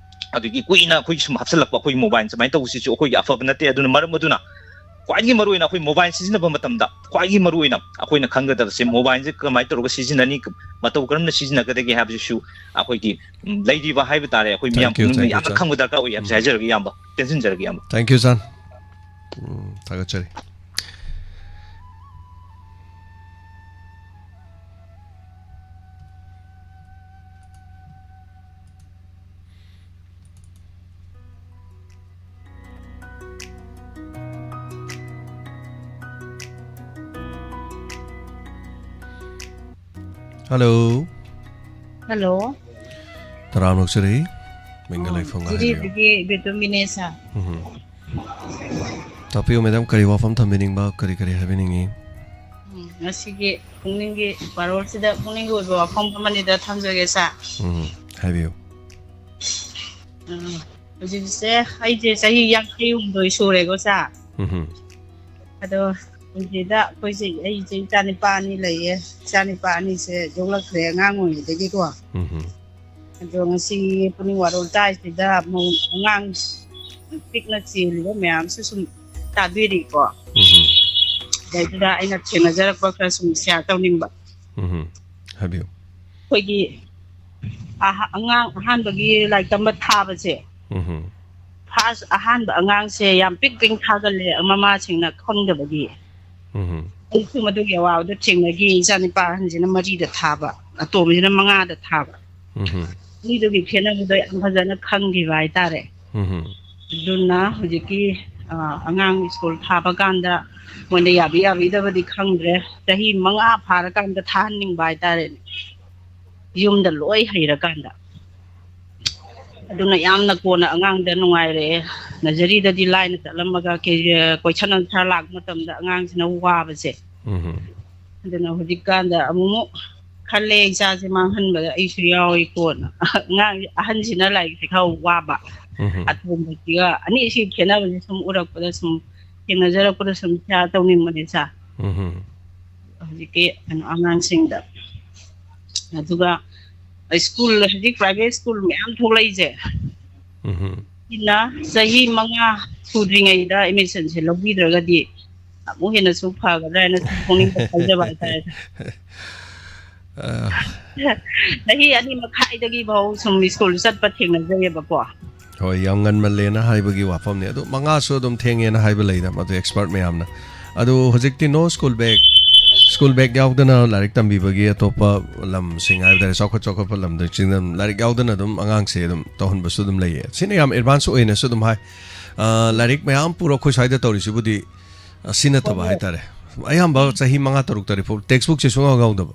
ꯑꯗꯨꯒꯤ ꯀꯨꯏꯅ ꯑꯩꯈꯣꯏꯒꯤ ꯁꯨꯝ ꯍꯥꯞꯆꯤꯜꯂꯛꯄ ꯑꯩꯈꯣꯏꯒꯤ ꯃꯣꯕꯥꯏꯜ ꯁꯨꯃꯥꯏꯅ ꯇꯧꯕꯁꯤꯁꯨ ꯑꯩꯈꯣꯏꯒꯤ ꯑꯐꯕ ꯅꯠꯇꯦ꯫ ꯑꯗꯨꯅ ꯃꯔꯝ ꯑꯗꯨꯅ ꯈ꯭ꯋꯥꯏꯗꯒꯤ ꯃꯔꯨꯑꯣꯏꯅ ꯑꯩꯈꯣꯏ ꯃꯣꯕꯥꯏꯜ ꯁꯤꯖꯤꯟꯅꯕ ꯃꯇꯝꯗ ꯈ꯭ꯋꯥꯏꯗꯒꯤ ꯃꯔꯨꯑꯣꯏꯅ ꯑꯩꯈꯣꯏꯅ ꯈꯪꯒꯗꯕꯁꯦ ꯃꯣꯕꯥꯏꯜꯁꯦ ꯀꯃꯥꯏꯅ ꯇꯧꯔꯒ ꯁꯤꯖꯤꯟꯅꯅꯤ, ꯃꯇꯧ ꯀꯔꯝꯅ ꯁꯤꯖꯤꯟꯅꯒꯗꯒꯦ ꯍꯥꯏꯕꯁꯤꯁꯨ ꯑꯩꯈꯣꯏꯒꯤ, ꯎꯝ, ꯂꯩꯔꯤꯕ ꯍꯥꯏꯕ ꯇꯥꯔꯦ, ꯑꯩꯈꯣꯏ ꯃꯤꯌꯥꯝ ꯄꯨꯝꯅꯃꯛꯅ ꯌꯥꯝꯅ ꯈꯪꯕ ꯗꯔꯀꯥꯔ ꯑꯣꯏ ꯍꯥꯏꯕꯁꯦ ꯍꯥꯏꯖꯔꯒꯦ, ꯏꯌꯥꯝꯕ꯫ ꯇꯦꯟꯁꯤꯟꯖꯔꯒꯦ, ꯏꯌꯥꯝꯕ꯫ Thank you, sir. ꯎꯝ, ꯊꯥꯒꯠꯆꯔꯤ꯫ ꯍꯜꯂꯣ꯫ ꯍꯜꯂꯣ꯫ ꯇꯔꯥꯝꯅ ꯑꯣꯛꯆꯔꯤ꯫ ꯃꯤꯡꯒ ꯂꯩꯐꯝꯒ ꯍꯥꯏꯕꯤꯌꯨ꯫ ꯖꯤꯔꯤꯗꯒꯤ ꯕꯦꯇꯨꯝꯕꯤꯅꯦ ꯁꯥꯔ꯫ ꯎꯝ꯫ ꯇꯥꯛꯄꯤꯌꯨ ꯃꯦꯗꯥꯝ, ꯀꯔꯤ ꯋꯥꯐꯝ ꯊꯝꯕꯤꯅꯤꯡꯕ, ꯀꯔꯤ ꯀꯔꯤ ꯍꯥꯏꯕꯤꯅꯤꯡꯉꯤ? ꯎꯝ, ꯉꯁꯤꯒꯤ ꯄꯨꯛꯅꯤꯡꯒꯤ ꯄꯥꯔꯣꯜꯁꯤꯗ ꯄꯨꯛꯅꯤꯡꯒꯤ ꯑꯣꯏꯕ ꯋꯥꯐꯝ ꯑꯃꯅꯤꯗ ꯊꯝꯖꯒꯦ ꯁꯥꯔ꯫ ꯎꯝ, ꯍꯥꯏꯕꯤꯌꯨ꯫ ꯎꯝ, ꯍꯧꯖꯤꯛꯁꯦ ꯑꯩꯁꯦ ꯆꯍꯤ ꯌꯥꯡꯈꯩ ꯍꯨꯝꯗꯣꯏ ꯁꯨꯔꯦꯀꯣ ꯁꯥꯔ꯫ ꯎꯝ꯫ ꯑꯗꯣ ꯍꯧꯖꯤꯛꯇ ꯑꯩꯈꯣꯏꯁꯦ, ꯑꯩꯁꯦ ꯏꯆꯥ ꯅꯨꯄꯥ ꯑꯅꯤ ꯂꯩꯌꯦ꯫ ꯏꯆꯥ ꯅꯨꯄꯥ ꯑꯅꯤꯁꯦ ꯌꯣꯛꯂꯛꯈ꯭ꯔꯦ ꯑꯉꯥꯡ ꯑꯣꯏꯔꯤꯉꯩꯗꯒꯤꯀꯣ꯫ ꯎꯝ꯫ ꯑꯗꯣ ꯉꯁꯤ ꯄꯨꯛꯅꯤꯡ ꯋꯥꯔꯣꯜ ꯇꯥꯏꯁꯤꯗ ꯑꯃꯨꯛ ꯑꯉꯥꯡ ꯄꯤꯛꯅ ꯆꯦꯜꯂꯤꯕ ꯃꯌꯥꯝꯁꯨ ꯁꯨꯝ ꯇꯥꯕꯤꯔꯤꯀꯣ꯫ ꯎꯝ꯫ ꯑꯗꯩꯗꯨꯗ ꯑꯩꯅ ꯊꯦꯡꯅꯖꯔꯛꯄ ꯈꯔ ꯁꯨꯝ ꯁꯤꯌꯥꯔ ꯇꯧꯅꯤꯡꯕ꯫ ꯎꯝ꯫ ꯍꯥꯏꯕꯤꯌꯨ꯫ ꯑꯩꯈꯣꯏꯒꯤ ꯑꯍ-, ꯑꯉꯥꯡ ꯑꯍꯥꯟꯕꯒꯤ ꯂꯥꯏꯔꯤꯛ ꯇꯝꯕ ꯊꯥꯕꯁꯦ, ꯎꯝ꯫ ꯐꯥꯔꯁ ꯑꯍꯥꯟꯕ ꯑꯉꯥꯡꯁꯦ ꯌꯥꯝ ꯄꯤꯛ ꯄꯤꯛ ꯊꯥꯒꯜꯂꯦ ꯃꯃꯥꯁꯤꯡꯅ ꯈꯪꯗꯕꯒꯤ꯫ ꯎꯝ꯫ ꯑꯩꯁꯨ ꯃꯗꯨꯒꯤ ꯑꯋꯥꯕꯗꯣ ꯊꯦꯡꯅꯈꯤ꯫ ꯏꯆꯥ ꯅꯨꯄꯥ ꯑꯍꯟꯁꯤꯅ ꯃꯔꯤꯗ ꯊꯥꯕ, ꯑꯇꯣꯝꯕꯁꯤꯅ ꯃꯉꯥꯗ ꯊꯥꯕ꯫ ꯎꯝ꯫ ꯑꯅꯤꯗꯨꯒꯤ ꯈꯦꯠꯅꯕꯗꯣ ꯌꯥꯝ ꯐꯖꯅ ꯈꯪꯈꯤꯕ ꯍꯥꯏꯇꯥꯔꯦ꯫ ꯎꯝ꯫ ꯑꯗꯨꯅ ꯍꯧꯖꯤꯛꯀꯤ, ꯑ, ꯑꯉꯥꯡ ꯁ꯭ꯀꯨꯜ ꯊꯥꯕ ꯀꯥꯟꯗ ꯃꯣꯏꯅ ꯌꯥꯕꯤ ꯌꯥꯕꯤꯗꯕꯗꯤ ꯈꯪꯗ꯭ꯔꯦ꯫ ꯆꯍꯤ ꯃꯉꯥ ꯐꯥꯔꯀꯥꯟꯗ ꯊꯥꯍꯟꯅꯤꯡꯕ ꯍꯥꯏꯇꯥꯔꯦꯅꯦ, ꯌꯨꯝꯗ ꯂꯣꯏ ꯍꯩꯔꯀꯥꯟꯗ꯫ ꯑꯗꯨꯅ ꯌꯥꯝꯅ ꯀꯣꯟꯅ ꯑꯉꯥꯡꯗ ꯅꯨꯡꯉꯥꯏꯔꯛꯑꯦ꯫ ꯅꯖꯔꯤꯗꯗꯤ ꯂꯥꯏꯅ ꯆꯠꯂꯝꯃꯒ ꯀꯦ-, ꯀꯣꯏꯁꯟ ꯑꯟꯁꯔ ꯂꯥꯛꯄ ꯃꯇꯝꯗ ꯑꯉꯥꯡꯁꯤꯅ ꯋꯥꯕꯁꯦ꯫ ꯎꯝ꯫ ꯑꯗꯨꯅ ꯍꯧꯖꯤꯛꯀꯥꯟꯗ ꯑꯃꯨꯛꯃꯨꯛ ꯈꯜꯂꯦ, ꯏꯆꯥꯁꯦ ꯃꯥꯡꯍꯟꯕꯗ ꯑꯩꯁꯨ ꯌꯥꯎꯏ ꯀꯣꯟꯅ꯫ ꯑꯉꯥꯡ ꯑꯍꯟꯁꯤꯅ ꯂꯥꯏꯔꯤꯛꯁꯦ ꯈꯔ ꯋꯥꯕ, ꯎꯝ꯫ ꯑꯇꯣꯝꯕꯁꯤꯒ ꯑꯅꯤꯁꯤ ꯈꯦꯠꯅꯕꯁꯦ ꯁꯨꯝ ꯎꯔꯛꯄꯗ, ꯁꯨꯝ ꯊꯦꯡꯅꯖꯔꯛꯄꯗ ꯁꯨꯝ ꯁꯤꯌꯥꯔ ꯇꯧꯅꯤꯡꯕꯅꯦ ꯁꯥꯔ꯫ ꯎꯝ꯫ ꯍꯧꯖꯤꯛꯀꯤ ꯀꯩꯅꯣ ꯑꯉꯥꯡꯁꯤꯡꯗ꯫ ꯑꯗꯨꯒ ꯁ꯭ꯀꯨꯜ, ꯍꯧꯖꯤꯛ ꯄ꯭ꯔꯥꯏꯚꯦꯠ ꯁ꯭ꯀꯨꯜ ꯃꯌꯥꯝ ꯊꯣꯛꯂꯛꯏꯁꯦ, ꯎꯝ꯫ ꯁꯤꯅ ꯆꯍꯤ ꯃꯉꯥ ꯁꯨꯗ꯭ꯔꯤꯉꯩꯗ ꯑꯦꯗꯃꯤꯁꯟꯁꯦ ꯂꯧꯕꯤꯗ꯭ꯔꯒꯗꯤ ꯑꯃꯨꯛ ꯍꯦꯟꯅꯁꯨ ꯐꯒꯗ꯭ꯔꯥ ꯍꯥꯏꯅ ꯁꯨꯝ ꯄꯨꯛꯅꯤꯡꯗ ꯈꯟꯖꯕ ꯍꯥꯏꯇꯥꯔꯦ꯫ ꯑ, ꯆꯍꯤ ꯑꯅꯤ ꯃꯈꯥꯏꯗꯒꯤ ꯐꯥꯎ ꯁꯨꯝ ꯁ꯭ꯀꯨꯜ ꯆꯠꯄ ꯊꯦꯡꯅꯖꯩꯌꯦꯕꯀꯣ꯫ ꯍꯣꯏ, ꯌꯥꯝ ꯉꯟꯃꯜꯂꯦꯅ ꯍꯥꯏꯕꯒꯤ ꯋꯥꯐꯝꯅꯤ꯫ ꯑꯗꯨ ꯃꯉꯥꯁꯨ ꯑꯗꯨꯝ ꯊꯦꯡꯉꯦꯅ ꯍꯥꯏꯕ ꯂꯩꯗ, ꯃꯗꯨ ꯑꯦꯛꯁꯄꯔꯠ ꯃꯌꯥꯝꯅ꯫ ꯑꯗꯨ ꯍꯧꯖꯤꯛꯇꯤ no school bag, school bag ꯌꯥꯎꯗꯅ ꯂꯥꯏꯔꯤꯛ ꯇꯝꯕꯤꯕꯒꯤ ꯑꯇꯣꯞꯄ ꯂꯝꯁꯤꯡ ꯍꯥꯏꯕ ꯇꯥꯔꯦ, ꯆꯥꯎꯈꯠ ꯆꯥꯎꯈꯠꯄ ꯂꯝꯗꯁꯤꯡꯗ ꯂꯥꯏꯔꯤꯛ ꯌꯥꯎꯗꯅ ꯑꯗꯨꯝ ꯑꯉꯥꯡꯁꯦ ꯑꯗꯨꯝ ꯇꯧꯍꯟꯕꯁꯨ ꯑꯗꯨꯝ ꯂꯩꯌꯦ꯫ ꯁꯤꯅ ꯌꯥꯝ ꯑꯦꯗꯚꯥꯟꯁ ꯑꯣꯏꯅꯁꯨ ꯑꯗꯨꯝ ꯍꯥꯏ꯫ ꯑ, ꯂꯥꯏꯔꯤꯛ ꯃꯌꯥꯝ ꯄꯨꯔ ꯑꯩꯈꯣꯏ ꯁ꯭ꯋꯥꯏꯗ ꯇꯧꯔꯤꯁꯤꯕꯨꯗꯤ, ꯑ, ꯁꯤ ꯅꯠꯇꯕ ꯍꯥꯏꯇꯥꯔꯦ꯫ ꯑꯌꯥꯝꯕ ꯆꯍꯤ ꯃꯉꯥ, ꯇꯔꯨꯛ, ꯇꯔꯦꯠ ꯐꯥꯎ ꯇꯦꯛꯁ ꯕꯨꯛꯁꯦ ꯁꯨꯡꯌꯥꯎ ꯌꯥꯎꯗꯕ꯫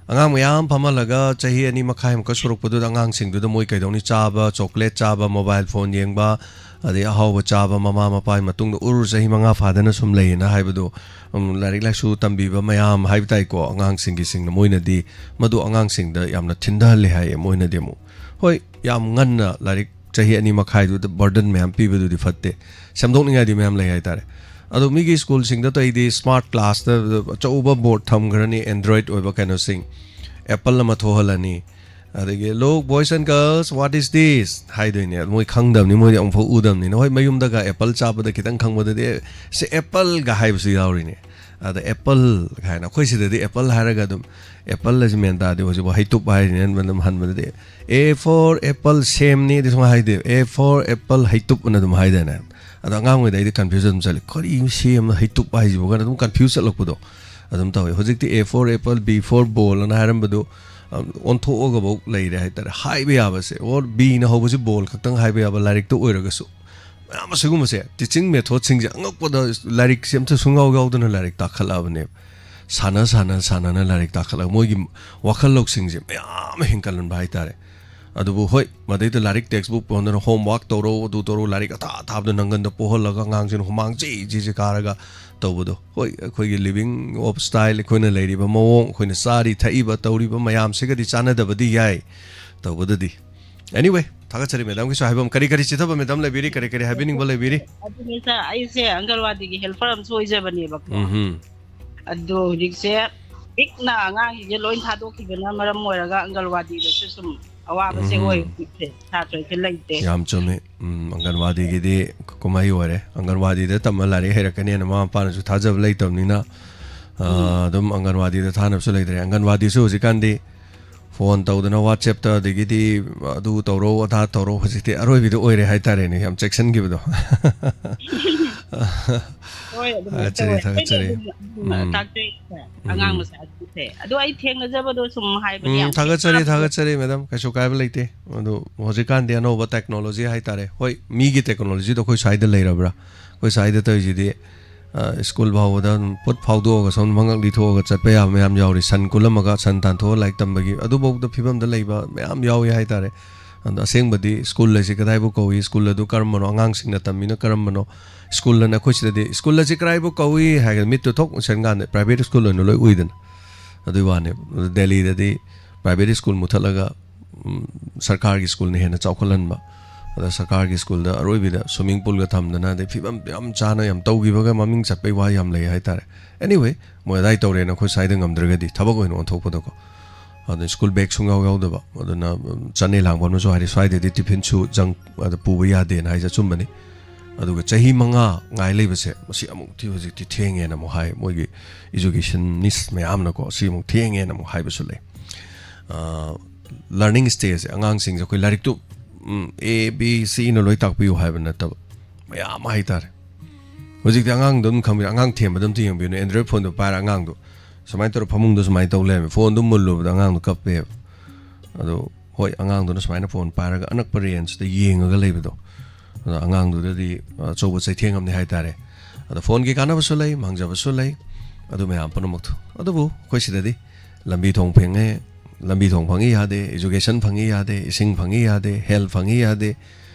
ꯑꯉꯥꯡ ꯃꯌꯥꯝ ꯐꯝꯍꯜꯂꯒ ꯆꯍꯤ ꯑꯅꯤ ꯃꯈꯥꯏꯃꯨꯛꯀ ꯁꯨꯔꯛꯄꯗꯨꯗ ꯑꯉꯥꯡꯁꯤꯡꯗꯨꯗ ꯃꯣꯏ ꯀꯩꯗꯧꯅꯤ? ꯆꯥꯕ, ꯆꯣꯀ꯭ꯂꯦꯠ ꯆꯥꯕ, ꯃꯣꯕꯥꯏꯜ ꯐꯣꯟ ꯌꯦꯡꯕ, ꯑꯗꯩ ꯑꯍꯥꯎꯕ ꯆꯥꯕ, ꯃꯃꯥ ꯃꯄꯥꯒꯤ ꯃꯇꯨꯡꯗ ꯎꯔꯨ ꯆꯍꯤ ꯃꯉꯥ ꯐꯥꯗꯅ ꯁꯨꯝ ꯂꯩꯌꯦꯅ ꯍꯥꯏꯕꯗꯣ, ꯎꯝ, ꯂꯥꯏꯔꯤꯛ ꯂꯥꯏꯁꯨ ꯇꯝꯕꯤꯕ ꯃꯌꯥꯝ ꯍꯥꯏꯕ ꯇꯥꯏꯀꯣ, ꯑꯉꯥꯡꯁꯤꯡꯒꯤꯁꯤꯡꯅ ꯃꯣꯏꯅꯗꯤ ꯃꯗꯨ ꯑꯉꯥꯡꯁꯤꯡꯗ ꯌꯥꯝꯅ ꯊꯤꯟꯊꯍꯜꯂꯦ ꯍꯥꯏꯌꯦ꯫ ꯃꯣꯏꯅꯗꯤ ꯑꯃꯨꯛ, ꯍꯣꯏ, ꯌꯥꯝ ꯉꯟꯅ ꯂꯥꯏꯔꯤꯛ ꯆꯍꯤ ꯑꯅꯤ ꯃꯈꯥꯏꯗꯨꯗ ꯕꯔꯗꯟ ꯃꯌꯥꯝ ꯄꯤꯕꯗꯨꯗꯤ ꯐꯠꯇꯦ꯫ ꯁꯦꯝꯗꯣꯛꯅꯤꯡꯉꯥꯏꯗꯤ ꯃꯌꯥꯝ ꯂꯩ ꯍꯥꯏꯇꯥꯔꯦ꯫ ꯑꯗꯣ ꯃꯤꯒꯤ ꯁ꯭ꯀꯨꯜꯁꯤꯡꯗ ꯇꯧꯔꯤꯗꯤ ꯁ꯭ꯃꯥꯔꯠ ꯀ꯭ꯂꯥꯁꯇ ꯑꯆꯧꯕ ꯕꯣꯔꯗ ꯊꯝꯈ꯭ꯔꯅꯤ, ꯑꯦꯟꯗ꯭ꯔꯣꯏꯗ ꯑꯣꯏꯕ ꯀꯩꯅꯣꯁꯤꯡ, ꯑꯦꯄꯜ ꯑꯃ ꯊꯣꯛꯍꯜꯂꯅꯤ, ꯑꯗꯒꯤ "Look, boys and girls, what is this?" ꯍꯥꯏꯗꯣꯏꯅꯦ꯫ ꯃꯣꯏ ꯈꯪꯗꯕꯅꯤ, ꯃꯣꯏꯗꯤ ꯑꯃꯨꯛꯐꯥꯎ ꯎꯗꯕꯅꯤꯅ꯫ ꯍꯣꯏ, ꯃꯌꯨꯝꯗꯒ ꯑꯦꯄꯜ ꯆꯥꯕꯗ ꯈꯤꯇꯪ ꯈꯪꯕꯗꯗꯤ, "ꯑꯦ, ꯁꯤ ꯑꯦꯄꯜꯒ" ꯍꯥꯏꯕꯁꯨ ꯌꯥꯎꯔꯤꯅꯦ꯫ ꯑꯗ ꯑꯦꯄꯜ ꯍꯥꯏꯅ, ꯑꯩꯈꯣꯏ ꯁꯤꯗꯗꯤ ꯑꯦꯄꯜ ꯍꯥꯏꯔꯒ ꯑꯗꯨꯝ, ꯑꯦꯄꯜ ꯑꯁꯤ ꯃꯦꯟ ꯇꯥꯗꯦ꯫ ꯍꯧꯖꯤꯛꯐꯥꯎ ꯍꯩꯇꯨꯞ ꯍꯥꯏꯔꯤꯅꯦ꯫ ꯑꯗꯨꯝ ꯍꯟꯕꯗꯗꯤ "A for apple, ꯁꯦꯝꯅꯤ" ꯑꯗꯨ ꯁꯨꯃꯥꯏꯅ ꯍꯥꯏꯗꯦ꯫ "A for apple, ꯍꯩꯇꯨꯞ" ꯑꯅ ꯑꯗꯨꯝ ꯍꯥꯏꯗꯥꯏꯅꯦ꯫ ꯑꯗꯣ ꯑꯉꯥꯡ ꯑꯣꯏꯔꯤꯉꯩꯗ ꯑꯩꯗꯤ ꯀꯟꯐ꯭ꯌꯨꯖꯟ ꯑꯗꯨꯝ ꯆꯠꯂꯤ, "ꯀꯔꯤꯅꯣ ꯁꯦꯝ, ꯍꯩꯇꯨꯞ ꯍꯥꯏꯁꯤꯕꯨ?" ꯀꯥꯏꯅ ꯑꯗꯨꯝ ꯀꯟꯐ꯭ꯌꯨꯖ ꯆꯠꯂꯛꯄꯗꯣ ꯑꯗꯨꯝ ꯇꯧꯋꯤ꯫ ꯍꯧꯖꯤꯛꯇꯤ "A for apple, B for ball" ꯑꯅ ꯍꯥꯏꯔꯝꯕꯗꯨ, ꯑ, ꯑꯣꯟꯊꯣꯛꯑꯒꯐꯧ ꯂꯩꯔꯦ ꯍꯥꯏꯇꯥꯔꯦ꯫ ꯍꯥꯏꯕ ꯌꯥꯕꯁꯦ, ꯑꯣꯔ ꯕꯤꯅ ꯍꯧꯕꯁꯤ ꯕꯣꯜ ꯈꯛꯇꯪ ꯍꯥꯏꯕ ꯌꯥꯕ ꯂꯥꯏꯔꯤꯛꯇ ꯑꯣꯏꯔꯒꯁꯨ, ꯃꯌꯥꯝ ꯑꯁꯤꯒꯨꯝꯕꯁꯦ, ꯇꯤꯆꯤꯡ ꯃꯦꯊꯣꯠꯁꯤꯡꯁꯦ ꯑꯉꯛꯄꯗ, ꯂꯥꯏꯔꯤꯛꯁꯦ ꯑꯝꯇ ꯁꯨꯡꯌꯥꯎ ꯌꯥꯎꯗꯅ ꯂꯥꯏꯔꯤꯛ ꯇꯥꯛꯈꯠꯂꯛꯑꯕꯅꯦꯕ꯫ ꯁꯥꯟꯅ ꯁꯥꯟꯅ ꯁꯥꯟꯅꯅ ꯂꯥꯏꯔꯤꯛ ꯇꯥꯛꯈꯠꯂꯒ ꯃꯣꯏꯒꯤ ꯋꯥꯈꯜ ꯂꯧꯁꯤꯡꯁꯦ ꯃꯌꯥꯝ ꯑꯃ ꯍꯦꯟꯒꯠꯍꯟꯕ ꯍꯥꯏꯇꯥꯔꯦ꯫ ꯑꯗꯨꯕꯨ ꯍꯣꯏ, ꯃꯗꯩꯗ ꯂꯥꯏꯔꯤꯛ ꯇꯦꯛꯁ ꯕꯨꯛ ꯄꯣꯟꯗꯅ ꯍꯣꯝꯋꯥꯛ ꯇꯧꯔꯣ, ꯑꯗꯨ ꯇꯧꯔꯣ, ꯂꯥꯏꯔꯤꯛ ꯑꯊꯥ ꯑꯊꯥꯕꯗ ꯅꯪꯒꯟꯗ ꯄꯣꯍꯜꯂꯒ ꯑꯉꯥꯡꯁꯤꯡ ꯍꯨꯃꯥꯡ ꯆꯤ ꯆꯤꯁꯦ ꯀꯥꯔꯒ ꯇꯧꯕꯗꯣ, ꯍꯣꯏ, ꯑꯩꯈꯣꯏꯒꯤ ꯂꯤꯕꯤꯡ ꯑꯣꯐ ꯁ꯭ꯇꯥꯏꯜ, ꯑꯩꯈꯣꯏꯅ ꯂꯩꯔꯤꯕ ꯃꯑꯣꯡ, ꯑꯩꯈꯣꯏꯅ ꯆꯥꯔꯤ ꯊꯛꯏꯕ ꯇꯧꯔꯤꯕ ꯃꯌꯥꯝꯁꯤꯒꯗꯤ ꯆꯥꯟꯅꯗꯕꯗꯤ ꯌꯥꯏ꯫ ꯇꯧꯕꯗꯗꯤ, ꯑꯦꯅꯤꯋꯦ, ꯊꯥꯒꯠꯆꯔꯤ ꯃꯦꯗꯥꯝꯒꯤꯁꯨ ꯍꯥꯏꯐꯝ꯫ ꯀꯔꯤ ꯀꯔꯤ ꯆꯤꯊꯕ ꯃꯦꯗꯥꯝ ꯂꯩꯕꯤꯔꯤ? ꯀꯔꯤ ꯀꯔꯤ ꯍꯥꯏꯕꯤꯅꯤꯡꯕ ꯂꯩꯕꯤꯔꯤ? ꯑꯗꯨꯅꯦ ꯁꯥꯔ, ꯑꯩꯁꯦ ꯑꯪꯒꯜꯋꯥꯗꯤꯒꯤ ꯍꯦꯜꯄꯔ ꯑꯃꯁꯨ ꯑꯣꯏꯖꯕꯅꯦꯕꯀꯣ꯫ ꯎꯝ ꯍꯝ꯫ ꯑꯗꯣ ꯍꯧꯖꯤꯛꯁꯦ ꯄꯤꯛꯅ ꯑꯉꯥꯡꯁꯤꯡꯁꯦ ꯂꯣꯏ ꯊꯥꯗꯣꯛꯈꯤꯕꯅ ꯃꯔꯝ ꯑꯣꯏꯔꯒ ꯑꯪꯒꯜꯋꯥꯗꯤꯗꯁꯨ ꯁꯨꯝ ꯑꯋꯥꯕꯁꯦ ꯎꯝ꯫ ꯑꯣꯏ ꯍꯧꯖꯤꯛꯁꯦ, ꯁꯥꯇ꯭ꯔꯁꯦ ꯂꯩꯇꯦ꯫ ꯌꯥꯝ ꯆꯨꯝꯃꯤ꯫ ꯎꯝ, ꯑꯪꯒꯟꯋꯥꯗꯤꯒꯤꯗꯤ ꯀꯨꯝꯍꯩ ꯑꯣꯏꯔꯦ꯫ ꯑꯪꯒꯟꯋꯥꯗꯤꯗ ꯇꯝꯕ ꯂꯥꯏꯔꯤꯛ ꯍꯩꯔꯛꯀꯅꯤꯅ ꯃꯃꯥ ꯃꯄꯥꯅꯁꯨ ꯊꯥꯖꯕ ꯂꯩꯇꯕꯅꯤꯅ, ꯑ, ꯎꯝ꯫ ꯑꯗꯨꯝ ꯑꯪꯒꯟꯋꯥꯗꯤꯗ ꯊꯥꯅꯕꯁꯨ ꯂꯩꯇ꯭ꯔꯦ꯫ ꯑꯪꯒꯟꯋꯥꯗꯤꯁꯨ ꯍꯧꯖꯤꯛꯀꯥꯟꯗꯤ ꯐꯣꯟ ꯇꯧꯗꯅ, WhatsApp-ꯇ, ꯑꯗꯒꯤꯗꯤ ꯑꯗꯨ ꯇꯧꯔꯣ, ꯑꯗꯥ ꯇꯧꯔꯣ, ꯍꯧꯖꯤꯛꯇꯤ ꯑꯔꯣꯏꯕꯤꯗ ꯑꯣꯏꯔꯦ ꯍꯥꯏꯇꯥꯔꯦꯅꯦ, ꯌꯥꯝ ꯆꯦꯛꯁꯤꯟꯈꯤꯕꯗꯣ꯫ ꯍꯣꯏ, ꯑꯗꯨꯃꯥꯏꯅ ꯊꯥꯒꯠꯆꯔꯤ, ꯇꯧꯋꯦ꯫ ꯑꯩꯅ ꯊꯥꯒꯠꯆꯔꯤ꯫ ꯑꯗꯨꯝ, ꯑꯗꯨꯝ ꯎꯝ꯫ ꯇꯥꯛꯆꯩ꯫ ꯎꯝ꯫ ꯑꯉꯥꯡ ꯃꯆꯥꯁꯤꯡꯁꯦ꯫ ꯑꯗꯣ ꯑꯩ ꯊꯦꯡꯅꯖꯕꯗꯣ ꯁꯨꯝ ꯍꯥꯏꯕꯅꯦ, ꯎꯝ, ꯌꯥꯝ ꯊꯥꯒꯠꯆꯔꯤ, ꯊꯦꯡꯅ ꯊꯥꯒꯠꯆꯔꯤ, ꯃꯦꯗꯥꯝ꯫ ꯀꯩꯁꯨ ꯀꯥꯏꯕ ꯂꯩꯇꯦ꯫ ꯑꯗꯣ ꯍꯧꯖꯤꯛꯀꯥꯟꯗꯤ ꯑꯅꯧꯕ ꯇꯦꯛꯅꯣꯂꯣꯖꯤ ꯍꯥꯏꯇꯥꯔꯦ꯫ ꯍꯣꯏ, ꯃꯤꯒꯤ ꯇꯦꯛꯅꯣꯂꯣꯖꯤꯗꯣ ꯑꯩꯈꯣꯏ ꯁ꯭ꯋꯥꯏꯗ ꯂꯩꯔꯕ꯭ꯔꯥ? ꯑꯩꯈꯣꯏ ꯁ꯭ꯋꯥꯏꯗ ꯇꯧꯔꯤꯁꯤꯗꯤ ꯁ꯭ꯀꯨꯜ ꯐꯥꯎꯕꯗ ꯑꯗꯨꯝ ꯄꯣꯠ ꯐꯥꯎꯗꯣꯛꯑꯒ ꯁꯣꯝ ꯃꯉꯛ ꯂꯤꯊꯣꯛꯑꯒ ꯆꯠꯄ ꯌꯥꯕ ꯃꯌꯥꯝ ꯌꯥꯎꯔꯤ꯫ ꯁꯟ ꯀꯨꯜꯂꯝꯃꯒ ꯁꯟ ꯇꯥꯟꯊꯣꯛꯑ ꯂꯥꯏꯔꯤꯛ ꯇꯝꯕꯒꯤ ꯑꯗꯨꯐꯥꯎꯗ ꯐꯤꯕꯝꯗ ꯂꯩꯕ ꯃꯌꯥꯝ ꯌꯥꯎꯏ ꯍꯥꯏꯇꯥꯔꯦ꯫ ꯑꯗꯣ ꯑꯁꯦꯡꯕꯗꯤ ꯁ꯭ꯀꯨꯜ ꯍꯥꯏꯁꯤ ꯀꯗꯥꯏꯕꯨ ꯀꯧꯏ, ꯁ꯭ꯀꯨꯜ ꯑꯗꯨ ꯀꯔꯝꯕꯅꯣ, ꯑꯉꯥꯡꯁꯤꯡꯅ ꯇꯝꯃꯤꯅ ꯀꯔꯝꯕꯅꯣ, ꯁ꯭ꯀꯨꯜ ꯑꯅ ꯑꯩꯈꯣꯏ ꯁꯤꯗꯗꯤ ꯁ꯭ꯀꯨꯜ ꯑꯁꯤ ꯀꯗꯥꯏꯕꯨ ꯀꯧꯏ ꯍꯥꯏꯔꯒ ꯃꯤꯠꯇꯨ ꯊꯣꯛ ꯎꯁꯟ ꯀꯥꯟꯗ ꯄ꯭ꯔꯥꯏꯚꯦꯠ ꯁ꯭ꯀꯨꯜ ꯑꯣꯏꯅ ꯂꯣꯏ ꯎꯏꯗꯅ꯫ ꯑꯗꯨꯒꯤ ꯋꯥꯅꯦ꯫ ꯗꯦꯜꯂꯤꯗꯗꯤ ꯄ꯭ꯔꯥꯏꯚꯦꯠ ꯁ꯭ꯀꯨꯜ ꯃꯨꯊꯠꯂꯒ ꯁꯔꯀꯥꯔꯒꯤ ꯁ꯭ꯀꯨꯜꯅ ꯍꯦꯟꯅ ꯆꯥꯎꯈꯠꯍꯟꯕ꯫ ꯑꯗ ꯁꯔꯀꯥꯔꯒꯤ ꯁ꯭ꯀꯨꯜꯗ ꯑꯔꯣꯏꯕꯗ ꯁ꯭ꯋꯤꯃꯤꯡ ꯄꯨꯜꯒ ꯊꯝꯗꯅ, ꯑꯗꯩ ꯐꯤꯕꯝ ꯌꯥꯝ ꯆꯥꯅ ꯌꯥꯝ ꯇꯧꯈꯤꯕꯒ ꯃꯃꯤꯡ ꯆꯠꯄꯩ ꯋꯥ ꯌꯥꯝ ꯂꯩ ꯍꯥꯏꯇꯥꯔꯦ꯫ Anyway, ꯃꯣꯏ ꯑꯗꯥꯏ ꯇꯧꯔꯦꯅ ꯑꯩꯈꯣꯏ ꯁ꯭ꯋꯥꯏꯗ ꯉꯝꯗ꯭ꯔꯒꯗꯤ ꯊꯕꯛ ꯑꯣꯏꯅ ꯑꯣꯟꯊꯣꯛꯄꯗꯀꯣ꯫ ꯑꯗ ꯁ꯭ꯀꯨꯜ ꯕꯦꯒ ꯁꯨꯡꯌꯥꯎ ꯌꯥꯎꯗꯕ꯫ ꯑꯗꯨꯅ ꯆꯠꯅꯩ ꯂꯥꯡꯕ ꯑꯃꯁꯨ ꯍꯥꯏꯔꯤ, ꯁ꯭ꯋꯥꯏꯗꯗꯤ ꯇꯤꯐꯤꯟꯁꯨ ꯖꯪ ꯑꯗ ꯄꯨꯕ ꯌꯥꯗꯦꯅ ꯍꯥꯏꯁꯦ ꯑꯆꯨꯝꯕꯅꯤ꯫ ꯑꯗꯨꯒ ꯆꯍꯤ ꯃꯉꯥ ꯉꯥꯏ ꯂꯩꯕꯁꯦ, ꯃꯁꯤ ꯑꯃꯨꯛꯇꯤ ꯍꯧꯖꯤꯛꯇꯤ ꯊꯦꯡꯉꯦꯅ ꯑꯃꯨꯛ ꯍꯥꯏ ꯃꯣꯏꯒꯤ ꯏꯖꯨꯀꯦꯁꯟꯅꯤꯁ ꯃꯌꯥꯝꯅꯀꯣ꯫ ꯁꯤ ꯑꯃꯨꯛ ꯊꯦꯡꯉꯦꯅ ꯑꯃꯨꯛ ꯍꯥꯏꯕꯁꯨ ꯂꯩ꯫ ꯂꯔꯅꯤꯡ ꯁ꯭ꯇꯦꯖꯁꯦ, ꯑꯉꯥꯡꯁꯤꯡꯁꯦ ꯑꯩꯈꯣꯏ ꯂꯥꯏꯔꯤꯛꯇꯨ ꯑꯦ ꯕꯤ ꯁꯤꯅ ꯂꯣꯏ ꯇꯥꯛꯄꯤꯌꯨ ꯍꯥꯏꯕ ꯅꯠꯇꯕ, ꯃꯌꯥꯝ ꯑꯃ ꯍꯥꯏꯇꯥꯔꯦ꯫ ꯍꯧꯖꯤꯛꯇꯤ ꯑꯉꯥꯡꯗꯣ ꯑꯗꯨꯝ ꯈꯪꯕꯤꯔꯦ, ꯑꯉꯥꯡ ꯊꯦꯝꯕꯗ ꯑꯝꯇ ꯌꯦꯡꯕꯤꯌꯨꯅꯦ꯫ ꯑꯦꯟꯗ꯭ꯔꯣꯏꯗ ꯐꯣꯟꯗꯣ ꯄꯥꯏꯔ ꯑꯉꯥꯡꯗꯣ ꯁꯨꯃꯥꯏꯅ ꯇꯧꯔ ꯐꯃꯨꯡꯗ ꯁꯨꯃꯥꯏꯅ ꯇꯧ ꯂꯩꯔꯝꯃꯦ, ꯐꯣꯟꯗꯨ ꯃꯨꯜꯂꯨꯕꯗ ꯑꯉꯥꯡꯗꯣ ꯀꯞꯄꯦꯕ꯫ ꯑꯗꯣ ꯍꯣꯏ, ꯑꯉꯥꯡꯗꯨꯅ ꯁꯨꯃꯥꯏꯅ ꯐꯣꯟ ꯄꯥꯏꯔꯒ ꯑꯅꯛꯄ ꯔꯦꯟꯖꯇ ꯌꯦꯡꯉꯒ ꯂꯩꯕꯗꯣ, ꯑꯗꯣ ꯑꯉꯥꯡꯗꯨꯗꯗꯤ ꯑꯆꯧꯕ ꯆꯩꯊꯦꯡ ꯑꯃꯅꯤ ꯍꯥꯏꯇꯥꯔꯦ꯫ ꯑꯗꯣ ꯐꯣꯟꯒꯤ ꯀꯥꯟꯅꯕꯁꯨ ꯂꯩ, ꯃꯥꯡꯖꯕꯁꯨ ꯂꯩ, ꯑꯗꯨ ꯃꯌꯥꯝ ꯄꯨꯝꯅꯃꯛꯇꯣ꯫ ꯑꯗꯨꯕꯨ ꯑꯩꯈꯣꯏ ꯁꯤꯗꯗꯤ ꯂꯝꯕꯤ ꯊꯣꯡ ꯐꯪꯉꯦ, ꯂꯝꯕꯤ ꯊꯣꯡ ꯐꯪꯉꯤ ꯌꯥꯗꯦ, ꯏꯖꯨꯀꯦꯁꯟ ꯐꯪꯉꯤ ꯌꯥꯗꯦ, ꯏꯁꯤꯡ ꯐꯪꯉꯤ ꯌꯥꯗꯦ, ꯍꯦꯜ ꯐꯪꯉꯤ ꯌꯥꯗꯦ,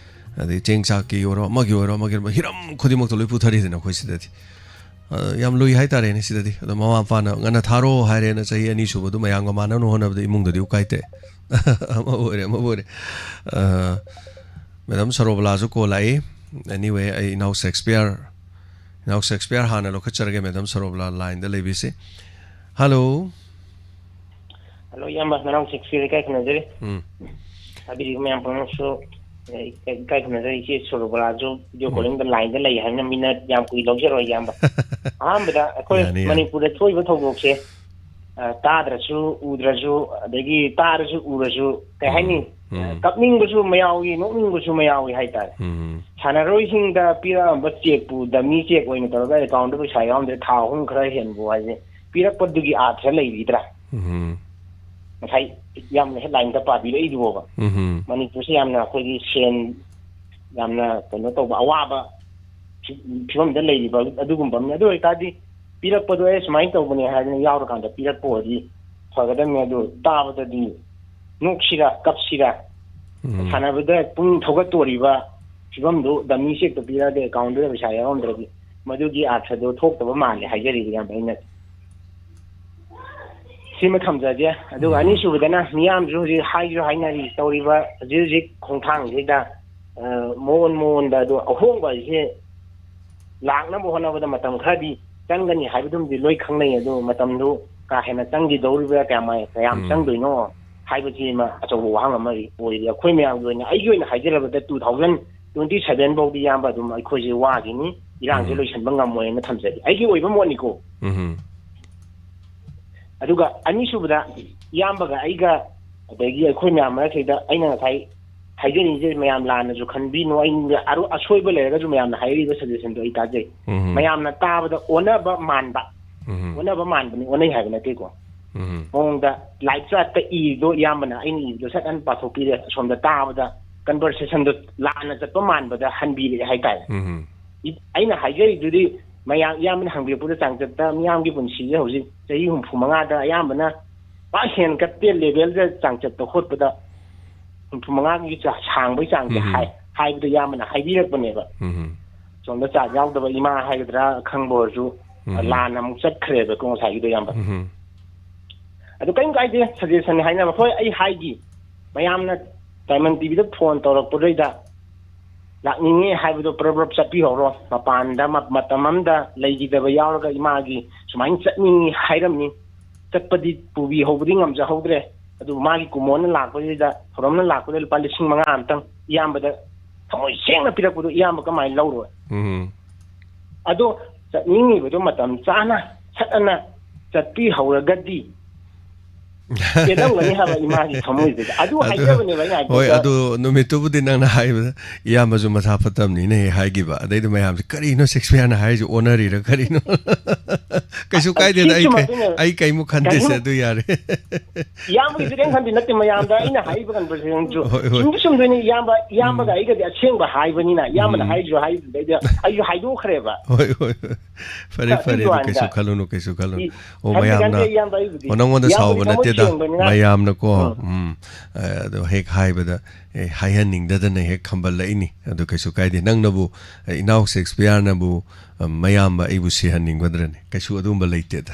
ꯑꯗꯩ ꯆꯦꯡ ꯆꯥꯛꯀꯤ ꯑꯣꯏꯔꯣ, ꯑꯃꯒꯤ ꯑꯣꯏꯔꯣ, ꯑꯃꯒꯤ ꯑꯣꯏꯔꯣ, ꯍꯤꯔꯝ ꯈꯨꯗꯤꯡꯃꯛꯇ ꯂꯣꯏ ꯄꯨꯊꯔꯤꯗꯅ ꯑꯩꯈꯣꯏ ꯁꯤꯗꯗꯤ꯫ ꯑ, ꯌꯥꯝ ꯂꯨꯏ ꯍꯥꯏꯇꯥꯔꯦꯅꯦ ꯁꯤꯗꯗꯤ꯫ ꯑꯗꯣ ꯃꯃꯥ ꯃꯄꯥꯅ ꯉꯟꯅ ꯊꯥꯔꯣ ꯍꯥꯏꯔꯦꯅ ꯆꯍꯤ ꯑꯅꯤ ꯁꯨꯕꯗꯣ ꯃꯌꯥꯝꯒ ꯃꯥꯟꯅꯅ ꯍꯣꯠꯅꯕꯗ ꯏꯃꯨꯡꯗꯗꯤ ꯎꯀꯥꯏ ꯇꯛꯑꯦ꯫ ꯑꯃ ꯑꯣꯏꯔꯦ, ꯑꯃ ꯑꯣꯏꯔꯦ꯫ ꯑ, ꯃꯦꯗꯥꯝ ꯁꯔꯣꯕꯂꯥꯁꯨ ꯀꯣꯜ ꯂꯥꯛꯏ꯫ Anyway, ꯑꯩ ꯏꯅꯥꯎ ꯁꯦꯛꯁꯄꯤꯌꯔ, ꯏꯅꯥꯎ ꯁꯦꯛꯁꯄꯤꯌꯔ ꯍꯥꯟꯅ ꯂꯧꯈꯠꯆꯔꯒꯦ, ꯃꯦꯗꯥꯝ ꯁꯔꯣꯕꯂꯥ ꯂꯥꯏꯟꯗ ꯂꯩꯕꯤꯁꯤ꯫ ꯍꯜꯂꯣ꯫ ꯍꯜꯂꯣ, ꯏꯌꯥꯝꯕ, ꯅꯅꯥꯎ ꯁꯦꯛꯁꯄꯤꯌꯔ ꯏꯀꯥꯏ ꯈꯨꯝꯅꯖꯔꯤ꯫ ꯎꯝ꯫ ꯇꯥꯕꯤꯔꯤꯕ ꯃꯌꯥꯝ ꯄꯨꯝꯅꯃꯛꯁꯨ, ꯑꯦ, ꯏꯀꯥꯏ, ꯏꯀꯥꯏ ꯈꯨꯝꯅꯖꯔꯤ꯫ ꯏꯆꯦ ꯁꯣꯔꯣꯕꯂꯥꯁꯨ ꯚꯤꯗꯤꯑꯣ ꯎꯝ꯫ ꯀꯣꯂꯤꯡꯗ ꯂꯥꯏꯟꯗ ꯂꯩ ꯍꯥꯏꯕꯅ ꯃꯤꯅꯠ ꯌꯥꯝ ꯀꯨꯏ ꯂꯧꯖꯔꯣꯏ, ꯏꯌꯥꯝꯕ꯫ ꯑꯍꯥꯟꯕꯗ ꯑꯩꯈꯣꯏ ꯌꯥꯅꯤ, ꯌꯥꯅꯤ꯫ ꯃꯅꯤꯄꯨꯔꯗ ꯊꯣꯛꯏꯕ ꯊꯧꯗꯣꯛꯁꯦ, ꯑ, ꯇꯥꯗ꯭ꯔꯁꯨ, ꯎꯗ꯭ꯔꯁꯨ, ꯑꯗꯒꯤ ꯇꯥꯔꯁꯨ, ꯎꯔꯁꯨ, ꯀꯩ ꯎꯝ, ꯍꯥꯏꯅꯤ? ꯎꯝ꯫ ꯀꯞꯅꯤꯡꯕꯁꯨ ꯃꯌꯥꯎꯏ, ꯅꯣꯛꯅꯤꯡꯕꯁꯨ ꯃꯌꯥꯎꯏ ꯍꯥꯏꯇꯥꯔꯦ꯫ ꯎꯝ꯫ ꯁꯥꯟꯅꯔꯣꯏꯁꯤꯡꯗ ꯄꯤꯔꯛꯑꯝꯕ ꯆꯦꯛꯄꯨ, ꯗꯃꯤ ꯆꯦꯛ ꯑꯣꯏꯅ ꯇꯧꯔꯒ ꯑꯦꯀꯥꯎꯟꯗ ꯄꯩꯁꯥ ꯌꯥꯎꯔꯝꯗ꯭ꯔꯦ, ꯊꯥ ꯑꯍꯨꯝ ꯈꯔ ꯍꯦꯟꯕꯨ ꯍꯥꯏꯁꯦ, ꯄꯤꯔꯛꯄꯗꯨꯒꯤ ꯑꯥꯔꯊ ꯂꯩꯕꯤꯗ꯭ꯔꯥ? ꯎꯝ꯫ ꯉꯁꯥꯏ ꯌꯥꯝꯅ ꯍꯦꯗꯂꯥꯏꯟꯗ ꯄꯥꯕꯤꯔꯛꯏꯗꯨꯕꯣꯕ꯫ ꯎꯝ꯫ ꯃꯅꯤꯄꯨꯔꯁꯦ ꯌꯥꯝꯅ ꯑꯩꯈꯣꯏꯒꯤ ꯁꯦꯟ ꯌꯥꯝꯅ ꯀꯩꯅꯣ ꯇꯧꯕ, ꯑꯋꯥꯕ ꯐꯤꯕꯝꯗ ꯂꯩꯔꯤꯕ ꯑꯗꯨꯒꯨꯝꯕ ꯑꯃꯅꯤ꯫ ꯑꯗꯨ ꯑꯣꯏꯇꯥꯔꯗꯤ ꯄꯤꯔꯛꯄꯗꯣ ꯑꯦ ꯁꯨꯃꯥꯏꯅ ꯇꯧꯕꯅꯦ ꯍꯥꯏꯗꯅ ꯌꯥꯎꯔꯀꯥꯟꯗ ꯄꯤꯔꯛꯄ ꯑꯣꯏꯔꯗꯤ ꯐꯒꯗꯕꯅꯤ꯫ ꯑꯗꯨ ꯇꯥꯕꯗꯗꯤ ꯅꯣꯛꯁꯤꯔꯥ ꯀꯞꯁꯤꯔꯥ, ꯁꯥꯟꯅꯕꯗ ꯄꯨꯛꯅꯤꯡ ꯊꯧꯒꯠꯇꯣꯔꯤꯕ ꯐꯤꯕꯝꯗꯨ ꯗꯃꯤ ꯆꯦꯛꯇ ꯄꯤꯔꯛꯑꯒ ꯑꯦꯀꯥꯎꯟꯗꯨꯗ ꯄꯩꯁꯥ ꯌꯥꯎꯔꯝꯗ꯭ꯔꯗꯤ ꯃꯗꯨꯒꯤ ꯑꯥꯔꯊꯗꯣ ꯊꯣꯛꯇꯕ ꯃꯥꯜꯂꯦ ꯍꯥꯏꯖꯔꯤꯕ ꯌꯥꯝꯕ ꯑꯩꯅ꯫ ꯁꯤꯃ ꯊꯝꯖꯒꯦ꯫ ꯑꯗꯨꯒ ꯑꯅꯤꯁꯨꯕꯗꯅ ꯃꯤꯌꯥꯝꯁꯨ ꯍꯧꯖꯤꯛ ꯍꯥꯏꯁꯨ ꯍꯥꯏꯅꯔꯤ ꯇꯧꯔꯤꯕ ꯍꯧꯖꯤꯛ ꯍꯧꯖꯤꯛ ꯈꯣꯡꯊꯥꯡꯁꯤꯗ ꯃꯑꯣꯟ ꯃꯑꯣꯟꯗ ꯑꯗꯨ ꯑꯍꯣꯡꯕ ꯍꯥꯏꯁꯦ ꯂꯥꯛꯅꯕ ꯍꯣꯠꯅꯕꯗ ꯃꯇꯝ ꯈꯔꯗꯤ ꯆꯪꯒꯅꯤ ꯍꯥꯏꯕꯗꯨꯃꯗꯤ ꯂꯣꯏ ꯈꯪꯅꯩ꯫ ꯑꯗꯨ ꯃꯇꯝꯗꯨ ꯀꯥ ꯍꯦꯟꯅ ꯆꯪꯈꯤꯗꯧꯔꯤꯕ꯭ꯔꯥ, ꯀꯌꯥꯝ ꯀꯌꯥꯝ ꯆꯪꯗꯣꯏꯅꯣ ꯍꯥꯏꯕꯁꯤꯃ ꯑꯆꯧꯕ ꯋꯥꯍꯪ ꯑꯃ ꯑꯣꯏꯔꯤ꯫ ꯑꯩꯈꯣꯏ ꯃꯌꯥꯝꯒꯤ ꯑꯣꯏꯅ, ꯑꯩꯒꯤ ꯑꯣꯏꯅ ꯍꯥꯏꯖꯔꯕꯗ two thousand twenty seven ꯐꯥꯎꯗꯤ ꯏꯌꯥꯝꯕ ꯑꯗꯨꯝ ꯑꯩꯈꯣꯏꯁꯦ ꯋꯥꯈꯤꯅꯤ, ꯏꯔꯥꯡꯁꯦ ꯂꯣꯏꯁꯤꯟꯕ ꯉꯝꯃꯣꯏꯅ ꯊꯝꯖꯒꯦ, ꯑꯩꯒꯤ ꯑꯣꯏꯕ ꯃꯣꯠꯅꯤꯀꯣ꯫ ꯑꯗꯨꯒ ꯑꯅꯤꯁꯨꯕꯗ ꯏꯌꯥꯝꯕꯒ ꯑꯩꯒ ꯑꯗꯒꯤ ꯑꯩꯈꯣꯏ ꯃꯌꯥꯝ ꯃꯔꯛꯁꯤꯗ ꯑꯩꯅ ꯉꯁꯥꯏ ꯍꯥꯏꯖꯅꯤꯡꯉꯤꯁꯦ, ꯃꯌꯥꯝ ꯂꯥꯟꯅꯁꯨ ꯈꯟꯕꯤꯅꯨ, ꯑꯩꯅ ꯑꯔꯨ-, ꯑꯁꯣꯏꯕ ꯂꯩꯔꯒꯁꯨ ꯃꯌꯥꯝꯅ ꯍꯥꯏꯔꯤꯕ ꯁꯖꯦꯁꯟꯗꯣ ꯑꯩ ꯇꯥꯖꯩ꯫ ꯃꯌꯥꯝꯅ ꯇꯥꯕꯗ ꯑꯣꯟꯅꯕ ꯃꯥꯟꯕ, ꯑꯣꯟꯅꯕ ꯃꯥꯟꯕꯅꯤ, ꯑꯣꯟꯅꯩ ꯍꯥꯏꯕ ꯅꯠꯇꯦꯀꯣ꯫ ꯃꯑꯣꯡꯗ ꯂꯥꯏꯞ ꯆꯥꯠꯇ ꯏꯔꯤꯗꯣ ꯏꯌꯥꯝꯕꯅ ꯑꯩꯅ ꯏꯕꯗꯣ ꯁꯠ ꯍꯟ ꯄꯥꯊꯣꯛꯄꯤꯔꯦ, ꯑꯁꯣꯝꯗ ꯇꯥꯕꯗ ꯀꯟꯚꯔꯁꯦꯁꯟꯗꯣ ꯂꯥꯟꯅ ꯆꯠꯄ ꯃꯥꯟꯕꯗ ꯍꯟꯕꯤꯔꯛꯑꯦ ꯍꯥꯏꯇꯥꯔꯦ꯫ ꯏ-, ꯑꯩꯅ ꯍꯥꯏꯖꯔꯤꯗꯨꯗꯤ ꯃꯌꯥꯝ, ꯏꯌꯥꯝꯕꯅ ꯍꯪꯕꯤꯔꯛꯄꯗ ꯆꯥꯡꯆꯠꯇ ꯃꯤꯌꯥꯝꯒꯤ ꯄꯨꯟꯁꯤꯁꯦ ꯍꯧꯖꯤꯛ ꯆꯍꯤ ꯍꯨꯝꯐꯨ ꯃꯉꯥꯗ ꯑꯌꯥꯝꯕꯅ ꯄꯥꯛ ꯍꯦꯟꯒꯠꯇꯦ ꯂꯦꯚꯦꯜꯗ ꯆꯥꯡꯆꯠꯇ ꯍꯣꯠꯄꯗ ꯍꯨꯝꯐꯨ ꯃꯉꯥꯒꯤ ꯆꯥ-, ꯁꯥꯡꯕꯒꯤ ꯆꯥꯡꯁꯦ ꯍꯥꯏ-, ꯍꯥꯏꯕꯗ ꯏꯌꯥꯝꯕꯅ ꯍꯥꯏꯕꯤꯔꯛꯄꯅꯦꯕ꯫ ꯁꯣꯝꯗ ꯆꯥꯠ ꯌꯥꯎꯗꯕ ꯏꯃꯥ ꯍꯥꯏꯒꯗ꯭ꯔꯥ ꯈꯪꯕ ꯑꯣꯏꯔꯁꯨ ꯂꯥꯟꯅ ꯑꯃꯨꯛ ꯆꯠꯈ꯭ꯔꯦꯕꯀꯣ ꯉꯁꯥꯏꯒꯤꯗꯣ ꯏꯌꯥꯝꯕ꯫ ꯑꯗꯨ ꯀꯔꯤꯝ ꯀꯥꯏꯗꯦ, ꯁꯖꯦꯁꯟꯅꯤ ꯍꯥꯏꯅꯕ꯫ ꯍꯣꯏ, ꯑꯩ ꯍꯥꯏꯒꯤ, ꯃꯌꯥꯝꯅ ꯗꯥꯏꯃꯟ ꯇꯤꯚꯤꯗ ꯐꯣꯟ ꯇꯧꯔꯛꯄꯗꯩꯗ ꯂꯥꯛꯅꯤꯡꯉꯦ ꯍꯥꯏꯕꯗꯣ ꯄ꯭ꯔꯞ ꯄ꯭ꯔꯞ ꯆꯠꯄꯤꯍꯧꯔꯣ꯫ ꯃꯄꯥꯟꯗ ꯃ-, ꯃꯇꯝ ꯑꯃꯗ ꯂꯩꯈꯤꯗꯕ ꯌꯥꯎꯔꯒ ꯏꯃꯥꯒꯤ ꯁꯨꯃꯥꯏꯅ ꯆꯠꯅꯤꯡꯉꯤ ꯍꯥꯏꯔꯝꯃꯤ, ꯆꯠꯄꯗꯤ ꯄꯨꯕꯤꯍꯧꯕꯗꯤ ꯉꯝꯖꯍꯧꯗ꯭ꯔꯦ꯫ ꯑꯗꯨꯕꯨ ꯃꯥꯒꯤ ꯀꯨꯃꯣꯟꯅ ꯂꯥꯛꯄꯁꯤꯗ, ꯊꯧꯔꯝꯅ ꯂꯥꯛꯄꯗ ꯂꯨꯄꯥ ꯂꯤꯁꯤꯡ ꯃꯉꯥ ꯑꯃꯇꯪ ꯏꯌꯥꯝꯕꯗ ꯊꯃꯣꯏ ꯁꯦꯡꯅ ꯄꯤꯔꯛꯄꯗꯣ ꯏꯌꯥꯝꯕ ꯀꯃꯥꯏꯅ ꯂꯧꯔꯣꯏ? ꯑꯗꯣ ꯆꯠꯅꯤꯡꯉꯤꯕꯗꯣ ꯃꯇꯝ ꯆꯥꯅ ꯁꯠ ꯑꯅ ꯆꯠꯄꯤꯍꯧꯔꯒꯗꯤ ꯄꯦꯜꯂꯝꯒꯅꯤ ꯍꯥꯏꯕ ꯏꯃꯥꯒꯤ ꯊꯃꯣꯏꯁꯤꯗ꯫ ꯑꯗꯨ ꯑꯗꯨ ꯍꯥꯏꯖꯕꯅꯦꯕ ꯑꯩꯅ ꯍꯣꯏ, ꯍꯥꯏꯕꯗ꯫ ꯑꯗꯨ ꯅꯨꯃꯤꯠꯇꯨꯕꯨꯗꯤ ꯅꯪꯅ ꯍꯥꯏꯕꯗ ꯏꯌꯥꯝꯕꯁꯨ ꯃꯁꯥ ꯐꯠꯇꯕꯅꯤꯅ ꯍꯦꯛ ꯍꯥꯏꯈꯤꯕ꯫ ꯑꯗꯩꯗꯤ ꯃꯌꯥꯝꯁꯦ, "ꯀꯔꯤꯅꯣ ꯁꯦꯛꯁꯄꯤꯌꯔꯅ ꯍꯥꯏꯔꯤꯁꯦ? ꯑꯣꯟꯅꯔꯤꯔ ꯀꯔꯤꯅꯣ?" "ꯀꯩꯁꯨ ꯀꯥꯏꯗꯦꯗ, ꯑꯩ ꯀꯩ-, ꯁꯤꯁꯨꯃꯛꯇꯅꯦ꯫ ꯑꯩ ꯀꯩꯃꯨꯛ ꯈꯟꯗꯦꯁꯦ, ꯀꯩꯝ-, ꯑꯗꯨ ꯌꯥꯔꯦ꯫ ꯏꯌꯥꯝꯕꯒꯤꯁꯨ ꯀꯩꯝ ꯈꯟꯗꯦ, ꯅꯠꯇꯦ, ꯃꯌꯥꯝꯗ ꯑꯩꯅ ꯍꯥꯏꯔꯤꯕ ꯀꯟꯚꯔꯁꯦꯁꯟꯁꯨ ꯍꯣꯏ, ꯍꯣꯏ꯫ ꯆꯨꯝꯗꯤ ꯆꯨꯝꯗꯣꯏꯅꯤ ꯏꯌꯥꯝꯕ꯫ ꯏꯌꯥꯝꯕꯒ ꯑꯩꯒꯗꯤ ꯑꯁꯦꯡꯕ ꯍꯥꯏꯕꯅꯤꯅ ꯏꯌꯥꯝꯕꯅ ꯎꯝ꯫ ꯍꯥꯏꯔꯤꯁꯨ ꯍꯥꯏꯔꯤꯗꯨꯗꯩꯗ ꯑꯩꯁꯨ ꯍꯥꯏꯗꯣꯛꯈ꯭ꯔꯦꯕ꯫ ꯍꯣꯏ, ꯍꯣꯏ, ꯍꯣꯏ꯫ ꯐꯔꯦ, ꯑꯗꯨꯒꯤ ꯐꯔꯦ, ꯑꯗꯨ ꯋꯥꯅꯤꯗ꯫ ꯀꯩꯁꯨ ꯈꯜꯂꯨꯅꯨ, ꯀꯩꯁꯨ ꯈꯜꯂꯨꯅꯨ꯫ ꯏ-, ꯑꯣ, ꯈꯟꯗꯦ, ꯃꯌꯥꯝꯅ, ꯈꯟꯗꯦ, ꯏꯌꯥꯝꯕ, ꯑꯩꯕꯨꯗꯤ꯫ ꯑꯣ, ꯅꯪꯉꯣꯟꯗ ꯏꯌꯥꯝꯕꯒꯤ ꯊꯃꯣꯏ ꯊꯃꯣꯏ ꯅꯠꯇꯦꯗ, ꯁꯦꯡꯕꯅꯤꯅ꯫ ꯃꯌꯥꯝꯅꯀꯣ, ꯎꯝ꯫ ꯎꯝ, ꯑ, ꯑꯗꯣ ꯍꯦꯛ ꯍꯥꯏꯕꯗ, ꯑꯦ, ꯍꯥꯏꯍꯟꯅꯤꯡꯗꯗꯅ ꯍꯦꯛ ꯈꯝꯕꯜꯂꯛꯏꯅꯤ꯫ ꯑꯗꯨ ꯀꯩꯁꯨ ꯀꯥꯏꯗꯦ꯫ ꯅꯪꯅꯕꯨ, ꯑ, ꯏꯅꯥꯎ ꯁꯦꯛꯁꯄꯤꯌꯔꯅꯕꯨ, ꯑ, ꯃꯌꯥꯝꯕ ꯑꯩꯕꯨ ꯁꯤꯍꯟꯅꯤꯡꯒꯗ꯭ꯔꯅꯦ? ꯀꯩꯁꯨ ꯑꯗꯨꯝꯕ ꯂꯩꯇꯦꯗ꯫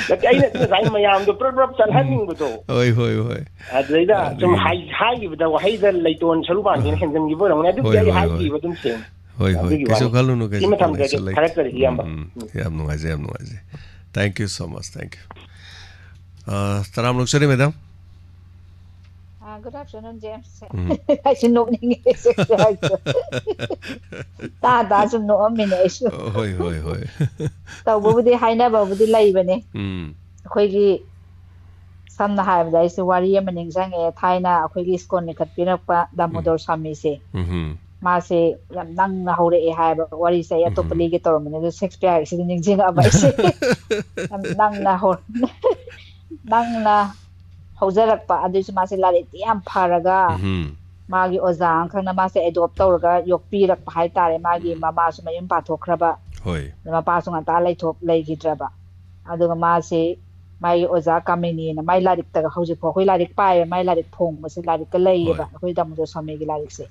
ꯅꯠꯇꯦ, ꯑꯩꯅ ꯉꯁꯥꯏ ꯃꯌꯥꯝꯗꯣ ꯄ꯭ꯔꯞ ꯄ꯭ꯔꯞ ꯆꯠꯍꯟꯅꯤꯡꯕꯗꯣ꯫ ꯍꯣꯏ, ꯍꯣꯏ, ꯍꯣꯏ꯫ ꯑꯗꯨꯗꯩꯗ ꯁꯨꯝ ꯑꯗꯨꯒꯤꯅꯤ꯫ ꯍꯥꯏ-, ꯍꯥꯏꯈꯤꯕꯗ ꯋꯥꯍꯩꯗ ꯂꯩꯇꯣꯟ ꯁꯔꯨꯕꯥꯟꯁꯤꯅ ꯑ, ꯍꯦꯟꯖꯟꯈꯤꯕ ꯑꯣꯏꯔꯝꯒꯅꯤ꯫ ꯑꯗꯨꯕꯨꯗꯤ ꯍꯣꯏ, ꯑꯩ ꯍꯣꯏ, ꯍꯣꯏ꯫ ꯍꯥꯏꯈꯤꯕ ꯑꯗꯨꯝ ꯁꯦꯡꯅ꯫ ꯍꯣꯏ, ꯍꯣꯏ꯫ ꯑꯗꯨꯒꯤ ꯀꯩꯁꯨ ꯋꯥꯅꯤ꯫ ꯈꯜꯂꯨꯅꯨ, ꯀꯩꯁꯨ, ꯁꯤꯃ ꯊꯝꯖꯒꯦ꯫ ꯀꯩꯁꯨ ꯂꯩꯇꯦ꯫ ꯊꯥꯒꯠꯆꯔꯤ, ꯏꯌꯥꯝꯕ꯫ ꯎꯝ, ꯎꯝ꯫ ꯎꯝ꯫ ꯌꯥꯝ ꯅꯨꯡꯉꯥꯏꯖꯩ, ꯌꯥꯝ ꯅꯨꯡꯉꯥꯏꯖꯩ꯫ ꯑ, ꯇꯔꯥꯝ ꯂꯧꯖꯔꯤ, ꯃꯦꯗꯥꯝ꯫ ꯑ, good afternoon, James꯫ ꯎꯝ꯫ ꯑꯩꯁꯨ ꯅꯣꯛꯅꯤꯡꯉꯦ ꯁꯦꯛꯁꯄꯤꯌꯔꯁꯨ꯫ ꯇꯥ ꯇꯥ ꯁꯨꯝ ꯅꯣꯛꯑꯝꯃꯤꯅꯦ ꯑꯩꯁꯨ꯫ ꯍꯣꯏ, ꯍꯣꯏ, ꯍꯣꯏ꯫ ꯇꯧꯕꯕꯨꯗꯤ ꯍꯥꯏꯅꯕꯕꯨꯗꯤ ꯂꯩꯕꯅꯦ꯫ ꯎꯝ꯫ ꯑꯩꯈꯣꯏꯒꯤ ꯁꯝꯅ ꯍꯥꯏꯔꯕꯗ ꯑꯩꯁꯦ ꯋꯥꯔꯤ ꯑꯃ ꯅꯤꯡꯁꯤꯡꯉꯛꯑꯦ꯫ ꯊꯥꯏꯅ ꯑꯩꯈꯣꯏꯒꯤ ꯁ꯭ꯀꯨꯜ ꯂꯤꯡꯈꯠꯄꯤꯔꯛꯄ ꯗꯥꯃꯣꯗꯣꯔ ꯁ꯭ꯋꯥꯃꯤꯁꯦ, ꯎꯝ꯫ ꯃꯥꯁꯦ ꯌꯥꯝ ꯅꯪꯅ ꯍꯧꯔꯛꯑꯦ ꯍꯥꯏꯕ ꯋꯥꯔꯤꯁꯦ꯫ ꯑꯩ ꯑꯇꯣꯞꯄ ꯎꯝ꯫ ꯂꯤꯒꯦ ꯇꯧꯔꯝꯕꯅꯦ, ꯑꯗꯣ ꯁꯦꯛꯁꯄꯤꯌꯔꯒꯤꯁꯤꯗꯤ ꯅꯤꯡꯁꯤꯡꯉꯛꯑꯕ ꯑꯩꯁꯦ꯫ ꯌꯥꯝ ꯅꯪꯅ ꯍꯧ-, ꯅꯪꯅ ꯍꯧꯖꯔꯛꯄ꯫ ꯑꯗꯨꯏꯁꯨ ꯃꯥꯁꯦ ꯂꯥꯏꯔꯤꯛꯇꯤ ꯌꯥꯝ ꯐꯔꯒ, ꯎꯝ꯫ ꯃꯥꯒꯤ ꯑꯣꯖꯥ ꯑꯃꯈꯛꯅ ꯃꯥꯁꯦ ꯑꯦꯗꯣꯞ ꯇꯧꯔꯒ ꯌꯣꯛꯄꯤꯔꯛꯄ ꯍꯥꯏꯇꯥꯔꯦ꯫ ꯃꯥꯒꯤ ꯎꯝ꯫ ꯃꯃꯥꯁꯨ ꯃꯌꯨꯝ ꯄꯥꯟꯊꯣꯛꯈ꯭ꯔꯕ, ꯍꯣꯏ꯫ ꯑꯗ ꯃꯄꯥꯁꯨ ꯉꯟꯇꯥ ꯂꯩꯊꯣꯛ ꯂꯩꯈꯤꯗ꯭ꯔꯕ꯫ ꯑꯗꯨꯒ ꯃꯥꯁꯦ ꯃꯥꯒꯤ ꯑꯣꯖꯥ ꯀꯥꯃꯤꯅꯤꯅ ꯃꯥꯏ ꯂꯥꯏꯔꯤꯛꯇꯒ, ꯍꯧꯖꯤꯛꯐꯥꯎ ꯑꯩꯈꯣꯏ ꯂꯥꯏꯔꯤꯛ ꯄꯥꯏꯌꯦꯕ, ꯃꯥꯏ ꯂꯥꯏꯔꯤꯛ ꯐꯣꯡꯕꯁꯦ ꯂꯥꯏꯔꯤꯛꯇ ꯂꯩꯌꯦꯕ, ꯍꯣꯏ꯫ ꯑꯩꯈꯣꯏ ꯗꯥꯃꯣꯗꯣꯔ ꯁ꯭ꯋꯥꯃꯤꯒꯤ ꯂꯥꯏꯔꯤꯛꯁꯦ꯫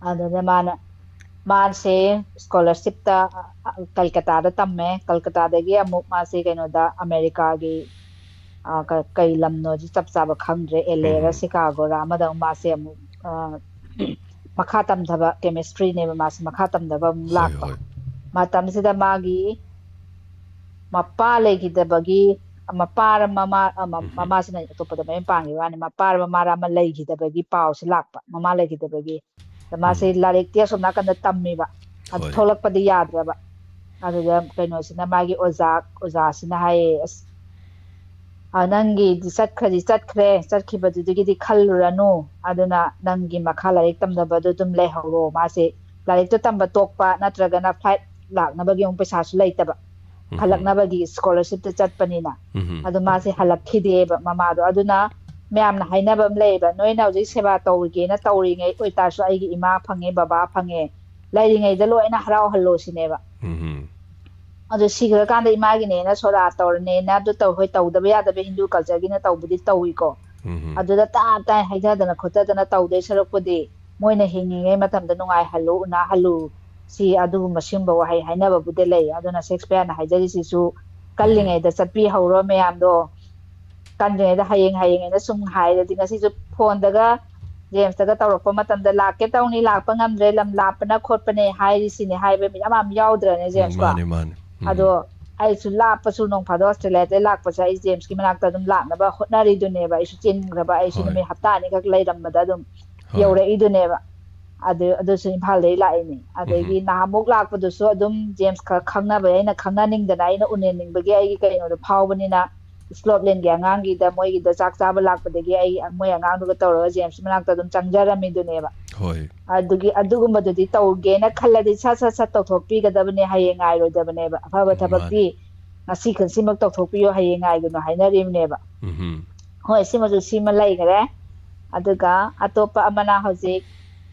ꯑꯗꯨꯗ ꯃꯥꯅ, ꯃꯥꯁꯦ ꯁ꯭ꯀꯣꯂꯔꯁꯤꯞꯇ ꯀꯜꯀꯇꯥꯗ ꯇꯝꯃꯦ꯫ ꯀꯜꯀꯇꯥꯗꯒꯤ ꯑꯃꯨꯛ ꯃꯥꯁꯦ ꯀꯩꯅꯣꯗ, ꯑꯃꯦꯔꯤꯀꯥꯒꯤ, ꯑ, ꯀ-, ꯀꯩ ꯂꯝꯅꯣꯗꯤ ꯆꯞ ꯆꯥꯕ ꯈꯪꯗ꯭ꯔꯦ, ꯑꯦꯜ ꯑꯦꯔ ꯎꯝ꯫ ꯁꯤꯀꯥꯒꯣꯔ ꯑꯃꯗ ꯑꯃꯨꯛ ꯃꯥꯁꯦ ꯑꯃꯨꯛ, ꯑ, ꯃꯈꯥ ꯇꯝꯊꯕ, ꯀꯦꯃꯤꯁꯇ꯭ꯔꯤꯅꯦꯕ ꯃꯥꯁꯦ ꯃꯈꯥ ꯇꯝꯊꯕ ꯑꯃꯨꯛ ꯍꯣꯏ, ꯂꯥꯛꯄ꯫ ꯍꯣꯏ꯫ ꯃꯇꯝꯁꯤꯗ ꯃꯥꯒꯤ ꯃꯄꯥ ꯂꯩꯈꯤꯗꯕꯒꯤ, ꯃꯄꯥꯔ ꯃꯃꯥ, ꯑ, ꯃ-, ꯎꯝ꯫ ꯃꯃꯥꯁꯤꯅ ꯑꯇꯣꯞꯄꯗ ꯃꯌꯨꯝ ꯄꯥꯟꯈꯤꯕ ꯋꯥꯅꯤ, ꯃꯄꯥꯔ ꯃꯃꯥꯔ ꯑꯃ ꯂꯩꯈꯤꯗꯕꯒꯤ ꯄꯥꯎꯁꯦ ꯂꯥꯛꯄ, ꯃꯃꯥ ꯂꯩꯈꯤꯗꯕꯒꯤ꯫ ꯑꯗ ꯃꯥꯁꯦ ꯎꯝ꯫ ꯂꯥꯏꯔꯤꯛꯇꯤ ꯑꯁꯣꯝ ꯅꯥꯀꯟꯗ ꯇꯝꯃꯤꯕ, ꯑꯗꯨ ꯍꯣꯏ꯫ ꯊꯣꯛꯂꯛꯄꯗꯤ ꯌꯥꯗ꯭ꯔꯕ꯫ ꯑꯗꯨꯗ ꯀꯩꯅꯣꯁꯤꯅ, ꯃꯥꯒꯤ ꯑꯣꯖꯥ, ꯑꯣꯖꯥꯁꯤꯅ ꯍꯥꯏꯌꯦ, "ꯑꯁ, ꯑ, ꯅꯪꯒꯤꯗꯤ ꯆꯠꯈ꯭ꯔꯗꯤ ꯆꯠꯈ꯭ꯔꯦ, ꯆꯠꯈꯤꯕꯗꯨꯗꯒꯤꯗꯤ ꯈꯜꯂꯨꯔꯅꯨ, ꯑꯗꯨꯅ ꯅꯪꯒꯤ ꯃꯈꯥ ꯂꯥꯏꯔꯤꯛ ꯇꯝꯗꯕꯗꯣ ꯑꯗꯨꯝ ꯂꯩꯍꯧꯔꯣ꯫ ꯃꯥꯁꯦ ꯂꯥꯏꯔꯤꯛꯇꯣ ꯇꯝꯕ ꯇꯣꯛꯄ ꯅꯠꯇ꯭ꯔꯒꯅ ꯐ꯭ꯂꯥꯏꯠ ꯂꯥꯛꯅꯕꯒꯤ ꯑꯃꯨꯛ ꯄꯩꯁꯥꯁꯨ ꯂꯩꯇꯕ, ꯍꯜꯂꯛꯅꯕꯒꯤ ꯁ꯭ꯀꯣꯂꯔꯁꯤꯞꯇ ꯆꯠꯄꯅꯤꯅ꯫ ꯎꯝ꯫ ꯑꯗꯣ ꯃꯥꯁꯦ ꯍꯜꯂꯛꯈꯤꯗꯦꯕ ꯃꯃꯥꯗꯣ꯫ ꯑꯗꯨꯅ ꯃꯌꯥꯝꯅ ꯍꯥꯏꯅꯕ ꯑꯃ ꯂꯩꯌꯦꯕ, "ꯅꯣꯏꯅ ꯍꯧꯖꯤꯛ ꯁꯦꯕꯥ ꯇꯧꯔꯤꯒꯦꯅ ꯇꯧꯔꯤꯉꯩ ꯑꯣꯏꯇꯥꯔꯁꯨ ꯑꯩꯒꯤ ꯏꯃꯥ ꯐꯪꯉꯦ, ꯕꯕꯥ ꯐꯪꯉꯦ, ꯂꯩꯔꯤꯉꯩꯗ ꯂꯣꯏꯅ ꯍꯔꯥꯎꯍꯜꯂꯣ" ꯁꯤꯅꯦꯕ꯫ ꯎꯝ꯫ ꯑꯗꯨ ꯁꯤꯈ꯭ꯔꯀꯥꯟꯗ ꯏꯃꯥꯒꯤꯅꯦꯅ ꯁꯣꯔꯥ ꯇꯧꯔꯅꯦꯅ ꯑꯗꯨ ꯇꯧ-, ꯍꯣꯏ, ꯇꯧꯗꯕ ꯌꯥꯗꯕ ꯍꯤꯟꯗꯨ ꯀꯜꯆꯔꯒꯤꯅ ꯇꯧꯕꯗꯤ ꯇꯧꯏꯀꯣ꯫ ꯎꯝ꯫ ꯑꯗꯨꯗ ꯇꯥꯞ ꯇꯥꯏ ꯍꯩꯊꯗꯅ ꯈꯣꯠꯊꯗꯅ ꯇꯧꯗꯣꯏ ꯁꯔꯨꯛꯄꯨꯗꯤ ꯃꯣꯏꯅ ꯍꯤꯡꯉꯤꯉꯩ ꯃꯇꯝꯗ ꯅꯨꯡꯉꯥꯏꯍꯜꯂꯨ, ꯎꯅꯍꯜꯂꯨ, ꯁꯤ ꯑꯗꯨꯒꯨꯝꯕ ꯁꯤꯒꯨꯝꯕ ꯋꯥꯍꯩ ꯍꯥꯏꯅꯕꯕꯨꯗꯤ ꯂꯩ꯫ ꯑꯗꯨꯅ ꯁꯦꯛꯁꯄꯤꯌꯔꯅ ꯍꯥꯏꯖꯔꯤꯁꯤꯁꯨ ꯀꯜꯂꯤꯉꯩꯗ ꯆꯠꯄꯤꯍꯧꯔꯣ ꯃꯌꯥꯝꯗꯣ꯫ ꯀꯟꯗ꯭ꯔꯤꯉꯩꯗ ꯍꯌꯦꯡ ꯍꯌꯦꯡ ꯍꯥꯏꯅ ꯁꯨꯝ ꯍꯥꯏꯔꯗꯤ, ꯉꯁꯤꯁꯨ ꯐꯣꯟꯗꯒ ꯖꯦꯝꯁꯇꯒ ꯇꯧꯔꯛꯄ ꯃꯇꯝꯗ, "ꯂꯥꯛꯀꯦ ꯇꯧꯅꯤ, ꯂꯥꯛꯄ ꯉꯝꯗ꯭ꯔꯦ, ꯂꯝ ꯂꯥꯞꯄꯅ ꯈꯣꯠꯄꯅꯦ" ꯍꯥꯏꯔꯤꯁꯤꯅꯦ ꯍꯥꯏꯕ ꯃꯤ ꯌꯥꯝ ꯌꯥꯝ ꯌꯥꯎꯗ꯭ꯔꯅꯦ, ꯖꯦꯝꯁꯀꯣ? ꯃꯥꯅꯦ, ꯃꯥꯅꯦ꯫ ꯎꯝ꯫ ꯑꯗꯣ ꯑꯩꯁꯨ ꯂꯥꯞꯄꯁꯨ ꯅꯣꯡ ꯐꯥꯗꯣꯛ ꯑꯁꯇ꯭ꯔꯦꯂꯤꯌꯥꯗꯩ ꯂꯥꯛꯄꯁꯦ ꯑꯩ ꯖꯦꯝꯁꯀꯤ ꯃꯅꯥꯛꯇ ꯑꯗꯨꯝ ꯂꯥꯛꯅꯕ ꯍꯣꯠꯅꯔꯤꯗꯨꯅꯦꯕ꯫ ꯑꯩꯁꯨ ꯆꯤꯟꯈ꯭ꯔꯕ, ꯑꯩꯁꯨ ꯍꯣꯏ꯫ ꯅꯨꯃꯤꯠ ꯍꯞꯇꯥ ꯑꯅꯤꯈꯛ ꯂꯩꯔꯝꯕꯗ ꯑꯗꯨꯝ ꯍꯣꯏ꯫ ꯌꯧꯔꯛꯏꯗꯨꯅꯦꯕ꯫ ꯑꯗꯨ, ꯑꯗꯨꯁꯨ ꯏꯝꯐꯥꯜꯗꯩ ꯂꯥꯛꯏꯅꯦ꯫ ꯑꯗꯒꯤ ꯅꯍꯥꯟꯃꯨꯛ ꯂꯥꯛꯄꯗꯨꯁꯨ ꯑꯗꯨꯝ ꯖꯦꯝꯁ ꯈꯔ ꯈꯪꯅꯕ, ꯑꯩꯅ ꯈꯪꯅꯅꯤꯡꯗꯅ, ꯑꯩꯅ ꯎꯅꯅꯤꯡꯕꯒꯤ ꯑꯩꯒꯤ ꯀꯩꯅꯣꯗꯣ ꯐꯥꯎꯕꯅꯤꯅ, ꯁ꯭ꯂꯣꯞꯂꯦꯟꯒꯤ ꯑꯉꯥꯡꯒꯤꯗ ꯃꯣꯏꯒꯤꯗ ꯆꯥꯛ ꯆꯥꯕ ꯂꯥꯛꯄꯗꯒꯤ ꯑꯩ ꯃꯣꯏ ꯑꯉꯥꯡꯗꯨꯒ ꯇꯧꯔꯒ ꯖꯦꯝꯁ ꯃꯅꯥꯛꯇ ꯑꯗꯨꯝ ꯆꯪꯖꯔꯝꯃꯤꯗꯨꯅꯦꯕ꯫ ꯍꯣꯏ꯫ ꯑꯗꯨꯒꯤ, ꯑꯗꯨꯒꯨꯝꯕꯗꯨꯗꯤ ꯇꯧꯒꯦꯅ ꯈꯜꯂꯗꯤ ꯁꯠ ꯁꯠ ꯁꯠ ꯇꯧꯊꯣꯛꯄꯤꯒꯗꯕꯅꯦ, ꯍꯌꯦꯡ ꯉꯥꯏꯔꯣꯏꯗꯕꯅꯦꯕ꯫ ꯑꯐꯕ ꯃꯥꯅꯦ꯫ ꯊꯕꯛꯇꯤ ꯉꯁꯤ ꯈꯟꯁꯤꯃꯛ ꯇꯧꯊꯣꯛꯄꯤꯌꯣ, ꯍꯌꯦꯡ ꯉꯥꯏꯒꯅꯨ ꯍꯥꯏꯅꯔꯤꯕꯅꯦꯕ꯫ ꯎꯝ꯫ ꯍꯣꯏ, ꯁꯤꯃꯁꯨ ꯁꯤꯃ ꯂꯩꯈꯔꯦ꯫ ꯑꯗꯨꯒ ꯑꯇꯣꯞꯄ ꯑꯃꯅ ꯍꯧꯖꯤꯛ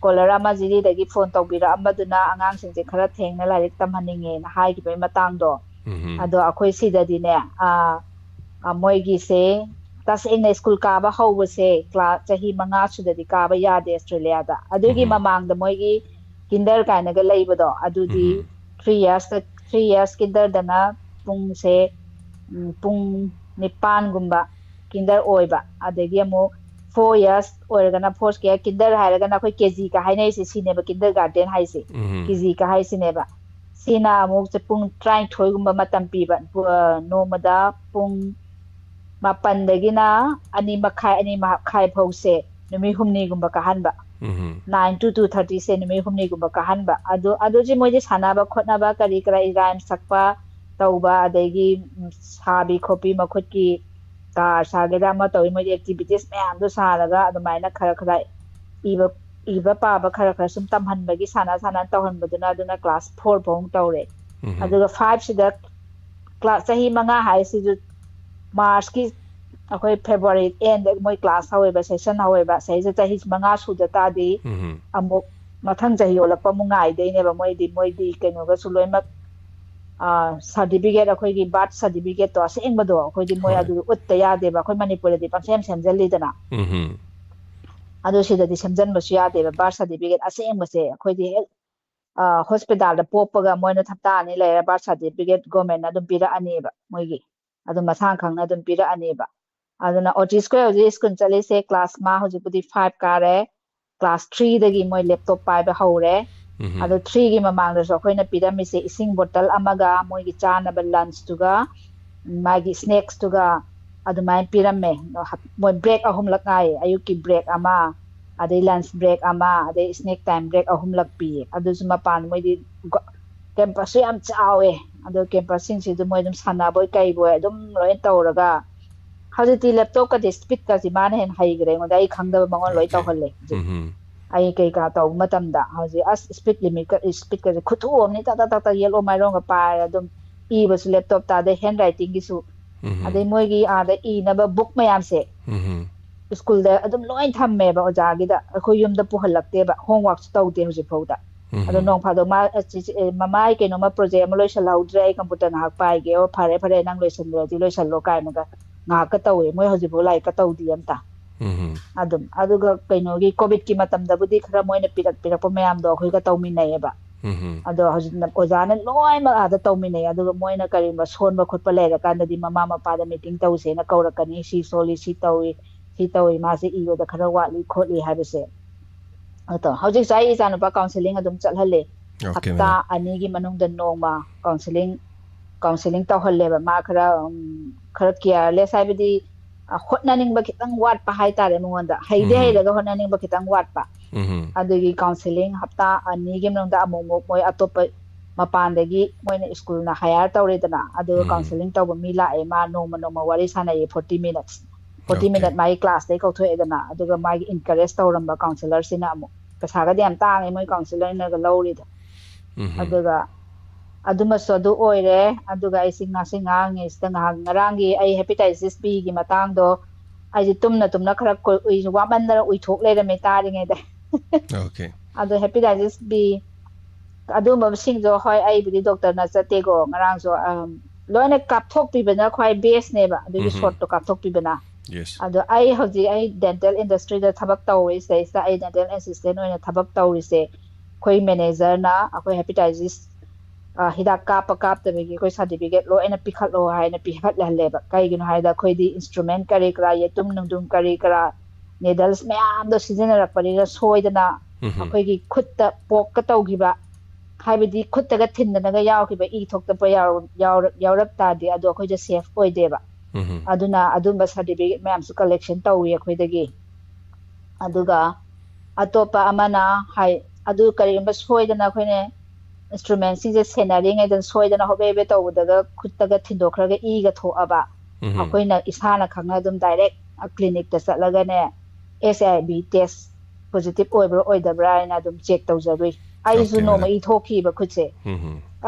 ꯀꯣꯂꯔ ꯑꯃ ꯖꯤꯔꯤꯗꯒꯤ ꯐꯣꯟ ꯇꯧꯕꯤꯔꯛꯑꯝꯕꯗꯨꯅ ꯑꯉꯥꯡꯁꯤꯡꯁꯦ ꯈꯔ ꯊꯦꯡꯅ ꯂꯥꯏꯔꯤꯛ ꯇꯝꯍꯟꯅꯤꯡꯉꯦꯅ ꯍꯥꯏꯈꯤꯕꯒꯤ ꯃꯇꯥꯡꯗꯣ꯫ ꯎꯝ꯫ ꯑꯗꯣ ꯑꯩꯈꯣꯏ ꯁꯤꯗꯗꯤꯅꯦ, ꯑ, ꯑ, ꯃꯣꯏꯒꯤꯁꯦ ꯇꯁꯦꯡꯅ ꯁ꯭ꯀꯨꯜ ꯀꯥꯕ ꯍꯧꯕꯁꯦ ꯀ꯭ꯂꯥꯁ ꯆꯍꯤ ꯃꯉꯥ ꯁꯨꯗꯗꯤ ꯀꯥꯕ ꯌꯥꯗꯦ ꯑꯁꯇ꯭ꯔꯦꯂꯤꯌꯥꯗ꯫ ꯑꯗꯨꯒꯤ ꯎꯝ꯫ ꯃꯃꯥꯡꯗ ꯃꯣꯏꯒꯤ ꯀꯤꯟꯗꯔ ꯀꯥꯏꯅꯒ ꯂꯩꯕꯗꯣ, ꯑꯗꯨꯗꯤ ꯎꯝ꯫ ꯊ꯭ꯔꯤ ꯌꯔꯁꯇ, ꯊ꯭ꯔꯤ ꯌꯔꯁ ꯀꯤꯟꯗꯔꯗꯅ ꯄꯨꯡꯁꯦ, ꯎꯝ, ꯄꯨꯡ ꯅꯤꯄꯥꯟꯒꯨꯝꯕ ꯀꯤꯟꯗꯔ ꯑꯣꯏꯕ꯫ ꯑꯗꯒꯤ ꯑꯃꯨꯛ ꯐꯣꯔ ꯌꯔꯁ ꯑꯣꯏꯔꯒꯅ ꯐꯣꯔ ꯀꯦ-, ꯀꯤꯟꯗꯔ ꯍꯥꯏꯔꯒꯅ ꯑꯩꯈꯣꯏ ꯀꯦ ꯖꯤꯒ ꯍꯥꯏꯅꯔꯤꯁꯦ ꯁꯤꯅꯦꯕ, ꯀꯤꯟꯗꯔ ꯒꯥꯔꯗꯦꯟ ꯍꯥꯏꯁꯦ꯫ ꯎꯝ꯫ ꯀꯦ ꯖꯤꯒ ꯍꯥꯏꯁꯤꯅꯦꯕ꯫ ꯁꯤꯅ ꯑꯃꯨꯛ ꯆ-, ꯄꯨꯡ ꯇꯔꯥꯅꯤꯊꯣꯏꯒꯨꯝꯕ ꯃꯇꯝ ꯄꯤꯕ꯫ ꯄꯨ-, ꯑ, ꯅꯣꯡꯃꯗ ꯄꯨꯡ ꯃꯥꯄꯟꯗꯒꯤꯅ ꯑꯅꯤ ꯃꯈꯥꯏ, ꯑꯅꯤ ꯃꯈꯥꯏ ꯐꯥꯎꯁꯦ ꯅꯨꯃꯤꯠ ꯍꯨꯝꯅꯤꯒꯨꯝꯕ ꯀꯥꯍꯟꯕ꯫ ꯎꯝ꯫ Nine to two thirty ꯁꯦ ꯅꯨꯃꯤꯠ ꯍꯨꯝꯅꯤꯒꯨꯝꯕ ꯀꯥꯍꯟꯕ꯫ ꯑꯗꯨ, ꯑꯗꯨꯁꯤ ꯃꯣꯏꯗꯤ ꯁꯥꯟꯅꯕ ꯈꯣꯠꯅꯕ ꯀꯔꯤ ꯀꯔꯥ, ꯔꯥꯏꯝ ꯁꯛꯄ ꯇꯧꯕ, ꯑꯗꯒꯤ, ꯎꯝ, ꯁꯥꯕꯤ ꯈꯣꯠꯄꯤ, ꯃꯈꯨꯠꯀꯤ ꯀꯥꯔ ꯁꯥꯒꯦꯔꯥ ꯑꯃ ꯇꯧꯋꯤ, ꯃꯣꯏꯗꯤ ꯑꯦꯛꯇꯤꯚꯤꯇꯤꯁ ꯃꯌꯥꯝꯗꯣ ꯁꯥꯔꯒ ꯑꯗꯨꯃꯥꯏꯅ ꯈꯔ ꯈꯔ ꯏꯕ ꯏꯕ ꯄꯥꯕ ꯈꯔ ꯈꯔ ꯁꯨꯝ ꯇꯝꯍꯟꯕꯒꯤ ꯁꯥꯟꯅ ꯁꯥꯟꯅ ꯇꯧꯍꯟꯕꯗꯨꯅ, ꯑꯗꯨꯅ ꯀ꯭ꯂꯥꯁ ꯐꯣꯔ ꯐꯥꯎ ꯇꯧꯔꯦ꯫ ꯎꯝ ꯑꯗꯨꯒ ꯐꯥꯏꯚꯁꯤꯗ ꯀ꯭ꯂꯥꯁ ꯆꯍꯤ ꯃꯉꯥ ꯍꯥꯏꯁꯤꯁꯨ ꯃꯥꯔꯁꯀꯤ ꯑꯩꯈꯣꯏ ꯐꯦꯕ꯭ꯔꯨꯋꯥꯔꯤ ꯑꯦꯟꯗ ꯃꯣꯏ ꯀ꯭ꯂꯥꯁ ꯍꯧꯋꯦꯕ, ꯁꯦꯁꯟ ꯍꯧꯋꯦꯕ꯫ ꯁꯤꯗꯩꯁꯤꯗ ꯆꯍꯤ ꯃꯉꯥ ꯁꯨꯗ ꯇꯥꯔꯗꯤ ꯎꯝ ꯑꯃꯨꯛ ꯃꯊꯪ ꯆꯍꯤ ꯑꯣꯜꯂꯛꯄ ꯑꯃꯨꯛ ꯉꯥꯏꯗꯣꯏꯅꯦꯕ꯫ ꯃꯣꯏꯗꯤ ꯃꯣꯏꯗꯤ ꯀꯩꯅꯣꯒꯁꯨ ꯂꯣꯏꯅꯃꯛ ꯁꯥꯔꯇꯤꯐꯤꯀꯦꯠ, ꯑꯩꯈꯣꯏꯒꯤ ꯕꯥꯔꯠ ꯁꯥꯔꯇꯤꯐꯤꯀꯦꯠꯇꯣ ꯑꯁꯦꯡꯕꯗꯣ ꯑꯩꯈꯣꯏꯗꯤ ꯃꯣꯏ ꯍꯣꯏ ꯑꯗꯨ ꯎꯠꯇ ꯌꯥꯗꯦꯕ꯫ ꯑꯩꯈꯣꯏ ꯃꯅꯤꯄꯨꯔꯗꯗꯤ ꯄꯪꯁꯦꯝ ꯁꯦꯝꯖꯜꯂꯤꯗꯅ, ꯎꯝ ꯑꯗꯨ ꯁꯤꯗꯗꯤ ꯁꯦꯝꯖꯟꯕꯁꯨ ꯌꯥꯗꯦꯕ꯫ ꯕꯥꯔꯠ ꯁꯥꯔꯇꯤꯐꯤꯀꯦꯠ ꯑꯁꯦꯡꯕꯁꯦ ꯑꯩꯈꯣꯏꯗꯤ ꯍꯦꯛ ꯍꯣꯁꯄꯤꯇꯥꯜꯗ ꯄꯣꯛꯄꯒ ꯃꯣꯏꯅ ꯍꯞꯇꯥ ꯑꯅꯤ ꯂꯩꯔ ꯕꯥꯔꯠ ꯁꯥꯔꯇꯤꯐꯤꯀꯦꯠ ꯒꯣꯔꯃꯦꯟꯅ ꯑꯗꯨꯝ ꯄꯤꯔꯛꯑꯅꯦꯕ, ꯃꯣꯏꯒꯤ ꯑꯗꯨꯝ ꯃꯁꯥ ꯈꯪꯅ ꯑꯗꯨꯝ ꯄꯤꯔꯛꯑꯅꯦꯕ꯫ ꯑꯗꯨꯅ ꯑꯣꯇꯤꯁ ꯑꯩꯈꯣꯏ ꯍꯧꯖꯤꯛ ꯁ꯭ꯀꯨꯜ ꯆꯠꯂꯤꯁꯦ ꯀ꯭ꯂꯥꯁ, ꯃꯥ ꯍꯧꯖꯤꯛꯄꯨꯗꯤ ꯐꯥꯏꯚ ꯀꯥꯔꯦ, ꯀ꯭ꯂꯥꯁ ꯊ꯭ꯔꯤꯗꯒꯤ ꯃꯣꯏ ꯂꯦꯞꯇꯣꯞ ꯄꯥꯏꯕ ꯍꯧꯔꯦ꯫ ꯎꯝ ꯑꯗꯣ ꯊ꯭ꯔꯤꯒꯤ ꯃꯃꯥꯡꯗꯁꯨ ꯑꯩꯈꯣꯏꯅ ꯄꯤꯔꯝꯃꯤꯁꯦ ꯏꯁꯤꯡ ꯕꯣꯇꯜ ꯑꯃꯒ ꯃꯣꯏꯒꯤ ꯆꯥꯅꯕ ꯂꯟꯁꯇꯨꯒ ꯃꯥꯒꯤ ꯁ꯭ꯅꯦꯛꯁꯇꯨꯒ ꯑꯗꯨꯃꯥꯏꯅ ꯄꯤꯔꯝꯃꯦ꯫ ꯃꯣꯏ ꯕ꯭ꯔꯦꯛ ꯑꯍꯨꯝꯂꯛ ꯉꯥꯏꯌꯦ, ꯑꯌꯨꯛꯀꯤ ꯕ꯭ꯔꯦꯛ ꯑꯃ, ꯑꯗꯩ ꯂꯟꯁ ꯕ꯭ꯔꯦꯛ ꯑꯃ, ꯑꯗꯩ ꯁ꯭ꯅꯦꯛ ꯇꯥꯏꯝ ꯕ꯭ꯔꯦꯛ ꯑꯍꯨꯝꯂꯛ ꯄꯤꯌꯦ꯫ ꯑꯗꯨꯁꯨ ꯃꯄꯥꯟ ꯃꯣꯏꯗꯤ ꯀꯦꯝꯄꯁꯁꯨ ꯌꯥꯝ ꯆꯥꯎꯋꯦ꯫ ꯑꯗꯣ ꯀꯦꯝꯄꯁꯁꯤꯡꯁꯤꯗ ꯃꯣꯏ ꯑꯗꯨꯝ ꯁꯥꯟꯅꯕꯣꯏ ꯀꯩꯕꯣꯏ ꯑꯗꯨꯝ ꯂꯣꯏ ꯇꯧꯔꯒ, ꯍꯧꯖꯤꯛꯇꯤ ꯂꯦꯞꯇꯣꯞꯀꯗꯤ ꯁ꯭ꯄꯤꯠꯀꯁꯤ ꯃꯥꯅ ꯍꯦꯟꯅ ꯍꯩꯈ꯭ꯔꯦ ꯑꯩꯉꯣꯟꯗ꯫ ꯑꯩ ꯈꯪꯗꯕ ꯃꯉꯣꯟꯗ ꯂꯣꯏ ꯑꯣꯀꯦ ꯇꯧꯍꯜꯂꯦ ꯍꯧꯖꯤꯛ꯫ ꯎꯝ ꯑꯩ ꯀꯩꯀꯥ ꯇꯧꯕ ꯃꯇꯝꯗ ꯍꯧꯖꯤꯛ ꯑꯁ ꯁ꯭ꯄꯤꯠ ꯂꯤꯃꯤꯠꯀ, ꯁ꯭ꯄꯤꯠꯀꯁꯦ ꯈꯨꯊꯨ ꯑꯃꯅꯤ, ꯇꯥ ꯇꯥ ꯇꯥ ꯇꯥ ꯌꯦꯠꯂꯣꯝ ꯃꯥꯏꯔꯣꯝꯒ ꯄꯥꯏꯔꯦ꯫ ꯑꯗꯨꯝ ꯏꯕꯁꯨ ꯂꯦꯞꯇꯣꯞꯇ, ꯑꯗꯩ ꯍꯦꯟ ꯔꯥꯏꯇꯤꯡꯒꯤꯁꯨ, ꯎꯝ ꯑꯗꯩ ꯃꯣꯏꯒꯤ ꯑꯥꯗ ꯏꯅꯕ ꯕꯨꯛ ꯃꯌꯥꯝꯁꯦ ꯎꯝ ꯁ꯭ꯀꯨꯜꯗ ꯑꯗꯨꯝ ꯂꯣꯏ ꯊꯝꯃꯦꯕ ꯑꯣꯖꯥꯒꯤꯗ꯫ ꯑꯩꯈꯣꯏ ꯌꯨꯝꯗ ꯄꯨꯍꯜꯂꯛꯇꯦꯕ, ꯍꯣꯝꯋꯥꯔꯛꯁꯨ ꯇꯧꯗꯦ ꯍꯧꯖꯤꯛ ꯐꯥꯎꯗ꯫ ꯑꯗꯣ ꯎꯝ ꯅꯣꯡ ꯐꯥꯗꯣꯛ ꯃꯥ, "ꯑ, ꯆꯦꯆꯦ, ꯑꯦ, ꯃꯃꯥ, ꯑꯩ ꯀꯩꯅꯣꯝꯃ ꯄ꯭ꯔꯣꯖꯦꯛ ꯑꯃ ꯂꯣꯏꯁꯜꯍꯧꯗ꯭ꯔꯦ, ꯑꯩ ꯀꯝꯄ꯭ꯌꯨꯇꯔ ꯉꯥꯏꯍꯥꯛ ꯄꯥꯏꯒꯦ"꯫ "ꯑꯣ, ꯐꯔꯦ ꯐꯔꯦ, ꯅꯪ ꯂꯣꯏꯁꯜꯂꯨꯔꯗꯤ ꯂꯣꯏꯁꯜꯂꯣ" ꯀꯥꯏꯅꯒ ꯉꯥꯏꯍꯥꯛꯀ ꯇꯧꯋꯦ꯫ ꯃꯣꯏ ꯍꯧꯖꯤꯛꯐꯥꯎ ꯂꯥꯏꯔꯤꯛꯀ ꯇꯧꯗꯦ ꯑꯝꯇ꯫ ꯎꯝ ꯑꯗꯨꯝ ꯑꯗꯨꯒ ꯀꯩꯅꯣꯒꯤ ꯀꯣꯚꯤꯗꯀꯤ ꯃꯇꯝꯗꯕꯨꯗꯤ ꯈꯔ ꯃꯣꯏꯅ ꯄꯤꯔꯛ ꯄꯤꯔꯛꯄ ꯃꯌꯥꯝꯗꯣ ꯑꯩꯈꯣꯏꯒ ꯇꯧꯃꯤꯟꯅꯩꯌꯦꯕ꯫ ꯎꯝ ꯑꯗꯣ ꯍꯧꯖꯤꯛꯅ ꯑꯣꯖꯥꯅ ꯂꯣꯏꯅꯃꯛ ꯑꯥꯗ ꯇꯧꯃꯤꯟꯅꯩ꯫ ꯑꯗꯨꯒ ꯃꯣꯏꯅ ꯀꯔꯤꯒꯨꯝꯕ ꯁꯣꯟꯕ ꯈꯣꯠꯄ ꯂꯩꯔꯀꯥꯟꯗꯗꯤ ꯃꯃꯥ ꯃꯄꯥꯗ ꯃꯤꯇꯤꯡ ꯇꯧꯁꯦꯅ ꯀꯧꯔꯛꯀꯅꯤ, "ꯁꯤ ꯁꯣꯜꯂꯤ, ꯁꯤ ꯇꯧꯏ, ꯁꯤ ꯇꯧꯏ, ꯃꯥꯁꯦ ꯏꯕꯗ ꯈꯔ ꯋꯥꯠꯂꯤ ꯈꯣꯠꯂꯤ" ꯍꯥꯏꯕꯁꯦ꯫ ꯑꯗꯣ ꯍꯧꯖꯤꯛꯁꯨ ꯑꯩ ꯏꯆꯥꯅꯨꯄꯥ ꯀꯥꯎꯟꯁꯦꯂꯤꯡ ꯑꯗꯨꯝ ꯆꯠꯍꯜꯂꯦ꯫ ꯑꯣꯀꯦ ꯍꯞꯇꯥ ꯃꯦꯗꯥꯝ ꯑꯅꯤꯒꯤ ꯃꯅꯨꯡꯗ ꯅꯣꯡꯃ ꯀꯥꯎꯟꯁꯦꯂꯤꯡ ꯀꯥꯎꯟꯁꯦꯂꯤꯡ ꯇꯧꯍꯜꯂꯦꯕ꯫ ꯃꯥ ꯈꯔ, ꯎꯝ, ꯈꯔ ꯀꯤꯌꯔꯂꯦꯁ ꯍꯥꯏꯕꯗꯤ, ꯑ, ꯍꯣꯠꯅꯅꯤꯡꯕ ꯈꯤꯇꯪ ꯋꯥꯠꯄ ꯍꯥꯏꯇꯥꯔꯦ ꯃꯉꯣꯟꯗ꯫ ꯍꯩꯗꯤ ꯎꯝ ꯍꯩꯔꯒ ꯍꯣꯠꯅꯅꯤꯡꯕ ꯈꯤꯇꯪ ꯋꯥꯠꯄ꯫ ꯎꯝ ꯑꯗꯨꯒꯤ ꯀꯥꯎꯟꯁꯦꯂꯤꯡ ꯍꯞꯇꯥ ꯑꯅꯤꯒꯤ ꯃꯅꯨꯡꯗ ꯑꯃꯨꯛꯃꯨꯛ ꯃꯣꯏ ꯑꯇꯣꯞꯄ ꯃꯄꯥꯟꯗꯒꯤ ꯃꯣꯏꯅ ꯁ꯭ꯀꯨꯜꯅ ꯍꯥꯌꯔ ꯇꯧꯔꯦꯗꯅ, ꯑꯗꯨꯒ ꯀꯥꯎꯟꯁꯦꯂꯤꯡ ꯇꯧꯕ ꯃꯤ ꯂꯥꯛꯑꯦ, ꯃꯥ ꯅꯣꯡꯃ ꯅꯣꯡꯃ ꯋꯥꯔꯤ ꯁꯥꯟꯅꯩꯌꯦ, ꯐꯣꯔꯇꯤ ꯃꯤꯅꯠꯁ꯫ ꯐꯣꯔꯇꯤ ꯃꯤꯅꯠ ꯃꯥꯒꯤ ꯀ꯭ꯂꯥꯁꯇꯩ ꯀꯧꯊꯣꯛꯑꯦꯗꯅ, ꯑꯗꯨꯒ ꯃꯥꯒꯤ ꯏꯟꯀꯔꯦꯖ ꯇꯧꯔꯝꯕ ꯀꯥꯎꯟꯁꯦꯂꯔꯁꯤꯅ ꯑꯃꯨꯛ, ꯄꯩꯁꯥꯒꯗꯤ ꯌꯥꯝ ꯇꯥꯡꯉꯦ ꯃꯣꯏ ꯀꯥꯎꯟꯁꯦꯂꯔꯅꯒ ꯂꯧꯔꯤꯗꯣ꯫ ꯑꯗꯨꯒ ꯑꯗꯨꯃꯁꯨ ꯑꯗꯨ ꯑꯣꯏꯔꯦ꯫ ꯑꯗꯨꯒ ꯑꯩꯁꯤ ꯉꯁꯤ ꯉꯥꯡꯉꯤꯁꯤꯗ ꯉꯥꯏꯍꯥꯛ, ꯉꯔꯥꯡꯒꯤ ꯑꯩ ꯍꯦꯄꯤꯇꯥꯏꯇꯤꯁ ꯕꯤꯒꯤ ꯃꯇꯥꯡꯗꯣ, ꯑꯩꯁꯦ ꯇꯨꯝꯅ ꯇꯨꯝꯅ ꯈꯔ ꯀꯨꯏ-, ꯎꯏ-, ꯋꯥꯃꯟꯗꯅ ꯎꯏꯊꯣꯛ ꯂꯩꯔꯝꯃꯦ ꯇꯥꯔꯤꯉꯩꯗ꯫ ꯑꯣꯀꯦ꯫ ꯑꯗꯣ ꯍꯦꯄꯤꯇꯥꯏꯇꯤꯁ ꯕꯤ ꯑꯗꯨꯒꯨꯝꯕꯁꯤꯡꯗꯣ, ꯍꯣꯏ, ꯑꯩꯕꯨꯗꯤ ꯗꯣꯛꯇꯔ ꯅꯠꯆꯗꯦꯀꯣ, ꯉꯔꯥꯡꯁꯨ, ꯑꯝ, ꯂꯣꯏꯅ ꯀꯥꯞꯊꯣꯛꯄꯤꯕꯅ ꯈ꯭ꯋꯥꯏ ꯕꯦꯁꯅꯦꯕ, ꯑꯗꯨꯒꯤ ꯁꯣꯠꯇꯣ ꯀꯥꯞꯊꯣꯛꯄꯤꯕꯅ꯫ ꯌꯦꯁ꯫ ꯑꯗꯣ ꯑꯩ ꯍꯧꯖꯤꯛ, ꯑꯩ ꯗꯦꯟꯇꯦꯜ ꯏꯟꯗꯁꯇ꯭ꯔꯤꯗ ꯊꯕꯛ ꯇꯧꯔꯤ, ꯁꯤꯗꯩꯁꯤꯗ ꯑꯩ ꯗꯦꯟꯇꯦꯜ ꯑꯦꯁꯤꯁꯇꯦꯟ ꯑꯣꯏꯅ ꯊꯕꯛ ꯇꯧꯔꯤꯁꯦ, ꯑꯩꯈꯣꯏ ꯃꯦꯅꯦꯖꯔꯅ ꯑꯩꯈꯣꯏ ꯍꯦꯄꯤꯇꯥꯏꯇꯤꯁ, ꯑ, ꯍꯤꯗꯥꯛ ꯀꯥꯞꯄ ꯀꯥꯞꯇꯕꯒꯤ ꯑꯩꯈꯣꯏ ꯁꯥꯔꯇꯤꯐꯤꯀꯦꯠ ꯂꯣꯏꯅ ꯄꯤꯈꯠꯂꯣ ꯍꯥꯏꯅ ꯄꯤꯈꯠꯍꯜꯂꯦꯕ꯫ ꯀꯩꯒꯤꯅꯣ ꯍꯥꯏꯗ, ꯑꯩꯈꯣꯏꯗꯤ ꯏꯟꯁꯇ꯭ꯔꯨꯃꯦꯟ ꯀꯔꯤ ꯀꯔꯥ, ꯌꯦꯇꯨꯝ ꯅꯨꯡꯗꯨꯝ ꯀꯔꯤ ꯀꯔꯥ, ꯅꯤꯗꯜꯁ ꯃꯌꯥꯝꯗꯣ ꯁꯤꯖꯤꯟꯅꯔꯛꯄꯅꯤꯅ, ꯁꯣꯏꯗꯅ ꯑꯩꯈꯣꯏꯒꯤ ꯈꯨꯠꯇ ꯄꯣꯛꯀ ꯇꯧꯈꯤꯕ, ꯍꯥꯏꯕꯗꯤ ꯈꯨꯠꯇꯒ ꯊꯤꯟꯗꯅꯒ ꯌꯥꯎꯈꯤꯕ, ꯏ ꯊꯣꯛꯇꯄ ꯌꯥꯎꯔ-, ꯌꯥꯎꯔꯛ-, ꯌꯥꯎꯔꯛ ꯇꯥꯔꯗꯤ, ꯑꯗꯣ ꯑꯩꯈꯣꯏꯗ ꯁꯦꯐ ꯑꯣꯏꯗꯦꯕ꯫ ꯑꯗꯨꯅ ꯑꯗꯨꯝꯕ ꯁꯥꯔꯇꯤꯐꯤꯀꯦꯠ ꯃꯌꯥꯝꯁꯨ ꯀꯂꯦꯛꯁꯟ ꯇꯧꯏ ꯑꯩꯈꯣꯏꯗꯒꯤ꯫ ꯑꯗꯨꯒ ꯑꯇꯣꯞꯄ ꯑꯃꯅ ꯍꯥꯏ, ꯑꯗꯨ ꯀꯔꯤꯒꯨꯝꯕ ꯁꯣꯏꯗꯅ ꯑꯩꯈꯣꯏꯅ ꯏꯟꯁꯇ꯭ꯔꯨꯃꯦꯟꯁꯤꯡꯁꯦ ꯁꯦꯟꯅꯔꯤꯉꯩꯗ ꯁꯣꯏꯗꯅ ꯍꯣꯕꯦ ꯍꯣꯕꯦ ꯇꯧꯕꯗꯒ ꯈꯨꯠꯇꯒ ꯊꯤꯟꯗꯣꯛꯈ꯭ꯔꯒ ꯏꯒ ꯊꯣꯛꯑꯕ, ꯑꯩꯈꯣꯏꯅ ꯏꯁꯥꯅ ꯈꯪꯅ ꯑꯗꯨꯝ ꯗꯥꯏꯔꯦꯛ ꯀ꯭ꯂꯤꯅꯤꯛꯇ ꯆꯠꯂꯒꯅꯦ, ꯑꯩꯆ ꯑꯥꯏ ꯚꯤ ꯇꯦꯁ ꯄꯣꯖꯤꯇꯤꯚ ꯑꯣꯏꯕ꯭ꯔꯥ ꯑꯣꯏꯗꯕ꯭ꯔꯥ ꯍꯥꯏꯅ ꯑꯗꯨꯝ ꯆꯦꯛ ꯇꯧꯖꯔꯨꯏ꯫ ꯑꯩꯁꯨ Okay, ꯅꯣꯡꯃ madam. ꯏ ꯊꯣꯛꯈꯤꯕ ꯈꯨꯠꯁꯦ꯫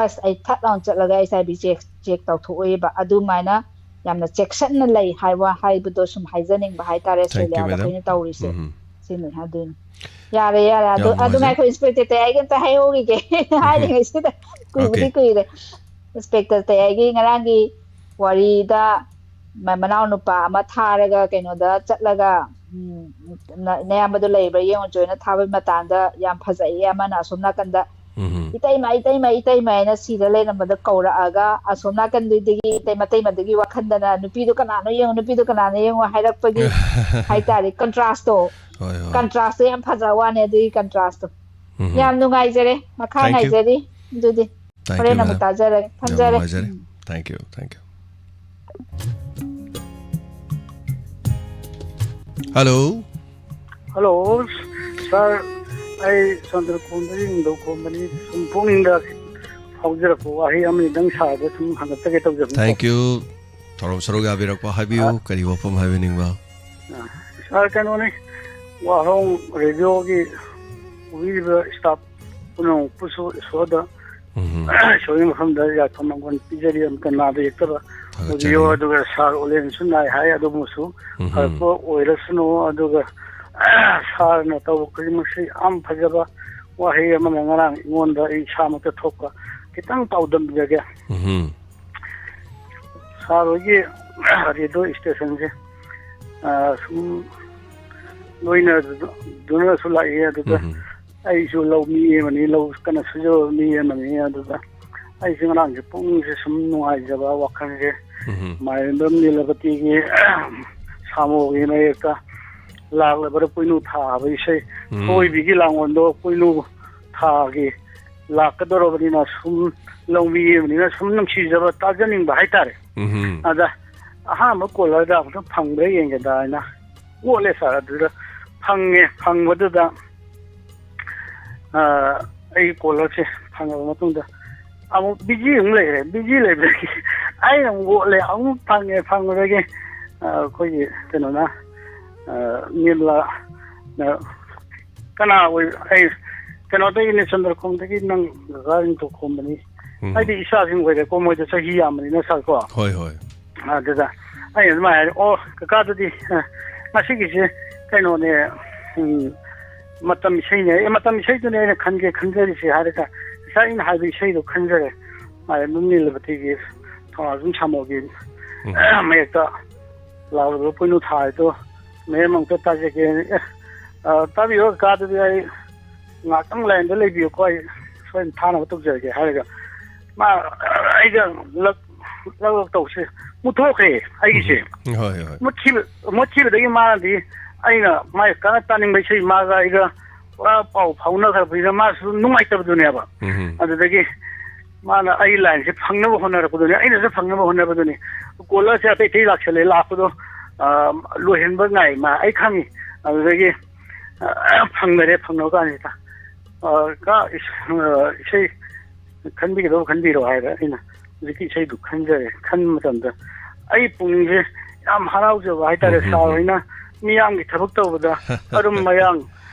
ꯑꯁ, ꯑꯩ ꯊꯠ ꯂꯥꯎꯅ ꯆꯠꯂꯒ ꯑꯩꯆ ꯑꯥꯏ ꯚꯤ ꯆꯦꯛ, ꯆꯦꯛ ꯇꯧꯊꯣꯛꯎꯏꯕ꯫ ꯑꯗꯨꯃꯥꯏꯅ ꯌꯥꯝꯅ ꯆꯦꯛꯁꯤꯟꯅ ꯂꯩ ꯍꯥꯏꯕ, ꯍꯥꯏꯕꯗꯣ ꯁꯨꯝ ꯍꯥꯏꯖꯅꯤꯡꯕ ꯍꯥꯏꯇꯥꯔꯦ, Thank you, ꯑꯁꯇ꯭ꯔꯦꯂꯤꯌꯥꯗ madam. ꯑꯩꯈꯣꯏꯅ ꯇꯧꯔꯤꯁꯦ꯫ ꯎꯝ. ꯁꯤꯅꯤ ꯑꯗꯨꯅꯤ꯫ ꯌꯥꯔꯦ, ꯌꯥꯔꯦ꯫ ꯑꯗꯨ, ꯌꯥꯝ ꯑꯗꯨ ꯅꯨꯡꯉꯥꯏꯖꯔꯦ꯫ ꯉꯥꯏꯈꯣ, ꯏꯟꯁꯄꯦꯛꯇꯔ ꯇꯌꯥꯏꯒꯤ ꯑꯝꯇ ꯍꯥꯏꯍꯧꯈꯤꯒꯦ꯫ ꯍꯥꯏꯔꯤꯉꯩꯁꯤꯗ ꯀꯨꯏꯕꯨꯗꯤ Okay. ꯀꯨꯏꯔꯦ꯫ ꯏꯟꯁꯄꯦꯛꯇꯔ ꯇꯌꯥꯏꯒꯤ ꯉꯔꯥꯡꯒꯤ ꯋꯥꯔꯤꯗ ꯃ-, ꯃꯅꯥꯎ ꯅꯨꯄꯥ ꯑꯃ ꯊꯥꯔꯒ ꯀꯩꯅꯣꯗ ꯆꯠꯂꯒ, ꯎꯝ, ꯅ-, ꯅꯌꯥꯝꯕꯗꯣ ꯂꯩꯕ꯭ꯔꯥ ꯌꯦꯡꯉꯨꯆꯣꯅ ꯊꯥꯕꯒꯤ ꯃꯇꯥꯡꯗ ꯌꯥꯝ ꯐꯖꯩꯌꯦ꯫ ꯑꯃꯅ ꯑꯁꯣꯝ ꯅꯥꯀꯟꯗ, "ꯏꯇꯩꯃ, ꯏꯇꯩꯃ, ꯏꯇꯩꯃ" ꯍꯥꯏꯅ ꯁꯤꯗ ꯂꯩꯔꯝꯕꯗ ꯀꯧꯔꯛꯑꯒ, ꯑꯁꯣꯝ ꯅꯥꯀꯟꯗꯨꯗꯒꯤ ꯏꯇꯩ-, ꯃꯇꯩꯃꯗꯒꯤ ꯋꯥꯈꯟꯗꯅ "ꯅꯨꯄꯤꯗꯣ ꯀꯅꯥꯅꯣ ꯌꯦꯡꯉꯨ, ꯅꯨꯄꯤꯗꯣ ꯀꯅꯥꯅꯣ ꯌꯦꯡꯉꯨ" ꯍꯥꯏꯔꯛꯄꯒꯤ ꯍꯥꯏꯇꯥꯔꯦ, ꯀꯟꯇ꯭ꯔꯥꯁꯇꯣ꯫ ꯍꯣꯏ, ꯍꯣꯏ꯫ ꯀꯟꯇ꯭ꯔꯥꯁꯇꯣ ꯌꯥꯝ ꯐꯖꯕ ꯋꯥꯅꯦ, ꯑꯗꯨꯒꯤ ꯀꯟꯇ꯭ꯔꯥꯁꯇꯣ꯫ ꯎꯝ. ꯌꯥꯝ ꯅꯨꯡꯉꯥꯏꯖꯔꯦ꯫ ꯃꯈꯥ Thank you. ꯉꯥꯏꯖꯔꯤ꯫ ꯑꯗꯨꯗꯤ Thank ꯍꯣꯔꯦꯟ you, ꯑꯃꯨꯛ madam. ꯇꯥꯖꯔꯒꯦ꯫ ꯌꯥꯝ ꯊꯝꯖꯔꯦ꯫ ꯅꯨꯡꯉꯥꯏꯖꯔꯦ꯫ Um. Thank you, thank you. Hello. Hello, sir, ꯑꯩ ꯆꯟꯗ꯭ꯔꯀꯣꯟꯗꯒꯤ ꯅꯤꯡꯊꯧꯈꯣꯝꯕꯅꯤ꯫ ꯁꯨꯝ ꯄꯨꯛꯅꯤꯡꯗ ꯍꯧꯖꯔꯛꯄ ꯋꯥꯍꯩ ꯑꯃꯅꯤꯗꯪ ꯁꯥꯔꯒ ꯁꯨꯝ ꯍꯪꯒꯠꯆꯒꯦ ꯇꯧꯖꯕꯅꯤ꯫ Thank you꯫ ꯊꯧꯔꯝ ꯁꯔꯨꯛ ꯌꯥꯕꯤꯔꯛꯄ, ꯍꯥꯏꯕꯤꯌꯨ꯫ ꯑ, ꯀꯔꯤ ꯋꯥꯐꯝ ꯍꯥꯏꯕꯤꯅꯤꯡꯕ? ꯑ, ꯁꯥꯔ, ꯀꯩꯅꯣꯅꯤ, ꯋꯥꯍꯣꯡ ꯔꯦꯗꯤꯑꯣꯒꯤ ꯄꯨꯕꯤꯔꯤꯕ staff ꯄꯨꯝꯅꯃꯛꯄꯨꯁꯨ ꯏꯁꯣꯔꯗ, ꯎꯝ꯫ ꯏꯁꯣꯔꯒꯤ ꯃꯐꯝꯗ ꯌꯥꯏꯐ ꯃꯪꯒꯣꯜ ꯄꯤꯖꯔꯤ, ꯑꯃꯠꯇ ꯅꯥꯗ ꯌꯦꯛꯇꯕ ꯊꯥꯒꯠꯆꯔꯤ꯫ ꯑꯣꯏꯕꯤꯌꯣ꯫ ꯑꯗꯨꯒ ꯁꯥꯔ ꯑꯣꯂꯦꯟꯁꯨ ꯅꯥꯏ ꯍꯥꯏ, ꯑꯗꯨꯕꯨꯁꯨ ꯎꯝ꯫ ꯐꯔꯛꯄ ꯑꯣꯏꯔꯁꯅꯨ꯫ ꯑꯗꯨꯒ ꯁꯥꯔꯅ ꯇꯧꯕ ꯈꯨꯗꯤꯡꯃꯛꯁꯤ ꯌꯥꯝ ꯐꯖꯕ ꯋꯥꯍꯩ ꯑꯃꯅ ꯉꯔꯥꯡ ꯑꯩꯉꯣꯟꯗ ꯑꯩ ꯏꯁꯥꯃꯛꯇ ꯊꯣꯛꯄ ꯈꯤꯇꯪ ꯄꯥꯎꯗꯝꯖꯒꯦ꯫ ꯎꯝ꯫ ꯁꯥꯔ ꯍꯣꯏꯒꯤ ꯔꯦꯗꯤꯑꯣ stationꯁꯦ, ꯑ, ꯁꯨꯝ ꯂꯣꯏꯅꯗꯨꯅꯁꯨ ꯂꯥꯛꯏ꯫ ꯑꯗꯨꯗ ꯎꯝ꯫ ꯑꯩꯁꯨ ꯂꯧ ꯃꯤ ꯑꯃꯅꯤ, ꯂꯧ ꯀꯟꯅ ꯁꯨꯖꯕ ꯃꯤ ꯑꯃꯅꯤ꯫ ꯑꯗꯨꯗ ꯑꯩꯁꯦ ꯉꯔꯥꯡꯁꯦ ꯄꯨꯛꯅꯤꯡꯁꯦ ꯁꯨꯝ ꯅꯨꯡꯉꯥꯏꯖꯕ, ꯋꯥꯈꯜꯁꯦ ꯎꯝ꯫ ꯃꯥꯏꯔꯦꯟꯕꯝ ꯅꯤꯂꯕꯇꯤꯒꯤ ꯁꯥꯃꯣꯒꯤ ꯃꯌꯦꯛꯇ ꯂꯥꯛꯂꯕ꯭ꯔꯥ ꯄꯣꯏꯅꯨ ꯊꯥꯕ ꯏꯁꯩ, ꯎꯝ꯫ ꯊꯣꯏꯕꯤꯒꯤ ꯂꯥꯡꯒꯣꯜꯗꯣ ꯄꯣꯏꯅꯨ ꯊꯥꯒꯤ ꯂꯥꯛꯀꯗꯧꯔꯕꯅꯤꯅ ꯁꯨꯝ ꯂꯧꯃꯤ ꯑꯃꯅꯤꯅ ꯁꯨꯝ ꯅꯨꯡꯁꯤꯖꯕ, ꯇꯥꯖꯅꯤꯡꯕ ꯍꯥꯏꯇꯥꯔꯦ꯫ ꯎꯝ꯫ ꯑꯗ ꯑꯍꯥꯟꯕ caller ꯗ ꯑꯃꯨꯛꯇꯪ ꯐꯪꯕ꯭ꯔꯥ ꯌꯦꯡꯒꯦꯗ ꯍꯥꯏꯅ ꯑꯣꯠꯂꯦ ꯁꯥꯔ꯫ ꯑꯗꯨꯗ ꯐꯪꯉꯦ꯫ ꯐꯪꯕꯗꯨꯗ, ꯑ, ꯑꯩ caller ꯁꯦ ꯐꯪꯉꯕ ꯃꯇꯨꯡꯗ ꯑꯃꯨꯛ busy ꯑꯃꯨꯛ ꯂꯩꯔꯦ꯫ Busy ꯂꯩꯕꯗꯒꯤ ꯑꯩꯅ ꯑꯃꯨꯛ ꯑꯣꯠꯂꯦ, ꯑꯃꯨꯛ ꯐꯪꯉꯦ꯫ ꯐꯪꯕꯗꯒꯤ, ꯑ, ꯑꯩꯈꯣꯏꯒꯤ ꯀꯩꯅꯣꯅ, ꯑ, ꯅꯤꯝꯂꯥꯅ, "ꯀꯅꯥ ꯑꯣꯏ-, ꯑꯩ ꯀꯩꯅꯣꯗꯒꯤꯅꯦ, ꯆꯟꯗ꯭ꯔꯈꯣꯡꯗꯒꯤ ꯅꯪ ꯀꯀꯥ ꯔꯤꯡꯇꯣ ꯈꯣꯝꯕꯅꯤ"꯫ ꯎꯝ꯫ ꯍꯥꯏꯗꯤ ꯏꯆꯥꯁꯤꯡ ꯑꯣꯏꯔꯦꯀꯣ, ꯃꯣꯏꯗ ꯆꯍꯤ ꯌꯥꯝꯕꯅꯤꯅ ꯁꯥꯔꯀꯣ꯫ ꯍꯣꯏ, ꯍꯣꯏ꯫ ꯑꯗꯨꯗ ꯑꯩꯅ ꯑꯗꯨꯃꯥꯏꯅ ꯍꯥꯏꯔꯦ, "ꯑꯣ, ꯀꯀꯥꯗꯨꯗꯤ, ꯑ, ꯉꯁꯤꯒꯤꯁꯦ ꯀꯩꯅꯣꯅꯦ, ꯎꯝ, ꯃꯇꯝ ꯏꯁꯩꯅꯦ꯫ ꯑꯦ, ꯃꯇꯝ ꯏꯁꯩꯗꯨꯅꯦ ꯑꯩꯅ ꯈꯟꯒꯦ ꯈꯟꯖꯔꯤꯁꯦ", ꯍꯥꯏꯔꯒ ꯉꯁꯥꯏ ꯑꯩꯅ ꯍꯥꯏꯕ ꯏꯁꯩꯗꯣ ꯈꯟꯖꯔꯦ꯫ ꯃꯥꯏꯔꯦꯟꯕꯝ ꯅꯤꯂꯕꯇꯤꯒꯤ ꯊꯧꯅꯥꯖꯝ ꯁꯥꯃꯣꯒꯤ ꯎꯝ꯫ ꯃꯌꯦꯛꯇ ꯂꯥꯎꯔꯕ ꯄꯣꯏꯅꯨ ꯊꯥ ꯍꯥꯏꯗꯣ ꯃꯌꯥꯝ ꯑꯃꯨꯛꯇ ꯇꯥꯖꯒꯦ꯫ "ꯑꯦ, ꯑ, ꯇꯥꯕꯤꯌꯨ ꯀꯀꯥ, ꯑꯗꯨꯗꯤ ꯑꯩ ꯉꯥꯛꯇꯪ line ꯗ ꯂꯩꯕꯤꯌꯨꯀꯣ, ꯑꯩ ꯁꯣꯏꯗꯅ ꯊꯥꯅꯕ ꯇꯧꯖꯔꯒꯦ", ꯍꯥꯏꯔꯒ ꯃꯥ ꯑꯩꯒ ꯂꯛ-, ꯂꯛ ꯂꯛ ꯇꯧꯁꯦ ꯃꯨꯠꯊꯣꯛꯈ꯭ꯔꯦ ꯑꯩꯒꯤꯁꯦ꯫ ꯎꯝ꯫ ꯍꯣꯏ, ꯍꯣꯏ꯫ ꯃꯨꯠꯈꯤꯕ-, ꯃꯨꯠꯈꯤꯕꯗꯒꯤ ꯃꯥꯅꯗꯤ ꯑꯩꯅ ꯃꯥꯏ ꯀꯟꯅ ꯇꯥꯅꯤꯡꯕ ꯏꯁꯩ ꯃꯥꯒ ꯑꯩꯒ ꯄꯨꯔꯥ ꯄꯥꯎ ꯐꯥꯎꯅꯈ꯭ꯔꯕꯅꯤꯅ ꯃꯥꯁꯨ ꯅꯨꯡꯉꯥꯏꯇꯕꯗꯨꯅꯦꯕ꯫ ꯎꯝ꯫ ꯑꯗꯨꯗꯒꯤ ꯃꯥꯅ ꯑꯩ line ꯁꯦ ꯐꯪꯅꯕ ꯍꯣꯠꯅꯔꯛꯄꯗꯨꯅꯤ, ꯑꯩꯅꯁꯨ ꯐꯪꯅꯕ ꯍꯣꯠꯅꯕꯗꯨꯅꯤ꯫ Caller ꯁꯦ ꯑꯇꯩ ꯑꯇꯩ ꯂꯥꯛꯁꯜꯂꯦ, ꯂꯥꯛꯄꯗꯣ, ꯑ, ꯂꯣꯏꯍꯟꯕ ꯉꯥꯏ ꯃꯥ, ꯑꯩ ꯈꯪꯉꯤ꯫ ꯑꯗꯨꯗꯒꯤ, ꯑ, ꯐꯪꯅꯔꯦ, ꯐꯪꯅꯕ ꯀꯥꯟꯁꯤꯗ, ꯑ, ꯀ-, ꯏꯁ-, ꯑ, ꯏꯁꯩ ꯈꯟꯕꯤꯒꯗꯧꯕ ꯈꯟꯕꯤꯔꯣ" ꯍꯥꯏꯔꯦ꯫ ꯑꯩꯅ ꯍꯧꯖꯤꯛꯀꯤ ꯏꯁꯩꯗꯨ ꯈꯟꯖꯔꯦ꯫ ꯈꯟꯕ ꯃꯇꯝꯗ ꯑꯩ ꯄꯨꯛꯅꯤꯡꯁꯦ ꯌꯥꯝ ꯍꯔꯥꯎꯖꯕ ꯍꯥꯏꯇꯥꯔꯦ꯫ ꯎꯝ, ꯎꯝ, ꯁꯥꯔ ꯎꯝ꯫ ꯍꯣꯏꯅ ꯃꯤꯌꯥꯝꯒꯤ ꯊꯕꯛ ꯇꯧꯕꯗ ꯑꯔꯨꯝ ꯃꯌꯥꯡ,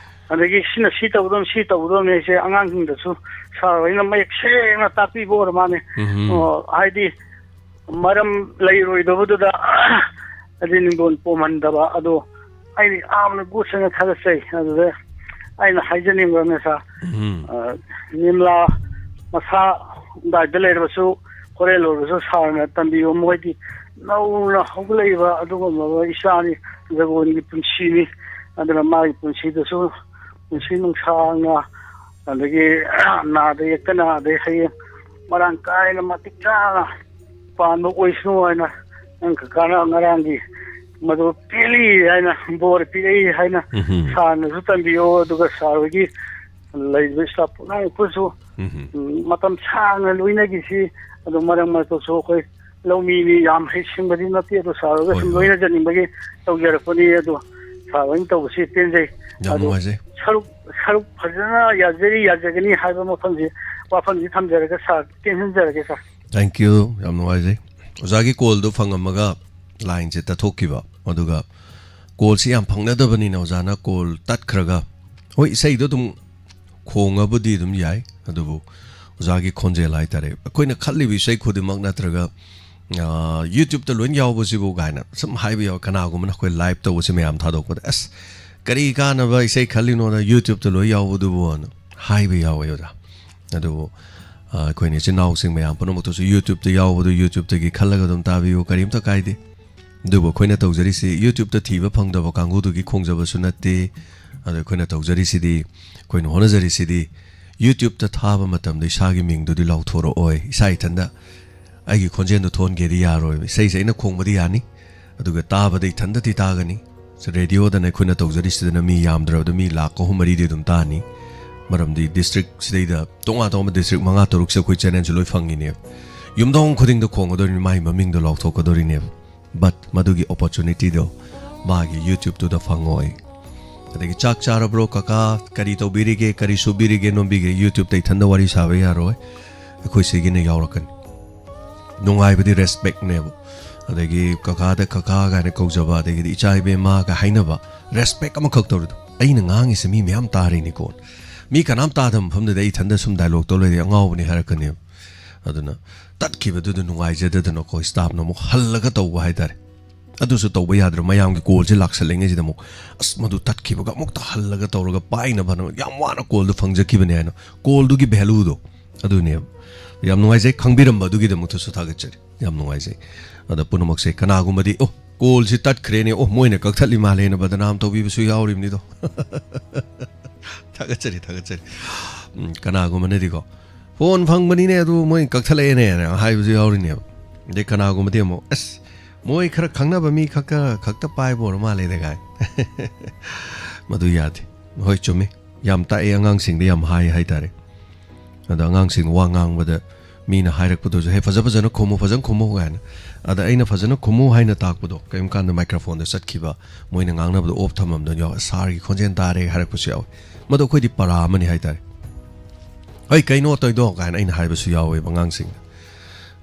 ꯑꯗꯒꯤ ꯁꯤꯅ ꯁꯤ ꯇꯧꯒꯗꯕꯅꯤ, ꯁꯤ ꯇꯧꯒꯗꯕꯅꯤ ꯍꯥꯏꯁꯦ ꯑꯉꯥꯡꯁꯤꯡꯗꯁꯨ ꯁꯥꯔ ꯍꯣꯏꯅ ꯃꯌꯦꯛ ꯁꯦꯡꯅ ꯇꯥꯛꯄꯤꯕ ꯑꯣꯏꯔ ꯃꯥꯅꯦ꯫ ꯎꯝ, ꯎꯝ꯫ ꯑꯣ, ꯍꯥꯏꯗꯤ ꯃꯔꯝ ꯂꯩꯔꯣꯏꯗꯕꯗꯨꯗ ꯍꯥꯏꯗꯤ ꯅꯤꯡꯗꯣꯟ ꯄꯣꯝꯍꯟꯗꯕ꯫ ꯑꯗꯣ ꯑꯩꯗꯤ ꯌꯥꯝꯅ ꯒꯨꯠꯁꯅ ꯊꯥꯒꯠꯆꯩ꯫ ꯑꯗꯨꯗ ꯑꯩꯅ ꯍꯥꯏꯖꯅꯤꯡꯕ ꯑꯃꯅ ꯁꯥꯔ, ꯎꯝ꯫ ꯑ, ꯅꯤꯝꯂꯥ ꯃꯁꯥ ꯗꯥꯏꯗ ꯂꯩꯔꯕꯁꯨ, ꯍꯣꯔꯦꯟ ꯑꯣꯏꯔꯕꯁꯨ ꯁꯥꯔꯅ ꯇꯝꯕꯤꯌꯨ꯫ ꯃꯣꯏꯗꯤ ꯅꯧꯅ ꯍꯧꯒꯠꯂꯛꯏꯕ ꯑꯗꯨꯒꯨꯝꯂꯕ ꯏꯆꯥꯅꯤ, ꯖꯒꯣꯜꯒꯤ ꯄꯨꯟꯁꯤꯅꯤ꯫ ꯑꯗꯨꯅ ꯃꯥꯒꯤ ꯄꯨꯟꯁꯤꯗꯁꯨ ꯄꯨꯟꯁꯤ ꯅꯨꯡꯁꯥꯡꯅ, ꯑꯗꯒꯤ ꯅꯥꯗ ꯌꯦꯛꯇꯅ, ꯑꯗꯩ ꯍꯌꯦꯡ ꯃꯔꯥꯡ ꯀꯥꯏꯅ ꯃꯇꯤꯛ ꯆꯥꯅ ꯄꯥꯟꯕ ꯑꯣꯏꯁꯅꯨ ꯍꯥꯏꯅ ꯅꯪ ꯀꯀꯥꯅ ꯉꯔꯥꯡꯒꯤ ꯃꯗꯨ ꯄꯦꯜꯂꯤ ꯍꯥꯏꯅ, ꯕꯣꯔ ꯄꯤꯔꯛꯏ ꯍꯥꯏꯅ ꯎꯝꯍꯨꯝ꯫ ꯁꯥꯔꯅꯁꯨ ꯇꯝꯕꯤꯌꯣ꯫ ꯑꯗꯨꯒ ꯁꯥꯔ ꯍꯣꯏꯒꯤ ꯂꯩꯔꯤꯕ staff ꯄꯨꯝꯅꯃꯛꯄꯨꯁꯨ, ꯎꯝꯍꯨꯝ꯫ ꯎꯝ, ꯃꯇꯝ ꯁꯥꯡꯅ ꯂꯣꯏꯅꯈꯤꯁꯤ꯫ ꯑꯗꯨ ꯃꯔꯛ ꯃꯔꯛꯇꯁꯨ ꯑꯩꯈꯣꯏ ꯂꯧꯃꯤꯅꯤ, ꯌꯥꯝ ꯍꯩꯁꯤꯡꯕꯗꯤ ꯅꯠꯇꯦ꯫ ꯑꯗꯣ ꯁꯥꯔ ꯍꯣꯏꯒ ꯍꯣꯏ, ꯁꯨꯝ ꯍꯣꯏ꯫ ꯂꯣꯏꯅꯖꯅꯤꯡꯕꯒꯤ ꯇꯧꯖꯔꯛꯄꯅꯤ꯫ ꯑꯗꯣ ꯁꯥꯔ ꯍꯣꯏꯅ ꯇꯧꯕꯁꯤ ꯄꯦꯟꯖꯩ꯫ ꯌꯥꯝ ꯑꯗꯣ ꯅꯨꯡꯉꯥꯏꯖꯩ꯫ ꯁꯔꯨꯛ, ꯁꯔꯨꯛ ꯐꯖꯅ ꯌꯥꯖꯔꯤ, ꯌꯥꯖꯒꯅꯤ ꯍꯥꯏꯕ ꯃꯐꯝꯁꯤ, ꯋꯥꯐꯝꯁꯤ ꯊꯝꯖꯔꯒ ꯁꯥꯔ, ꯇꯦꯟꯁꯤꯟꯖꯔꯒꯦ ꯁꯥꯔ꯫ Thank you, ꯌꯥꯝ ꯅꯨꯡꯉꯥꯏꯖꯩ꯫ ꯑꯣꯖꯥꯒꯤ callꯗꯨ ꯐꯪꯉꯝꯃꯒ lineꯁꯦ ꯇꯠꯊꯣꯛꯈꯤꯕ, ꯑꯗꯨꯒ callꯁꯤ ꯌꯥꯝ ꯐꯪꯅꯗꯕꯅꯤꯅ ꯑꯣꯖꯥꯅ call ꯇꯠꯈ꯭ꯔꯒ, ꯍꯣꯏ, ꯏꯁꯩꯗꯣ ꯑꯗꯨꯝ ꯈꯣꯡꯉꯕꯨꯗꯤ ꯑꯗꯨꯝ ꯌꯥꯏ, ꯑꯗꯨꯕꯨ ꯑꯣꯖꯥꯒꯤ ꯈꯣꯟꯖꯦꯜ ꯍꯥꯏꯇꯥꯔꯦ, ꯑꯩꯈꯣꯏꯅ ꯈꯜꯂꯤꯕ ꯏꯁꯩ ꯈꯨꯗꯤꯡꯃꯛ ꯅꯠꯇ꯭ꯔꯒ, ꯑ, YouTubeꯇ ꯂꯣꯏ ꯌꯥꯎꯕꯁꯤꯕꯨ ꯀꯥꯏꯅ ꯁꯨꯝ ꯍꯥꯏꯕ ꯌꯥꯎ-, ꯀꯅꯥꯒꯨꯝꯕꯅ ꯑꯩꯈꯣꯏ live ꯇꯧꯕꯁꯦ ꯃꯌꯥꯝ ꯊꯥꯗꯣꯛꯄꯗ, "ꯑꯁ, ꯀꯔꯤ ꯀꯥꯟꯅꯕ ꯏꯁꯩ ꯈꯜꯂꯤꯅꯣꯗ, YouTubeꯇ ꯂꯣꯏ ꯌꯥꯎꯕꯗꯨꯕꯨ" ꯑꯅ ꯍꯥꯏꯕ ꯌꯥꯎꯋꯦ ꯑꯣꯖꯥ꯫ ꯑꯗꯨꯕꯨ, ꯑ, ꯑꯩꯈꯣꯏꯅ ꯏꯆꯤꯟ ꯏꯅꯥꯎꯁꯤꯡ ꯃꯌꯥꯝ ꯄꯨꯝꯅꯃꯛꯇꯁꯨ YouTubeꯇ ꯌꯥꯎꯕꯗꯨ YouTubeꯇꯒꯤ ꯈꯜꯂꯒ ꯑꯗꯨꯝ ꯇꯥꯕꯤꯌꯨ, ꯀꯔꯤꯝꯇ ꯀꯥꯏꯗꯦ꯫ ꯑꯗꯨꯕꯨ ꯑꯩꯈꯣꯏꯅ ꯇꯧꯖꯔꯤꯁꯤ YouTubeꯇ ꯊꯤꯕ ꯐꯪꯗꯕ ꯀꯥꯡꯕꯨꯗꯨꯒꯤ ꯈꯣꯡꯖꯕꯁꯨ ꯅꯠꯇꯦ꯫ ꯑꯗꯣ ꯑꯩꯈꯣꯏꯅ ꯇꯧꯖꯔꯤꯁꯤꯗꯤ, ꯑꯩꯈꯣꯏꯅ ꯍꯣꯠꯅꯖꯔꯤꯁꯤꯗꯤ YouTubeꯇ ꯊꯥꯕ ꯃꯇꯝꯗ ꯏꯁꯥꯒꯤ ꯃꯤꯡꯗꯨꯗꯤ ꯂꯥꯎꯊꯣꯔꯛꯑꯣꯏ꯫ ꯏꯁꯥ ꯏꯊꯟꯗ ꯑꯩꯒꯤ ꯈꯣꯟꯖꯦꯜꯗꯣ ꯊꯣꯟꯒꯦꯗꯤ ꯌꯥꯔꯣꯏꯕ꯫ ꯏꯁꯩꯁꯦ ꯑꯩꯅ ꯈꯣꯡꯕꯗꯤ ꯌꯥꯅꯤ, ꯑꯗꯨꯒ ꯇꯥꯕꯗ ꯏꯊꯟꯗꯗꯤ ꯇꯥꯒꯅꯤ꯫ ꯔꯦꯗꯤꯑꯣꯗꯅ ꯑꯩꯈꯣꯏꯅ ꯇꯧꯖꯔꯤꯁꯤꯗꯅ ꯃꯤ ꯌꯥꯝꯗ꯭ꯔꯕꯗ ꯃꯤ ꯂꯥꯈ ꯑꯍꯨꯝ ꯃꯔꯤꯗꯤ ꯑꯗꯨꯝ ꯇꯥꯅꯤ꯫ ꯃꯔꯝꯗꯤ districtꯁꯤꯗꯩꯗ ꯇꯣꯉꯥꯟ ꯇꯣꯉꯥꯟꯕ district ꯃꯉꯥ ꯇꯔꯨꯛꯁꯦ ꯑꯩꯈꯣꯏ channelꯁꯦ ꯂꯣꯏ ꯐꯪꯉꯤꯅꯦꯕ꯫ ꯌꯨꯝꯊꯣꯡ ꯈꯨꯗꯤꯡꯗ ꯈꯣꯡꯒꯗꯧꯔꯤꯅꯤ, ꯃꯥꯒꯤ ꯃꯃꯤꯡꯗꯣ ꯂꯥꯎꯊꯣꯛꯀꯗꯧꯔꯤꯅꯦꯕ꯫ But ꯃꯗꯨꯒꯤ opportunityꯗꯣ ꯃꯥꯒꯤ YouTubeꯇꯨꯗ ꯐꯪꯉꯣꯏ꯫ ꯑꯗꯒꯤ "ꯆꯥꯛ ꯆꯥꯔꯕ꯭ꯔꯣ ꯀꯀꯥ? ꯀꯔꯤ ꯇꯧꯕꯤꯔꯤꯒꯦ? ꯀꯔꯤ ꯁꯨꯕꯤꯔꯤꯒꯦ ꯅꯣꯝꯕꯤꯒꯦ?" YouTubeꯇ ꯏꯊꯟꯗ ꯋꯥꯔꯤ ꯁꯥꯕ ꯌꯥꯔꯣꯏ꯫ ꯑꯩꯈꯣꯏ ꯁꯤꯒꯤꯅ ꯌꯥꯎꯔꯛꯀꯅꯤ꯫ ꯅꯨꯡꯉꯥꯏꯕꯗꯤ ꯔꯦꯁꯄꯦꯛꯅꯦꯕ꯫ ꯑꯗꯒꯤ ꯀꯀꯥꯗ ꯀꯀꯥ ꯀꯥꯏꯅ ꯀꯧꯖꯕ, ꯑꯗꯒꯤꯗꯤ ꯏꯆꯥ ꯏꯕꯦꯝꯃꯒ ꯍꯥꯏꯅꯕ, ꯔꯦꯁꯄꯦꯛ ꯑꯃꯈꯛ ꯇꯧꯔꯤꯗꯣ꯫ ꯑꯩꯅ ꯉꯥꯡꯉꯤꯁꯦ ꯃꯤ ꯃꯌꯥꯝ ꯇꯥꯔꯤꯅꯤꯀꯣ꯫ ꯃꯤ ꯀꯅꯥꯝ ꯇꯥꯗꯕ ꯃꯐꯝꯗꯨꯗ ꯑꯩ ꯏꯊꯟꯗ ꯁꯨꯝ ꯗꯥꯏꯂꯣꯛ ꯇꯧ ꯂꯩꯔꯗꯤ ꯑꯉꯥꯎꯕꯅꯤ ꯍꯥꯏꯔꯛꯀꯅꯦꯕ꯫ ꯑꯗꯨꯅ ꯇꯠꯈꯤꯕꯗꯨꯗ ꯅꯨꯡꯉꯥꯏꯖꯗꯗꯅꯀꯣ, ꯁ꯭ꯇꯥꯐꯅ ꯑꯃꯨꯛ ꯍꯜꯂꯒ ꯇꯧꯕ ꯍꯥꯏꯇꯥꯔꯦ꯫ ꯑꯗꯨꯁꯨ ꯇꯧꯕ ꯌꯥꯗ꯭ꯔꯦ, ꯃꯌꯥꯝꯒꯤ ꯀꯣꯜꯁꯦ ꯂꯥꯛꯁꯜꯂꯤꯉꯩꯁꯤꯗ ꯑꯃꯨꯛ, "ꯑꯁ, ꯃꯗꯨ ꯇꯠꯈꯤꯕꯒ ꯑꯃꯨꯛꯇ ꯍꯜꯂꯒ ꯇꯧꯔꯒ ꯄꯥꯏꯅꯕꯅ ꯌꯥꯝ ꯋꯥꯅ ꯀꯣꯜꯗꯨ ꯐꯪꯖꯈꯤꯕꯅꯦ" ꯍꯥꯏꯅ꯫ ꯀꯣꯜꯗꯨꯒꯤ ꯚꯦꯂꯨꯗꯣ ꯑꯗꯨꯅꯦꯕ꯫ ꯌꯥꯝ ꯅꯨꯡꯉꯥꯏꯖꯩ, ꯈꯪꯕꯤꯔꯝꯕ ꯑꯗꯨꯒꯤꯗꯃꯛꯇꯁꯨ ꯊꯥꯒꯠꯆꯔꯤ꯫ ꯌꯥꯝ ꯅꯨꯡꯉꯥꯏꯖꯩ꯫ ꯑꯗ ꯄꯨꯝꯅꯃꯛꯁꯦ, ꯀꯅꯥꯒꯨꯝꯕꯗꯤ, "ꯑꯣ, ꯀꯣꯜꯁꯤ ꯇꯠꯈ꯭ꯔꯦꯅꯦ, ꯑꯣ, ꯃꯣꯏꯅ ꯀꯛꯊꯠꯂꯤ ꯃꯥꯜꯂꯦꯅ" ꯕꯗꯅꯥꯝ ꯇꯧꯕꯤꯕꯁꯨ ꯌꯥꯎꯔꯤꯕꯅꯤꯗꯣ꯫ ꯊꯥꯒꯠꯆꯔꯤ, ꯊꯥꯒꯠꯆꯔꯤ꯫ ꯎꯝ, ꯀꯅꯥꯒꯨꯝꯕꯅꯗꯤꯀꯣ, "ꯐꯣꯟ ꯐꯪꯕꯅꯤꯅꯦ, ꯑꯗꯨ ꯃꯣꯏ ꯀꯛꯊꯠꯂꯛꯑꯦꯅꯦꯅ" ꯍꯥꯏꯕꯁꯨ ꯌꯥꯎꯔꯤꯅꯦꯕ꯫ ꯑꯗꯩ ꯀꯅꯥꯒꯨꯝꯕꯗꯤ ꯑꯃꯨꯛ, "ꯑꯁ, ꯃꯣꯏ ꯈꯔ ꯈꯪꯅꯕ ꯃꯤ ꯈꯛꯇ, ꯈꯛꯇ ꯄꯥꯏꯕ ꯑꯣꯏꯔ ꯃꯥꯜꯂꯦꯗ" ꯀꯥꯏ꯫ ꯃꯗꯨ ꯌꯥꯗꯦ꯫ ꯍꯣꯏ, ꯆꯨꯝꯃꯤ꯫ ꯌꯥꯝ ꯇꯥꯛꯑꯦ, ꯑꯉꯥꯡꯁꯤꯡꯗ ꯌꯥꯝ ꯍꯥꯏ ꯍꯥꯏꯇꯥꯔꯦ꯫ ꯑꯗꯣ ꯑꯉꯥꯡꯁꯤꯡ ꯋꯥ ꯉꯥꯡꯕꯗ ꯃꯤꯅ ꯍꯥꯏꯔꯛꯄꯗꯨꯁꯨ, "ꯍꯦ, ꯐꯖ ꯐꯖꯅ ꯈꯨꯝꯃꯨ, ꯐꯖꯅ ꯈꯨꯝꯃꯨ" ꯀꯥꯏꯅ꯫ ꯑꯗ ꯑꯩꯅ "ꯐꯖꯅ ꯈꯨꯝꯃꯨ" ꯍꯥꯏꯅ ꯇꯥꯛꯄꯗꯣ, ꯀꯔꯤꯒꯨꯝꯕ ꯀꯥꯟꯗ ꯃꯥꯏꯀ꯭ꯔꯣꯐꯣꯟꯗ ꯆꯠꯈꯤꯕ, ꯃꯣꯏꯅ ꯉꯥꯡꯅꯕꯗꯣ ꯑꯣꯐ ꯊꯝꯃꯝꯗꯣꯏꯅꯦ, "ꯁꯥꯔꯒꯤ ꯈꯣꯟꯖꯦꯜ ꯇꯥꯔꯦ" ꯍꯥꯏꯔꯛꯄꯁꯨ ꯌꯥꯎꯋꯤ꯫ ꯃꯗꯨ ꯑꯩꯈꯣꯏꯗꯤ ꯄꯔꯥ ꯑꯃꯅꯤ ꯍꯥꯏꯇꯥꯔꯦ꯫ "ꯍꯩ, ꯀꯩꯅꯣ ꯇꯧꯔꯤꯗꯣ?" ꯀꯥꯏꯅ ꯑꯩꯅ ꯍꯥꯏꯕꯁꯨ ꯌꯥꯎꯋꯦꯕ ꯑꯉꯥꯡꯁꯤꯡꯗ꯫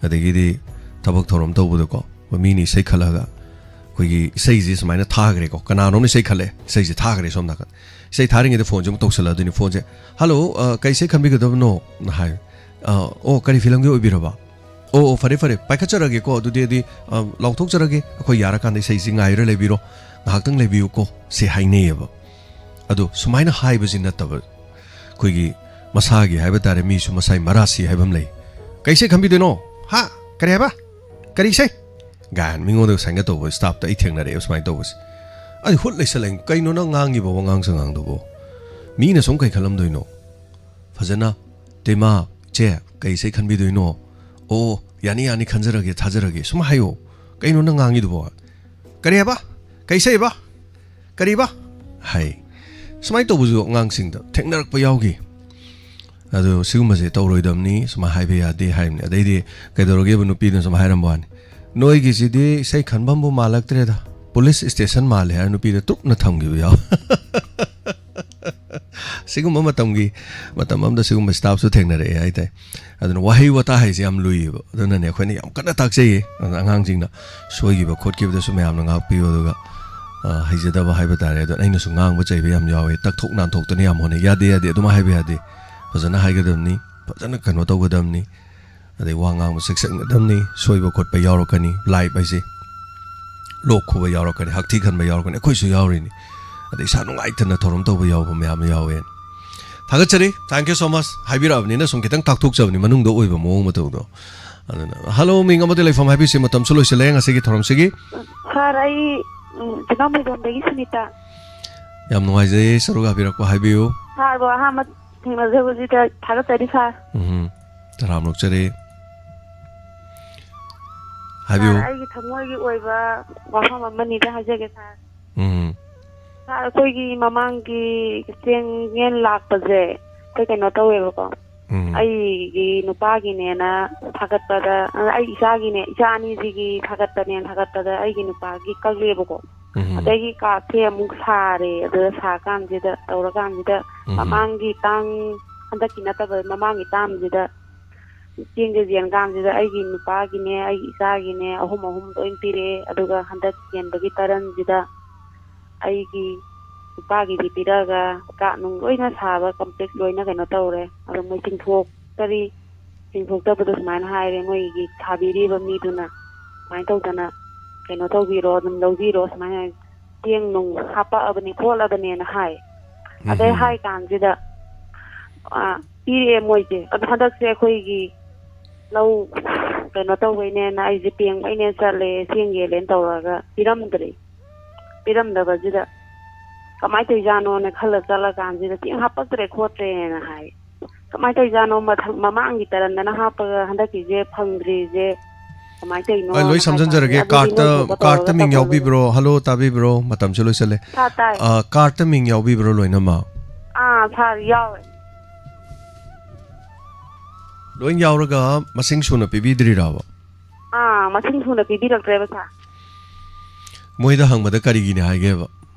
ꯑꯗꯒꯤꯗꯤ ꯊꯕꯛ ꯊꯧꯔꯝ ꯇꯧꯕꯗꯀꯣ, ꯃꯤꯅ ꯏꯁꯩ ꯈꯜꯂꯛꯑꯒ, ꯑꯩꯈꯣꯏꯒꯤ ꯏꯁꯩꯁꯦ ꯁꯨꯃꯥꯏꯅ ꯊꯥꯈ꯭ꯔꯦꯀꯣ, ꯀꯅꯥꯅꯣꯝꯅ ꯏꯁꯩ ꯈꯜꯂꯛꯑꯦ, ꯏꯁꯩꯁꯦ ꯊꯥꯈ꯭ꯔꯦ ꯁꯣꯝ ꯅꯥꯀꯟ꯫ ꯏꯁꯩ ꯊꯥꯔꯤꯉꯩꯗ ꯐꯣꯟꯁꯦ ꯑꯃꯨꯛ ꯇꯧꯁꯜꯂꯛꯑꯗꯣꯏꯅꯤ꯫ ꯐꯣꯟꯁꯦ, "ꯍꯜꯂꯣ, ꯑ, ꯀꯩ ꯏꯁꯩ ꯈꯟꯕꯤꯒꯗꯕꯅꯣ?" ꯅ ꯍꯥꯏ꯫ "ꯑ, ꯑꯣ, ꯀꯔꯤ ꯐꯤꯂꯝꯒꯤ ꯑꯣꯏꯕꯤꯔꯕ? ꯑꯣ, ꯑꯣ, ꯐꯔꯦ, ꯐꯔꯦ, ꯄꯥꯏꯈꯠꯆꯔꯒꯦꯀꯣ, ꯑꯗꯨꯗꯤ, ꯑꯗꯨꯗꯤ, ꯑ, ꯂꯥꯎꯊꯣꯛꯆꯔꯒꯦ, ꯑꯩꯈꯣꯏ ꯌꯥꯔꯀꯥꯟꯗ ꯏꯁꯩꯁꯤ ꯉꯥꯏꯔ ꯂꯩꯕꯤꯔꯣ, ꯉꯥꯏꯍꯥꯛꯇꯪ ꯂꯩꯕꯤꯌꯨꯀꯣ", ꯁꯤ ꯍꯥꯏꯅꯩꯌꯦꯕ꯫ ꯑꯗꯣ ꯁꯨꯃꯥꯏꯅ ꯍꯥꯏꯕꯁꯤ ꯅꯠꯇꯕ, ꯑꯩꯈꯣꯏꯒꯤ ꯃꯁꯥꯒꯤ ꯍꯥꯏꯕ ꯇꯥꯔꯦ, ꯃꯤꯁꯨ ꯃꯁꯥꯒꯤ ꯃꯔꯥꯁꯤ ꯍꯥꯏꯕ ꯑꯃ ꯂꯩ꯫ "ꯀꯩ ꯏꯁꯩ ꯈꯟꯕꯤꯗꯣꯏꯅꯣ? ꯍꯥ? ꯀꯔꯤ ꯍꯥꯏꯕ? ꯀꯔꯤ ꯏꯁꯩ?" ꯒꯥꯏꯅ ꯃꯤꯉꯣꯟꯗꯒ ꯁꯥꯏꯟꯒ ꯇꯧꯕ ꯁ꯭ꯇꯥꯐꯇ ꯑꯩ ꯊꯦꯡꯅꯔꯛꯑꯦꯕ ꯁꯨꯃꯥꯏꯅ ꯇꯧꯕꯁꯦ꯫ ꯑꯩ ꯍꯨꯠ ꯂꯩꯁꯜꯂꯦ, "ꯀꯩꯅꯣ ꯅꯪ ꯉꯥꯡꯉꯤꯕ ꯋꯥꯉꯥꯡ ꯁꯉꯥꯡꯗꯨꯕꯣ? ꯃꯤꯅ ꯁꯨꯝ ꯀꯩ ꯈꯜꯂꯝꯗꯣꯏꯅꯣ?" ꯐꯖꯅ, "ꯇꯦꯃꯥ, ꯆꯦ, ꯀꯩ ꯏꯁꯩ ꯈꯟꯕꯤꯗꯣꯏꯅꯣ? ꯑꯣ, ꯌꯥꯅꯤ, ꯌꯥꯅꯤ, ꯈꯟꯖꯔꯒꯦ, ꯊꯥꯖꯔꯒꯦ", ꯁꯨꯝ ꯍꯥꯏꯌꯣ꯫ "ꯀꯩꯅꯣ ꯅꯪ ꯉꯥꯡꯉꯤꯗꯨꯕꯣ? ꯀꯔꯤ ꯍꯥꯏꯕ? ꯀꯩ ꯏꯁꯩ ꯍꯥꯏꯕ? ꯀꯔꯤꯕ?" ꯍꯥꯏ꯫ ꯁꯨꯃꯥꯏꯅ ꯇꯧꯕꯁꯨ ꯑꯉꯥꯡꯁꯤꯡꯗ ꯊꯦꯡꯅꯔꯛꯄ ꯌꯥꯎꯈꯤ꯫ ꯑꯗꯨ ꯁꯤꯒꯨꯝꯕꯁꯦ ꯇꯧꯔꯣꯏꯗꯕꯅꯤ, ꯁꯨꯃꯥꯏꯅ ꯍꯥꯏꯕ ꯌꯥꯗꯦ ꯍꯥꯏꯕꯅꯤ꯫ ꯑꯗꯩꯗꯤ ꯀꯩꯗꯧꯔꯒꯦꯕ, ꯅꯨꯄꯤꯗꯨꯅ ꯁꯨꯃꯥꯏꯅ ꯍꯥꯏꯔꯝꯕ ꯋꯥꯅꯤ, "ꯅꯣꯏꯒꯤꯁꯤꯗꯤ ꯏꯁꯩ ꯈꯟꯐꯝꯕꯨ ꯃꯥꯜꯂꯛꯇ꯭ꯔꯦꯗ, ꯄꯨꯂꯤꯁ ꯁ꯭ꯇꯦꯁꯟ ꯃꯥꯜꯂꯦ" ꯍꯥꯏꯔ ꯅꯨꯄꯤꯗ ꯇꯨꯞꯅ ꯊꯝꯈꯤꯕ ꯌꯥꯎ꯫ ꯁꯤꯒꯨꯝꯕ ꯃꯇꯝꯒꯤ, ꯃꯇꯝ ꯑꯃꯗ ꯁꯤꯒꯨꯝꯕ staffꯁꯨ ꯊꯦꯡꯅꯔꯛꯑꯦ ꯍꯥꯏꯇꯥꯔꯦ꯫ ꯑꯗꯨꯅ ꯋꯥꯍꯩ ꯋꯥꯇꯥ ꯍꯥꯏꯁꯦ ꯌꯥꯝ ꯂꯨꯏꯌꯦꯕ꯫ ꯑꯗꯨꯅꯅꯦ ꯑꯩꯈꯣꯏꯅ ꯌꯥꯝ ꯀꯟꯅ ꯇꯥꯛꯆꯩꯌꯦ꯫ ꯑꯗꯨꯅ ꯑꯉꯥꯡꯁꯤꯡꯅ ꯁꯣꯏꯈꯤꯕ ꯈꯣꯠꯈꯤꯕꯗꯁꯨ ꯃꯌꯥꯝꯅ ꯉꯥꯛꯄꯤꯌꯨ꯫ ꯑꯗꯨꯒ, ꯑ, ꯍꯩꯖꯗꯕ ꯍꯥꯏꯕ ꯇꯥꯔꯦ꯫ ꯑꯗꯣ ꯑꯩꯅꯁꯨ ꯉꯥꯡꯕ ꯆꯩꯕ ꯌꯥꯝ ꯌꯥꯎꯋꯦ꯫ ꯇꯛꯊꯣꯛ ꯅꯥꯟꯊꯣꯛꯇꯅ ꯌꯥꯝ ꯍꯣꯠꯅꯩ꯫ "ꯌꯥꯗꯦ, ꯌꯥꯗꯦ, ꯑꯗꯨꯃꯥꯏꯅ ꯍꯥꯏꯕ ꯌꯥꯗꯦ꯫ ꯐꯖꯅ ꯍꯥꯏꯒꯗꯕꯅꯤ, ꯐꯖꯅ ꯀꯩꯅꯣ ꯇꯧꯒꯗꯕꯅꯤ"꯫ ꯑꯗꯩ ꯋꯥ ꯉꯥꯡꯕ ꯆꯦꯛꯁꯤꯟꯒꯗꯕꯅꯤ꯫ ꯁꯣꯏꯕ ꯈꯣꯠꯄ ꯌꯥꯎꯔꯛꯀꯅꯤ꯫ Life ꯍꯥꯏꯁꯦ ꯂꯣꯛ ꯈꯨꯕ ꯌꯥꯎꯔꯛꯀꯅꯤ, ꯍꯛꯊꯤ ꯈꯟꯕ ꯌꯥꯎꯔꯛꯀꯅꯤ, ꯑꯩꯈꯣꯏꯁꯨ ꯌꯥꯎꯔꯤꯅꯤ꯫ ꯑꯗꯩ ꯏꯁꯥ ꯅꯨꯡꯉꯥꯏꯇꯅ ꯊꯧꯔꯝ ꯇꯧꯕ ꯌꯥꯎꯕ ꯃꯌꯥꯝ ꯑꯃ ꯌꯥꯎꯋꯦ꯫ ꯊꯥꯒꯠꯆꯔꯤ꯫ Thank you so much꯫ ꯍꯥꯏꯕꯤꯔꯛꯑꯕꯅꯤꯅ ꯁꯨꯝ ꯈꯤꯇꯪ ꯇꯥꯛꯊꯣꯛꯆꯕꯅꯤ, ꯃꯅꯨꯡꯗ ꯑꯣꯏꯕ ꯃꯑꯣꯡ ꯃꯇꯧꯗꯣ꯫ ꯑꯗꯨꯅ, ꯍꯜꯂꯣ, ꯃꯤꯡ ꯑꯃꯗꯤ ꯂꯩꯐꯝ ꯍꯥꯏꯕꯤꯁꯤ꯫ ꯃꯇꯝꯁꯨ ꯂꯣꯏꯁꯤꯜꯂꯛꯑꯦ ꯉꯁꯤꯒꯤ ꯊꯧꯔꯝꯁꯤꯒꯤ꯫ ꯁꯥꯔ, ꯑꯩ, ꯎꯝ, ꯆꯤꯡꯉꯥꯝ ꯐꯩꯖꯣꯝꯗꯒꯤ ꯁꯨꯅꯤꯇꯥ꯫ ꯌꯥꯝ ꯅꯨꯡꯉꯥꯏꯖꯩ ꯁꯔꯨꯛ ꯌꯥꯕꯤꯔꯛꯄ꯫ ꯍꯥꯏꯕꯤꯌꯨ꯫ ꯁꯥꯔꯕꯨ ꯑꯍꯥꯟꯕ ꯊꯦꯡꯅꯖꯕꯁꯤꯗ ꯊꯥꯒꯠꯆꯔꯤ, ꯁꯥꯔ꯫ ꯎꯝ, ꯇꯔꯥꯝ ꯅꯣꯛꯆꯔꯤ꯫ ꯍꯥꯏꯕꯤꯌꯨ꯫ ꯁꯥꯔ, ꯑꯩꯒꯤ ꯊꯃꯣꯏꯒꯤ ꯑꯣꯏꯕ ꯋꯥꯐꯝ ꯑꯃꯅꯤꯗ ꯍꯥꯏꯖꯒꯦ, ꯁꯥꯔ꯫ ꯎꯝ꯫ ꯁꯥꯔ, ꯑꯩꯈꯣꯏꯒꯤ ꯃꯃꯥꯡꯒꯤ ꯆꯦꯡ ꯌꯦꯟ ꯂꯥꯛꯄꯁꯦ ꯑꯩꯈꯣꯏ ꯀꯩꯅꯣ ꯇꯧꯋꯦꯕꯀꯣ꯫ ꯎꯝ꯫ ꯑꯩꯒꯤ ꯅꯨꯄꯥꯒꯤꯅꯦꯅ ꯊꯥꯒꯠꯄꯗ, ꯑꯩ ꯏꯆꯥꯒꯤꯅꯦ, ꯏꯆꯥ ꯑꯅꯤꯁꯤꯒꯤ ꯊꯥꯒꯠꯄꯅꯦꯅ ꯊꯥꯒꯠꯄꯗ ꯑꯩꯒꯤ ꯅꯨꯄꯥꯒꯤ ꯀꯛꯂꯦꯕꯀꯣ꯫ ꯎꯝ꯫ ꯑꯗꯒꯤ cardꯁꯦ ꯑꯃꯨꯛ ꯁꯥꯔꯦ꯫ ꯑꯗꯨꯗ ꯁꯥꯀꯥꯟꯁꯤꯗ, ꯇꯧꯔꯀꯥꯟꯁꯤꯗ ꯎꯝ꯫ ꯃꯃꯥꯡꯒꯤ ꯇꯥꯡ, ꯍꯟꯗꯛꯀꯤ ꯅꯠꯇꯕ ꯃꯃꯥꯡꯒꯤ ꯇꯥꯝꯁꯤꯗ ꯆꯦꯡꯁꯦ ꯌꯦꯟ ꯀꯥꯟꯁꯤꯗ ꯑꯩꯒꯤ ꯅꯨꯄꯥꯒꯤꯅꯦ, ꯑꯩꯒꯤ ꯏꯆꯥꯒꯤꯅꯦ, ꯑꯍꯨꯝ ꯑꯍꯨꯝ ꯂꯣꯏ ꯄꯤꯔꯛꯑꯦ꯫ ꯑꯗꯨꯒ ꯍꯟꯗꯛ ꯌꯦꯟꯕꯒꯤ ꯇꯔꯟꯁꯤꯗ ꯑꯩꯒꯤ ꯅꯨꯄꯥꯒꯤꯗꯤ ꯄꯤꯔꯛꯑꯒ card ꯅꯨꯡ ꯂꯣꯏꯅ ꯁꯥꯕ complete ꯂꯣꯏꯅ ꯀꯩꯅꯣ ꯇꯧꯔꯦ꯫ ꯑꯗꯣ ꯃꯣꯏ ꯆꯤꯡꯊꯣꯛꯇꯔꯤ, ꯆꯤꯡꯊꯣꯛꯇꯕꯗꯣ ꯁꯨꯃꯥꯏꯅ ꯍꯥꯏꯔꯦ ꯃꯣꯏꯒꯤ ꯁꯥꯕꯤꯔꯤꯕ ꯃꯤꯗꯨꯅ, "ꯁꯨꯃꯥꯏꯅ ꯇꯧꯗꯅ ꯀꯩꯅꯣ ꯇꯧꯕꯤꯔꯣ, ꯑꯗꯨꯝ ꯂꯧꯕꯤꯔꯣ", ꯁꯨꯃꯥꯏꯅ ꯆꯦꯡ ꯅꯨꯡ ꯍꯥꯞꯄꯛꯑꯕꯅꯤ ꯈꯣꯠꯂꯕꯅꯦꯅ ꯍꯥꯏ꯫ ꯑꯗꯩ ꯎꯝ꯫ ꯍꯥꯏ ꯀꯥꯟꯁꯤꯗ, ꯑ, ꯄꯤꯔꯛꯑꯦ ꯃꯣꯏꯁꯦ꯫ ꯑꯗꯣ ꯍꯟꯗꯛꯁꯦ ꯑꯩꯈꯣꯏꯒꯤ ꯂꯧ ꯀꯩꯅꯣ ꯇꯧꯕꯩꯅꯦꯅ ꯑꯩꯁꯦ ꯄꯦꯡꯕꯩꯅꯦ ꯆꯠꯂꯦ, ꯆꯦꯡ ꯌꯦꯜꯂꯦꯅ ꯇꯧꯔꯒ ꯄꯤꯔꯝꯗ꯭ꯔꯦ꯫ ꯄꯤꯔꯝꯗꯕꯁꯤꯗ ꯀꯃꯥꯏꯅ ꯇꯧꯔꯤꯖꯥꯠꯅꯣꯅ ꯈꯜꯂ ꯆꯠꯂꯀꯥꯟꯁꯤꯗ ꯆꯦꯡ ꯍꯥꯞꯄꯛꯇ꯭ꯔꯦ ꯈꯣꯠꯇ꯭ꯔꯦꯅ ꯍꯥꯏ꯫ ꯀꯃꯥꯏꯅ ꯇꯧꯔꯤꯖꯥꯠꯅꯣ? ꯃꯊꯪ, ꯃꯃꯥꯡꯒꯤ ꯇꯔꯟꯗꯅ ꯍꯥꯞꯄꯒ ꯍꯟꯗꯛꯀꯤꯁꯦ ꯐꯪꯗ꯭ꯔꯤꯁꯦ ꯀꯃꯥꯏꯅ ꯇꯧꯔꯤꯅꯣ? ꯑꯩ ꯂꯣꯏ ꯍꯥꯏ ꯁꯝꯖꯟꯖꯔꯒꯦ꯫ ꯀꯥꯟꯁꯤꯗ ꯑꯗꯨꯗꯤ ꯅꯣꯏ cardꯇ, ꯊꯣꯛꯄ ꯇꯧꯔꯒ cardꯇ ꯃꯤꯡ ꯇꯧꯍꯜꯂꯣ꯫ ꯌꯥꯎꯕꯤꯕ꯭ꯔꯣ? ꯍꯜꯂꯣ, ꯇꯥꯕꯤꯕ꯭ꯔꯣ? ꯃꯇꯝꯁꯨ ꯂꯣꯏꯁꯤꯜꯂꯦ꯫ ꯁꯥꯔ, ꯇꯥꯏ꯫ ꯑ, cardꯇ ꯃꯤꯡ ꯌꯥꯎꯕꯤꯕ꯭ꯔꯣ ꯂꯣꯏꯅꯃꯛ? ꯑꯥ, ꯁꯥꯔ, ꯌꯥꯎꯋꯦ꯫ ꯂꯣꯏ ꯌꯥꯎꯔꯒ ꯃꯁꯤꯡ ꯁꯨꯅ ꯄꯤꯕꯤꯗ꯭ꯔꯤꯔꯕ? ꯑꯥ, ꯃꯁꯤꯡ ꯁꯨꯅ ꯄꯤꯕꯤꯔꯛꯇ꯭ꯔꯦꯕ, ꯁꯥꯔ꯫ ꯃꯣꯏꯗ ꯍꯪꯕꯗ ꯀꯔꯤꯒꯤꯅꯤ ꯍꯥꯏꯒꯦꯕ?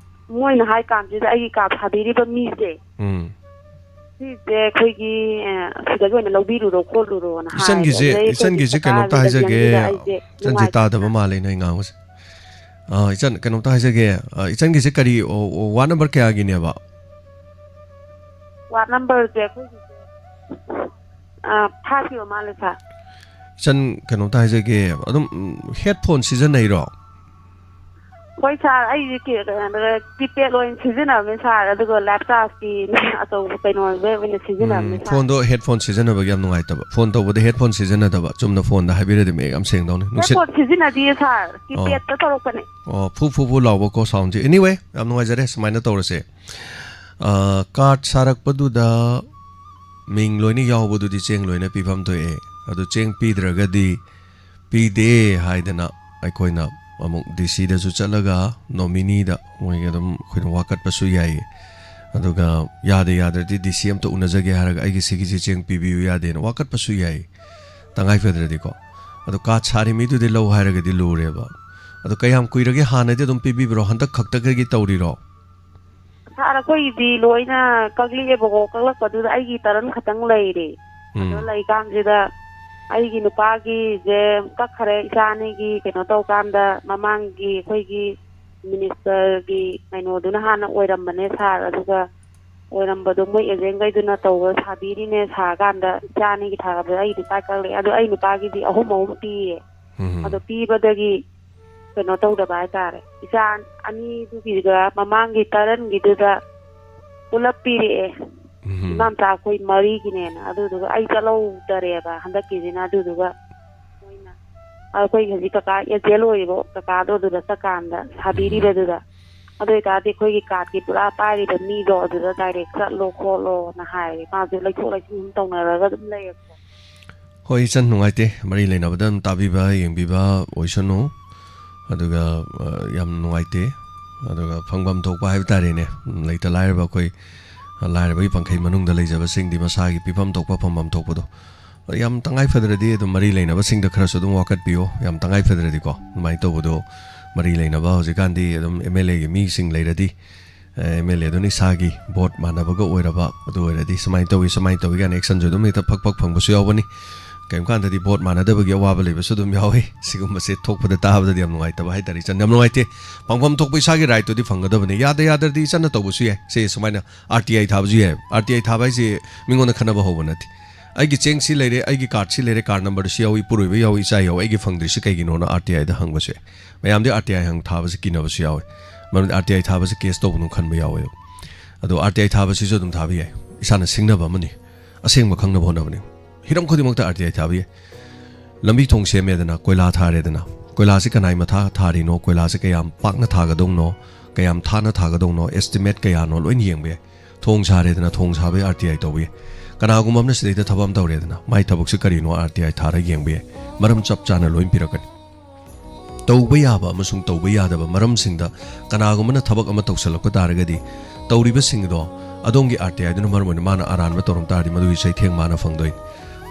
ꯃꯣꯏꯅ ꯍꯥꯏ ꯀꯥꯟꯁꯤꯗ ꯑꯩꯒꯤ card ꯁꯥꯕꯤꯔꯤꯕ ꯃꯤꯁꯦ, ꯎꯝ꯫ ꯁꯤꯁꯦ ꯑꯩꯈꯣꯏꯒꯤ, ꯑ, ꯁꯤꯗꯒꯤ ꯑꯣꯏꯅ ꯂꯧꯕꯤꯔꯨꯔꯣ ꯈꯣꯠꯂꯨꯔꯣꯅ ꯍꯥꯏꯔꯦ꯫ ꯏꯆꯟꯒꯤꯁꯦ ꯑꯗꯩ ꯑꯩꯈꯣꯏꯒꯤ ꯏꯆꯟꯒꯤꯁꯦ ꯀꯩꯅꯣꯝꯇ ꯀꯀꯥꯁꯤꯗ ꯍꯥꯏꯖꯒꯦ꯫ ꯌꯦꯡꯕꯤꯔ ꯑꯩꯁꯦ ꯏꯆꯟꯁꯦ ꯅꯨꯡꯉꯥꯏꯇꯦ꯫ ꯇꯥꯗꯕ ꯃꯥꯜꯂꯦ ꯅꯣꯏ ꯉꯥꯡꯕꯁꯦ꯫ ꯑꯥ, ꯏꯆꯟ, ꯀꯩꯅꯣꯝꯇ ꯍꯥꯏꯖꯒꯦ꯫ ꯑꯥ, ꯏꯆꯟꯒꯤꯁꯦ ꯀꯔꯤ, ꯑꯣ, ꯑꯣ, ꯋꯥꯔꯗ ꯅꯝꯕꯔ ꯀꯌꯥꯒꯤꯅꯦꯕ? ꯋꯥꯔꯗ ꯅꯝꯕꯔꯁꯦ ꯑꯩꯈꯣꯏꯒꯤꯁꯦ, ꯑ, ꯐꯥꯏꯚ ꯁꯨꯕ ꯃꯥꯜꯂꯦ, ꯁꯥꯔ꯫ ꯏꯆꯟ, ꯀꯩꯅꯣꯝꯇ ꯍꯥꯏꯖꯒꯦ꯫ ꯑꯗꯨꯝ, ꯎꯝ, ꯍꯦꯠꯐꯣꯟ ꯁꯤꯖꯤꯟꯅꯩꯔꯣ? ꯍꯣꯏ, ꯁꯥꯔ, ꯑꯩꯁꯦ ꯀꯤ-, ꯀꯩꯅꯣꯗ ꯀꯤꯄꯦꯗ ꯑꯣꯏꯅ ꯁꯤꯖꯤꯟꯅꯕꯅꯦ, ꯁꯥꯔ, ꯑꯗꯨꯒ ꯂꯥꯏꯐ ꯆꯥꯔꯖꯀꯤ ꯑꯆꯧꯕ ꯀꯩꯅꯣꯗ ꯑꯣꯏꯅ ꯁꯤꯖꯤꯟꯅꯕꯅꯦ, ꯎꯝ, ꯁꯥꯔ꯫ ꯐꯣꯟꯗꯣ ꯍꯦꯠꯐꯣꯟ ꯁꯤꯖꯤꯟꯅꯕꯒꯤ ꯌꯥꯝ ꯅꯨꯡꯉꯥꯏꯇꯕ꯫ ꯐꯣꯟ ꯇꯧꯕꯗ ꯍꯦꯠꯐꯣꯟ ꯁꯤꯖꯤꯟꯅꯗꯕ, ꯆꯨꯝꯅ ꯐꯣꯟꯗ ꯍꯥꯏꯕꯤꯔꯗꯤ ꯃꯌꯦꯛ ꯌꯥꯝ ꯁꯦꯡꯗꯧꯅꯤ꯫ ꯅꯨꯡꯁꯤꯠ, ꯍꯦꯠꯐꯣꯟ ꯁꯤꯖꯤꯟꯅꯗꯤꯌꯦ, ꯁꯥꯔ, ꯀꯤꯄꯦꯗꯇ ꯇꯧꯔꯛꯄꯅꯦ꯫ ꯑꯣ, ꯐꯨ ꯐꯨ ꯐꯨ ꯂꯥꯎꯕꯀꯣ ꯁꯥꯎꯟꯁꯦ꯫ Anyway, ꯌꯥꯝ ꯅꯨꯡꯉꯥꯏꯖꯔꯦ꯫ ꯁꯨꯃꯥꯏꯅ ꯇꯧꯔꯁꯦ꯫ ꯑꯥ, ꯀꯥꯔꯗ ꯁꯥꯔꯛꯄꯗꯨꯗ ꯃꯤꯡ ꯂꯣꯏꯅ ꯌꯥꯎꯕꯗꯨꯗꯤ ꯆꯦꯡ ꯂꯣꯏꯅ ꯄꯤꯐꯝ ꯊꯣꯛꯑꯦ꯫ ꯑꯗꯨ ꯆꯦꯡ ꯄꯤꯗ꯭ꯔꯒꯗꯤ ꯄꯤꯗꯦ ꯍꯥꯏꯗꯅ ꯑꯩꯈꯣꯏꯅ ꯑꯃꯨꯛ ꯗꯤ ꯁꯤꯗꯁꯨ ꯆꯠꯂꯒ ꯅꯣꯃꯤꯅꯤꯗ ꯃꯣꯏꯒꯤ ꯑꯗꯨꯝ ꯑꯩꯈꯣꯏꯅ ꯋꯥꯀꯠꯄꯁꯨ ꯌꯥꯏꯌꯦ꯫ ꯑꯗꯨꯒ ꯌꯥꯗꯦ ꯌꯥꯗ꯭ꯔꯗꯤ ꯗꯤ ꯁꯤ ꯑꯝꯇ ꯎꯅꯖꯒꯦ ꯍꯥꯏꯔꯒ ꯑꯩꯒꯤ ꯁꯤꯒꯤꯁꯤ ꯆꯦꯡ ꯄꯤꯕꯤꯌꯨ ꯌꯥꯗꯦꯅ ꯋꯥꯀꯠꯄꯁꯨ ꯌꯥꯏ, ꯇꯉꯥꯏ ꯐꯗ꯭ꯔꯗꯤꯀꯣ꯫ ꯑꯗꯣ ꯀꯥꯔꯗ ꯁꯥꯔꯤ ꯃꯤꯗꯨꯗꯤ ꯂꯧ ꯍꯥꯏꯔꯒꯗꯤ ꯂꯨꯔꯦꯕ꯫ ꯑꯗꯣ ꯀꯌꯥꯝ ꯀꯨꯏꯔꯒꯦ? ꯍꯥꯟꯅꯗꯤ ꯑꯗꯨꯝ ꯄꯤꯕꯤꯕ꯭ꯔꯣ? ꯍꯟꯗꯛ ꯈꯛꯇꯒꯤ ꯇꯧꯔꯤꯔꯣ? ꯁꯥꯔ, ꯑꯩꯈꯣꯏꯒꯤꯗꯤ ꯂꯣꯏꯅ ꯀꯛꯂꯛꯑꯦꯕꯀꯣ꯫ ꯀꯛꯂꯛꯄꯗꯨꯗ ꯑꯩꯒꯤ ꯇꯔꯟ ꯈꯛꯇꯪ ꯂꯩꯔꯦ꯫ ꯎꯝ꯫ ꯑꯗꯣ ꯂꯩꯀꯥꯟꯁꯤꯗ ꯑꯩꯒꯤ ꯅꯨꯄꯥꯒꯤꯁꯦ ꯀꯛꯈꯔꯦ꯫ ꯏꯆꯥ ꯑꯅꯤꯒꯤ ꯀꯩꯅꯣ ꯇꯧꯀꯥꯟꯗ ꯃꯃꯥꯡꯒꯤ ꯑꯩꯈꯣꯏꯒꯤ ꯃꯤꯅꯤꯁꯇꯔꯒꯤ ꯀꯩꯅꯣꯗꯨꯅ ꯍꯥꯟꯅ ꯑꯣꯏꯔꯝꯕꯅꯦ, ꯁꯥꯔ꯫ ꯑꯗꯨꯒ ꯑꯣꯏꯔꯝꯕꯗꯣ ꯃꯣꯏ ꯑꯦꯖꯦꯟꯈꯩꯗꯨꯅ ꯇꯧꯔ ꯁꯥꯕꯤꯔꯤꯅꯦ꯫ ꯁꯥꯔꯀꯥꯟꯗ ꯏꯆꯥ ꯑꯅꯤꯒꯤ ꯊꯥꯕꯗ ꯑꯩ ꯅꯨꯄꯥ ꯀꯛꯂꯛꯑꯦ꯫ ꯑꯗꯣ ꯑꯩ ꯅꯨꯄꯥꯒꯤꯗꯤ ꯑꯍꯨꯝ ꯑꯍꯨꯝ ꯄꯤꯌꯦ꯫ ꯎꯝ꯫ ꯑꯗꯣ ꯄꯤꯕꯗꯒꯤ ꯀꯩꯅꯣ ꯇꯧꯗꯕ ꯍꯥꯏꯇꯥꯔꯦ꯫ ꯏꯆꯥ ꯑꯅꯤꯗꯨꯒꯤꯒ ꯃꯃꯥꯡꯒꯤ ꯇꯔꯟꯒꯤꯗꯨꯗ ꯄꯨꯂꯞ ꯄꯤꯔꯛꯑꯦ꯫ ꯎꯝ꯫ ꯏꯃꯥ ꯃꯆꯥ ꯑꯩꯈꯣꯏ ꯃꯔꯤꯒꯤꯅꯦꯅ꯫ ꯑꯗꯨꯗꯨꯒ ꯑꯩ ꯆꯠꯍꯧꯗꯔꯦꯕ ꯍꯟꯗꯛꯀꯤꯁꯤꯅ꯫ ꯑꯗꯨꯗꯨꯒ ꯃꯣꯏꯅ ꯑꯩꯈꯣꯏꯒꯤ ꯍꯧꯖꯤꯛ ꯀꯀꯥ ꯑꯦꯖꯦꯟ ꯑꯣꯏꯔꯤꯕ ꯀꯀꯥꯗꯣ ꯑꯗꯨꯗ ꯆꯠꯀꯥꯟꯗ ꯁꯥꯕꯤꯔꯤꯕꯗꯨꯗ, ꯑꯗꯨ ꯑꯣꯏꯇꯥꯔꯗꯤ ꯑꯩꯈꯣꯏꯒꯤ ꯀꯥꯔꯠꯀꯤ ꯄꯨꯔꯥ ꯄꯥꯏꯔꯤꯕ ꯃꯤꯗꯣ ꯑꯗꯨꯗ ꯗꯥꯏꯔꯦꯛ ꯆꯠꯂꯣ ꯈꯣꯠꯂꯣꯅ ꯍꯥꯏꯔꯦ꯫ ꯃꯥꯁꯨ ꯂꯩꯊꯣꯛ ꯂꯩꯁꯤꯟ ꯑꯗꯨꯝ ꯇꯧꯅꯔꯒ ꯑꯗꯨꯝ ꯂꯩꯔꯦꯀꯣ꯫ ꯍꯣꯏ, ꯏꯆꯟ, ꯅꯨꯡꯉꯥꯏꯇꯦ꯫ ꯃꯔꯤ ꯂꯩꯅꯕꯗ ꯑꯗꯨꯝ ꯇꯥꯕꯤꯕ, ꯌꯦꯡꯕꯤꯕ ꯑꯣꯏꯁꯅꯨ꯫ ꯑꯗꯨꯒ, ꯑ, ꯌꯥꯝ ꯅꯨꯡꯉꯥꯏꯇꯦ꯫ ꯑꯗꯨꯒ ꯐꯪꯐꯝ ꯊꯣꯛꯄ ꯍꯥꯏꯕ ꯇꯥꯔꯦꯅꯦ, ꯂꯩꯇ ꯂꯥꯏꯔꯕ ꯑꯩꯈꯣꯏ, ꯑ, ꯂꯥꯏꯔꯕꯒꯤ ꯄꯟꯈꯩ ꯃꯅꯨꯡꯗ ꯂꯩꯖꯕꯁꯤꯡꯗꯤ ꯃꯁꯥꯒꯤ ꯄꯤꯐꯝ ꯊꯣꯛꯄ, ꯐꯪꯐꯝ ꯊꯣꯛꯄꯗꯣ, ꯌꯥꯝ ꯇꯉꯥꯏ ꯐꯗ꯭ꯔꯗꯤ ꯑꯗꯨꯝ ꯃꯔꯤ ꯂꯩꯅꯕꯁꯤꯡꯗ ꯈꯔꯁꯨ ꯑꯗꯨꯝ ꯋꯥꯀꯠꯄꯤꯌꯣ꯫ ꯌꯥꯝ ꯇꯉꯥꯏ ꯐꯗ꯭ꯔꯗꯤꯀꯣ, ꯑꯗꯨꯃꯥꯏꯅ ꯇꯧꯕꯗꯣ, ꯃꯔꯤ ꯂꯩꯅꯕ ꯍꯧꯖꯤꯛꯀꯥꯟꯗꯤ ꯑꯗꯨꯝ ꯑꯦꯝ ꯑꯦꯜ ꯑꯦꯒꯤ ꯃꯤꯁꯤꯡ ꯂꯩꯔꯗꯤ ꯑꯦꯝ ꯑꯦꯜ ꯑꯦꯗꯨꯅ ꯏꯁꯥꯒꯤ ꯚꯣꯠ ꯃꯥꯟꯅꯕꯒ ꯑꯣꯏꯔꯕ ꯑꯗꯨ ꯑꯣꯏꯔꯗꯤ ꯁꯨꯃꯥꯏꯅ ꯇꯧꯏ, ꯁꯨꯃꯥꯏꯅ ꯇꯧꯏ ꯀꯥꯏꯅ action ꯁꯨ ꯑꯗꯨꯝ ꯍꯦꯛꯇ ꯐꯛ ꯐꯛ ꯐꯪꯕꯁꯨ ꯌꯥꯎꯕꯅꯤ꯫ ꯀꯔꯤꯒꯨꯝꯕ ꯀꯥꯟꯗꯗꯤ ꯚꯣꯠ ꯃꯥꯟꯅꯗꯕꯒꯤ ꯑꯋꯥꯕ ꯂꯩꯕꯁꯨ ꯑꯗꯨꯝ ꯌꯥꯎꯏ꯫ ꯁꯤꯒꯨꯝꯕꯁꯦ ꯊꯣꯛꯄꯗ ꯇꯥꯕꯗꯗꯤ ꯌꯥꯝ ꯅꯨꯡꯉꯥꯏꯇꯕ ꯍꯥꯏꯇꯥꯔꯦ, ꯏꯆꯟ꯫ ꯌꯥꯝ ꯅꯨꯡꯉꯥꯏꯇꯦ꯫ ꯐꯪꯐꯝ ꯊꯣꯛꯄ ꯏꯁꯥꯒꯤ right ꯇꯨꯗꯤ ꯐꯪꯒꯗꯕꯅꯤ꯫ ꯌꯥꯗ ꯌꯥꯗ꯭ꯔꯗꯤ ꯏꯆꯟꯅ ꯇꯧꯕꯁꯨ ꯌꯥꯏ꯫ ꯁꯦ ꯁꯨꯃꯥꯏꯅ R T I ꯊꯥꯕꯁꯨ ꯌꯥꯏ꯫ R T I ꯊꯥꯕ ꯍꯥꯏꯁꯦ ꯃꯤꯉꯣꯟꯗ ꯈꯠꯅꯕ ꯍꯧꯕ ꯅꯠꯇꯦ꯫ ꯑꯩꯒꯤ ꯆꯦꯡ ꯁꯤ ꯂꯩꯔꯦ, ꯑꯩꯒꯤ card ꯁꯤ ꯂꯩꯔꯦ, card number ꯁꯤ ꯌꯥꯎꯏ, ꯏꯄꯨꯔꯣꯏꯕ ꯌꯥꯎꯏ, ꯏꯆꯥ ꯌꯥꯎꯏ, ꯑꯩꯒꯤ ꯐꯪꯗ꯭ꯔꯤꯁꯤ ꯀꯩꯒꯤꯅꯣꯅ R T I ꯗ ꯍꯪꯕꯁꯨ ꯌꯥꯏ꯫ ꯃꯌꯥꯝꯗꯤ R T I ꯍꯪ ꯊꯥꯕꯁꯦ ꯀꯤꯅꯕꯁꯨ ꯌꯥꯎꯏ꯫ ꯃꯔꯝꯗꯤ R T I ꯊꯥꯕꯁꯦ case ꯇꯧꯕꯅꯨ ꯈꯟꯕ ꯌꯥꯎꯋꯦꯕ꯫ ꯑꯗꯣ R T I ꯊꯥꯕꯁꯤꯁꯨ ꯑꯗꯨꯝ ꯊꯥꯕ ꯌꯥꯏ꯫ ꯏꯁꯥꯅ ꯁꯤꯡꯅꯕ ꯑꯃꯅꯤ꯫ ꯑꯁꯦꯡꯕ ꯈꯪꯅꯕ ꯍꯣꯠꯅꯕꯅꯤ꯫ ꯍꯤꯔꯝ ꯈꯨꯗꯤꯡꯃꯛꯇ R T I ꯊꯥꯕ ꯌꯥꯏ꯫ ꯂꯝꯕꯤ ꯊꯣꯡ ꯁꯦꯝꯃꯦꯗꯅ, ꯀꯣꯏꯂꯥ ꯊꯥꯔꯦꯗꯅ, ꯀꯣꯏꯂꯥꯁꯤ ꯀꯅꯥꯏ ꯃꯊꯥ ꯊꯥꯔꯤꯅꯣ, ꯀꯣꯏꯂꯥꯁꯤ ꯀꯌꯥꯝ ꯄꯥꯛꯅ ꯊꯥꯒꯗꯧꯅꯣ, ꯀꯌꯥꯝ ꯊꯥꯅ ꯊꯥꯒꯗꯧꯅꯣ, estimate ꯀꯌꯥꯅꯣ ꯂꯣꯏꯅ ꯌꯦꯡꯕ ꯌꯥꯏ꯫ ꯊꯣꯡ ꯁꯥꯔꯦꯗꯅ, ꯊꯣꯡ ꯁꯥꯕꯒꯤ R T I ꯇꯧꯕ ꯌꯥꯏ꯫ ꯀꯅꯥꯒꯨꯝꯕ ꯑꯃꯅ ꯁꯤꯗꯩꯗ ꯊꯕꯛ ꯑꯃ ꯇꯧꯔꯦꯗꯅ, ꯃꯥꯏ ꯊꯕꯛꯁꯤ ꯀꯔꯤꯅꯣ R T I ꯊꯥꯔꯒ ꯌꯦꯡꯕ ꯌꯥꯏ꯫ ꯃꯔꯝ ꯆꯞ ꯆꯥꯅ ꯂꯣꯏꯅ ꯄꯤꯔꯛꯀꯅꯤ꯫ ꯇꯧꯕ ꯌꯥꯕ ꯑꯃꯁꯨꯡ ꯇꯧꯕ ꯌꯥꯗꯕ ꯃꯔꯝꯁꯤꯡꯗ ꯀꯅꯥꯒꯨꯝꯕꯅ ꯊꯕꯛ ꯑꯃ ꯇꯧꯁꯜꯂꯛꯄ ꯇꯥꯔꯒꯗꯤ, ꯇꯧꯔꯤꯕꯁꯤꯡꯗꯣ ꯑꯗꯣꯝꯒꯤ R T I ꯗꯨꯅ ꯃꯔꯝ ꯑꯣꯏꯅ ꯃꯥꯅ ꯑꯔꯥꯟꯕ ꯇꯧꯔꯝ ꯇꯥꯔꯗꯤ, ꯃꯗꯨꯒꯤ ꯆꯩꯊꯦꯡ ꯃꯥꯅ ꯐꯪꯗꯣꯏꯅꯤ꯫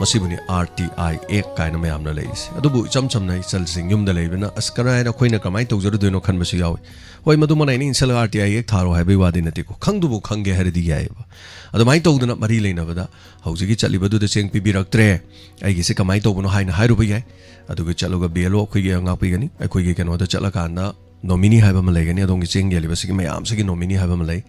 ꯃꯁꯤꯕꯨꯅꯤ R T I Act ꯀꯥꯏꯅ ꯃꯌꯥꯝꯅ ꯂꯩꯔꯤꯁꯦ꯫ ꯑꯗꯨꯕꯨ ꯏꯆꯝ ꯆꯝꯅ ꯏꯆꯜꯁꯤꯡ ꯌꯨꯝꯗ ꯂꯩꯕꯅ, "ꯑꯁ, ꯀꯔꯥꯏꯅ ꯑꯩꯈꯣꯏꯅ ꯀꯃꯥꯏꯅ ꯇꯧꯖꯔꯨꯗꯣꯏꯅꯣ?" ꯈꯟꯕꯁꯨ ꯌꯥꯎꯏ꯫ ꯍꯣꯏ, ꯃꯗꯨꯃꯛꯅ ꯑꯩꯅ ꯏꯟꯁꯤꯜꯂꯒ R T I Act ꯊꯥꯔꯣ ꯍꯥꯏꯕꯒꯤ ꯋꯥꯗꯤ ꯅꯠꯇꯦꯀꯣ꯫ ꯈꯪꯗꯨꯕꯨ ꯈꯪꯒꯦ ꯍꯥꯏꯔꯗꯤ ꯌꯥꯏꯑꯕ꯫ ꯑꯗꯨꯃꯥꯏꯅ ꯇꯧꯗꯅ ꯃꯔꯤ ꯂꯩꯅꯕꯗ ꯍꯧꯖꯤꯛꯀꯤ ꯆꯠꯂꯤꯕꯗꯨꯗ ꯆꯦꯡ ꯄꯤꯕꯤꯔꯛꯇ꯭ꯔꯦ, ꯑꯩꯒꯤꯁꯤ ꯀꯃꯥꯏꯅ ꯇꯧꯕꯅꯣ ꯍꯥꯏꯅ ꯍꯥꯏꯔꯨꯕ ꯌꯥꯏ꯫ ꯑꯗꯨꯒ ꯆꯠꯂꯒ B L O ꯑꯩꯈꯣꯏꯒꯤ ꯉꯥꯛꯄꯤꯒꯅꯤ꯫ ꯑꯩꯈꯣꯏꯒꯤ ꯀꯩꯅꯣꯗ ꯆꯠꯂꯀꯥꯟꯗ nominee ꯍꯥꯏꯕ ꯑꯃ ꯂꯩꯒꯅꯤ, ꯑꯗꯣꯝꯒꯤ ꯆꯦꯡ ꯌꯦꯜꯂꯤꯕꯁꯤꯒꯤ ꯃꯌꯥꯝꯁꯤꯒꯤ nominee ꯍꯥꯏꯕ ꯑꯃ ꯂꯩ꯫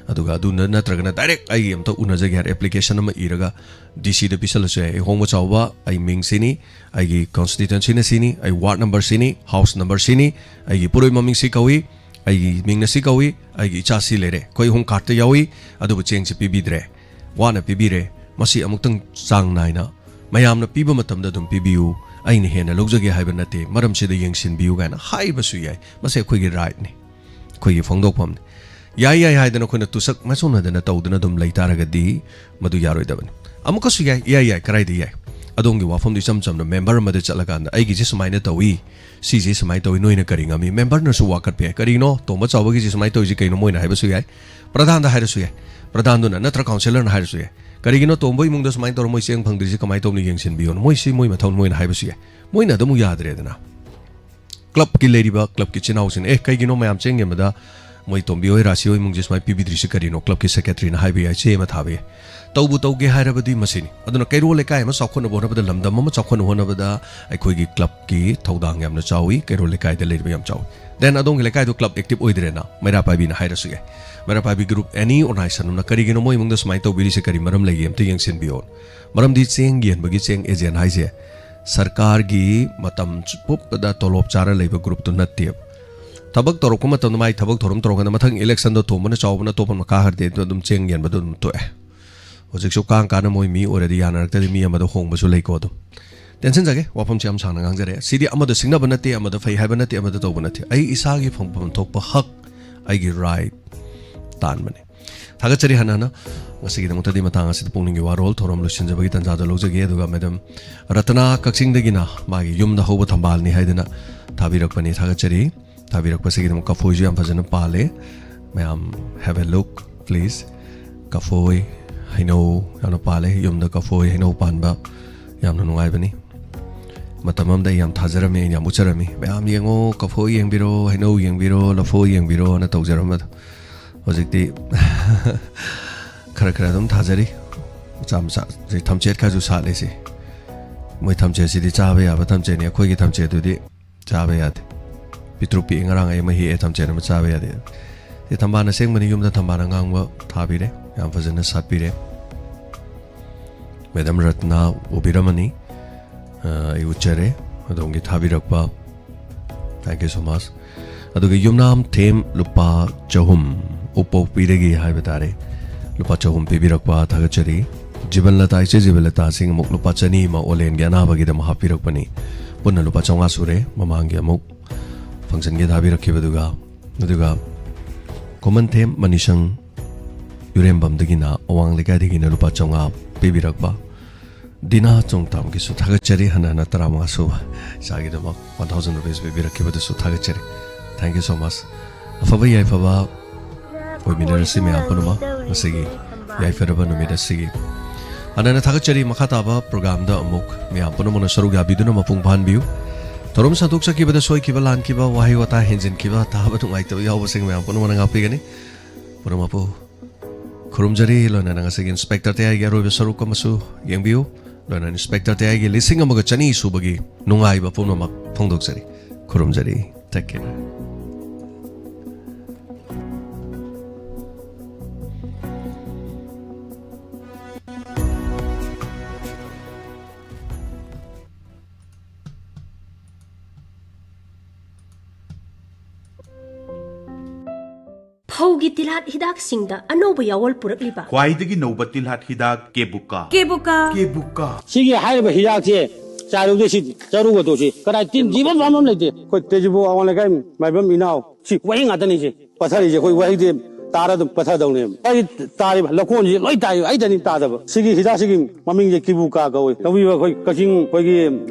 ꯑꯗꯨꯒ ꯑꯗꯨ ꯅ-, ꯅꯠꯇ꯭ꯔꯒꯅ direct ꯑꯩꯒꯤ ꯑꯝꯇ ꯎꯅꯖꯒꯦ ꯍꯥꯏꯔ application ꯑꯃ ꯏꯔꯒ D C ꯗ ꯄꯤꯁꯜꯂꯁꯨ ꯌꯥꯏ꯫ ꯑꯩ ꯍꯣꯡꯕ ꯆꯥꯎꯕ, ꯑꯩ ꯃꯤꯡ ꯁꯤꯅꯤ, ꯑꯩꯒꯤ constituency ꯅ ꯁꯤꯅꯤ, ꯑꯩ ward number ꯁꯤꯅꯤ, house number ꯁꯤꯅꯤ, ꯑꯩꯒꯤ ꯏꯄꯨꯔꯣꯏ ꯃꯃꯤꯡ ꯁꯤ ꯀꯧꯏ, ꯑꯩꯒꯤ ꯃꯤꯡꯅ ꯁꯤ ꯀꯧꯏ, ꯑꯩꯒꯤ ꯏꯆꯥ ꯁꯤ ꯂꯩꯔꯦ, ꯑꯩꯈꯣꯏ ꯑꯍꯨꯝ card ꯇ ꯌꯥꯎꯏ, ꯑꯗꯨꯕꯨ ꯆꯦꯡꯁꯤ ꯄꯤꯕꯤꯗ꯭ꯔꯦ, ꯋꯥꯅ ꯄꯤꯕꯤꯔꯦ, ꯃꯁꯤ ꯑꯃꯨꯛꯇꯪ ꯆꯥꯡ ꯅꯥꯏꯅ ꯃꯌꯥꯝꯅ ꯄꯤꯕ ꯃꯇꯝꯗ ꯑꯗꯨꯝ ꯄꯤꯕꯤꯌꯨ, ꯑꯩꯅ ꯍꯦꯟꯅ ꯂꯧꯖꯒꯦ ꯍꯥꯏꯕ ꯅꯠꯇꯦ, ꯃꯔꯝꯁꯤꯗ ꯌꯦꯡꯁꯤꯟꯕꯤꯌꯨ ꯀꯥꯏꯅ ꯍꯥꯏꯕꯁꯨ ꯌꯥꯏ꯫ ꯃꯁꯤ ꯑꯩꯈꯣꯏꯒꯤ right ꯅꯤ, ꯑꯩꯈꯣꯏꯒꯤ ꯐꯣꯡꯗꯣꯛꯐꯝꯅꯤ꯫ ꯌꯥꯏ ꯌꯥꯏ ꯍꯥꯏꯗꯅ ꯑꯩꯈꯣꯏꯅ ꯇꯨꯁꯛ ꯃꯥꯏꯁꯣꯟꯅꯗꯅ ꯇꯧꯗꯨꯅ ꯑꯗꯨꯝ ꯂꯩ ꯇꯥꯔꯒꯗꯤ ꯃꯗꯨ ꯌꯥꯔꯣꯏꯗꯕꯅꯤ꯫ ꯑꯃꯨꯛꯀꯁꯨ ꯌꯥꯏ, ꯏꯌꯥꯏ ꯌꯥꯏ, ꯀꯗꯥꯏꯗ ꯌꯥꯏ? ꯑꯗꯣꯝꯒꯤ ꯋꯥꯐꯝꯗꯨ ꯏꯆꯝ ꯆꯝꯅ member ꯑꯃꯗ ꯆꯠꯂꯀꯥꯟꯗ, "ꯑꯩꯒꯤꯁꯤ ꯁꯨꯃꯥꯏꯅ ꯇꯧꯏ, ꯁꯤꯁꯤ ꯁꯨꯃꯥꯏꯅ ꯇꯧꯏ, ꯅꯣꯏꯅ ꯀꯔꯤ ꯉꯝꯃꯤ?" Member ꯅꯁꯨ ꯋꯥꯀꯠꯄ ꯌꯥꯏ꯫ "ꯀꯔꯤꯅꯣ ꯇꯣꯝꯕ ꯆꯥꯎꯕꯒꯤꯁꯤ ꯁꯨꯃꯥꯏꯅ ꯇꯧꯔꯤꯁꯤ ꯀꯩꯅꯣ?" ꯃꯣꯏꯅ ꯍꯥꯏꯕꯁꯨ ꯌꯥꯏ, ꯄ꯭ꯔꯙꯥꯟꯗ ꯍꯥꯏꯔꯁꯨ ꯌꯥꯏ, ꯄ꯭ꯔꯙꯥꯟꯗꯨꯅ ꯅꯠꯇ꯭ꯔ councillor ꯅ ꯍꯥꯏꯔꯁꯨ ꯌꯥꯏ, "ꯀꯔꯤꯒꯤꯅꯣ ꯇꯣꯝꯕ ꯏꯃꯨꯡꯗ ꯁꯨꯃꯥꯏꯅ ꯇꯧꯔ ꯃꯣꯏ ꯆꯦꯡ ꯐꯪꯗ꯭ꯔꯤꯁꯤ ꯀꯃꯥꯏꯅ ꯇꯧꯅ ꯌꯦꯡꯁꯤꯟꯕꯤꯌꯣꯅ?" ꯃꯣꯏꯁꯤ ꯃꯣꯏ ꯃꯊꯧꯅꯤ, ꯃꯣꯏꯅ ꯍꯥꯏꯕꯁꯨ ꯌꯥꯏ꯫ ꯃꯣꯏꯅ ꯑꯗꯨꯝ ꯌꯥꯗ꯭ꯔꯦꯗꯅ꯫ Club ꯀꯤ ꯂꯩꯔꯤꯕ club ꯀꯤ ꯏꯆꯤꯟ ꯏꯅꯥꯎꯁꯤꯡꯅ, "ꯑꯦ, ꯀꯩꯒꯤꯅꯣ ꯃꯌꯥꯝ ꯆꯦꯡ ꯌꯦꯟꯕꯗ ꯃꯣꯏ ꯇꯣꯝꯕꯤ ꯍꯣꯏ, ꯔꯥꯁꯤ ꯍꯣꯏ ꯏꯃꯨꯡꯁꯦ ꯁꯨꯃꯥꯏꯅ ꯄꯤꯕꯤꯗ꯭ꯔꯤꯁꯦ ꯀꯔꯤꯅꯣ, ꯀ꯭ꯂꯕꯀꯤ ꯁꯦꯀ꯭ꯔꯦꯇꯔꯤꯅ ꯍꯥꯏꯕ ꯌꯥꯏ, ꯆꯦ ꯑꯃ ꯊꯥꯕ ꯌꯥꯏ꯫ ꯇꯧꯕꯨ ꯇꯧꯒꯦ ꯍꯥꯏꯔꯕꯗꯤ ꯃꯁꯤꯅꯤ꯫ ꯑꯗꯨꯅ ꯀꯩꯔꯣꯜ ꯂꯩꯀꯥꯏ ꯑꯃ ꯆꯥꯎꯈꯠꯅꯕ ꯍꯣꯠꯅꯕꯗ, ꯂꯝꯗꯝ ꯑꯃ ꯆꯥꯎꯈꯠꯅꯕ ꯍꯣꯠꯅꯕꯗ ꯑꯩꯈꯣꯏꯒꯤ ꯀ꯭ꯂꯕꯀꯤ ꯊꯧꯗꯥꯡ ꯌꯥꯝꯅ ꯆꯥꯎꯏ, ꯀꯩꯔꯣꯜ ꯂꯩꯀꯥꯏꯗ ꯂꯩꯔꯤꯕ ꯌꯥꯝ ꯆꯥꯎꯏ꯫ ꯗꯦꯟ ꯑꯗꯣꯝꯒꯤ ꯂꯩꯀꯥꯏꯗꯣ ꯀ꯭ꯂꯕ ꯑꯦꯛꯇꯤꯚ ꯑꯣꯏꯗ꯭ꯔꯦꯅ, ꯃꯩꯔꯥ ꯄꯥꯏꯕꯤꯅ ꯍꯥꯏꯔꯁꯨ ꯌꯥꯏ꯫ ꯃꯩꯔꯥ ꯄꯥꯏꯕꯤ ꯒ꯭ꯔꯨꯞ, ꯑꯦꯅꯤ ꯑꯣꯔꯒꯅꯥꯏꯖꯦꯁꯟ ꯑꯃꯅ ꯀꯔꯤꯒꯤꯅꯣ ꯃꯣꯏ ꯏꯃꯨꯡꯗ ꯁꯨꯃꯥꯏꯅ ꯇꯧꯕꯤꯔꯤꯁꯦ, ꯀꯔꯤ ꯃꯔꯝ ꯂꯩꯒꯦ ꯑꯝꯇ ꯌꯦꯡꯁꯤꯟꯕꯤꯌꯣ꯫ ꯃꯔꯝꯗꯤ ꯆꯦꯡ ꯌꯦꯟꯕꯒꯤ ꯆꯦꯡ ꯑꯦꯖꯦꯟ ꯍꯥꯏꯁꯦ ꯁꯔꯀꯥꯔꯒꯤ ꯃꯇꯝ ꯄꯨꯝꯕꯗ ꯇꯣꯂꯣꯞ ꯆꯥꯔ ꯂꯩꯕ ꯒ꯭ꯔꯨꯞꯇꯨ ꯅꯠꯇꯦꯕ꯫ ꯊꯕꯛ ꯇꯧꯔꯛꯄ ꯃꯇꯝꯗ ꯃꯥꯏ ꯊꯕꯛ ꯊꯧꯔꯝ ꯇꯧꯔꯀꯥꯟꯗ ꯃꯊꯪ ꯏꯂꯦꯛꯁꯟꯗ ꯊꯣꯝꯕꯅ ꯆꯥꯎꯕꯅ ꯑꯇꯣꯞꯄ ꯑꯃ ꯀꯥꯈ꯭ꯔꯗꯤ ꯑꯗꯨ ꯑꯗꯨꯝ ꯆꯦꯡ ꯌꯦꯟꯕꯗꯣ ꯑꯗꯨꯝ ꯇꯣꯛꯑꯦ꯫ ꯍꯧꯖꯤꯛꯁꯨ ꯀꯥꯡ ꯀꯥꯅ ꯃꯣꯏ ꯃꯤ ꯑꯣꯏꯔꯗꯤ ꯌꯥꯅꯔꯛꯇ꯭ꯔꯗꯤ ꯃꯤ ꯑꯃꯗ ꯍꯣꯡꯕꯁꯨ ꯂꯩꯀꯣ꯫ ꯑꯗꯨꯝ ꯇꯦꯟꯁꯤꯟꯖꯒꯦ, ꯋꯥꯐꯝꯁꯦ ꯌꯥꯝ ꯁꯥꯡꯅ ꯉꯥꯡꯖꯔꯦ꯫ ꯁꯤꯗꯤ ꯑꯃꯗ ꯁꯤꯡꯅꯕ ꯅꯠꯇꯦ, ꯑꯃꯗ ꯐꯩ ꯍꯥꯏꯕ ꯅꯠꯇꯦ, ꯑꯃꯗ ꯇꯧꯕ ꯅꯠꯇꯦ꯫ ꯑꯩ ꯏꯁꯥꯒꯤ ꯐꯪꯐꯝ ꯊꯣꯛꯄ ꯍꯛ, ꯑꯩꯒꯤ ꯔꯥꯏꯠ ꯇꯥꯟꯕꯅꯦ꯫ ꯊꯥꯒꯠꯆꯔꯤ ꯍꯟꯅ ꯍꯟꯅ꯫ ꯉꯁꯤꯒꯤꯗꯃꯛꯇꯗꯤ ꯃꯇꯥꯡ ꯑꯁꯤꯗ ꯄꯨꯛꯅꯤꯡꯒꯤ ꯋꯥꯔꯣꯜ ꯊꯧꯔꯝ ꯂꯣꯏꯁꯤꯟꯖꯕꯒꯤ ꯇꯥꯟꯖꯥꯗꯣ ꯂꯧꯖꯒꯦ꯫ ꯑꯗꯨꯒ ꯃꯦꯗꯝ ꯔꯇꯅꯥ ꯀꯛꯆꯤꯡꯗꯒꯤꯅ ꯃꯥꯒꯤ ꯌꯨꯝꯗ ꯍꯧꯕ ꯊꯝꯕꯥꯜꯅꯤ ꯍꯥꯏꯗꯅ ꯊꯥꯕꯤꯔꯛꯄꯅꯤ꯫ ꯊꯥꯒꯠꯆꯔꯤ꯫ ꯊꯥꯕꯤꯔꯛꯄꯁꯤꯒꯤꯗꯃꯛ ꯀꯐꯣꯏꯁꯨ ꯌꯥꯝ ꯐꯖꯅ ꯄꯥꯜꯂꯦ꯫ ꯃꯌꯥꯝ, have a look please꯫ ꯀꯐꯣꯏ, ꯍꯩꯅꯧ ꯌꯥꯝꯅ ꯄꯥꯜꯂꯦ꯫ ꯌꯨꯝꯗ ꯀꯐꯣꯏ, ꯍꯩꯅꯧ ꯄꯥꯟꯕ ꯌꯥꯝꯅ ꯅꯨꯡꯉꯥꯏꯕꯅꯤ꯫ ꯃꯇꯝ ꯑꯃꯗ ꯑꯩ ꯌꯥꯝ ꯊꯥꯖꯔꯝꯃꯤ, ꯑꯩꯅ ꯌꯥꯝ ꯎꯠꯆꯔꯝꯃꯤ꯫ "ꯃꯌꯥꯝ ꯌꯦꯡꯉꯣ, ꯀꯐꯣꯏ ꯌꯦꯡꯕꯤꯔꯣ, ꯍꯩꯅꯧ ꯌꯦꯡꯕꯤꯔꯣ, ꯂꯐꯣꯏ ꯌꯦꯡꯕꯤꯔꯣꯅ" ꯇꯧꯖꯔꯝꯕꯗꯣ꯫ ꯍꯧꯖꯤꯛꯇꯤ ꯈꯔ ꯈꯔ ꯑꯗꯨꯝ ꯊꯥꯖꯔꯤ꯫ ꯃꯆꯥ ꯃꯆꯥ, ꯁꯤ ꯊꯝꯆꯦꯠ ꯈꯔꯁꯨ ꯁꯥꯠꯂꯦ ꯁꯤ꯫ ꯃꯣꯏ ꯊꯝꯆꯦꯠꯁꯤꯗꯤ ꯆꯥꯕ ꯌꯥꯕ ꯊꯝꯆꯦꯠꯅꯤ, ꯑꯩꯈꯣꯏꯒꯤ ꯊꯝꯆꯦꯠꯇꯨꯗꯤ ꯆꯥꯕ ꯌꯥꯗꯦ꯫ ꯄꯤꯛꯇ꯭ꯔꯨ ꯄꯤꯛꯏ, ꯉꯔꯥꯡ ꯑꯩ ꯑꯃ ꯍꯦꯛꯑꯦ, ꯊꯝꯆꯦꯠ ꯑꯃ ꯆꯥꯕ ꯌꯥꯗꯦ꯫ ꯁꯤ ꯊꯝꯕꯥꯜ ꯑꯁꯦꯡꯕꯅꯤ, ꯌꯨꯝꯗ ꯊꯝꯕꯥꯜ ꯑꯉꯥꯡꯕ ꯊꯥꯕꯤꯔꯦ, ꯌꯥꯝ ꯐꯖꯅ ꯁꯥꯠꯄꯤꯔꯦ꯫ ꯃꯦꯗꯝ ꯔꯠꯅꯥ ꯎꯕꯤꯔꯝꯃꯅꯤ, ꯑ, ꯑꯩ ꯎꯠꯆꯔꯦ ꯑꯗꯣꯝꯒꯤ ꯊꯥꯕꯤꯔꯛꯄ꯫ Thank you so much꯫ ꯑꯗꯨꯒ ꯌꯨꯝꯅꯥꯝ ꯊꯦꯝ ꯂꯨꯄꯥ ꯆꯍꯨꯝ, ꯎꯄꯣꯛꯄꯤꯗꯒꯤ ꯍꯥꯏꯕ ꯇꯥꯔꯦ, ꯂꯨꯄꯥ ꯆꯍꯨꯝ ꯄꯤꯕꯤꯔꯛꯄ ꯊꯥꯒꯠꯆꯔꯤ꯫ ꯖꯤꯕꯟꯂꯇꯥ, ꯏꯆꯦ ꯖꯤꯕꯟꯂꯇꯥ ꯁꯤꯡ ꯑꯃꯨꯛ ꯂꯨꯄꯥ ꯆꯅꯤ ꯑꯃ ꯑꯣꯂꯦꯟꯒꯤ ꯑꯅꯥꯕꯒꯤꯗꯃꯛ ꯍꯥꯞꯄꯤꯔꯛꯄꯅꯤ꯫ ꯄꯨꯟꯅ ꯂꯨꯄꯥ ꯆꯥꯝꯃꯉꯥ ꯁꯨꯔꯦ ꯃꯃꯥꯡꯒꯤ ꯑꯃꯨꯛ ꯐꯪꯁꯟꯒꯤ ꯊꯥꯕꯤꯔꯛꯈꯤꯕꯗꯨꯒ꯫ ꯑꯗꯨꯒ ꯈꯣꯃꯟꯊꯦꯝ ꯃꯅꯤꯁꯪ ꯌꯨꯔꯦꯝꯕꯝꯗꯒꯤꯅ, ꯑꯋꯥꯡ ꯂꯩꯀꯥꯏꯗꯒꯤꯅ ꯂꯨꯄꯥ ꯆꯥꯝꯃꯉꯥ ꯄꯤꯕꯤꯔꯛꯄ꯫ ꯗꯤꯅꯥ ꯆꯣꯡꯇꯥꯝꯒꯤꯁꯨ ꯊꯥꯒꯠꯆꯔꯤ, ꯍꯟꯅ ꯍꯟꯅ ꯇꯔꯥꯃꯉꯥ ꯁꯨꯕ ꯏꯆꯥꯒꯤꯗꯃꯛ one thousand rupees ꯄꯤꯕꯤꯔꯛꯈꯤꯕꯗꯨꯁꯨ ꯊꯥꯒꯠꯆꯔꯤ꯫ Thank you so much꯫ ꯑꯐꯕ ꯌꯥꯏꯐꯕ ꯑꯣꯏꯃꯤꯟꯅꯔꯁꯤ ꯃꯌꯥꯝ ꯄꯨꯝꯅꯃꯛ ꯉꯁꯤꯒꯤ ꯌꯥꯏꯐꯔꯕ ꯅꯨꯃꯤꯠ ꯑꯁꯤꯒꯤ꯫ ꯍꯟꯅ ꯍꯟꯅ ꯊꯥꯒꯠꯆꯔꯤ꯫ ꯃꯈꯥ ꯇꯥꯕ ꯄ꯭ꯔꯣꯒ꯭ꯔꯥꯝꯗ ꯑꯃꯨꯛ ꯃꯌꯥꯝ ꯄꯨꯝꯅꯃꯛꯅ ꯁꯔꯨꯛ ꯌꯥꯕꯤꯗꯨꯅ ꯃꯄꯨꯡ ꯐꯥꯍꯟꯕꯤꯌꯨ꯫ ꯊꯧꯔꯝ ꯁꯟꯗꯣꯛꯆꯈꯤꯕꯗ ꯁꯣꯏꯈꯤꯕ, ꯂꯥꯟꯈꯤꯕ, ꯋꯥꯍꯩ ꯋꯥꯇꯥ ꯍꯦꯟꯖꯤꯟꯈꯤꯕ, ꯇꯥꯕ ꯅꯨꯡꯉꯥꯏꯇꯕ ꯌꯥꯎꯕꯁꯤꯡ ꯃꯌꯥꯝ ꯄꯨꯝꯅꯃꯛꯅ ꯉꯥꯛꯄꯤꯒꯅꯤ꯫ ꯄꯨꯝꯅꯃꯛꯄꯨ ꯈꯨꯔꯨꯝꯖꯔꯤ꯫ ꯂꯣꯏꯅꯅ ꯉꯁꯤꯒꯤ ꯏꯟꯁꯄꯦꯛꯇꯔ ꯇꯌꯥꯏꯒꯤ ꯑꯔꯣꯏꯕ ꯁꯔꯨꯛ ꯑꯃꯁꯨ ꯌꯦꯡꯕꯤꯌꯨ꯫ ꯂꯣꯏꯅꯅ ꯏꯟꯁꯄꯦꯛꯇꯔ ꯇꯌꯥꯏꯒꯤ ꯂꯤꯁꯤꯡ ꯑꯃꯒ ꯆꯅꯤ ꯁꯨꯕꯒꯤ ꯅꯨꯡꯉꯥꯏꯕ ꯄꯨꯝꯅꯃꯛ ꯐꯣꯡꯗꯣꯛꯆꯔꯤ꯫ ꯈꯨꯔꯨꯝꯖꯔꯤ꯫ Take care. ꯐꯧꯒꯤ ꯇꯤꯜꯍꯥꯠ ꯍꯤꯗꯥꯛꯁꯤꯡꯗ ꯑꯅꯧꯕ ꯌꯥꯑꯣꯜ ꯄꯨꯔꯛꯂꯤꯕ꯫ ꯈ꯭ꯋꯥꯏꯗꯒꯤ ꯅꯧꯕ ꯇꯤꯜꯍꯥꯠ ꯍꯤꯗꯥꯛ ꯀꯦꯕꯨꯀꯥ꯫ ꯀꯦꯕꯨꯀꯥ꯫ ꯀꯦꯕꯨꯀꯥ꯫ ꯁꯤꯒꯤ ꯍꯥꯏꯔꯤꯕ ꯍꯤꯗꯥꯛꯁꯦ ꯆꯥꯏꯔꯨꯕꯗ ꯁꯤ ꯆꯔꯨꯒꯗꯣ ꯁꯤ ꯀꯗꯥꯏ ꯇꯤꯟ ꯊꯤꯕ ꯑꯃ ꯂꯩꯇꯦ꯫ ꯑꯩꯈꯣꯏ ꯇꯦꯖꯤꯄꯨꯔ ꯑꯋꯥꯡ ꯂꯩꯀꯥꯏ ꯃꯥꯏꯕꯝ ꯏꯅꯥꯎ ꯁꯤ ꯋꯥꯍꯤꯡ ꯉꯥꯛꯇꯅꯤ ꯁꯤ ꯄꯠꯊꯔꯤꯁꯦ꯫ ꯑꯩꯈꯣꯏ ꯋꯥꯍꯤꯡꯁꯦ ꯇꯥꯔ ꯑꯗꯨꯝ ꯄꯠꯊꯗꯧꯅꯦꯕ꯫ ꯑꯩ ꯇꯥꯔꯤꯕ ꯂꯧꯀꯣꯟꯁꯤ ꯂꯣꯏ ꯇꯥꯏ, ꯑꯩꯗꯅꯤ ꯇꯥꯗꯕ꯫ ꯁꯤꯒꯤ ꯍꯤꯗꯥꯛꯁꯤꯒꯤ ꯃꯃꯤꯡꯁꯦ ꯀꯤꯕꯨꯀꯥ ꯀꯧꯏ꯫ ꯂꯧꯕꯤꯕ ꯑꯩꯈꯣꯏ ꯀꯛꯆꯤꯡ ꯑꯩꯈꯣꯏꯒꯤ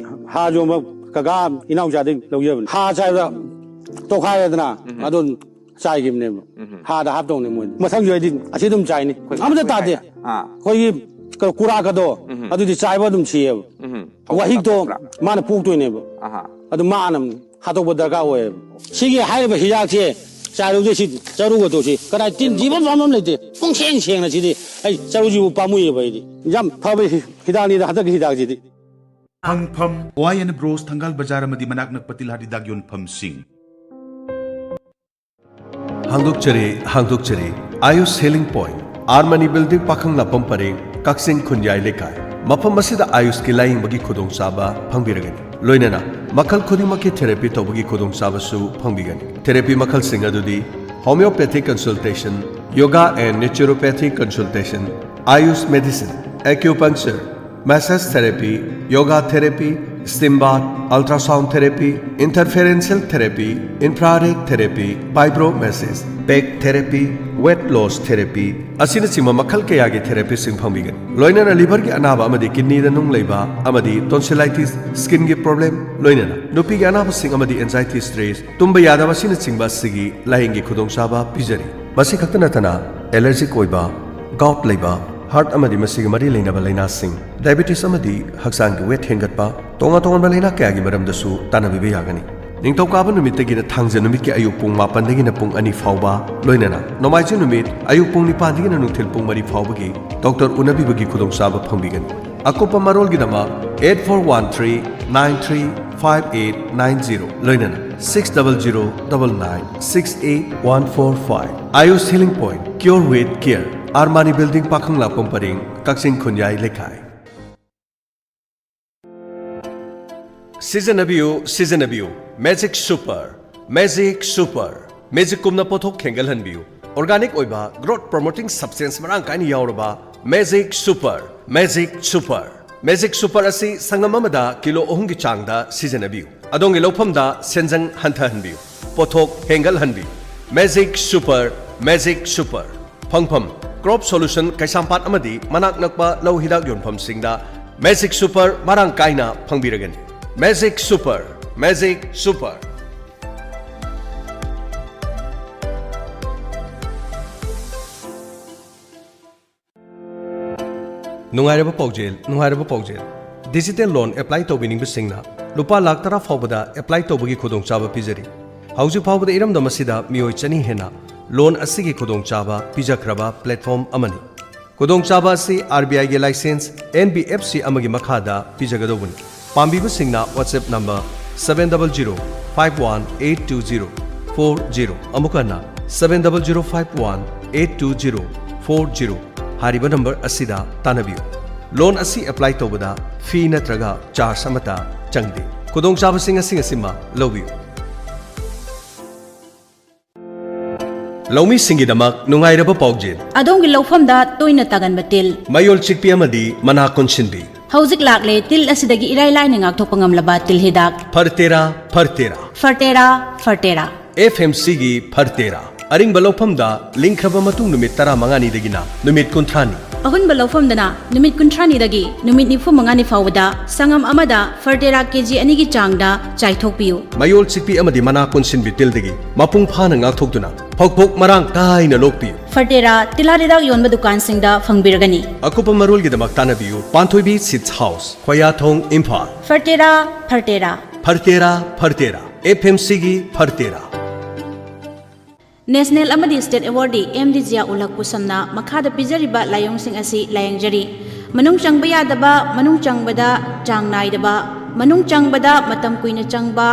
ꯍꯥꯔ ꯌꯣꯟꯕ ꯀꯀꯥ ꯏꯅꯥꯎꯆꯥꯗꯒꯤ ꯂꯧꯖꯕꯅꯤ꯫ ꯍꯥꯔ ꯆꯥꯏꯕꯗ ꯇꯣꯈꯥꯏꯔꯦꯗꯅ ꯑꯗꯨꯝ ꯆꯥꯏꯈꯤꯕꯅꯦꯕ꯫ ꯍꯥꯔꯗ ꯍꯥꯞꯇꯧꯅꯦ ꯃꯣꯏꯗꯤ꯫ ꯃꯊꯪꯁꯨ ꯑꯩꯗꯤ ꯑꯁꯤ ꯑꯗꯨꯝ ꯆꯥꯏꯅꯤ꯫ ꯑꯃꯇ ꯇꯥꯗꯦ꯫ ꯑꯥ꯫ ꯑꯩꯈꯣꯏꯒꯤ ꯀ- ꯀꯨꯔꯥꯛꯀꯗꯣ ꯑꯗꯨꯗꯤ ꯆꯥꯏꯕ ꯑꯗꯨꯝ ꯁꯤꯌꯦꯕ꯫ ꯋꯥꯍꯤꯛꯇꯣ ꯃꯥꯅ ꯄꯣꯛꯇꯣꯏꯅꯦꯕ꯫ ꯑꯍꯥ꯫ ꯑꯗꯨ ꯃꯥꯅ ꯍꯥꯠꯇꯣꯛꯄ ꯗꯔꯀꯥꯔ ꯑꯣꯏꯌꯦꯕ꯫ ꯁꯤꯒꯤ ꯍꯥꯏꯔꯤꯕ ꯍꯤꯗꯥꯛꯁꯦ ꯆꯥꯏꯔꯨꯕꯗ ꯁꯤ ꯆꯔꯨꯒꯗꯣ ꯁꯤ ꯀꯗꯥꯏ ꯇꯤꯟ ꯊꯤꯕ ꯃꯐꯝ ꯑꯃ ꯂꯩꯇꯦ꯫ ꯄꯨꯡꯁꯦꯡ ꯁꯦꯡꯅ ꯁꯤꯗꯤ ꯑꯩ ꯆꯔꯨꯁꯤꯕꯨ ꯄꯥꯝꯃꯨꯏꯌꯦꯕ ꯑꯩꯗꯤ꯫ ꯌꯥꯝ ꯐꯕ ꯍꯤ- ꯍꯤꯗꯥꯛꯅꯤꯗ ꯍꯟꯗꯛꯀꯤ ꯍꯤꯗꯥꯛꯁꯤꯗꯤ꯫ ꯐꯪꯐꯝ ꯋꯥꯏ ꯑꯦꯟ ꯕ꯭ꯔꯣꯁ ꯊꯪꯒꯥꯜ ꯕꯖꯥꯔ ꯑꯃꯗꯤ ꯃꯅꯥꯛ ꯅꯛꯄ ꯇꯤꯜꯍꯥꯠ ꯍꯤꯗꯥꯛ ꯌꯣꯟꯐꯝꯁꯤꯡ꯫ ꯍꯥꯡꯗꯣꯛꯆꯔꯤ, ꯍꯥꯡꯗꯣꯛꯆꯔꯤ꯫ Ayush healing point, Armani building, Pakhanglakpam ꯄꯔꯦꯡ, ꯀꯛꯆꯤꯡ ꯈꯨꯟꯌꯥꯏ ꯂꯩꯀꯥꯏ꯫ ꯃꯐꯝ ꯑꯁꯤꯗ ꯑꯥꯌꯨꯁꯀꯤ ꯂꯥꯌꯦꯡꯕꯒꯤ ꯈꯨꯗꯣꯡꯆꯥꯕ ꯐꯪꯕꯤꯔꯒꯅꯤ꯫ ꯂꯣꯏꯅꯅ ꯃꯈꯜ ꯈꯨꯗꯤꯡꯃꯛꯀꯤ ꯊꯦꯔꯥꯄꯤ ꯇꯧꯕꯒꯤ ꯈꯨꯗꯣꯡꯆꯥꯕꯁꯨ ꯐꯪꯕꯤꯒꯅꯤ꯫ ꯊꯦꯔꯥꯄꯤ ꯃꯈꯜꯁꯤꯡ ꯑꯗꯨꯗꯤ homeopathic consultation, yoga and naturopathic consultation, Ayush medicine, acupuncture, massage therapy, yoga therapy, steam bath, ultrasound therapy, interferential therapy, infrared therapy, fibro massage, back therapy, weight loss therapy ꯑꯁꯤꯅꯆꯤꯡꯕ ꯃꯈꯜ ꯀꯌꯥꯒꯤ ꯊꯦꯔꯥꯄꯤꯁꯤꯡ ꯐꯪꯕꯤꯒꯅꯤ꯫ ꯂꯣꯏꯅꯅ ꯂꯤꯚꯔꯒꯤ ꯑꯅꯥꯕ ꯑꯃꯗꯤ ꯀꯤꯗꯅꯤꯗ ꯅꯨꯡ ꯂꯩꯕ ꯑꯃꯗꯤ ꯇꯣꯟꯁꯤꯂꯥꯏꯇꯤꯁ, ꯁ꯭ꯀꯤꯟꯒꯤ ꯄ꯭ꯔꯣꯕ꯭ꯂꯦꯝ, ꯂꯣꯏꯅꯅ ꯅꯨꯄꯤꯒꯤ ꯑꯅꯥꯕꯁꯤꯡ ꯑꯃꯗꯤ ꯑꯦꯟꯖꯥꯏꯇꯤ, ꯁ꯭ꯇ꯭ꯔꯦꯁ, ꯇꯨꯝꯕ ꯌꯥꯗꯕ ꯑꯁꯤꯅꯆꯤꯡꯕ ꯑꯁꯤꯒꯤ ꯂꯥꯌꯦꯡꯒꯤ ꯈꯨꯗꯣꯡꯆꯥꯕ ꯄꯤꯖꯔꯤ꯫ ꯃꯁꯤ ꯈꯛꯇ ꯅꯠꯇꯅ ꯑꯦꯂꯔꯖꯤꯛ ꯑꯣꯏꯕ, ꯒꯥꯎꯠ ꯂꯩꯕ, ꯍꯥꯔꯠ ꯑꯃꯗꯤ ꯃꯁꯤꯒ ꯃꯔꯤ ꯂꯩꯅꯕ ꯂꯥꯏꯅꯥꯁꯤꯡ, ꯗꯥꯏꯕꯦꯇꯤꯁ ꯑꯃꯗꯤ ꯍꯛꯆꯥꯡꯒꯤ ꯋꯦꯠ ꯍꯦꯟꯒꯠꯄ, ꯇꯣꯉꯥꯟ ꯇꯣꯉꯥꯟꯕ ꯂꯥꯏꯅꯥ ꯀꯌꯥꯒꯤ ꯃꯔꯝꯗꯁꯨ ꯇꯥꯟꯅꯕꯤꯕ ꯌꯥꯒꯅꯤ꯫ ꯅꯤꯡꯊꯧꯀꯥꯕ ꯅꯨꯃꯤꯠꯇꯒꯤꯅ ꯊꯥꯡꯖ ꯅꯨꯃꯤꯠꯀꯤ ꯑꯌꯨꯛ ꯄꯨꯡ ꯃꯥꯄꯟꯗꯒꯤꯅ ꯄꯨꯡ ꯑꯅꯤ ꯐꯥꯎꯕ, ꯂꯣꯏꯅꯅ ꯅꯣꯡꯃꯥꯏꯖꯤꯡ ꯅꯨꯃꯤꯠ ꯑꯌꯨꯛ ꯄꯨꯡ ꯅꯤꯄꯥꯟꯗꯒꯤꯅ ꯅꯨꯡꯊꯤꯜ ꯄꯨꯡ ꯃꯔꯤ ꯐꯥꯎꯕꯒꯤ ꯗꯣꯛꯇꯔ ꯎꯅꯕꯤꯕꯒꯤ ꯈꯨꯗꯣꯡꯆꯥꯕ ꯐꯪꯕꯤꯒꯅꯤ꯫ ꯑꯀꯨꯞꯄ ꯃꯔꯣꯜꯒꯤꯗꯃꯛ eight four one three nine three five eight nine zero, ꯂꯣꯏꯅꯅ six double zero double nine six eight one four five꯫ Ayush Healing Point, Cure with Care, Armani building, Pakhanglakpam ꯄꯔꯦꯡ, ꯀꯛꯆꯤꯡ ꯈꯨꯟꯌꯥꯏ ꯂꯩꯀꯥꯏ꯫ ꯁꯤꯖꯤꯟꯅꯕꯤꯌꯨ, ꯁꯤꯖꯤꯟꯅꯕꯤꯌꯨ, ꯃꯦꯖꯤꯛ ꯁꯨꯄꯔ, ꯃꯦꯖꯤꯛ ꯁꯨꯄꯔ꯫ ꯃꯦꯖꯤꯛꯀꯨꯝꯅ ꯄꯣꯠꯊꯣꯛ ꯍꯦꯟꯒꯠꯍꯟꯕꯤꯌꯨ꯫ Organic ꯑꯣꯏꯕ, growth promoting substance ꯃꯔꯥꯡ ꯀꯥꯏꯅ ꯌꯥꯎꯔꯕ magic super, magic super. Magic super ꯑꯁꯤ ꯁꯪꯒꯝ ꯑꯃꯗ ꯀꯤꯂꯣ ꯑꯍꯨꯝꯒꯤ ꯆꯥꯡꯗ ꯁꯤꯖꯤꯟꯅꯕꯤꯌꯨ꯫ ꯑꯗꯣꯝꯒꯤ ꯂꯧꯐꯝꯗ ꯁꯦꯟꯖꯪ ꯍꯟꯊꯍꯟꯕꯤꯌꯨ, ꯄꯣꯠꯊꯣꯛ ꯍꯦꯟꯒꯠꯍꯟꯕꯤꯌꯨ꯫ Magic super, magic super. ꯐꯪꯐꯝ: ꯀ꯭ꯔꯣꯞ ꯁꯣꯂꯨꯁꯟ, ꯀꯩꯁꯥꯝꯄꯥꯠ ꯑꯃꯗꯤ ꯃꯅꯥꯛ ꯅꯛꯄ ꯂꯧ ꯍꯤꯗꯥꯛ ꯌꯣꯟꯐꯝꯁꯤꯡꯗ ꯃꯦꯖꯤꯛ ꯁꯨꯄꯔ ꯃꯔꯥꯡ ꯀꯥꯏꯅ ꯐꯪꯕꯤꯔꯒꯅꯤ꯫ Magic super, magic super. ꯅꯨꯡꯉꯥꯏꯔꯕ ꯄꯥꯎꯖꯦꯜ, ꯅꯨꯡꯉꯥꯏꯔꯕ ꯄꯥꯎꯖꯦꯜ꯫ ꯗꯤꯖꯤꯇꯦꯜ ꯂꯣꯟ ꯑꯦꯄ꯭ꯂꯥꯏ ꯇꯧꯕꯤꯅꯤꯡꯕꯁꯤꯡꯅ ꯂꯨꯄꯥ ꯂꯥꯈ ꯇꯔꯥ ꯐꯥꯎꯕꯗ ꯑꯦꯄ꯭ꯂꯥꯏ ꯇꯧꯕꯒꯤ ꯈꯨꯗꯣꯡꯆꯥꯕ ꯄꯤꯖꯔꯤ꯫ ꯍꯧꯖꯤꯛ ꯐꯥꯎꯕꯗ ꯏꯔꯝꯗꯝ ꯑꯁꯤꯗ ꯃꯤꯑꯣꯏ ꯆꯅꯤ ꯍꯦꯟꯅ ꯂꯣꯟ ꯑꯁꯤꯒꯤ ꯈꯨꯗꯣꯡꯆꯥꯕ ꯄꯤꯖꯈ꯭ꯔꯕ ꯄ꯭ꯂꯦꯠꯐꯣꯝ ꯑꯃꯅꯤ꯫ ꯈꯨꯗꯣꯡꯆꯥꯕ ꯑꯁꯤ ꯑꯥꯔ ꯕꯤ ꯑꯥꯏꯒꯤ licence N B F C ꯑꯃꯒꯤ ꯃꯈꯥꯗ ꯄꯤꯖꯒꯗꯧꯕꯅꯤ꯫ ꯄꯥꯝꯕꯤꯕꯁꯤꯡꯅ WhatsApp number seven double zero five one eight two zero four zero, ꯑꯃꯨꯛ ꯍꯟꯅ seven double zero five one eight two zero four zero ꯍꯥꯏꯔꯤꯕ ꯅꯝꯕꯔ ꯑꯁꯤꯗ ꯇꯥꯟꯅꯕꯤꯌꯨ꯫ ꯂꯣꯟ ꯑꯁꯤ ꯑꯦꯄ꯭ꯂꯥꯏ ꯇꯧꯕꯗ ꯐꯤ ꯅꯠꯇ꯭ꯔꯒ ꯆꯥꯔꯖ ꯑꯃꯠꯇ ꯆꯪꯗꯦ꯫ ꯈꯨꯗꯣꯡꯆꯥꯕꯁꯤꯡ ꯑꯁꯤꯡ ꯑꯁꯤꯃ ꯂꯧꯕꯤꯌꯨ꯫ ꯂꯧꯃꯤꯁꯤꯡꯒꯤꯗꯃꯛ ꯅꯨꯡꯉꯥꯏꯔꯕ ꯄꯥꯎꯖꯦꯜ꯫ ꯑꯗꯣꯝꯒꯤ ꯂꯧꯐꯝꯗ ꯇꯣꯏꯅ ꯇꯥꯒꯟꯕ ꯇꯤꯜ꯫ ꯃꯌꯣꯜ ꯆꯤꯛꯄꯤ ꯑꯃꯗꯤ ꯃꯅꯥ ꯀꯣꯟꯁꯤꯟꯕꯤ꯫ ꯍꯧꯖꯤꯛ ꯂꯥꯛꯂꯦ ꯇꯤꯜ ꯑꯁꯤꯗꯒꯤ ꯏꯔꯥꯏ ꯂꯥꯏꯅ ꯉꯥꯛꯊꯣꯛꯄ ꯉꯝꯂꯕ ꯇꯤꯜ ꯍꯤꯗꯥꯛ꯫ ꯐꯔꯇꯦꯔꯥ, ꯐꯔꯇꯦꯔꯥ꯫ ꯐꯔꯇꯦꯔꯥ, ꯐꯔꯇꯦꯔꯥ꯫ ꯑꯦꯐ ꯑꯦꯝ ꯁꯤꯒꯤ ꯐꯔꯇꯦꯔꯥ꯫ ꯑꯔꯤꯡꯕ ꯂꯧꯐꯝꯗ ꯂꯤꯡꯈ꯭ꯔꯕ ꯃꯇꯨꯡ ꯅꯨꯃꯤꯠ ꯇꯔꯥꯃꯉꯥꯅꯤꯗꯒꯤꯅ ꯅꯨꯃꯤꯠ ꯀꯨꯟꯊ꯭ꯔꯥꯅꯤ꯫ ꯑꯍꯨꯟꯕ ꯂꯧꯐꯝꯗꯅ ꯅꯨꯃꯤꯠ ꯀꯨꯟꯊ꯭ꯔꯥꯅꯤꯗꯒꯤ ꯅꯨꯃꯤꯠ ꯅꯤꯐꯨ ꯃꯉꯥꯅꯤ ꯐꯥꯎꯕꯗ ꯁꯪꯒꯝ ꯑꯃꯗ ꯐꯔꯇꯦꯔꯥ ꯀꯦꯖꯤ ꯑꯅꯤꯒꯤ ꯆꯥꯡꯗ ꯆꯥꯏꯊꯣꯛꯄꯤꯌꯨ꯫ ꯃꯌꯣꯜ ꯆꯤꯛꯄꯤ ꯑꯃꯗꯤ ꯃꯅꯥ ꯀꯣꯟꯁꯤꯟꯕꯤ ꯇꯤꯜꯗꯒꯤ ꯃꯄꯨꯡ ꯐꯥꯅ ꯉꯥꯛꯊꯣꯛꯇꯨꯅ ꯐꯣꯛ ꯐꯣꯛ ꯃꯔꯥꯡ ꯀꯥꯏꯅ ꯂꯣꯛꯄꯤꯌꯨ꯫ ꯐꯔꯇꯦꯔꯥ ꯇꯤꯜꯍꯥꯠ ꯍꯤꯗꯥꯛ ꯌꯣꯟꯕ ꯗꯨꯀꯥꯟꯁꯤꯡꯗ ꯐꯪꯕꯤꯔꯒꯅꯤ꯫ ꯑꯀꯨꯞꯄ ꯃꯔꯣꯜꯒꯤꯗꯃꯛ ꯇꯥꯟꯅꯕꯤꯌꯨ ꯄꯥꯟꯊꯣꯏꯕꯤ seeds house, ꯈꯣꯌꯥꯊꯣꯡ, Imphal. ꯐꯔꯇꯦꯔꯥ, ꯐꯔꯇꯦꯔꯥ꯫ ꯐꯔꯇꯦꯔꯥ, ꯐꯔꯇꯦꯔꯥ꯫ F M ꯁꯤꯒꯤ ꯐꯔꯇꯦꯔꯥ꯫ ꯅꯦꯁꯅꯦꯜ ꯑꯃꯗꯤ ꯁ꯭ꯇꯦꯠ ꯑꯦꯋꯥꯔꯗꯤ ꯑꯦꯝ ꯗꯤ ꯖꯤꯌꯥ ꯎꯂꯛ ꯄꯨꯁꯝꯅ ꯃꯈꯥꯗ ꯄꯤꯖꯔꯤꯕ ꯂꯥꯏꯑꯣꯡꯁꯤꯡ ꯑꯁꯤ ꯂꯥꯌꯦꯡꯖꯔꯤ꯫ ꯃꯅꯨꯡ ꯆꯪꯕ ꯌꯥꯗꯕ, ꯃꯅꯨꯡ ꯆꯪꯕꯗ ꯆꯥꯡ ꯅꯥꯏꯗꯕ, ꯃꯅꯨꯡ ꯆꯪꯕꯗ ꯃꯇꯝ ꯀꯨꯏꯅ ꯆꯪꯕ,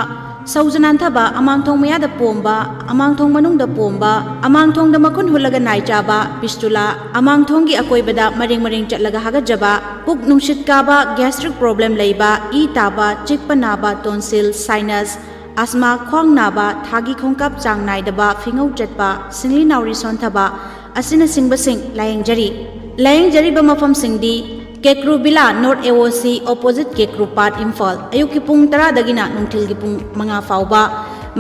ꯁꯧꯖ ꯅꯥꯟꯊꯕ, ꯑꯃꯥꯡꯊꯣꯡ ꯃꯌꯥꯗ ꯄꯣꯝꯕ, ꯑꯃꯥꯡꯊꯣꯡ ꯃꯅꯨꯡꯗ ꯄꯣꯝꯕ, ꯑꯃꯥꯡꯊꯣꯡꯗ ꯃꯈꯨꯟ ꯍꯨꯠꯂꯒ ꯅꯥꯏ ꯆꯥꯕ, ꯐꯤꯁꯇꯨꯂꯥ, ꯑꯃꯥꯡꯊꯣꯡꯒꯤ ꯑꯀꯣꯏꯕꯗ ꯃꯔꯦꯡ ꯃꯔꯦꯡ ꯆꯠꯂꯒ ꯍꯥꯒꯠꯆꯕ, ꯄꯨꯛ ꯅꯨꯡꯁꯤꯠ ꯀꯥꯕ, ꯒ꯭ꯌꯥꯁꯇ꯭ꯔꯤꯛ ꯄ꯭ꯔꯣꯕ꯭ꯂꯦꯝ ꯂꯩꯕ, ꯏ ꯇꯥꯕ, ꯆꯤꯛꯄ ꯅꯥꯕ, ꯇꯣꯟꯁꯤꯜ, ꯁꯥꯏꯅꯁ, ꯑꯁꯃꯥ, ꯈ꯭ꯋꯥꯡ ꯅꯥꯕ, ꯊꯥꯒꯤ ꯈꯣꯡꯀꯥꯞ ꯆꯥꯡ ꯅꯥꯏꯗꯕ, ꯐꯤꯉꯧ ꯆꯠꯄ, ꯁꯤꯡꯂꯤ ꯅꯥꯎꯔꯤ ꯁꯣꯟꯊꯕ ꯑꯁꯤꯅꯆꯤꯡꯕꯁꯤꯡ ꯂꯥꯌꯦꯡꯖꯔꯤ꯫ ꯂꯥꯌꯦꯡꯖꯔꯤꯕ ꯃꯐꯝꯁꯤꯡꯗꯤ ꯀꯦꯀ꯭ꯔꯨ ꯕꯤꯂꯥ, ꯅꯣꯔꯠ ꯑꯦ ꯑꯣ ꯁꯤ, ꯑꯣꯄꯣꯖꯤꯠ ꯀꯦꯀ꯭ꯔꯨ ꯄꯥꯠ, ꯏꯝꯐꯥꯜ꯫ ꯑꯌꯨꯛꯀꯤ ꯄꯨꯡ ꯇꯔꯥꯗꯒꯤꯅ ꯅꯨꯡꯊꯤꯜꯒꯤ ꯄꯨꯡ ꯃꯉꯥ ꯐꯥꯎꯕ꯫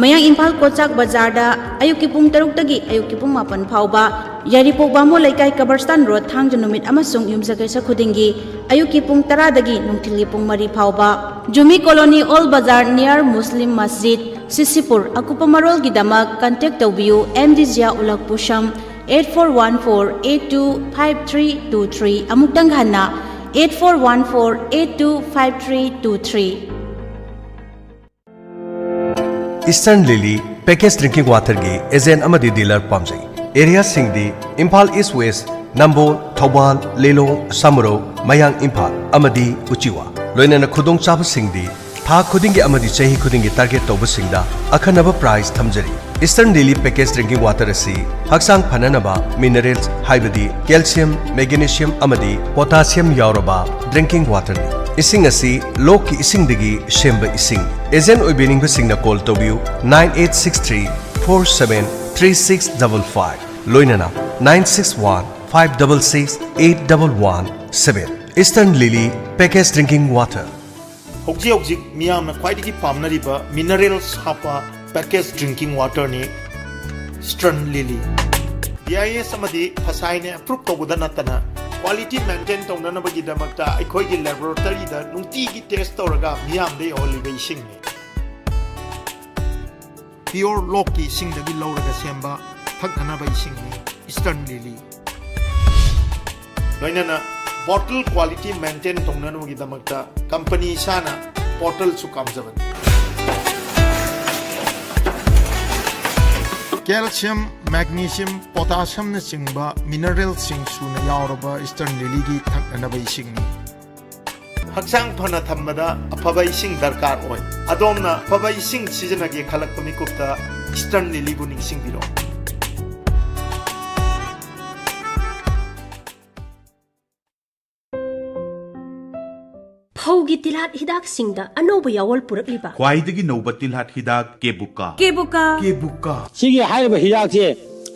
ꯃꯌꯥꯡ ꯏꯝꯐꯥꯜ ꯀꯣꯆꯥꯛ ꯕꯖꯥꯔꯗ ꯑꯌꯨꯛꯀꯤ ꯄꯨꯡ ꯇꯔꯨꯛꯇꯒꯤ ꯑꯌꯨꯛꯀꯤ ꯄꯨꯡ ꯃꯥꯄꯟ ꯐꯥꯎꯕ꯫ ꯌꯥꯏꯔꯤꯄꯣꯛ ꯕꯥꯃꯣꯟ ꯂꯩꯀꯥꯏ ꯀꯕꯔꯁꯇꯥꯟ ꯔꯣꯗ, ꯊꯥꯡꯖ ꯅꯨꯃꯤꯠ ꯑꯃꯁꯨꯡ ꯌꯨꯝꯁꯀꯩꯁ ꯈꯨꯗꯤꯡꯒꯤ ꯑꯌꯨꯛꯀꯤ ꯄꯨꯡ ꯇꯔꯥꯗꯒꯤ ꯅꯨꯡꯊꯤꯜꯒꯤ ꯄꯨꯡ ꯃꯔꯤ ꯐꯥꯎꯕ꯫ ꯖꯨꯃꯤ ꯀꯣꯂꯣꯅꯤ, ꯑꯣꯜ ꯕꯖꯥꯔ, ꯅꯤꯌꯔ ꯃꯨꯁꯂꯤꯝ ꯃꯁꯖꯤꯗ, ꯁꯤꯁꯤꯄꯨꯔ꯫ ꯑꯀꯨꯞꯄ ꯃꯔꯣꯜꯒꯤꯗꯃꯛ ꯀꯟꯇꯦꯛ ꯇꯧꯕꯤꯌꯨ ꯑꯦꯝ ꯗꯤ ꯖꯤꯌꯥ ꯎꯂꯛ ꯄꯨꯁꯝ, eight four one four eight two five three two three꯫ ꯑꯃꯨꯛꯇꯪ ꯍꯟꯅ, eight four one four eight two five three two three꯫ Eastern Lily package drinking ꯋꯥꯇꯔꯒꯤ ꯑꯦꯖꯦꯟ ꯑꯃꯗꯤ ꯗꯤꯂꯔ ꯄꯥꯝꯖꯩ꯫ ꯑꯦꯔꯤꯌꯥꯁꯤꯡꯗꯤ ꯏꯝꯐꯥꯜ ꯏꯁ ꯋꯦꯁ, ꯅꯝꯕꯣꯜ, ꯊꯧꯕꯥꯜ, ꯂꯤꯂꯣꯡ, ꯁꯥꯃꯨꯔꯧ, ꯃꯌꯥꯡ ꯏꯝꯐꯥꯜ ꯑꯃꯗꯤ ꯎꯆꯤꯋꯥ꯫ ꯂꯣꯏꯅꯅ ꯈꯨꯗꯣꯡꯆꯥꯕꯁꯤꯡꯗꯤ ꯊꯥ ꯈꯨꯗꯤꯡꯒꯤ ꯑꯃꯗꯤ ꯆꯍꯤ ꯈꯨꯗꯤꯡꯒꯤ ꯇꯥꯔꯒꯦꯠ ꯇꯧꯕꯁꯤꯡꯗ ꯑꯈꯟꯅꯕ ꯄ꯭ꯔꯥꯏꯖ ꯊꯝꯖꯔꯤ꯫ Eastern Lily package drinking water ꯑꯁꯤ ꯍꯛꯆꯥꯡ ꯐꯅꯅꯕ ꯃꯤꯅꯔꯦꯜꯁ, ꯍꯥꯏꯕꯗꯤ ꯀꯦꯜꯁꯤꯌꯝ, ꯃꯦꯒꯅꯦꯁꯤꯌꯝ ꯑꯃꯗꯤ ꯄꯣꯇꯥꯁꯤꯌꯝ ꯌꯥꯎꯔꯕ ꯗ꯭ꯔꯤꯡꯀꯤꯡ ꯋꯥꯇꯔꯅꯤ꯫ ꯏꯁꯤꯡ ꯑꯁꯤ ꯂꯣꯛꯀꯤ ꯏꯁꯤꯡꯗꯒꯤ ꯁꯦꯝꯕ ꯏꯁꯤꯡ꯫ ꯑꯦꯖꯦꯟ ꯑꯣꯏꯕꯤꯅꯤꯡꯕꯁꯤꯡꯅ ꯀꯣꯜ ꯇꯧꯕꯤꯌꯨ, nine eight six three four seven three six double five, ꯂꯣꯏꯅꯅ nine six one five double six eight double one seven꯫ Eastern Lily package drinking water. ꯍꯧꯖꯤꯛ ꯍꯧꯖꯤꯛ ꯃꯤꯌꯥꯝꯅ ꯈ꯭ꯋꯥꯏꯗꯒꯤ ꯄꯥꯝꯅꯔꯤꯕ ꯃꯤꯅꯔꯦꯜꯁ ꯍꯥꯞꯄ ꯄꯦꯀꯦꯖ ꯗ꯭ꯔꯤꯡꯀꯤꯡ ꯋꯥꯇꯔꯅꯤ Eastern Lily. B I S ꯑꯃꯗꯤ ꯐꯁꯥꯏꯅ ꯑꯦꯄ꯭ꯔꯨꯞ ꯇꯧꯕꯗ ꯅꯠꯇꯅ Quality maintain ꯇꯧꯅꯅꯕꯒꯤꯗꯃꯛꯇ ꯑꯩꯈꯣꯏꯒꯤ laboratoryꯗ ꯅꯨꯡꯇꯤꯒꯤ test ꯇꯧꯔꯒ ꯃꯤꯌꯥꯝꯗ ꯌꯧꯍꯜꯂꯤꯕ ꯏꯁꯤꯡꯅꯤ꯫ Pure lockꯀꯤ ꯏꯁꯤꯡꯗꯒꯤ ꯂꯧꯔꯒ ꯁꯦꯝꯕ ꯊꯛꯅꯅꯕ ꯏꯁꯤꯡꯅꯤ Eastern Lily꯫ ꯂꯣꯏꯅꯅ bottle quality maintain ꯇꯧꯅꯅꯕꯒꯤꯗꯃꯛꯇ company ꯏꯁꯥꯅ bottle ꯁꯨ ꯀꯥꯝꯖꯕꯅꯤ꯫ Calcium, magnesium, potassiumꯅꯆꯤꯡꯕ mineralꯁꯤꯡ ꯁꯨꯅ ꯌꯥꯎꯔꯕ Eastern Lilyꯒꯤ ꯊꯛꯅꯅꯕ ꯏꯁꯤꯡꯅꯤ꯫ ꯍꯛꯆꯥꯡ ꯐꯅ ꯊꯝꯕꯗ ꯑꯐꯕ ꯏꯁꯤꯡ ꯗꯔꯀꯥꯔ ꯑꯣꯏ꯫ ꯑꯗꯣꯝꯅ ꯑꯐꯕ ꯏꯁꯤꯡ ꯁꯤꯖꯤꯟꯅꯒꯦ ꯈꯜꯂꯛꯄ ꯃꯤꯀꯨꯞꯇ Eastern Lilyꯕꯨ ꯅꯤꯡꯁꯤꯡꯕꯤꯔꯣ꯫ ꯐꯧꯒꯤ ꯇꯤꯜꯍꯥꯠ ꯍꯤꯗꯥꯛꯁꯤꯡꯗ ꯑꯅꯧꯕ ꯌꯥꯑꯣꯜ ꯄꯨꯔꯛꯂꯤꯕ꯫ ꯈ꯭ꯋꯥꯏꯗꯒꯤ ꯅꯧꯕ ꯇꯤꯜꯍꯥꯠ ꯍꯤꯗꯥꯛ ꯀꯦꯕꯨꯀꯥ꯫ ꯀꯦꯕꯨꯀꯥ꯫ ꯀꯦꯕꯨꯀꯥ꯫ ꯁꯤꯒꯤ ꯍꯥꯏꯔꯤꯕ ꯍꯤꯗꯥꯛꯁꯦ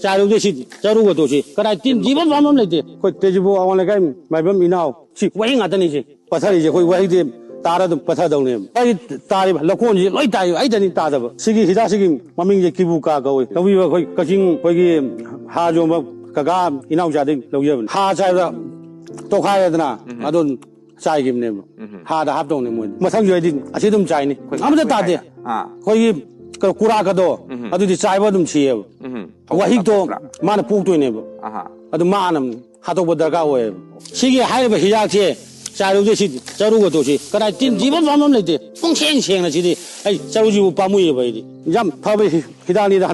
ꯆꯥꯏꯔꯨꯕꯗ ꯁꯤ ꯆꯔꯨꯒꯗꯣ ꯁꯤ ꯀꯗꯥꯏ ꯇꯤꯟ ꯊꯤꯕ ꯃꯐꯝ ꯑꯃ ꯂꯩꯇꯦ꯫ ꯑꯩꯈꯣꯏ ꯇꯦꯖꯤꯄꯨꯔ ꯑꯋꯥꯡ ꯂꯩꯀꯥꯏ ꯃꯥꯏꯕꯝ ꯏꯅꯥꯎ ꯁꯤ ꯋꯥꯍꯤꯛ ꯉꯥꯛꯇꯅꯤ ꯁꯤ ꯄꯠꯊꯔꯤꯁꯦ꯫ ꯑꯩꯈꯣꯏ ꯋꯥꯍꯤꯛꯁꯦ ꯇꯥꯔ ꯑꯗꯨꯝ ꯄꯠꯊꯗꯧꯅꯦꯕ꯫ ꯑꯩ ꯇꯥꯔꯤꯕ ꯂꯧꯀꯣꯟꯁꯤ ꯂꯣꯏ ꯇꯥꯏ, ꯑꯩꯗꯅꯤ ꯇꯥꯗꯕ꯫ ꯁꯤꯒꯤ ꯍꯤꯗꯥꯛꯁꯤꯒꯤ ꯃꯃꯤꯡꯁꯦ ꯀꯤꯕꯨꯀꯥ ꯀꯧꯏ꯫ ꯂꯧꯕꯤꯕ ꯑꯩꯈꯣꯏ ꯀꯛꯆꯤꯡ ꯑꯩꯈꯣꯏꯒꯤ ꯍꯥꯔ ꯌꯣꯟꯕ ꯀꯀꯥ ꯏꯅꯥꯎꯆꯥꯗꯒꯤ ꯂꯧꯖꯕꯅꯤ꯫ ꯍꯥꯔ ꯆꯥꯏꯕꯗ ꯇꯣꯈꯥꯏꯔꯦꯗꯅ ꯑꯗꯨꯝ ꯆꯥꯏꯈꯤꯕꯅꯦꯕ꯫ ꯍꯥꯗ ꯍꯥꯞꯇꯧꯅꯦ ꯃꯣꯏꯗꯤ꯫ ꯃꯊꯪꯁꯨ ꯍꯥꯏꯗꯤ ꯑꯁꯤ ꯑꯗꯨꯝ ꯆꯥꯏꯅꯤ꯫ ꯑꯃꯇ ꯇꯥꯗꯦ꯫ ꯑꯥ꯫ ꯑꯩꯈꯣꯏꯒꯤ ꯀ- ꯀꯨꯔꯥꯀꯗꯣ ꯑꯗꯨꯗꯤ ꯆꯥꯏꯕ ꯑꯗꯨꯝ ꯁꯤꯌꯦꯕ꯫ ꯎꯝ꯫ ꯋꯥꯍꯤꯛꯇꯣ ꯐꯧ ꯇꯥꯕ꯭ꯔꯥ? ꯃꯥꯅ ꯄꯣꯛꯇꯣꯏꯅꯦꯕ꯫ ꯑꯍꯥ꯫ ꯑꯗꯨ ꯃꯥꯅ ꯍꯥꯠꯇꯣꯛꯄ ꯗꯔꯀꯥꯔ ꯑꯣꯏꯌꯦꯕ꯫ ꯁꯤꯒꯤ ꯍꯥꯏꯔꯤꯕ ꯍꯤꯗꯥꯛꯁꯦ ꯆꯥꯏꯔꯨꯕꯗ ꯁꯤ ꯆꯔꯨꯒꯗꯣ ꯁꯤ ꯀꯗꯥꯏ ꯇꯤꯟ ꯊꯤꯕ ꯃꯐꯝ ꯑꯃ ꯂꯩꯇꯦ꯫ ꯄꯨꯡꯁꯦꯡ ꯁꯦꯡꯅ ꯁꯤꯗꯤ ꯑꯩ ꯆꯔꯨꯁꯤꯕꯨ ꯄꯥꯝꯃꯨꯏꯌꯦꯕ ꯑꯩꯗꯤ꯫ ꯌꯥꯝ ꯐꯕ ꯍꯤ- ꯍꯤꯗꯥꯛꯅꯤꯗ ꯍꯟꯗꯛ